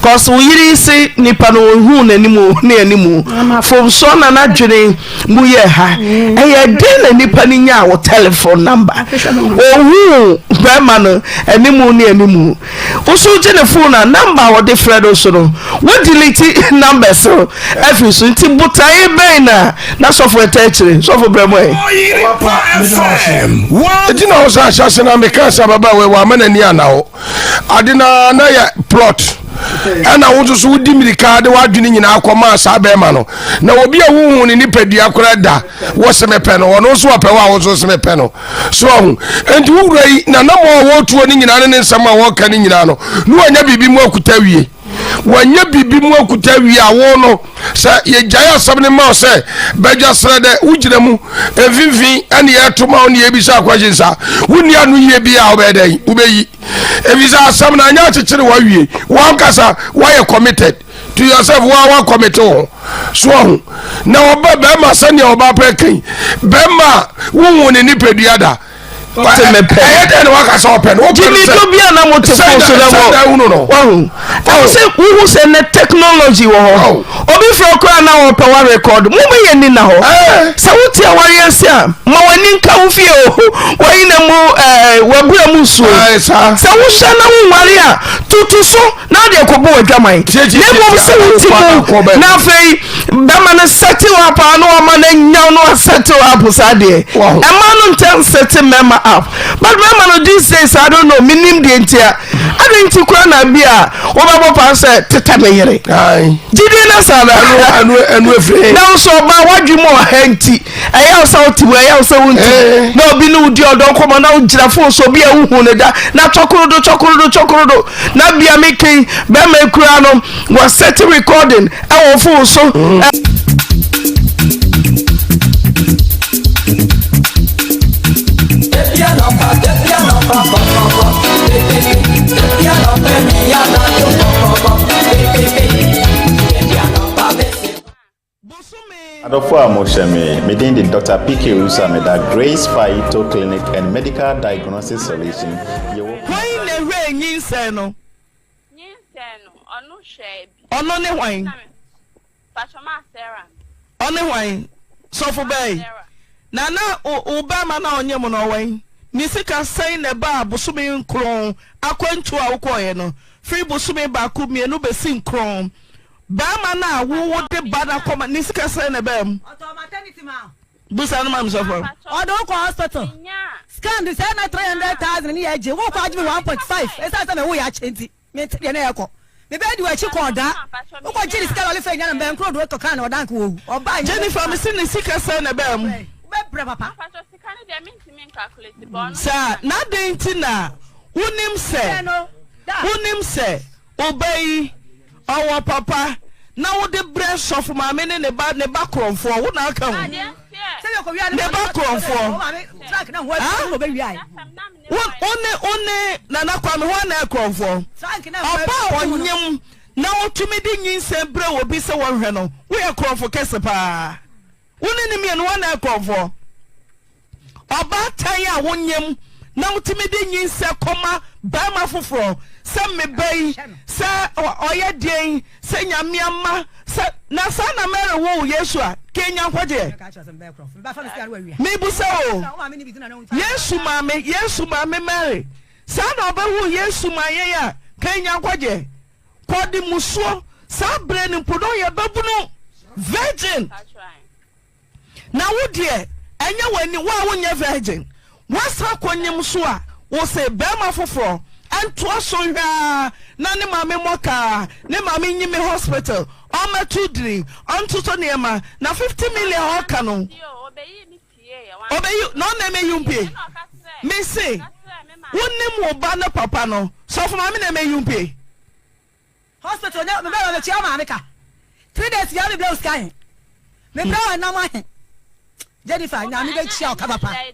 Speaker 4: cause wo yere yi se nipa no ɔnhuu n'anim ne animu fomsoɔ na n'adwene mu yɛ ha ɛyɛ den na nipa no nyaa wo telephone number ɔhuu bɛrima no animu ne animu Wo so wogye ne phone a number a wɔde frɛ no so no wo delete numbers no afiri so nti botaeɛ bɛn na na sɔfo ɛta akyire sɔfo brɛ mu ɛ.
Speaker 14: Eti na ɔsɛ ahyɛse na meka sɛ ababaawa yi wama n'ani ana hɔ ade na na yɛ plot ɛna wo nso so wodi mirika de w'adwene nyinaa kɔmaa saa bɛrima no na obi a wohu ne nipadua koraa da wɔ se mepɛ no ɔno nso ɔpɛ wo a wo nso se mepɛ no so ahu enti wo wura yi nanamɔ a wɔretuo no nyinaa ne ne nsɛm a wɔreka no nyinaa no na wanya biribi mu akuta wie wanya biribi mu akuta wie a wo no sɛ yɛgyae asɛm no ma wo sɛ bɛdwa serɛ dɛ wogyina mu mfimfini ɛne yɛto ma wo ne yɛbisa questions a wonni ano yie bi a wobɛyɛ dɛn wobɛyi ɛfiri sɛ asɛm no anyɛ akyekyere wawie wankasa woayɛ committed to yourself wa wa commit wo ho so ahu na ɔba bɛrima sɛnea ɔba pɛ kan bɛrima a wohu ne nipadua da ɛyɛ dɛn na waka sɛ ɔpɛ no wopɛ no sɛ
Speaker 4: bi a na mo te fon so na
Speaker 14: sɛ wunu no
Speaker 4: wahu ɛwɔ sɛ wohu sɛ nɛ technology wɔ hɔ obi frɛ koraa na wɔpɛ wa record mo bɛ yɛ ni na hɔ sɛ wote aware ase a ma w'ani nka wo fie o wɔyi na mu ɛɛ wabura mu nsuo sɛ wohyɛ na wonware a tutu so na ade akɔbɔ w'adwaman na mmom sɛ woti mu na afei bɛma no sɛte wo up a na wama no anyaw no asɛte wo up saa deɛ ɛma no ntɛ nsɛte mɛma up but mɛma no these days I don't know menim deɛ ntia ade nti kora na bi a wobɛbɔ paa sɛ tetɛ me yere gyidie no saa na na wo sɛ ɔbaa woadwe mu ɔha nti ɛyɛ wo sɛ wote mu ɛyɛ wo sɛ wonte mu na obi ne wodi ɔdɔ nkɔmmɔ na wogyina fon so obi a wohu no da na twɔkorodo twɔkorodo twɔkorodo na bia meken bɛrima ekura no wɔsɛte recording ɛwɔ fon so.
Speaker 20: Adɔfo a mohwɛ me, me din de Dr. PK Owusu a meda Grace Faito Clinic and Medical Diagnosis Solution yɛwɔ.
Speaker 4: Hwan na ɛhwɛɛ nyinsɛn no?
Speaker 19: Nyinsɛn no, ɔno hwɛɛ bi.
Speaker 4: Ɔno ne hwan?
Speaker 19: Ɛna me, Patrɔ maa Sarah no.
Speaker 4: Ɔne hwan? Sɔfo
Speaker 19: Maa
Speaker 4: bɛn?
Speaker 19: Sarah.
Speaker 4: Na na wo wo barima no a ɔnyem no ɔwɔ he? Ne sika sɛn na ɛbaa bosome nkron akwantuo a wokɔeɛ no? Firi bosome baako, mmienu bɛsi nkron. Barima no a wo wode ba no akɔma ne sika sɛn na ɛbaa mu? Busa no ma me sɔfo.
Speaker 16: Ɔde wo kɔ hospital scan de sɛ na 300,000 ne yɛ gye wo kɔ agye me 1.5 ɛsiane sɛ me wo yɛ akyɛ nti me nte deɛ na ɛkɔ me bɛɛ di w'akyi kɔ ɔda wo kɔ gye ne sika lɔle fɛ nya no bɛn kuro do kɔ kan na ɔda nka wɔwu ɔba
Speaker 4: Jennifer me se ne sika sɛn na ɛbaa mu?
Speaker 16: Wobɛbrɛ papa.
Speaker 4: Saa na adɛn nti na wonim sɛ wonim sɛ Wo ba yi, ɔwɔ papa na wode brɛ sɔfo maame ne ne ba ne ba korɔmfoɔ, wo na aka ho. Ne ba korɔmfoɔ. Ah? Wo wo ne wo ne Nana Kwame hwan na ɛyɛ korɔmfoɔ? Ɔba a ɔnyem na ɔtumi de nyinsɛn brɛ obi sɛ wɔnhwɛ no, woyɛ korɔmfo kɛse paa. Wo ne ne mmienu hwan na ɛyɛ korɔmfoɔ? Ɔbaatan a wonyem na wotumi de nyinsɛ kɔma barima foforɔ sɛ me ba yi sɛ ɔyɛ deɛn sɛ Nyame ama sɛ na saa na Mary woo Yesu a ka nya nkwagyeɛ? Mebusa o Yesu maame Yesu maame Mary saa na ɔbɛwoo Yesu maa yɛn a ka nya nkwagyeɛ? Kɔ de musuo saa berɛ no mpo na ɔyɛ babunu virgin. Na wo deɛ, ɛnyɛ w'ani, wo a wonyɛ virgin, woasan akɔnyem nso a, wose barima foforɔ ntoa so nhwɛ ara na ne maame mmɔ kaa, ne maame nyi me hospital, ɔmmɛto diri, ɔntotɔ nneɛma, na 50 million a ɔka no, ɔbɛyi, na ɔna ɛmɛyi wo mpie. Mese, wonim wo ba no papa no, sɔfo maame na ɛmɛyi wo mpie.
Speaker 16: Hospital ne me bɛma metua maame ka three days bia me brɛ wo sika he me brɛ wo ɛnam ahe Jennifer nyame bɛ tua wo ka papa hɛ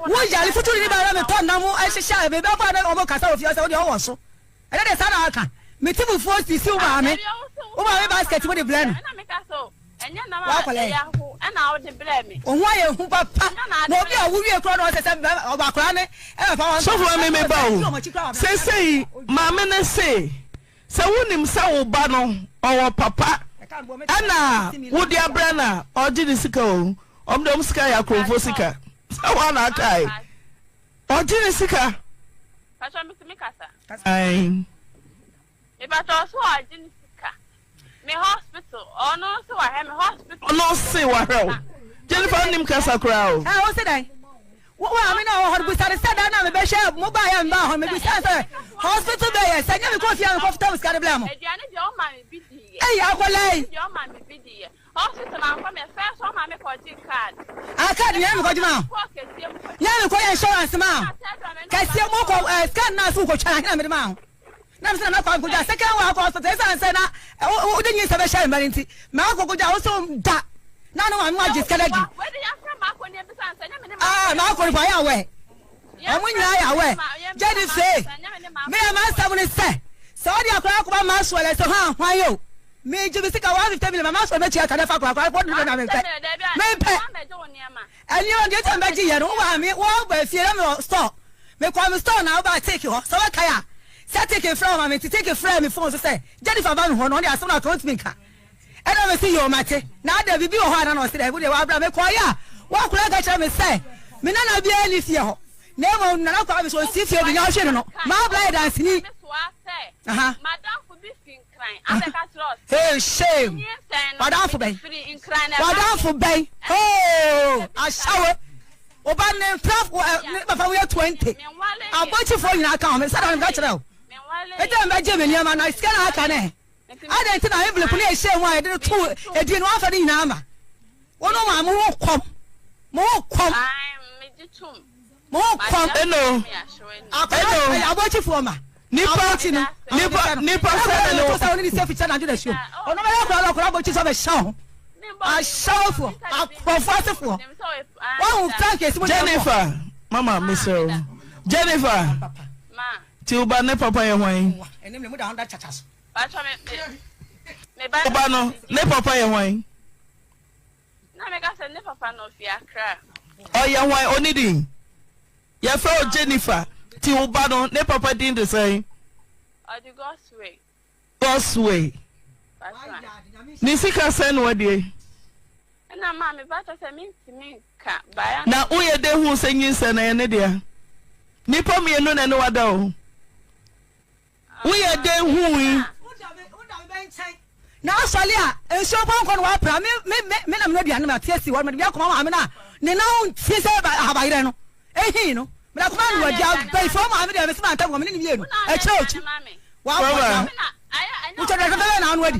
Speaker 16: wo yare futu ni ba na me tɔ nam ɛhyehyɛ me bɛ bɔ na ɔmo kasa wɔ fie sɛ wo deɛ ɔwɔ so ɛnɛ deɛ saa na aka. Mete fufuo sisi wo maame. Wo maame basket mu de brɛ no. Wakɔlɛ. Ohun ayɛ hu papa. Na obi a wowie kura na ɔsɛ sɛ ɔba akora ne ɛbɛ fa wɔn.
Speaker 4: Sɔfo maame mi ba o. Sesei maame ne se sɛ wonim sɛ wo ba no ɔwɔ papa ɛna wode abrɛ no a ɔgye ne sika o. Ɔmo de ɔmo sika yɛ akorɔmfoɔ sika. Sɛ wɔn na akae. Ɔgye ne sika.
Speaker 19: Pacho me tumi kasa.
Speaker 4: Ae.
Speaker 19: Me pacho ɔso ɔgye ne sika. Me hospital ɔno se wahwɛ me hospital.
Speaker 4: Ɔno se wahwɛ wo. Jennifer nim kasa koraa o.
Speaker 16: Ɛ wo se dɛn? Wo maame na ɔwɔ hɔ no bisa no sɛ da na mebɛhwɛ mo baa yɛ mbaa hɔ no mebisa sɛ hospital bɛ yɛ sɛ nyɛ me kɔ fie a mekɔ fita mo sika de blɛ mo.
Speaker 19: Aduane deɛ ɔma me bi di yɛ.
Speaker 16: Ei akwadaa yi.
Speaker 19: Aduane deɛ ɔma me bi di yɛ. Hospital mankɔ me first ɔma me kɔ gye card.
Speaker 16: Ah card nyɛ me kɔ gye ma wo. Nyɛ me kɔ yɛ insurance ma wo. Kɛseɛ mu kɔ eh, scan na so kɔ twa na mede ma wo. Na me sɛ na mɛkɔ akɔ gya second one akɔ hospital ɛsan sɛ na wode nyi sɛ bɛhyɛ mma no nti makɔ kɔ gya wo so da na no maame wagye sika no adi. Ah makɔ no pa yɛ awɛ. Ɔmo nyinaa yɛ aware. Gyedi se, me deɛ m'asɛm ne sɛ, sɛ ɔde akwadaa akɔma Maxwell ɛsɛ hwan hwan o, megye me sika 150 million ma Maxwell mɛtua ka na ɛfa akwadaa akwadaa kɔ dodo na mempɛ. Mempɛ. Ɛnneɛma deɛ nti a mebɛgye yɛ no, wo maame wɔba fie na mewɔ store. Mekɔ me store na wobaa take hɔ. Sɛ wobɛkae a, sɛ take frɛ wo ma me nti take frɛɛ me phone so sɛ Jennifer ba me hɔ na ɔne asɛm no aka ɔntumi nka. Ɛna mese, Yoo, mate. Na adɛn, biribi wɔ hɔ anaa? Na ɔse, Daabi, wo deɛ woabra. Mekɔeɛ a, w'akwadaa ka kyerɛɛ me sɛ, me nana biara nni fie hɔ, na mmom Nana Kwame sɛ ɔnsi fie bi, nya ɔhwe no no. M'abra yɛ danseni. Aha. Hey, shame. W'adamfo bɛn? W'adamfo bɛn? Oh, ahyɛwo. Oba ne mfra ne papa ho yɛ 20. Abɔkyifoɔ nyinaa ka ho. Sɛ na meka kyerɛ wo. Ɛdɛ mbɛgye me nneɛma na sika na aka ne. Adɛn nti na envelope no a ɛhyɛɛ mu a yɛde no too edin no wɔamfa ne nyinaa amma? Wo ne wo maame mo ho kɔm. Mo ho kɔm. Mo ho kɔm.
Speaker 4: Eno.
Speaker 16: Akwadaa
Speaker 4: Eno.
Speaker 16: ɛyɛ abɔkyifoɔ ma.
Speaker 4: Nipa
Speaker 16: Abɔkyi no.
Speaker 4: nipa nipa sɛ ne
Speaker 16: no. Sɛ ɔne ne sɛ fikyɛ n'adwene asuo. Ɔno bɛyɛ akwadaa no akwadaa abɔkyi sɛ ɔbɛhyɛ ho. Ahyɛwofoɔ akorɔfoɔ asefoɔ. Wɔn tank esi mo
Speaker 4: Jennifer mama mesrɛ wo Jennifer. Ti wo ba ne papa yɛ hwan? Wo ba no ne papa yɛ hwan? Ɔyɛ hwan? Ɔne din? Yɛfrɛ wo Jennifer. Ti wo ba no ne papa din de sɛn? Gosway. Ne sika sɛn na wadie?
Speaker 19: Ɛna maa me ba kyɛ sɛ mentumi nka baeɛ.
Speaker 4: Na woyɛ dɛ hu sɛ nyinsɛn na ɛyɛ ne dea? Nnipa mmienu na ɛne wada o. Woyɛ dɛ hui?
Speaker 16: Na asɔre a nsuo pɔnkɔ no wapra me me me me na me aduane ma tie si hɔ mede bi akɔma maame no a ne nan nti sɛ ahabayerɛ no ehi no mede akɔma no wadi abɛyifoɔ maame deɛ mesi mantam wɔ me ne ne mmienu akyerɛ okyi wabɔ dam wotwa dɛ fɛfɛ na ano adi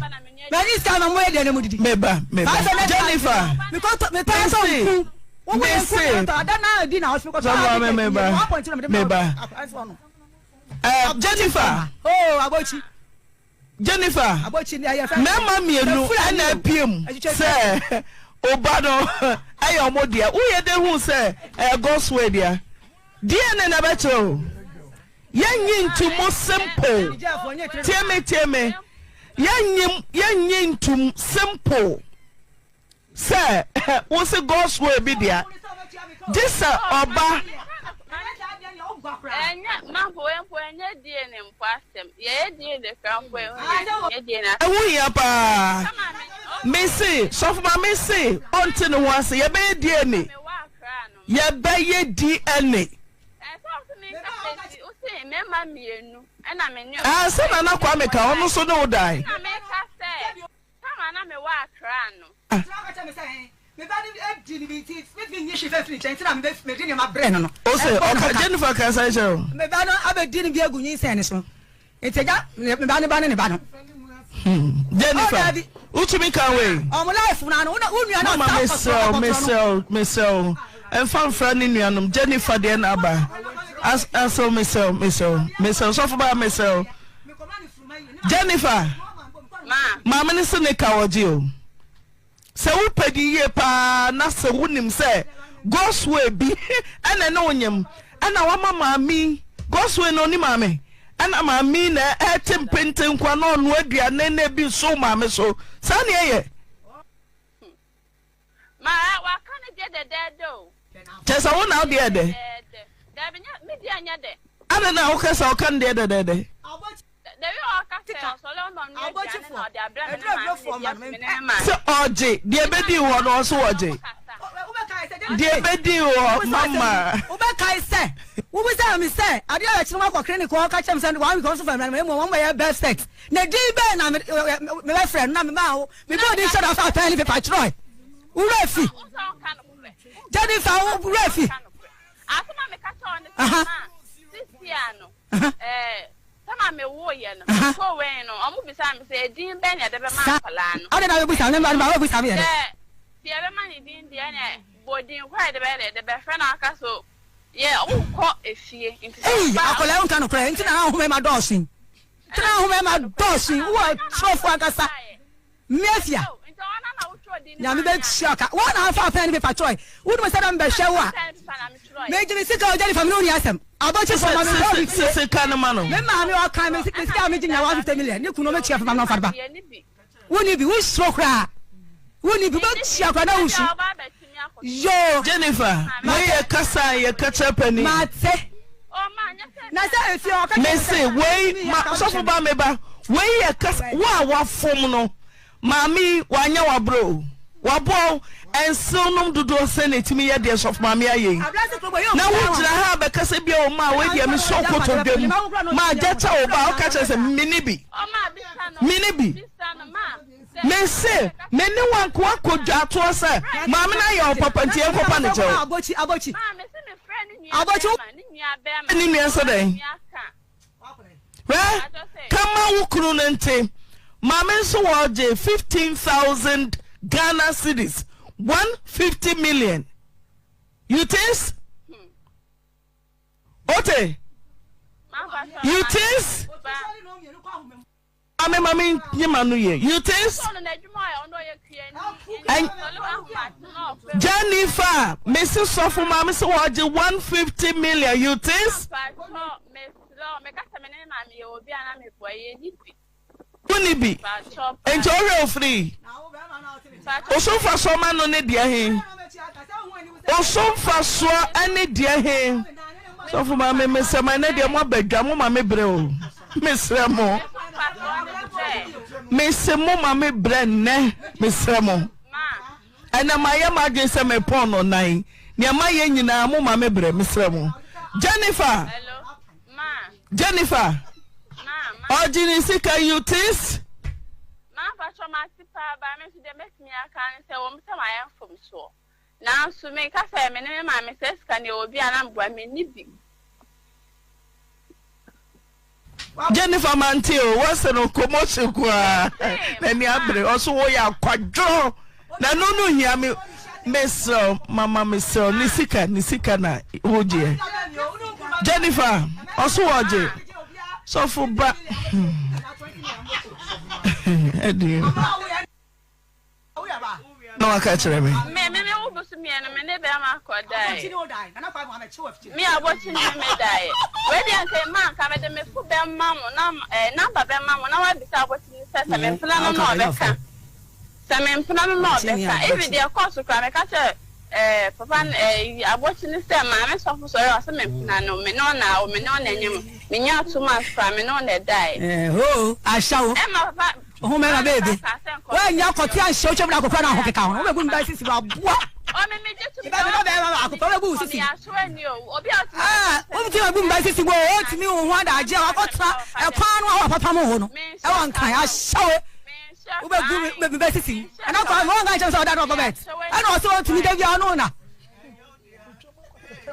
Speaker 16: mani sika na mo yɛ deɛ na mo didi
Speaker 4: meba meba Jennifer
Speaker 16: mese
Speaker 4: mese sɔfo meba meba eh, Jennifer
Speaker 16: oh abochi
Speaker 4: Jennifer mmarima mmienu ɛna apue mu sɛ ɔba no ɛyɛ ɔmo deɛ woyɛ de hu sɛ ɛyɛ God's way deɛ DNA na ɛbɛkyerɛ o yɛnyi ntumu simple tie me tie me yɛnyi yɛnyi ntum simple. Sɛ wo se God's way bi dea, gye sɛ ɔba. Ɛho hia paa. Me se, sɔfo ma me se ɔnte ne ho ase, yɛbɛyɛ DNA. Yɛbɛyɛ DNA. Ah, sɛ Nana Kwame ka, ɔno nso ne wo dan.
Speaker 19: Tam a na mewɔ Accra no.
Speaker 4: Ose ɔka Jennifer ka sɛ kyerɛ o.
Speaker 16: Me ba no abɛdi no bi agu nyinsɛn ne so nti agya me ba ne ba ne ne ba no.
Speaker 4: Hmm. Jennifer wotumi ka wei.
Speaker 16: Ɔmo life na no wo nua na
Speaker 4: Mama mesrɛ wo mesrɛ wo mesrɛ wo ɛmfa mfra ne nuanom Jennifer deɛ na aba asɛw mesrɛ wo mesrɛ wo mesrɛ wo sɔfo baa mesrɛ wo. Jennifer, maame no se ne ka ɔgye o. Sɛ wopɛ di yie paa na sɛ wonim sɛ Gosway bi ɛna ɛne wo nyem ɛna wama maame yi Gosway na ɔni maame. Ɛna maame yi na ɛte mpente nkoa na ɔnoa aduane na ebi nso maame so. Saa ne ɛyɛ.
Speaker 19: Ma waka ne deɛ dɛdɛɛdɛ o.
Speaker 4: Kyɛ sɛ wo na wo deɛ dɛ.
Speaker 19: Dabi nyɛ me deɛ nyɛ dɛ.
Speaker 4: Adɛn na woka sɛ ɔka ne deɛ dɛdɛɛdɛ? Sɛ ɔgye deɛ ɛbɛdi hɔ no ɔso ɔgye deɛ ɛbɛdi hɔ mama.
Speaker 16: Wobɛkae sɛ wobisa me sɛ adeɛ a yɛkyerɛ wakɔ clinic hɔ ka kyerɛ me sɛ one week ɔnso fa mmra no mmom wɔn bɛyɛ birth cert na din bɛn na mebɛfrɛ no na memaa wo mebɔɔ din hyɛ da fa pɛn ne pepa kyerɛe wo werɛ fi Jennifer wo werɛ fi.
Speaker 19: Asɛm a meka kyerɛ wo ne sɛ ma sisi a no ɛɛ sɛma me wo yɛ no kɔ wɛn no ɔmo bisa me sɛ edin bɛn na yɛde bɛma akwadaa no.
Speaker 16: Ade na bɛbusa me ma bɛbusa me yɛ dɛ.
Speaker 19: Sɛ deɛ yɛbɛma ne din deɛ na bɔ din kora yɛde bɛyɛ dɛ yɛde bɛfrɛ no aka so yɛ wokɔ efie nti sɛ
Speaker 16: Ei akwadaa yi nka nokorɛ nti na ahoma ma dɔɔso yi nti na ahoma ma dɔɔso yi wowɔ torɔfoɔ ankasa. Mafia, Nyame bɛtua ka. Wo na afa pɛn ne pepa kyerɛe. Wonim sɛ na mebɛhwɛ wo a. Megye me sika o, Jennifer, me ne wo nni asɛm. Abɔkyefoɔ ma me mpa obi fie.
Speaker 4: Sika no ma no.
Speaker 16: Me maame ɔka me sika a megye nyina 150 million. Ne kunu ɔmɛtua fa ma no ɔfa de ba. Wonni bi, wosuro koraa. Wonni bi, wobɛtua koraa na wosu. Yoo.
Speaker 4: Jennifer, wei yɛ kasa a yɛka kyerɛ panin.
Speaker 16: Mate. Na sɛ efie ɔka kyerɛ
Speaker 4: Mese wei ma sɔfo ba me ba wei yɛ kasa wo a wafom no maame yi wanyɛ wabrɛ o waboa wo ɛnsew nom dodoɔ sɛ na ɛtumi yɛ deɛ sɔfo maame ayɛ yi na wogyina ha bɛkasa bia o ma wei deɛ mesɔ kotodwe mu ma agya kyɛ wo ba woka kyerɛ sɛ mene bi mene bi Mese, me ne wo anko akɔ dwatoɔ sɛ maame no ayɛ wo papa nti yɛnkɔpa ne kyɛw. Ne nua sɛ dɛn? Hwɛ, ka ma wo kunu no nte. Maame nso wɔgye 15,000 Ghana cedis, 150 million. You think? Ote? You think? Maame ma me nye ma no yie. You think? Jennifer, Mrs. Sɔfo maame sɛ wɔgye 150 million. You think? Wonni bi. Nti ɔhwɛ ofiri. Oso mfasoɔ ma no ne deɛ he. Oso mfasoɔ ne deɛ he. Sɔfo maame mesɛ ma ɛnɛ deɛ mo abadwa mo ma me brɛ o. Mesrɛ mo. Mese mo ma me brɛ nnɛ. Mesrɛ mo. Ɛnɛ mayɛ m'adwene sɛ mepɔn no nan. Nea mayɛ nyinaa mo ma me brɛ. Mesrɛ mo. Jennifer. Jennifer. Ɔgye ne sika you tis.
Speaker 19: Mampakyɛ mate paa ba me nso deɛ mɛtumi aka ne sɛ wɔn sɛ mayɛ mfomsoɔ. Nanso meka sɛ me ne me maame sɛ sika no yɛwɔ bi a na meboa menni bi.
Speaker 4: Jennifer mante o wɔse no commotion koraa n'ani abere ɔso woyɛ akwadworɔ na no no hia me mesrɛ mama mesrɛ ne sika ne sika na wogyeɛ Jennifer ɔso wɔgye sɔfo ba ɛdeɛ na waka kyerɛ me.
Speaker 19: Me me me wo bosom yɛ no me ne bɛrima kɔ dae. Me abɔkye ne me dae. Wei deɛ nka mma nka mede me fo bɛma mo na eh, namba bɛma mo na wabisa abɔkye ne sɛ sɛ me mpena no na ɔbɛka. Sɛ me mpena no na ɔbɛka. Even deɛ kɔɔ so koraa meka kyerɛ eh, papa no eh, abɔkye ne sɛ maame sɔfo sɔre a ɔsɛ me mpena no me ne ɔna awo me ne ɔna nyɛ menya 2 months koraa me ne ɔna dae.
Speaker 16: Eh, ho, ahyɛ wo.
Speaker 19: Ɛma papa
Speaker 16: Ho mɛma beebe. Woanya kɔte anhyɛ wo twam na akɔkora na ahokeka ho. Wobɛgu no ba sisi waboa. Meba meba bɛrima baako pɛ wobɛgu wo sisi. Ah, wobɛtumi agu mba sisi wo wotumi wo ho adagye a wakɔtena ɛkwan no a wapapam ho no ɛwɔ nkran ahyɛ wo wobɛgu meba sisi ɛna kɔ wɔn nka nkyɛn sɛ ɔda no ɔbɔ bɛt ɛna ɔsɛ wɔntumi da bi ɔno na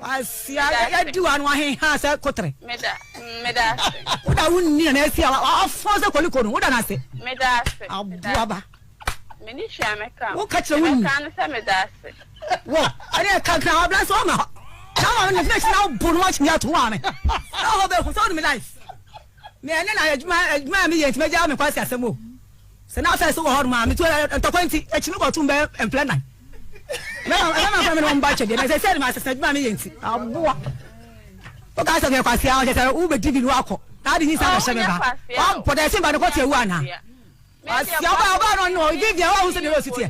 Speaker 16: Asia yɛdi wa no aheha sɛ kotere.
Speaker 19: Meda meda ase.
Speaker 16: Woda wo nni na asi a afɔn sɛ koliko no woda no ase.
Speaker 19: Meda ase.
Speaker 16: Aboa ba.
Speaker 19: Meni hwɛ a mɛka.
Speaker 16: Wo ka kyerɛ wo nni.
Speaker 19: Mɛka no sɛ meda ase.
Speaker 16: Wɔ ɛne ɛka nkira wa bla sɛ ɔma hɔ. Na ɔma no fɛ na wo no wakyimi ato wa me. Na ɔhɔ bɛ hu sɛ wo ne me life. Me ɛne na adwuma adwuma a meyɛ nti mɛgya me kwasi asɛm o. Sɛ na afɛ so wɔ hɔ nom a metu ntɔkwa nti akyimi kɔtom bɛ mplɛ nan. Mɛma kwan me ne wɔn ba kyɛdeɛ na sɛ sɛ ma asesa adwuma a meyɛ nti aboa. Woka sɛ meyɛ kwasea ɔkyɛ sɛ wobɛdi bi no wakɔ. Na adi nyinsɛn abɛhyɛ me ba. Wabɔ dɛ ɛsen ba no kɔte awu anaa? Asia ɔbaa ɔbaa no ɔno Vivian wahu sɛ deɛ ɔsi teɛ.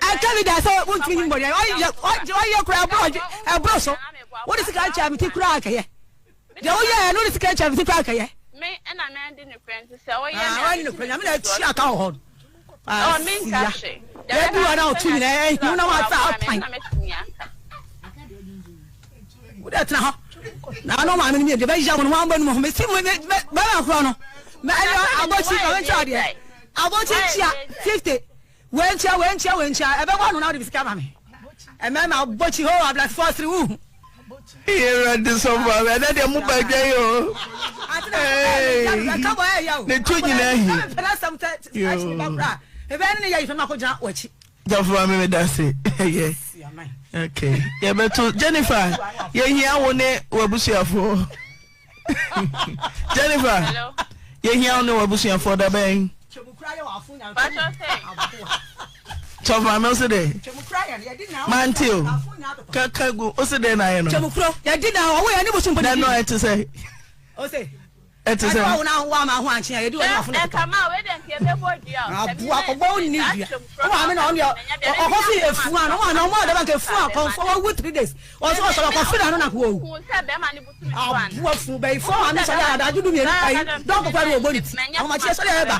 Speaker 16: Ɛnka bi da sɛ wontumi nyi bɔne ɔyɛ ɔyɛ koraa ɛboro ɛboro so. Wode sika nkyɛn me ti koraa nkɛyɛ. Deɛ woyɛ ɛno wode sika nkyɛn me ti koraa nkɛyɛ.
Speaker 19: Me ɛna me adi ne korɛ nti sɛ woyɛ me
Speaker 16: adi ne korɛ nyame na atua ka wɔ hɔ no. Asia yɛdu hɔ na ɔto nyinaa ɛhiw na wasa apan. Wode tena hɔ na ano maame no mmienu deɛ bɛyɛ wɔn wɔn abɛnum ho mesi mu bɛrɛ korɔ no mɛ ɛyɛ abɔkyi ma menkyerɛ adeɛ abɔkyi nkyia 50 wɛnkyia wɛnkyia wɛnkyia ɛbɛbɔ ano na wode sika ma me ɛmɛɛma abɔkyi hɔ ablasefoɔ sere wuhu.
Speaker 4: Awurade sɔfo abɛ ɛnɛ deɛ mo ba adwa yi o ne to nyinaa hi. Sɔfo maame mi da se ɛyɛ okay yɛbɛto Jennifer yɛhia wo ne w'abusuafoɔ Jennifer yɛhia wo ne w'abusuafoɔ da bɛn. Sɔfo maame ose dɛ mante o kaka gu ose dɛ na ayɛ no.
Speaker 16: Twɛmukuro yɛdi na ɔwɔ yɛ ne bosom pɔ
Speaker 4: ne di. Dɛ no ɛte sɛ.
Speaker 16: Ose.
Speaker 4: Ɛte sɛ.
Speaker 16: Ɛne wɔn a wɔama ho ankye a yɛde wɔn afo na
Speaker 19: ɛka ma wei deɛ nka yɛbɛbɔ dua o.
Speaker 16: Aboa kɔbɔ wo nni dua. Wo maame na ɔno deɛ ɔkɔ fi efu ano wo maame ɔmo a dɛm nka efu a kɔnfɔ wawu three days ɔsɔ ɔsɔ ɔkɔ fi n'ano na kɔ owu. Aboa fu bɛyi fɔ maame sɔre adagye du mmienu ayi dɔn kɔkɔ ne ɔbɔ ne ti ahomakye sɔre ɛba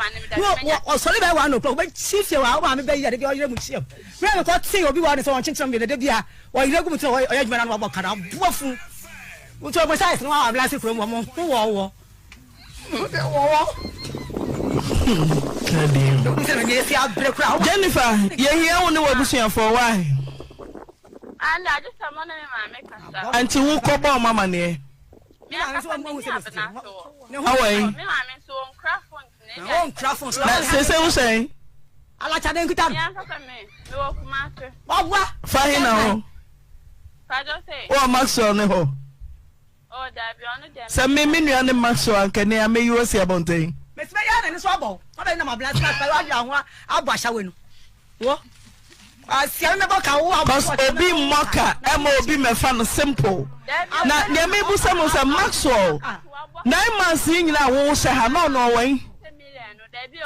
Speaker 16: ne ɔsɔre bɛyɛ one o'clock ɔbɛkyi fie wa wo maame bɛyi ade bi ɔyere mu kyiam mmerɛ mekɔ te obi wɔ ne sɛ ɔnkyenkyerɛ mu bi ne de bi a ɔyere gu mu ti na ɔyɛ adwuma na wabɔ kada aboa fu. Wotu ɔmo size no wɔ ablase kurom ɔmo ho wɔwɔ. Wɔwɔ.
Speaker 4: Jennifer, yɛhia wo ne w'abusuafoɔ why?
Speaker 19: Anda agye sɛ mo ne me maame kasa.
Speaker 4: Nti wo kɔ bɔ ɔmo amaneɛ.
Speaker 19: Me ankasa me ni abena so wɔ.
Speaker 4: Awɔ yi.
Speaker 19: Me maame nso wɔn kura phone na
Speaker 16: ebi.
Speaker 4: Na sese wo sɛn?
Speaker 16: Alacha ne nkuta no.
Speaker 19: Me ankasa me me wɔ Kumasi.
Speaker 16: Waboa.
Speaker 4: Fa he na hɔ. Wowɔ Maxwell ne hɔ? Sɛ me me nua ne Maxwell anka ni a meyi wo asi abɔnten.
Speaker 16: Mesi bɛyɛ na ne so abɔ wo. Wabɛyɛ nam abena sika sika wayɛ ho abɔ ahyɛwe no. Wo asia me mɛbɔ ka wo abɔ.
Speaker 4: Cause obi mmɔ ka ɛma obi mɛfa no simple. Na deɛ mebu sɛ mo sɛ Maxwell nine months yi nyinaa wo hyɛ ha na ɔno ɔwɔ yi.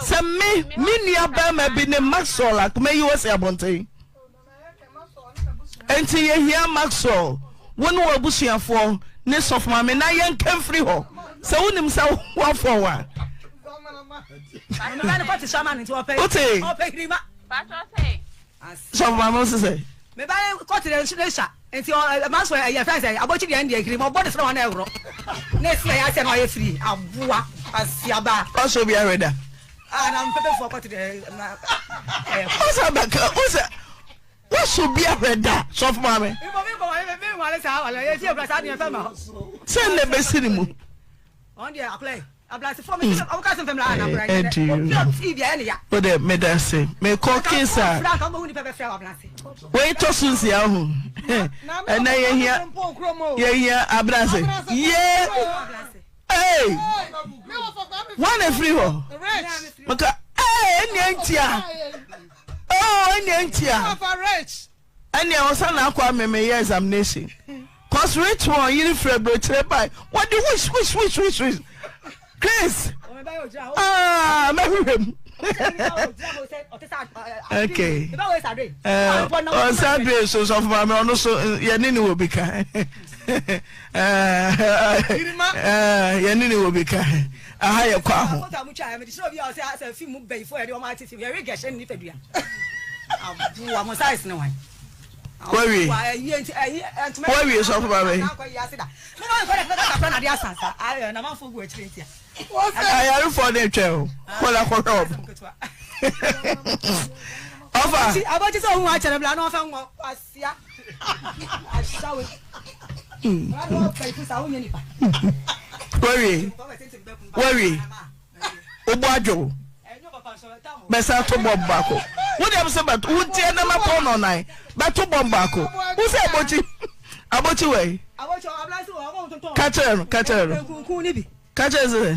Speaker 4: Sɛ me me nua bɛrima bi ne Maxwell anka meyi wo asi abɔnten. Enti yɛhia Maxwell, wo ne w'abusuafoɔ ne sɔfo maame na yɛnka mfiri hɔ. Sɛ wonim sɛ woafɔw a. Wote? Sɔfo maame wo sesɛ?
Speaker 16: Me ba kɔte ne sa nti Maxwell ɛyɛ fɛn sɛ abɔkyi deɛ ɛndeɛ hiri ma ɔbɔ ne srɛ wɔn na ɛworɔ na esi ɛyɛ asɛ na ɔyɛ firi aboa asiaba.
Speaker 4: Ɔsɔ bi ahwɛ da.
Speaker 16: Ah, na mpɛpɛfoɔ kɔte deɛ na ɛɛ.
Speaker 4: Ɔsɛ bɛka ɔsɛ wasɔ bi ahwɛ da sɔfo maame. Sɛ na ɛbɛsi ne mu. O de meda se mekɔ case a wei tɔ so nsia ho ɛnɛ yɛhia yɛhia abrase ye Hey! Wọn na efiri hɔ. Maka ee ɛnìɛ ntia. Oh ɛnìɛ ntia. Ɛnìɛ ɔsan na akɔ ameme yɛ examination. Cause rich one yiri firi aburokyerɛ baa wɔde wish wish wish wish wish. Chris ah mɛhwehwɛ mu. Okay. Ɔsan dre so sɔfo maame ɔno so yɛne ne wɔ bi ka. yɛne ne wɔ bi ka aha yɛ kɔ aho wawie wawie sɔfo ba bɛyi ayarefoɔ ne twɛ o kɔla kɔhwɛ ɔmo ɔfa
Speaker 16: abɔkye sɛ ohun akyɛrɛ bila na ɔfɛ ŋɔ Sia. Ahyɛwe.
Speaker 4: Wawie. Wawie. Wobɔ adwo. Bɛsa to bɔmb baako. Wo deɛ sɛ bɛto wo ntiɛ na mɛpɔ no nan. Bɛto bɔmb baako. Wo sɛ abokyi. Abokyi wɔ yi. Ka kyerɛ no, ka kyerɛ no. Ka kyerɛ sɛ.